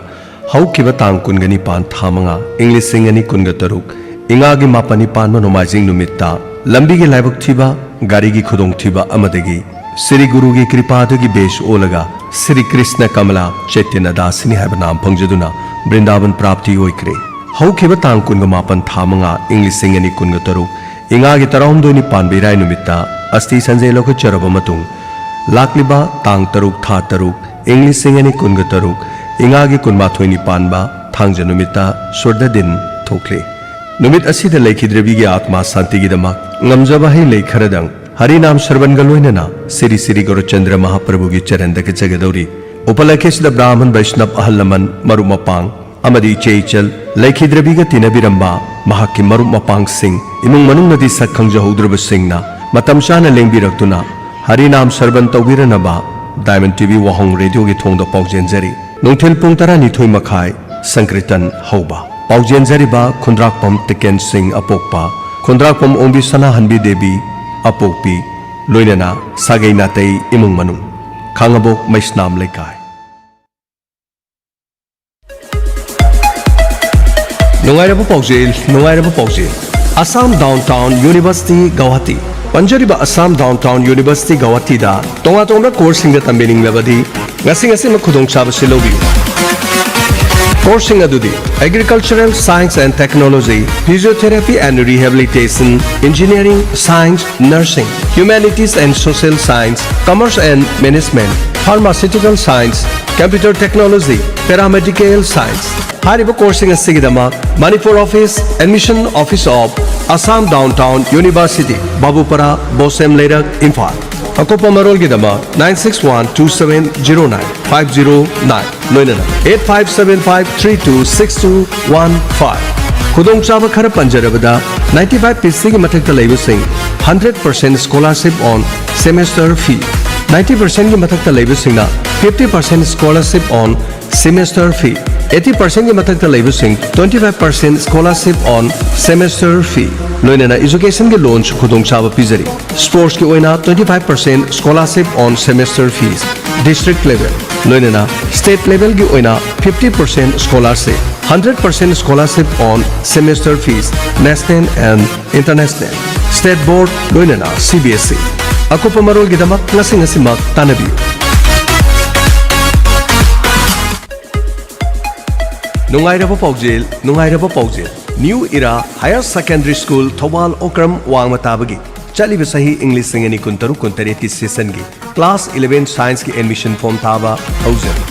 ꯍꯧꯈꯤꯕ ꯇꯥꯡ ꯀꯨꯟꯒ ꯅꯤꯄꯥꯟ ꯊꯥ ꯃꯉꯥ ꯏꯪ ꯂꯤꯁꯤꯡ ꯑꯅꯤ ꯀꯨꯟꯒ ꯇꯔꯨꯛ ꯏꯉꯥꯒꯤ ꯃꯥꯄꯟꯅꯤ ꯄꯥꯟꯕ ꯅꯣꯡꯃꯥꯏꯖꯤꯡ ꯅꯨꯃꯤꯠꯇ ꯂꯝꯕꯤꯒꯤ ꯂꯥꯏꯕꯛ ꯊꯤꯕ, ꯒꯥꯔꯤꯒꯤ ꯈꯨꯗꯣꯡꯊꯤꯕ ꯑꯃꯗꯒꯤ ꯁ꯭ꯔꯤ ꯒꯨꯔꯨꯒꯤ ꯀ꯭ꯔꯤꯄꯥꯗꯒꯤ ꯕꯦꯁ ꯑꯣꯜꯂꯒ ꯁ꯭ꯔꯤ ꯀ꯭ꯔꯤꯁꯅ ꯀꯃꯂꯥ ꯆꯩꯇꯟꯌ ꯗꯥꯁꯤꯅꯤ ꯍꯥꯏꯕ ꯅꯥꯝ ꯐꯪꯖꯗꯨꯅ ꯕ꯭ꯔꯤꯟꯗꯥꯕꯟ ꯄ꯭ꯔꯥꯞꯇꯤ ꯑꯣꯏꯈ꯭ꯔꯦ꯫ ꯍꯧꯈꯤꯕ ꯇꯥꯡ ꯀꯨꯟꯒ ꯃꯥꯄꯟ ꯊꯥ ꯃꯉꯥ ꯏꯪ ꯂꯤꯁꯤꯡ ꯑꯅꯤ ꯀꯨꯟꯒ ꯇꯔꯨꯛ ꯏꯉꯥꯒꯤ ꯇꯔꯥꯍꯨꯝꯗꯣꯏꯅꯤ ꯄꯥꯟꯕ ꯏꯔꯥꯏ ꯅꯨꯃꯤꯠꯇ ꯑꯁꯇꯤ ꯁꯟꯖꯦ ꯂꯧꯈꯠꯆꯔꯕ ꯃꯇꯨꯡ ꯂꯥꯛꯂꯤꯕ ꯇꯥꯡ ꯇꯔꯨꯛ ꯊꯥ ꯇꯔꯨꯛ ꯏꯪ ꯂꯤꯁꯤꯡ ꯑꯅꯤ ꯀꯨꯟꯒ ꯇꯔꯨꯛ ꯏꯉꯥꯒꯤ ꯀꯨꯟꯃꯥꯊꯣꯏꯅꯤ ꯄꯥꯟꯕ ꯊꯥꯡꯖ ꯅꯨꯃꯤꯠꯇ ꯁꯨꯔꯗ ꯗꯤꯟ ꯊꯣꯛꯂꯤ꯫ ꯅꯨꯃꯤꯠ ꯑꯁꯤꯗ ꯂꯩꯈꯤꯗ꯭ꯔꯕꯤꯒꯤ ꯑꯥꯠꯃꯥ ꯁꯥꯟꯇꯤꯒꯤꯗꯃꯛ ꯉꯝꯖꯕ ꯍꯩ ꯂꯩ ꯈꯔꯗꯪ ꯍꯔꯤꯅꯥꯝ ꯁꯔꯕꯟꯒ ꯂꯣꯏꯅꯅ ꯁꯤꯔꯤ ꯁꯤꯔꯤ ꯒꯧꯔꯆꯟꯗ꯭ꯔ ꯃꯍꯥꯄ꯭ꯔꯚꯨꯒꯤ ꯆꯔꯟꯗ ꯀꯠꯆꯒꯗꯧꯔꯤ꯫ ꯎꯄꯂꯈꯤꯁꯤꯗ ꯕ꯭ꯔꯥꯍꯃꯟ ꯕꯩꯁꯅꯕ ꯑꯍꯜ ꯂꯃꯟ ꯃꯔꯨꯞ ꯃꯄꯥꯡ ꯑꯃꯗꯤ ꯏꯆꯦ ꯏꯆꯜ ꯂꯩꯈꯤꯗ꯭ꯔꯕꯤꯒ ꯇꯤꯟꯅꯕꯤꯔꯝꯕ ꯃꯍꯥꯛꯀꯤ ꯃꯔꯨꯞ ꯃꯄꯥꯡꯁꯤꯡ, ꯏꯃꯨꯡ ꯃꯅꯨꯡꯅꯗꯤ ꯁꯛ ꯈꯪꯖꯍꯧꯗ꯭ꯔꯕꯁꯤꯡꯅ ꯃꯇꯝ ꯆꯥꯅ ꯂꯦꯡꯕꯤꯔꯛꯇꯨꯅ ꯍꯔꯤꯅꯥꯝ ꯁꯔꯕꯟ ꯇꯧꯕꯤꯔꯅꯕ ꯗꯥꯏꯃꯟ ꯇꯤꯚꯤ ꯋꯥꯍꯣꯡ ꯔꯦꯗꯤꯑꯣꯒꯤ ꯊꯣꯡꯗ ꯄꯥꯎꯖꯦꯟꯖꯔꯤ꯫ ꯅꯨꯡꯊꯤꯜ ꯄꯨꯡ ꯇꯔꯥꯅꯤꯊꯣꯏ ꯃꯈꯥꯏ ꯁꯪꯀ꯭ꯔꯤꯇꯟ ꯍꯧꯕ꯫ ꯄꯥꯎꯖꯦꯟꯖꯔꯤꯕ ꯈꯨꯟꯗ꯭ꯔꯥꯛꯄꯝ ꯇꯤꯀꯦꯟ ꯁꯤꯡ ꯑꯄꯣꯛꯄ, ꯈꯨꯟꯗ꯭ꯔꯥꯛꯄꯝ ꯑꯣꯡꯕꯤ ꯁꯅꯥꯍꯟꯕꯤ ꯗꯦꯕꯤ ꯑꯄꯣꯛꯄꯤ, ꯂꯣꯏꯅꯅ ꯁꯥꯒꯩ ꯅꯥꯇꯩ ꯏꯃꯨꯡ ꯃꯅꯨꯡ, ꯈꯥꯡꯉꯕꯣꯛ ꯃꯩꯁꯅꯥꯝ ꯂꯩꯀꯥꯏ꯫ ꯅꯨꯡꯉꯥꯏꯔꯕ ꯄꯥꯎꯖꯦꯜ, ꯅꯨꯡꯉꯥꯏꯔꯕ ꯄꯥꯎꯖꯦꯜ꯫ Assam down town university Guwahati. ꯄꯟꯖꯔꯤꯕ ꯑꯁꯥꯝ ꯗꯥꯎꯟ ꯇꯥꯎꯟ ꯌꯨꯅꯤꯚꯔꯁꯤꯇꯤ ꯒꯧꯍꯥꯇꯤꯗ ꯇꯣꯉꯥꯟ ꯇꯣꯉꯥꯟꯕ ꯀꯣꯔꯁꯁꯤꯡꯗ ꯇꯝꯕꯤꯅꯤꯡꯂꯕꯗꯤ ꯉꯁꯤ ꯉꯁꯤꯃꯛ ꯈꯨꯗꯣꯡꯆꯥꯕꯁꯤ ꯂꯧꯕꯤꯌꯨ꯫ ꯀꯣꯔꯁꯁꯤꯡ ꯑꯗꯨꯗꯤ Agricultural Science and Technology, Physiotherapy and Rehabilitation, Engineering, Science, Nursing, Humanities and Social Science, Commerce and Management, Pharmaceutical Science, Computer Technology, Paramedical Science꯫ ꯍꯥꯏꯔꯤꯕ ꯀꯣꯔꯁꯁꯤꯡ ꯑꯁꯤꯒꯤꯗꯃꯛ Manipur Office, Admission Office of Assam Downtown University, ꯕꯥꯕꯨꯄꯥꯔꯥ, ꯕꯣꯁꯦꯝ ꯂꯩꯔꯛ, ꯏꯝꯐꯥꯜ꯫ ꯑꯀꯨꯞꯄ ꯃꯔꯣꯜꯒꯤꯗꯃꯛ nine six one two seven zero nine five zero nine, ꯂꯣꯏꯅꯅ eight five seven five three two six two one five꯫ ꯈꯨꯗꯣꯡꯆꯥꯕ ꯈꯔ ꯄꯟꯖꯔꯕꯗ, ninety five percentꯀꯤ ꯃꯊꯛꯇ ꯂꯩꯕꯁꯤꯡ hundred percent scholarship on semester fee, ninety percentꯀꯤ ꯃꯊꯛꯇ ꯂꯩꯕꯁꯤꯡꯅ fifty percent scholarship on Semester fee eighty percent ꯒꯤ ꯃꯊꯛꯇ ꯂꯩꯕꯁꯤꯡ twenty five percent scholarship on semester fee, ꯂꯣꯏꯅꯅ education ꯒꯤ loan ꯁꯨ ꯈꯨꯗꯣꯡꯆꯥꯕ ꯄꯤꯖꯔꯤ꯫ Sports ꯀꯤ ꯑꯣꯏꯅ twenty five percent scholarship on semester fees, district level, ꯂꯣꯏꯅꯅ state level ꯒꯤ ꯑꯣꯏꯅ fifty percent scholarship, hundred percent scholarship on semester fees, national and international, state board, ꯂꯣꯏꯅꯅ C B S E꯫ ꯑꯀꯨꯞꯄ ꯃꯔꯣꯜꯒꯤꯗꯃꯛ ꯉꯁꯤ ꯉꯁꯤꯃꯛ ꯇꯥꯟꯅꯕꯤꯌꯨ꯫ ꯅꯨꯡꯉꯥꯏꯔꯕ ꯄꯥꯎꯖꯦꯜ, ꯅꯨꯡꯉꯥꯏꯔꯕ ꯄꯥꯎꯖꯦꯜ꯫ New Era Higher Secondary School, Thoubal Okram ꯋꯥꯡꯃ ꯇꯥꯕꯒꯤ ꯆꯠꯂꯤꯕ ꯆꯍꯤ ꯏꯪ ꯂꯤꯁꯤꯡ ꯑꯅꯤ ꯀꯨꯟꯇꯔꯨꯛ ꯀꯨꯟꯇꯔꯦꯠꯀꯤ session ꯒꯤ class eleven science ꯀꯤ admission form ꯊꯥꯕ ꯍꯧꯖꯔꯤ꯫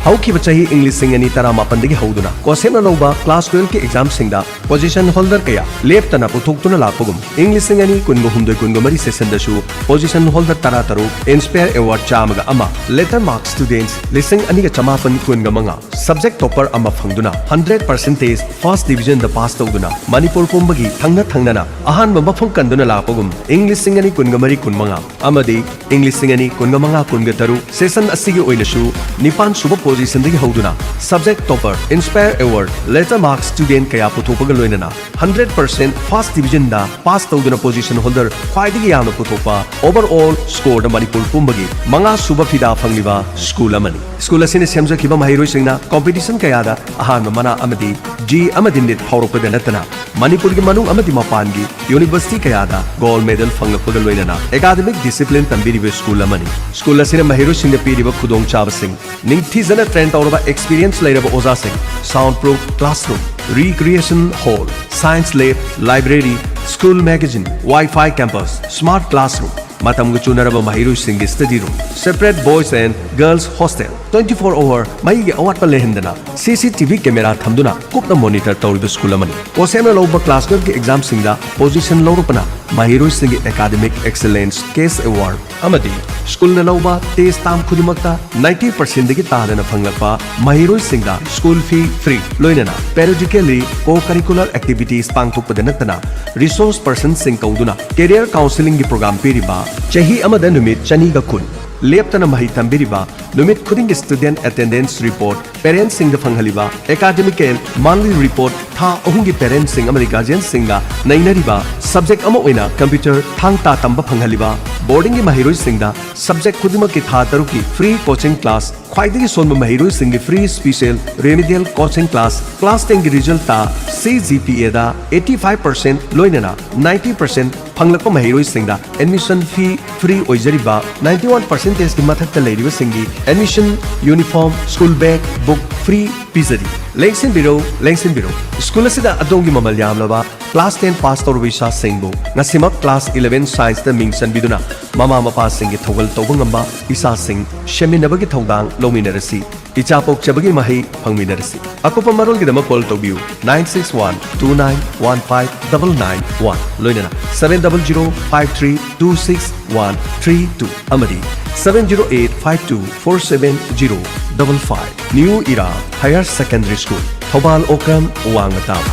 ꯍꯧꯈꯤꯕ ꯆꯍꯤ ꯏꯪ ꯂꯤꯁꯤꯡ ꯑꯅꯤ ꯇꯔꯥꯃꯥꯄꯟꯗꯒꯤ ꯍꯧꯗꯨꯅ COHSEP ꯅ ꯂꯧꯕ class twelve ꯀꯤ exam ꯁꯤꯡꯗ position holder ꯀꯌꯥ ꯂꯦꯞꯇꯅ ꯄꯨꯊꯣꯛꯇꯨꯅ ꯂꯥꯛꯄꯒꯨꯝ, ꯏꯪ ꯂꯤꯁꯤꯡ ꯑꯅꯤ ꯀꯨꯟꯒ ꯍꯨꯝꯗꯣꯏ ꯀꯨꯟꯒ ꯃꯔꯤ session ꯗꯁꯨ position holder ꯇꯔꯥꯇꯔꯨꯛ, inspire award ꯆꯥꯝꯃꯒ ꯑꯃ, letter marks students ꯂꯤꯁꯤꯡ ꯑꯅꯤꯒ ꯆꯃꯥꯄꯟ ꯀꯨꯟꯒ ꯃꯉꯥ, subject topper ꯑꯃ ꯐꯪꯗꯨꯅ hundred percentage first division ꯗ pass ꯇꯧꯗꯨꯅ ꯃꯅꯤꯄꯨꯔ ꯄꯨꯝꯕꯒꯤ ꯊꯪꯅ ꯊꯪꯅꯅ ꯑꯍꯥꯟꯕ ꯃꯐꯝ ꯀꯟꯗꯨꯅ ꯂꯥꯛꯄꯒꯨꯝ, ꯏꯪ ꯂꯤꯁꯤꯡ ꯑꯅꯤ ꯀꯨꯟꯒ ꯃꯔꯤ ꯀꯨꯟꯃꯉꯥ ꯑꯃꯗꯤ ꯏꯪ ꯂꯤꯁꯤꯡ ꯑꯅꯤ ꯀꯨꯟꯒ ꯃꯉꯥ ꯀꯨꯟꯒ ꯇꯔꯨꯛ session ꯑꯁꯤꯒꯤ ꯑꯣꯏꯅꯁꯨ ꯅꯤꯄꯥꯟ ꯁꯨꯕ position ꯗꯒꯤ ꯍꯧꯗꯨꯅ subject topper, inspire award, letter marks student ꯀꯌꯥ ꯄꯨꯊꯣꯛꯄꯒ ꯂꯣꯏꯅꯅ hundred percent first division ꯗ pass ꯇꯧꯗꯨꯅ position holder ꯈ꯭ꯋꯥꯏꯗꯒꯤ ꯌꯥꯝꯅ ꯄꯨꯊꯣꯛꯄ, overall score ꯗ ꯃꯅꯤꯄꯨꯔ ꯄꯨꯝꯕꯒꯤ ꯃꯉꯥ ꯁꯨꯕ ꯐꯤꯗꯥ ꯐꯪꯂꯤꯕ school ꯑꯃꯅꯤ꯫ School ꯑꯁꯤꯅ ꯁꯦꯝꯖꯈꯤꯕ ꯃꯍꯩꯔꯣꯏꯁꯤꯡꯅ competition ꯀꯌꯥꯗ ꯑꯍꯥꯟꯕ ꯃꯅꯥ ꯑꯃꯗꯤ J E E ꯑꯃꯗꯤ NEET ꯐꯥꯎꯔꯛꯄꯗ ꯅꯠꯇꯅ ꯃꯅꯤꯄꯨꯔꯒꯤ ꯃꯅꯨꯡ ꯑꯃꯗꯤ ꯃꯄꯥꯟꯒꯤ university ꯀꯌꯥꯗ gold medal ꯐꯪꯂꯛꯄꯒ ꯂꯣꯏꯅꯅ academic discipline ꯇꯝꯕꯤꯔꯤꯕ school ꯑꯃꯅꯤ꯫ School ꯑꯁꯤꯅ ꯃꯍꯩꯔꯣꯏꯁꯤꯡꯗ ꯄꯤꯔꯤꯕ ꯈꯨꯗꯣꯡꯆꯥꯕꯁꯤꯡ: ꯅꯤꯡꯊꯤꯖꯅ train ꯇꯧꯔꯕ experience ꯂꯩꯔꯕ ꯑꯣꯖꯥꯁꯤꯡ, sound proof classroom, recreation hall, science lab, library, school magazine, Wi-Fi campus, smart classroom, ꯃꯇꯝꯒ ꯆꯨꯅꯔꯕ ꯃꯍꯩꯔꯣꯏꯁꯤꯡꯒꯤ study room, separate boys and girls hostel, twenty four hour ꯃꯩꯒꯤ ꯑꯋꯥꯠꯄ ꯂꯩꯍꯟꯗꯅ C C T V camera ꯊꯝꯗꯨꯅ ꯀꯨꯞꯅ monitor ꯇꯧꯔꯤꯕ school ꯑꯃꯅꯤ꯫ COHSEP ꯅ ꯂꯧꯕ class twelve ꯀꯤ exam ꯁꯤꯡꯗ position ꯂꯧꯔꯛꯄꯅ ꯃꯍꯩꯔꯣꯏꯁꯤꯡꯒꯤ academic excellence case award ꯑꯃꯗꯤ school ꯅ ꯂꯧꯕ test term ꯈꯨꯗꯤꯡꯃꯛꯇ ninety percent ꯗꯒꯤ ꯇꯥꯗꯅ ꯐꯪꯂꯛꯄ ꯃꯍꯩꯔꯣꯏꯁꯤꯡꯗ school fee free, ꯂꯣꯏꯅꯅ periodically co-curricular activities ꯄꯥꯡꯊꯣꯛꯄꯗ ꯅꯠꯇꯅ resource person ꯁꯤꯡ ꯀꯧꯗꯨꯅ career counselling ꯒꯤ program ꯄꯤꯔꯤꯕ, ꯆꯍꯤ ꯑꯃꯗ ꯅꯨꯃꯤꯠ ꯆꯅꯤꯒ ꯀꯨꯟ ꯂꯦꯞꯇꯅ ꯃꯍꯩ ꯇꯝꯕꯤꯔꯤꯕ, ꯅꯨꯃꯤꯠ ꯈꯨꯗꯤꯡꯒꯤ student attendance report parentꯁꯤꯡꯗ ꯐꯪꯍꯜꯂꯤꯕ, academic and monthly report ꯊꯥ ꯑꯍꯨꯝꯒꯤ parentꯁꯤꯡ ꯑꯃꯗꯤ guardianꯁꯤꯡꯒ ꯅꯩꯅꯔꯤꯕ, subject ꯑꯃ ꯑꯣꯏꯅ computer ꯊꯥꯡ ꯇꯥ ꯇꯝꯕ ꯐꯪꯍꯜꯂꯤꯕ, boardingꯒꯤ ꯃꯍꯩꯔꯣꯏꯁꯤꯡꯗ subject ꯈꯨꯗꯤꯡꯃꯛꯀꯤ ꯊꯥ ꯇꯔꯨꯛꯀꯤ free coaching class, ꯈ꯭ꯋꯥꯏꯗꯒꯤ ꯁꯣꯟꯕ ꯃꯍꯩꯔꯣꯏꯁꯤꯡꯒꯤ free special remedial coaching class, class tenꯒꯤ result ꯇꯥ CGPAꯗ eighty five percent ꯂꯣꯏꯅꯅ ninety percent ꯐꯪꯂꯛꯄ ꯃꯍꯩꯔꯣꯏꯁꯤꯡꯗ admission fee free ꯑꯣꯏꯖꯔꯤꯕ, ninety one percentageꯀꯤ ꯃꯊꯛꯇ ꯂꯩꯔꯤꯕꯁꯤꯡꯒꯤ admission, uniform, school bag, book free ꯄꯤꯖꯔꯤ꯫ ꯂꯦꯡꯁꯤꯟꯕꯤꯔꯧ, ꯂꯦꯡꯁꯤꯟꯕꯤꯔꯧ꯫ School ꯑꯁꯤꯗ ꯑꯗꯣꯝꯒꯤ ꯃꯃꯜ ꯌꯥꯝꯂꯕ class ten pass ꯇꯧꯔꯕ ꯏꯆꯥꯁꯤꯡꯕꯨ ꯉꯁꯤꯃꯛ class eleven scienceꯇ ꯃꯤꯡ ꯆꯟꯕꯤꯗꯨꯅ ꯃꯃꯥ ꯃꯄꯥꯁꯤꯡꯒꯤ ꯊꯧꯒꯜ ꯇꯧꯕ ꯉꯝꯕ ꯏꯆꯥꯁꯤꯡ ꯁꯦꯝꯃꯤꯟꯅꯕꯒꯤ ꯊꯧꯗꯥꯡ ꯂꯧꯃꯤꯟꯅꯔꯁꯤ꯫ ꯏꯆꯥ ꯄꯣꯛꯆꯕꯒꯤ ꯃꯍꯩ ꯐꯪꯃꯤꯟꯅꯔꯁꯤ꯫ ꯑꯀꯨꯞꯄ ꯃꯔꯣꯜꯒꯤꯗꯃꯛ call ꯇꯧꯕꯤꯌꯨ nine six one two nine one five double nine one, ꯂꯣꯏꯅꯅ seven double zero five three two six one three two ꯑꯃꯗꯤ seven zero eight five two four seven zero double five꯫ New Era Higher Secondary School, Thoubal Okram, ꯋꯥꯡꯃ ꯇꯥꯕ꯫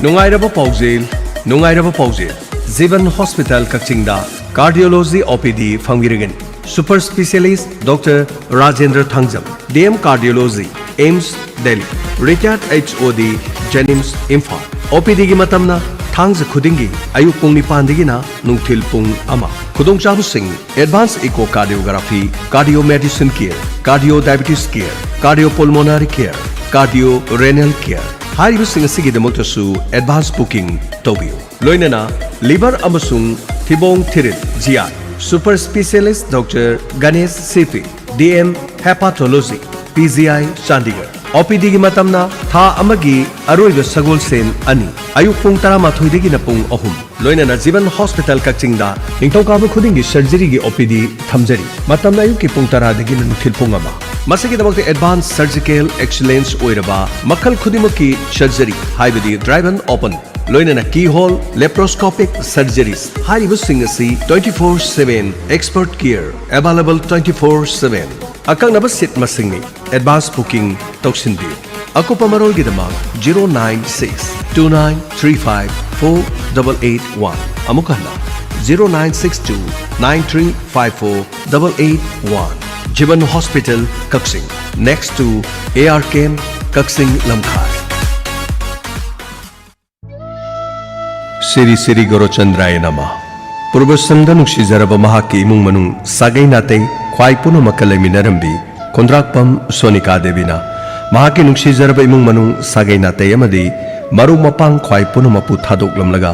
ꯅꯨꯡꯉꯥꯏꯔꯕ ꯄꯥꯎꯖꯦꯜ, ꯅꯨꯡꯉꯥꯏꯔꯕ ꯄꯥꯎꯖꯦꯜ꯫ ꯖꯤꯕꯟ ꯍꯣꯁꯄꯤꯇꯥꯜ ꯀꯛꯆꯤꯡꯗ cardiology OPD ꯐꯪꯕꯤꯔꯒꯅꯤ꯫ Super specialist Doctor Rajendra Thangjam, DM Cardiology, AIIMS Delhi, retired HOD, JNIMS Imphal. OPDꯒꯤ ꯃꯇꯝꯅ ꯊꯥꯡꯖ ꯈꯨꯗꯤꯡꯒꯤ ꯑꯌꯨꯛ ꯄꯨꯡ ꯅꯤꯄꯥꯟꯗꯒꯤꯅ ꯅꯨꯡꯊꯤꯜ ꯄꯨꯡ ꯑꯃ꯫ ꯈꯨꯗꯣꯡꯆꯥꯕꯁꯤꯡ: advance echocardiography, cardio medicine care, cardio diabetes care, cardio pulmonary care, cardio renal care꯫ ꯍꯥꯏꯔꯤꯕꯁꯤꯡ ꯑꯁꯤꯒꯤꯗꯃꯛꯇꯁꯨ advance booking ꯇꯧꯕꯤꯌꯨ꯫ ꯂꯣꯏꯅꯅ liver ꯑꯃꯁꯨꯡ ꯊꯤꯕꯣꯡ ꯊꯤꯔꯤꯜ, GI, super specialist Doctor Ganesh ꯁꯤꯄꯤ, DM Hepatology, PGI Chandigarh. OPDꯒꯤ ꯃꯇꯝꯅ ꯊꯥ ꯑꯃꯒꯤ ꯑꯔꯣꯏꯕ ꯁꯒꯣꯜꯁꯦꯟ ꯑꯅꯤ, ꯑꯌꯨꯛ ꯄꯨꯡ ꯇꯔꯥꯃꯥꯊꯣꯏꯗꯒꯤꯅ ꯄꯨꯡ ꯑꯍꯨꯝ꯫ ꯂꯣꯏꯅꯅ ꯖꯤꯕꯟ ꯍꯣꯁꯄꯤꯇꯥꯜ ꯀꯛꯆꯤꯡꯗ ꯅꯤꯡꯊꯧꯀꯥꯕ ꯈꯨꯗꯤꯡꯒꯤ surgeryꯒꯤ OPD ꯊꯝꯖꯔꯤ꯫ ꯃꯇꯝꯅ ꯑꯌꯨꯛꯀꯤ ꯄꯨꯡ ꯇꯔꯥꯗꯒꯤꯅ ꯅꯨꯡꯊꯤꯜ ꯄꯨꯡ ꯑꯃ꯫ ꯃꯁꯤꯒꯤꯗꯃꯛꯇ advance surgical excellence ꯑꯣꯏꯔꯕ ꯃꯈꯜ ꯈꯨꯗꯤꯡꯃꯛꯀꯤ surgery, ꯍꯥꯏꯕꯗꯤ driven open, ꯂꯣꯏꯅꯅ keyhole, laparoscopic surgeries ꯍꯥꯏꯔꯤꯕꯁꯤꯡ ꯑꯁꯤ twenty four seven expert care available twenty four seven꯫ ꯑꯀꯛꯅꯕ seat ꯃꯁꯤꯡꯅꯤ꯫ Advance booking ꯇꯧꯁꯤꯟꯕꯤꯌꯨ꯫ ꯑꯀꯨꯞꯄ ꯃꯔꯣꯜꯒꯤꯗꯃꯛ zero nine six two nine three five four double eight one, ꯑꯃꯨꯛ ꯍꯟꯅ, zero nine six two nine three five four double eight one. Jeevan Hospital, Kaksing, next to A R K M, Kaksing Lamkhai. ꯁꯤꯔꯤ ꯁꯤꯔꯤ ꯒꯣꯔꯣꯆꯟꯗ꯭ꯔꯥꯌ ꯅꯃ꯫ ꯄꯨꯔꯕꯁꯪꯗ ꯅꯨꯡꯁꯤꯖꯔꯕ ꯃꯍꯥꯛꯀꯤ ꯏꯃꯨꯡ ꯃꯅꯨꯡ, ꯁꯥꯒꯩ ꯅꯥꯇꯩ, ꯈ꯭ꯋꯥꯏ ꯄꯨꯝꯅꯃꯛꯀ ꯂꯩꯃꯤꯟꯅꯔꯝꯕꯤ ꯈꯣꯟꯗ꯭ꯔꯥꯛꯄꯝ ꯁꯣꯅꯤꯀꯥ ꯗꯦꯕꯤꯅ ꯃꯍꯥꯛꯀꯤ ꯅꯨꯡꯁꯤꯖꯔꯕ ꯏꯃꯨꯡ ꯃꯅꯨꯡ, ꯁꯥꯒꯩ ꯅꯥꯇꯩ ꯑꯃꯗꯤ ꯃꯔꯨꯞ ꯃꯄꯥꯡ ꯈ꯭ꯋꯥꯏ ꯄꯨꯝꯅꯃꯛꯄꯨ ꯊꯥꯗꯣꯛꯂꯝꯂꯒ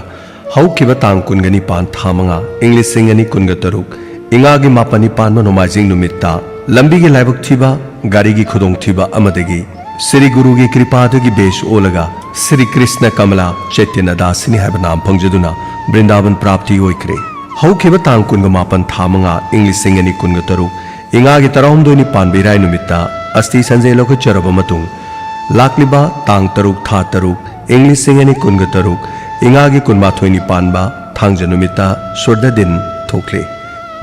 ꯍꯧꯈꯤꯕ ꯇꯥꯡ ꯀꯨꯟꯒ ꯅꯤꯄꯥꯟ ꯊꯥ ꯃꯉꯥ, ꯏꯪ ꯂꯤꯁꯤꯡ ꯑꯅꯤ ꯀꯨꯟꯒ ꯇꯔꯨꯛ, ꯏꯉꯥꯒꯤ ꯃꯥꯄꯟꯅꯤ ꯄꯥꯟꯕ ꯅꯣꯡꯃꯥꯏꯖꯤꯡ ꯅꯨꯃꯤꯠꯇ ꯂꯝꯕꯤꯒꯤ ꯂꯥꯏꯕꯛ ꯊꯤꯕ, ꯒꯥꯔꯤꯒꯤ ꯈꯨꯗꯣꯡꯊꯤꯕ ꯑꯃꯗꯒꯤ ꯁ꯭ꯔꯤ ꯒꯨꯔꯨꯒꯤ ꯀ꯭ꯔꯤꯄꯥꯗꯒꯤ ꯕꯦꯁ ꯑꯣꯜꯂꯒ ꯁ꯭ꯔꯤ ꯀ꯭ꯔꯤꯁꯅ ꯀꯃꯂꯥ ꯆꯩꯇꯟꯌ ꯗꯥꯁꯤꯅꯤ ꯍꯥꯏꯕ ꯅꯥꯝ ꯐꯪꯖꯗꯨꯅ ꯕ꯭ꯔꯤꯟꯗꯥꯕꯟ ꯄ꯭ꯔꯥꯞꯇꯤ ꯑꯣꯏꯈ꯭ꯔꯦ꯫ ꯍꯧꯈꯤꯕ ꯇꯥꯡ ꯀꯨꯟꯒ ꯃꯥꯄꯟ ꯊꯥ ꯃꯉꯥ, ꯏꯪ ꯂꯤꯁꯤꯡ ꯑꯅꯤ ꯀꯨꯟꯒ ꯇꯔꯨꯛ, ꯏꯉꯥꯒꯤ ꯇꯔꯥꯍꯨꯝꯗꯣꯏꯅꯤ ꯄꯥꯟꯕ ꯏꯔꯥꯏ ꯅꯨꯃꯤꯠꯇ ꯑꯁꯇꯤ ꯁꯟꯖꯦ ꯂꯧꯈꯠꯆꯔꯕ ꯃꯇꯨꯡ, ꯂꯥꯛꯂꯤꯕ ꯇꯥꯡ ꯇꯔꯨꯛ ꯊꯥ ꯇꯔꯨꯛ, ꯏꯪ ꯂꯤꯁꯤꯡ ꯑꯅꯤ ꯀꯨꯟꯒ ꯇꯔꯨꯛ, ꯏꯉꯥꯒꯤ ꯀꯨꯟꯃꯥꯊꯣꯏꯅꯤ ꯄꯥꯟꯕ ꯊꯥꯡꯖ ꯅꯨꯃꯤꯠꯇ ꯁ꯭ꯔꯗꯥ ꯗꯤꯟ ꯊꯣꯛꯂꯦ꯫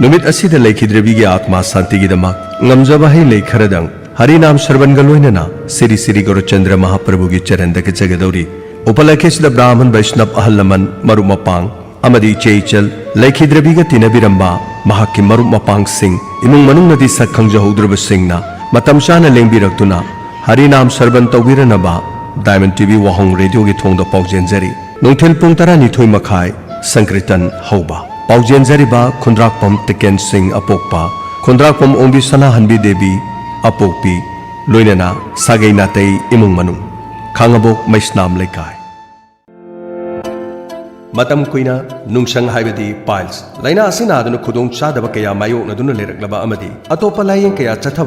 ꯅꯨꯃꯤꯠ ꯑꯁꯤꯗ ꯂꯩꯈꯤꯗ꯭ꯔꯕꯤꯒꯤ ꯑꯥꯠꯃꯥ ꯁꯥꯟꯇꯤꯒꯤꯗꯃꯛ ꯉꯝꯖꯕ ꯍꯩ ꯂꯩ ꯈꯔꯗꯪ ꯍꯔꯤꯅꯥꯝ ꯁꯔꯕꯟꯒ ꯂꯣꯏꯅꯅ ꯁꯤꯔꯤ ꯁꯤꯔꯤ ꯒꯧꯔꯆꯟꯗ꯭ꯔ ꯃꯍꯥꯄ꯭ꯔꯚꯨꯒꯤ ꯆꯔꯟꯗ ꯀꯠꯆꯒꯗꯧꯔꯤ꯫ ꯎꯄꯂꯈꯤꯁꯤꯗ ꯕ꯭ꯔꯥꯍꯃꯟ ꯕꯩꯁꯅꯕ ꯑꯍꯜ ꯂꯃꯟ ꯃꯔꯨꯞ ꯃꯄꯥꯡ ꯑꯃꯗꯤ ꯏꯆꯦ ꯏꯆꯜ ꯂꯩꯈꯤꯗ꯭ꯔꯕꯤꯒ ꯇꯤꯟꯅꯕꯤꯔꯝꯕ ꯃꯍꯥꯛꯀꯤ ꯃꯔꯨꯞ ꯃꯄꯥꯡꯁꯤꯡ, ꯏꯃꯨꯡ ꯃꯅꯨꯡꯅꯗꯤ ꯁꯛ ꯈꯪꯖꯍꯧꯗ꯭ꯔꯕꯁꯤꯡꯅ ꯃꯇꯝ ꯆꯥꯅ ꯂꯦꯡꯕꯤꯔꯛꯇꯨꯅ ꯍꯔꯤꯅꯥꯝ ꯁꯔꯕꯟ ꯇꯧꯕꯤꯔꯅꯕ ꯗꯥꯏꯃꯟ ꯇꯤ ꯚꯤ ꯋꯥꯍꯣꯡ ꯔꯦꯗꯤꯑꯣꯒꯤ ꯊꯣꯡꯗ ꯄꯥꯎꯖꯦꯟꯖꯔꯤ꯫ ꯅꯨꯡꯊꯤꯜ ꯄꯨꯡ ꯇꯔꯥꯅꯤꯊꯣꯏ ꯃꯈꯥꯏ ꯁꯪꯀ꯭ꯔꯤꯇꯟ ꯍꯧꯕ꯫ ꯄꯥꯎꯖꯦꯟꯖꯔꯤꯕ ꯈꯨꯟꯗ꯭ꯔꯥꯛꯄꯝ ꯇꯤꯀꯦꯟ ꯁꯤꯡ ꯑꯄꯣꯛꯄ, ꯈꯨꯟꯗ꯭ꯔꯥꯛꯄꯝ ꯑꯣꯡꯕꯤ ꯁꯅꯥꯍꯟꯕꯤ ꯗꯦꯕꯤ ꯑꯄꯣꯛꯄꯤ, ꯂꯣꯏꯅꯅ ꯁꯥꯒꯩ ꯅꯥꯇꯩ ꯏꯃꯨꯡ ꯃꯅꯨꯡ, ꯈꯥꯡꯉꯕꯣꯛ ꯃꯩꯁꯅꯥꯝ ꯂꯩꯀꯥꯏ꯫ ꯃꯇꯝ ꯀꯨꯏꯅ ꯅꯨꯡꯁꯪ ꯍꯥꯏꯕꯗꯤ ꯄꯥꯏꯜꯁ ꯂꯥꯏꯅꯥ ꯑꯁꯤ ꯅꯥꯗꯨꯅ ꯈꯨꯗꯣꯡ ꯆꯥꯗꯕ ꯀꯌꯥ ꯃꯥꯌꯣꯛꯅꯗꯨꯅ ꯂꯩꯔꯛꯂꯕ ꯑꯃꯗꯤ ꯑꯇꯣꯞꯄ ꯂꯥꯏꯌꯦꯡ ꯀꯌꯥ ꯆꯠꯊꯕ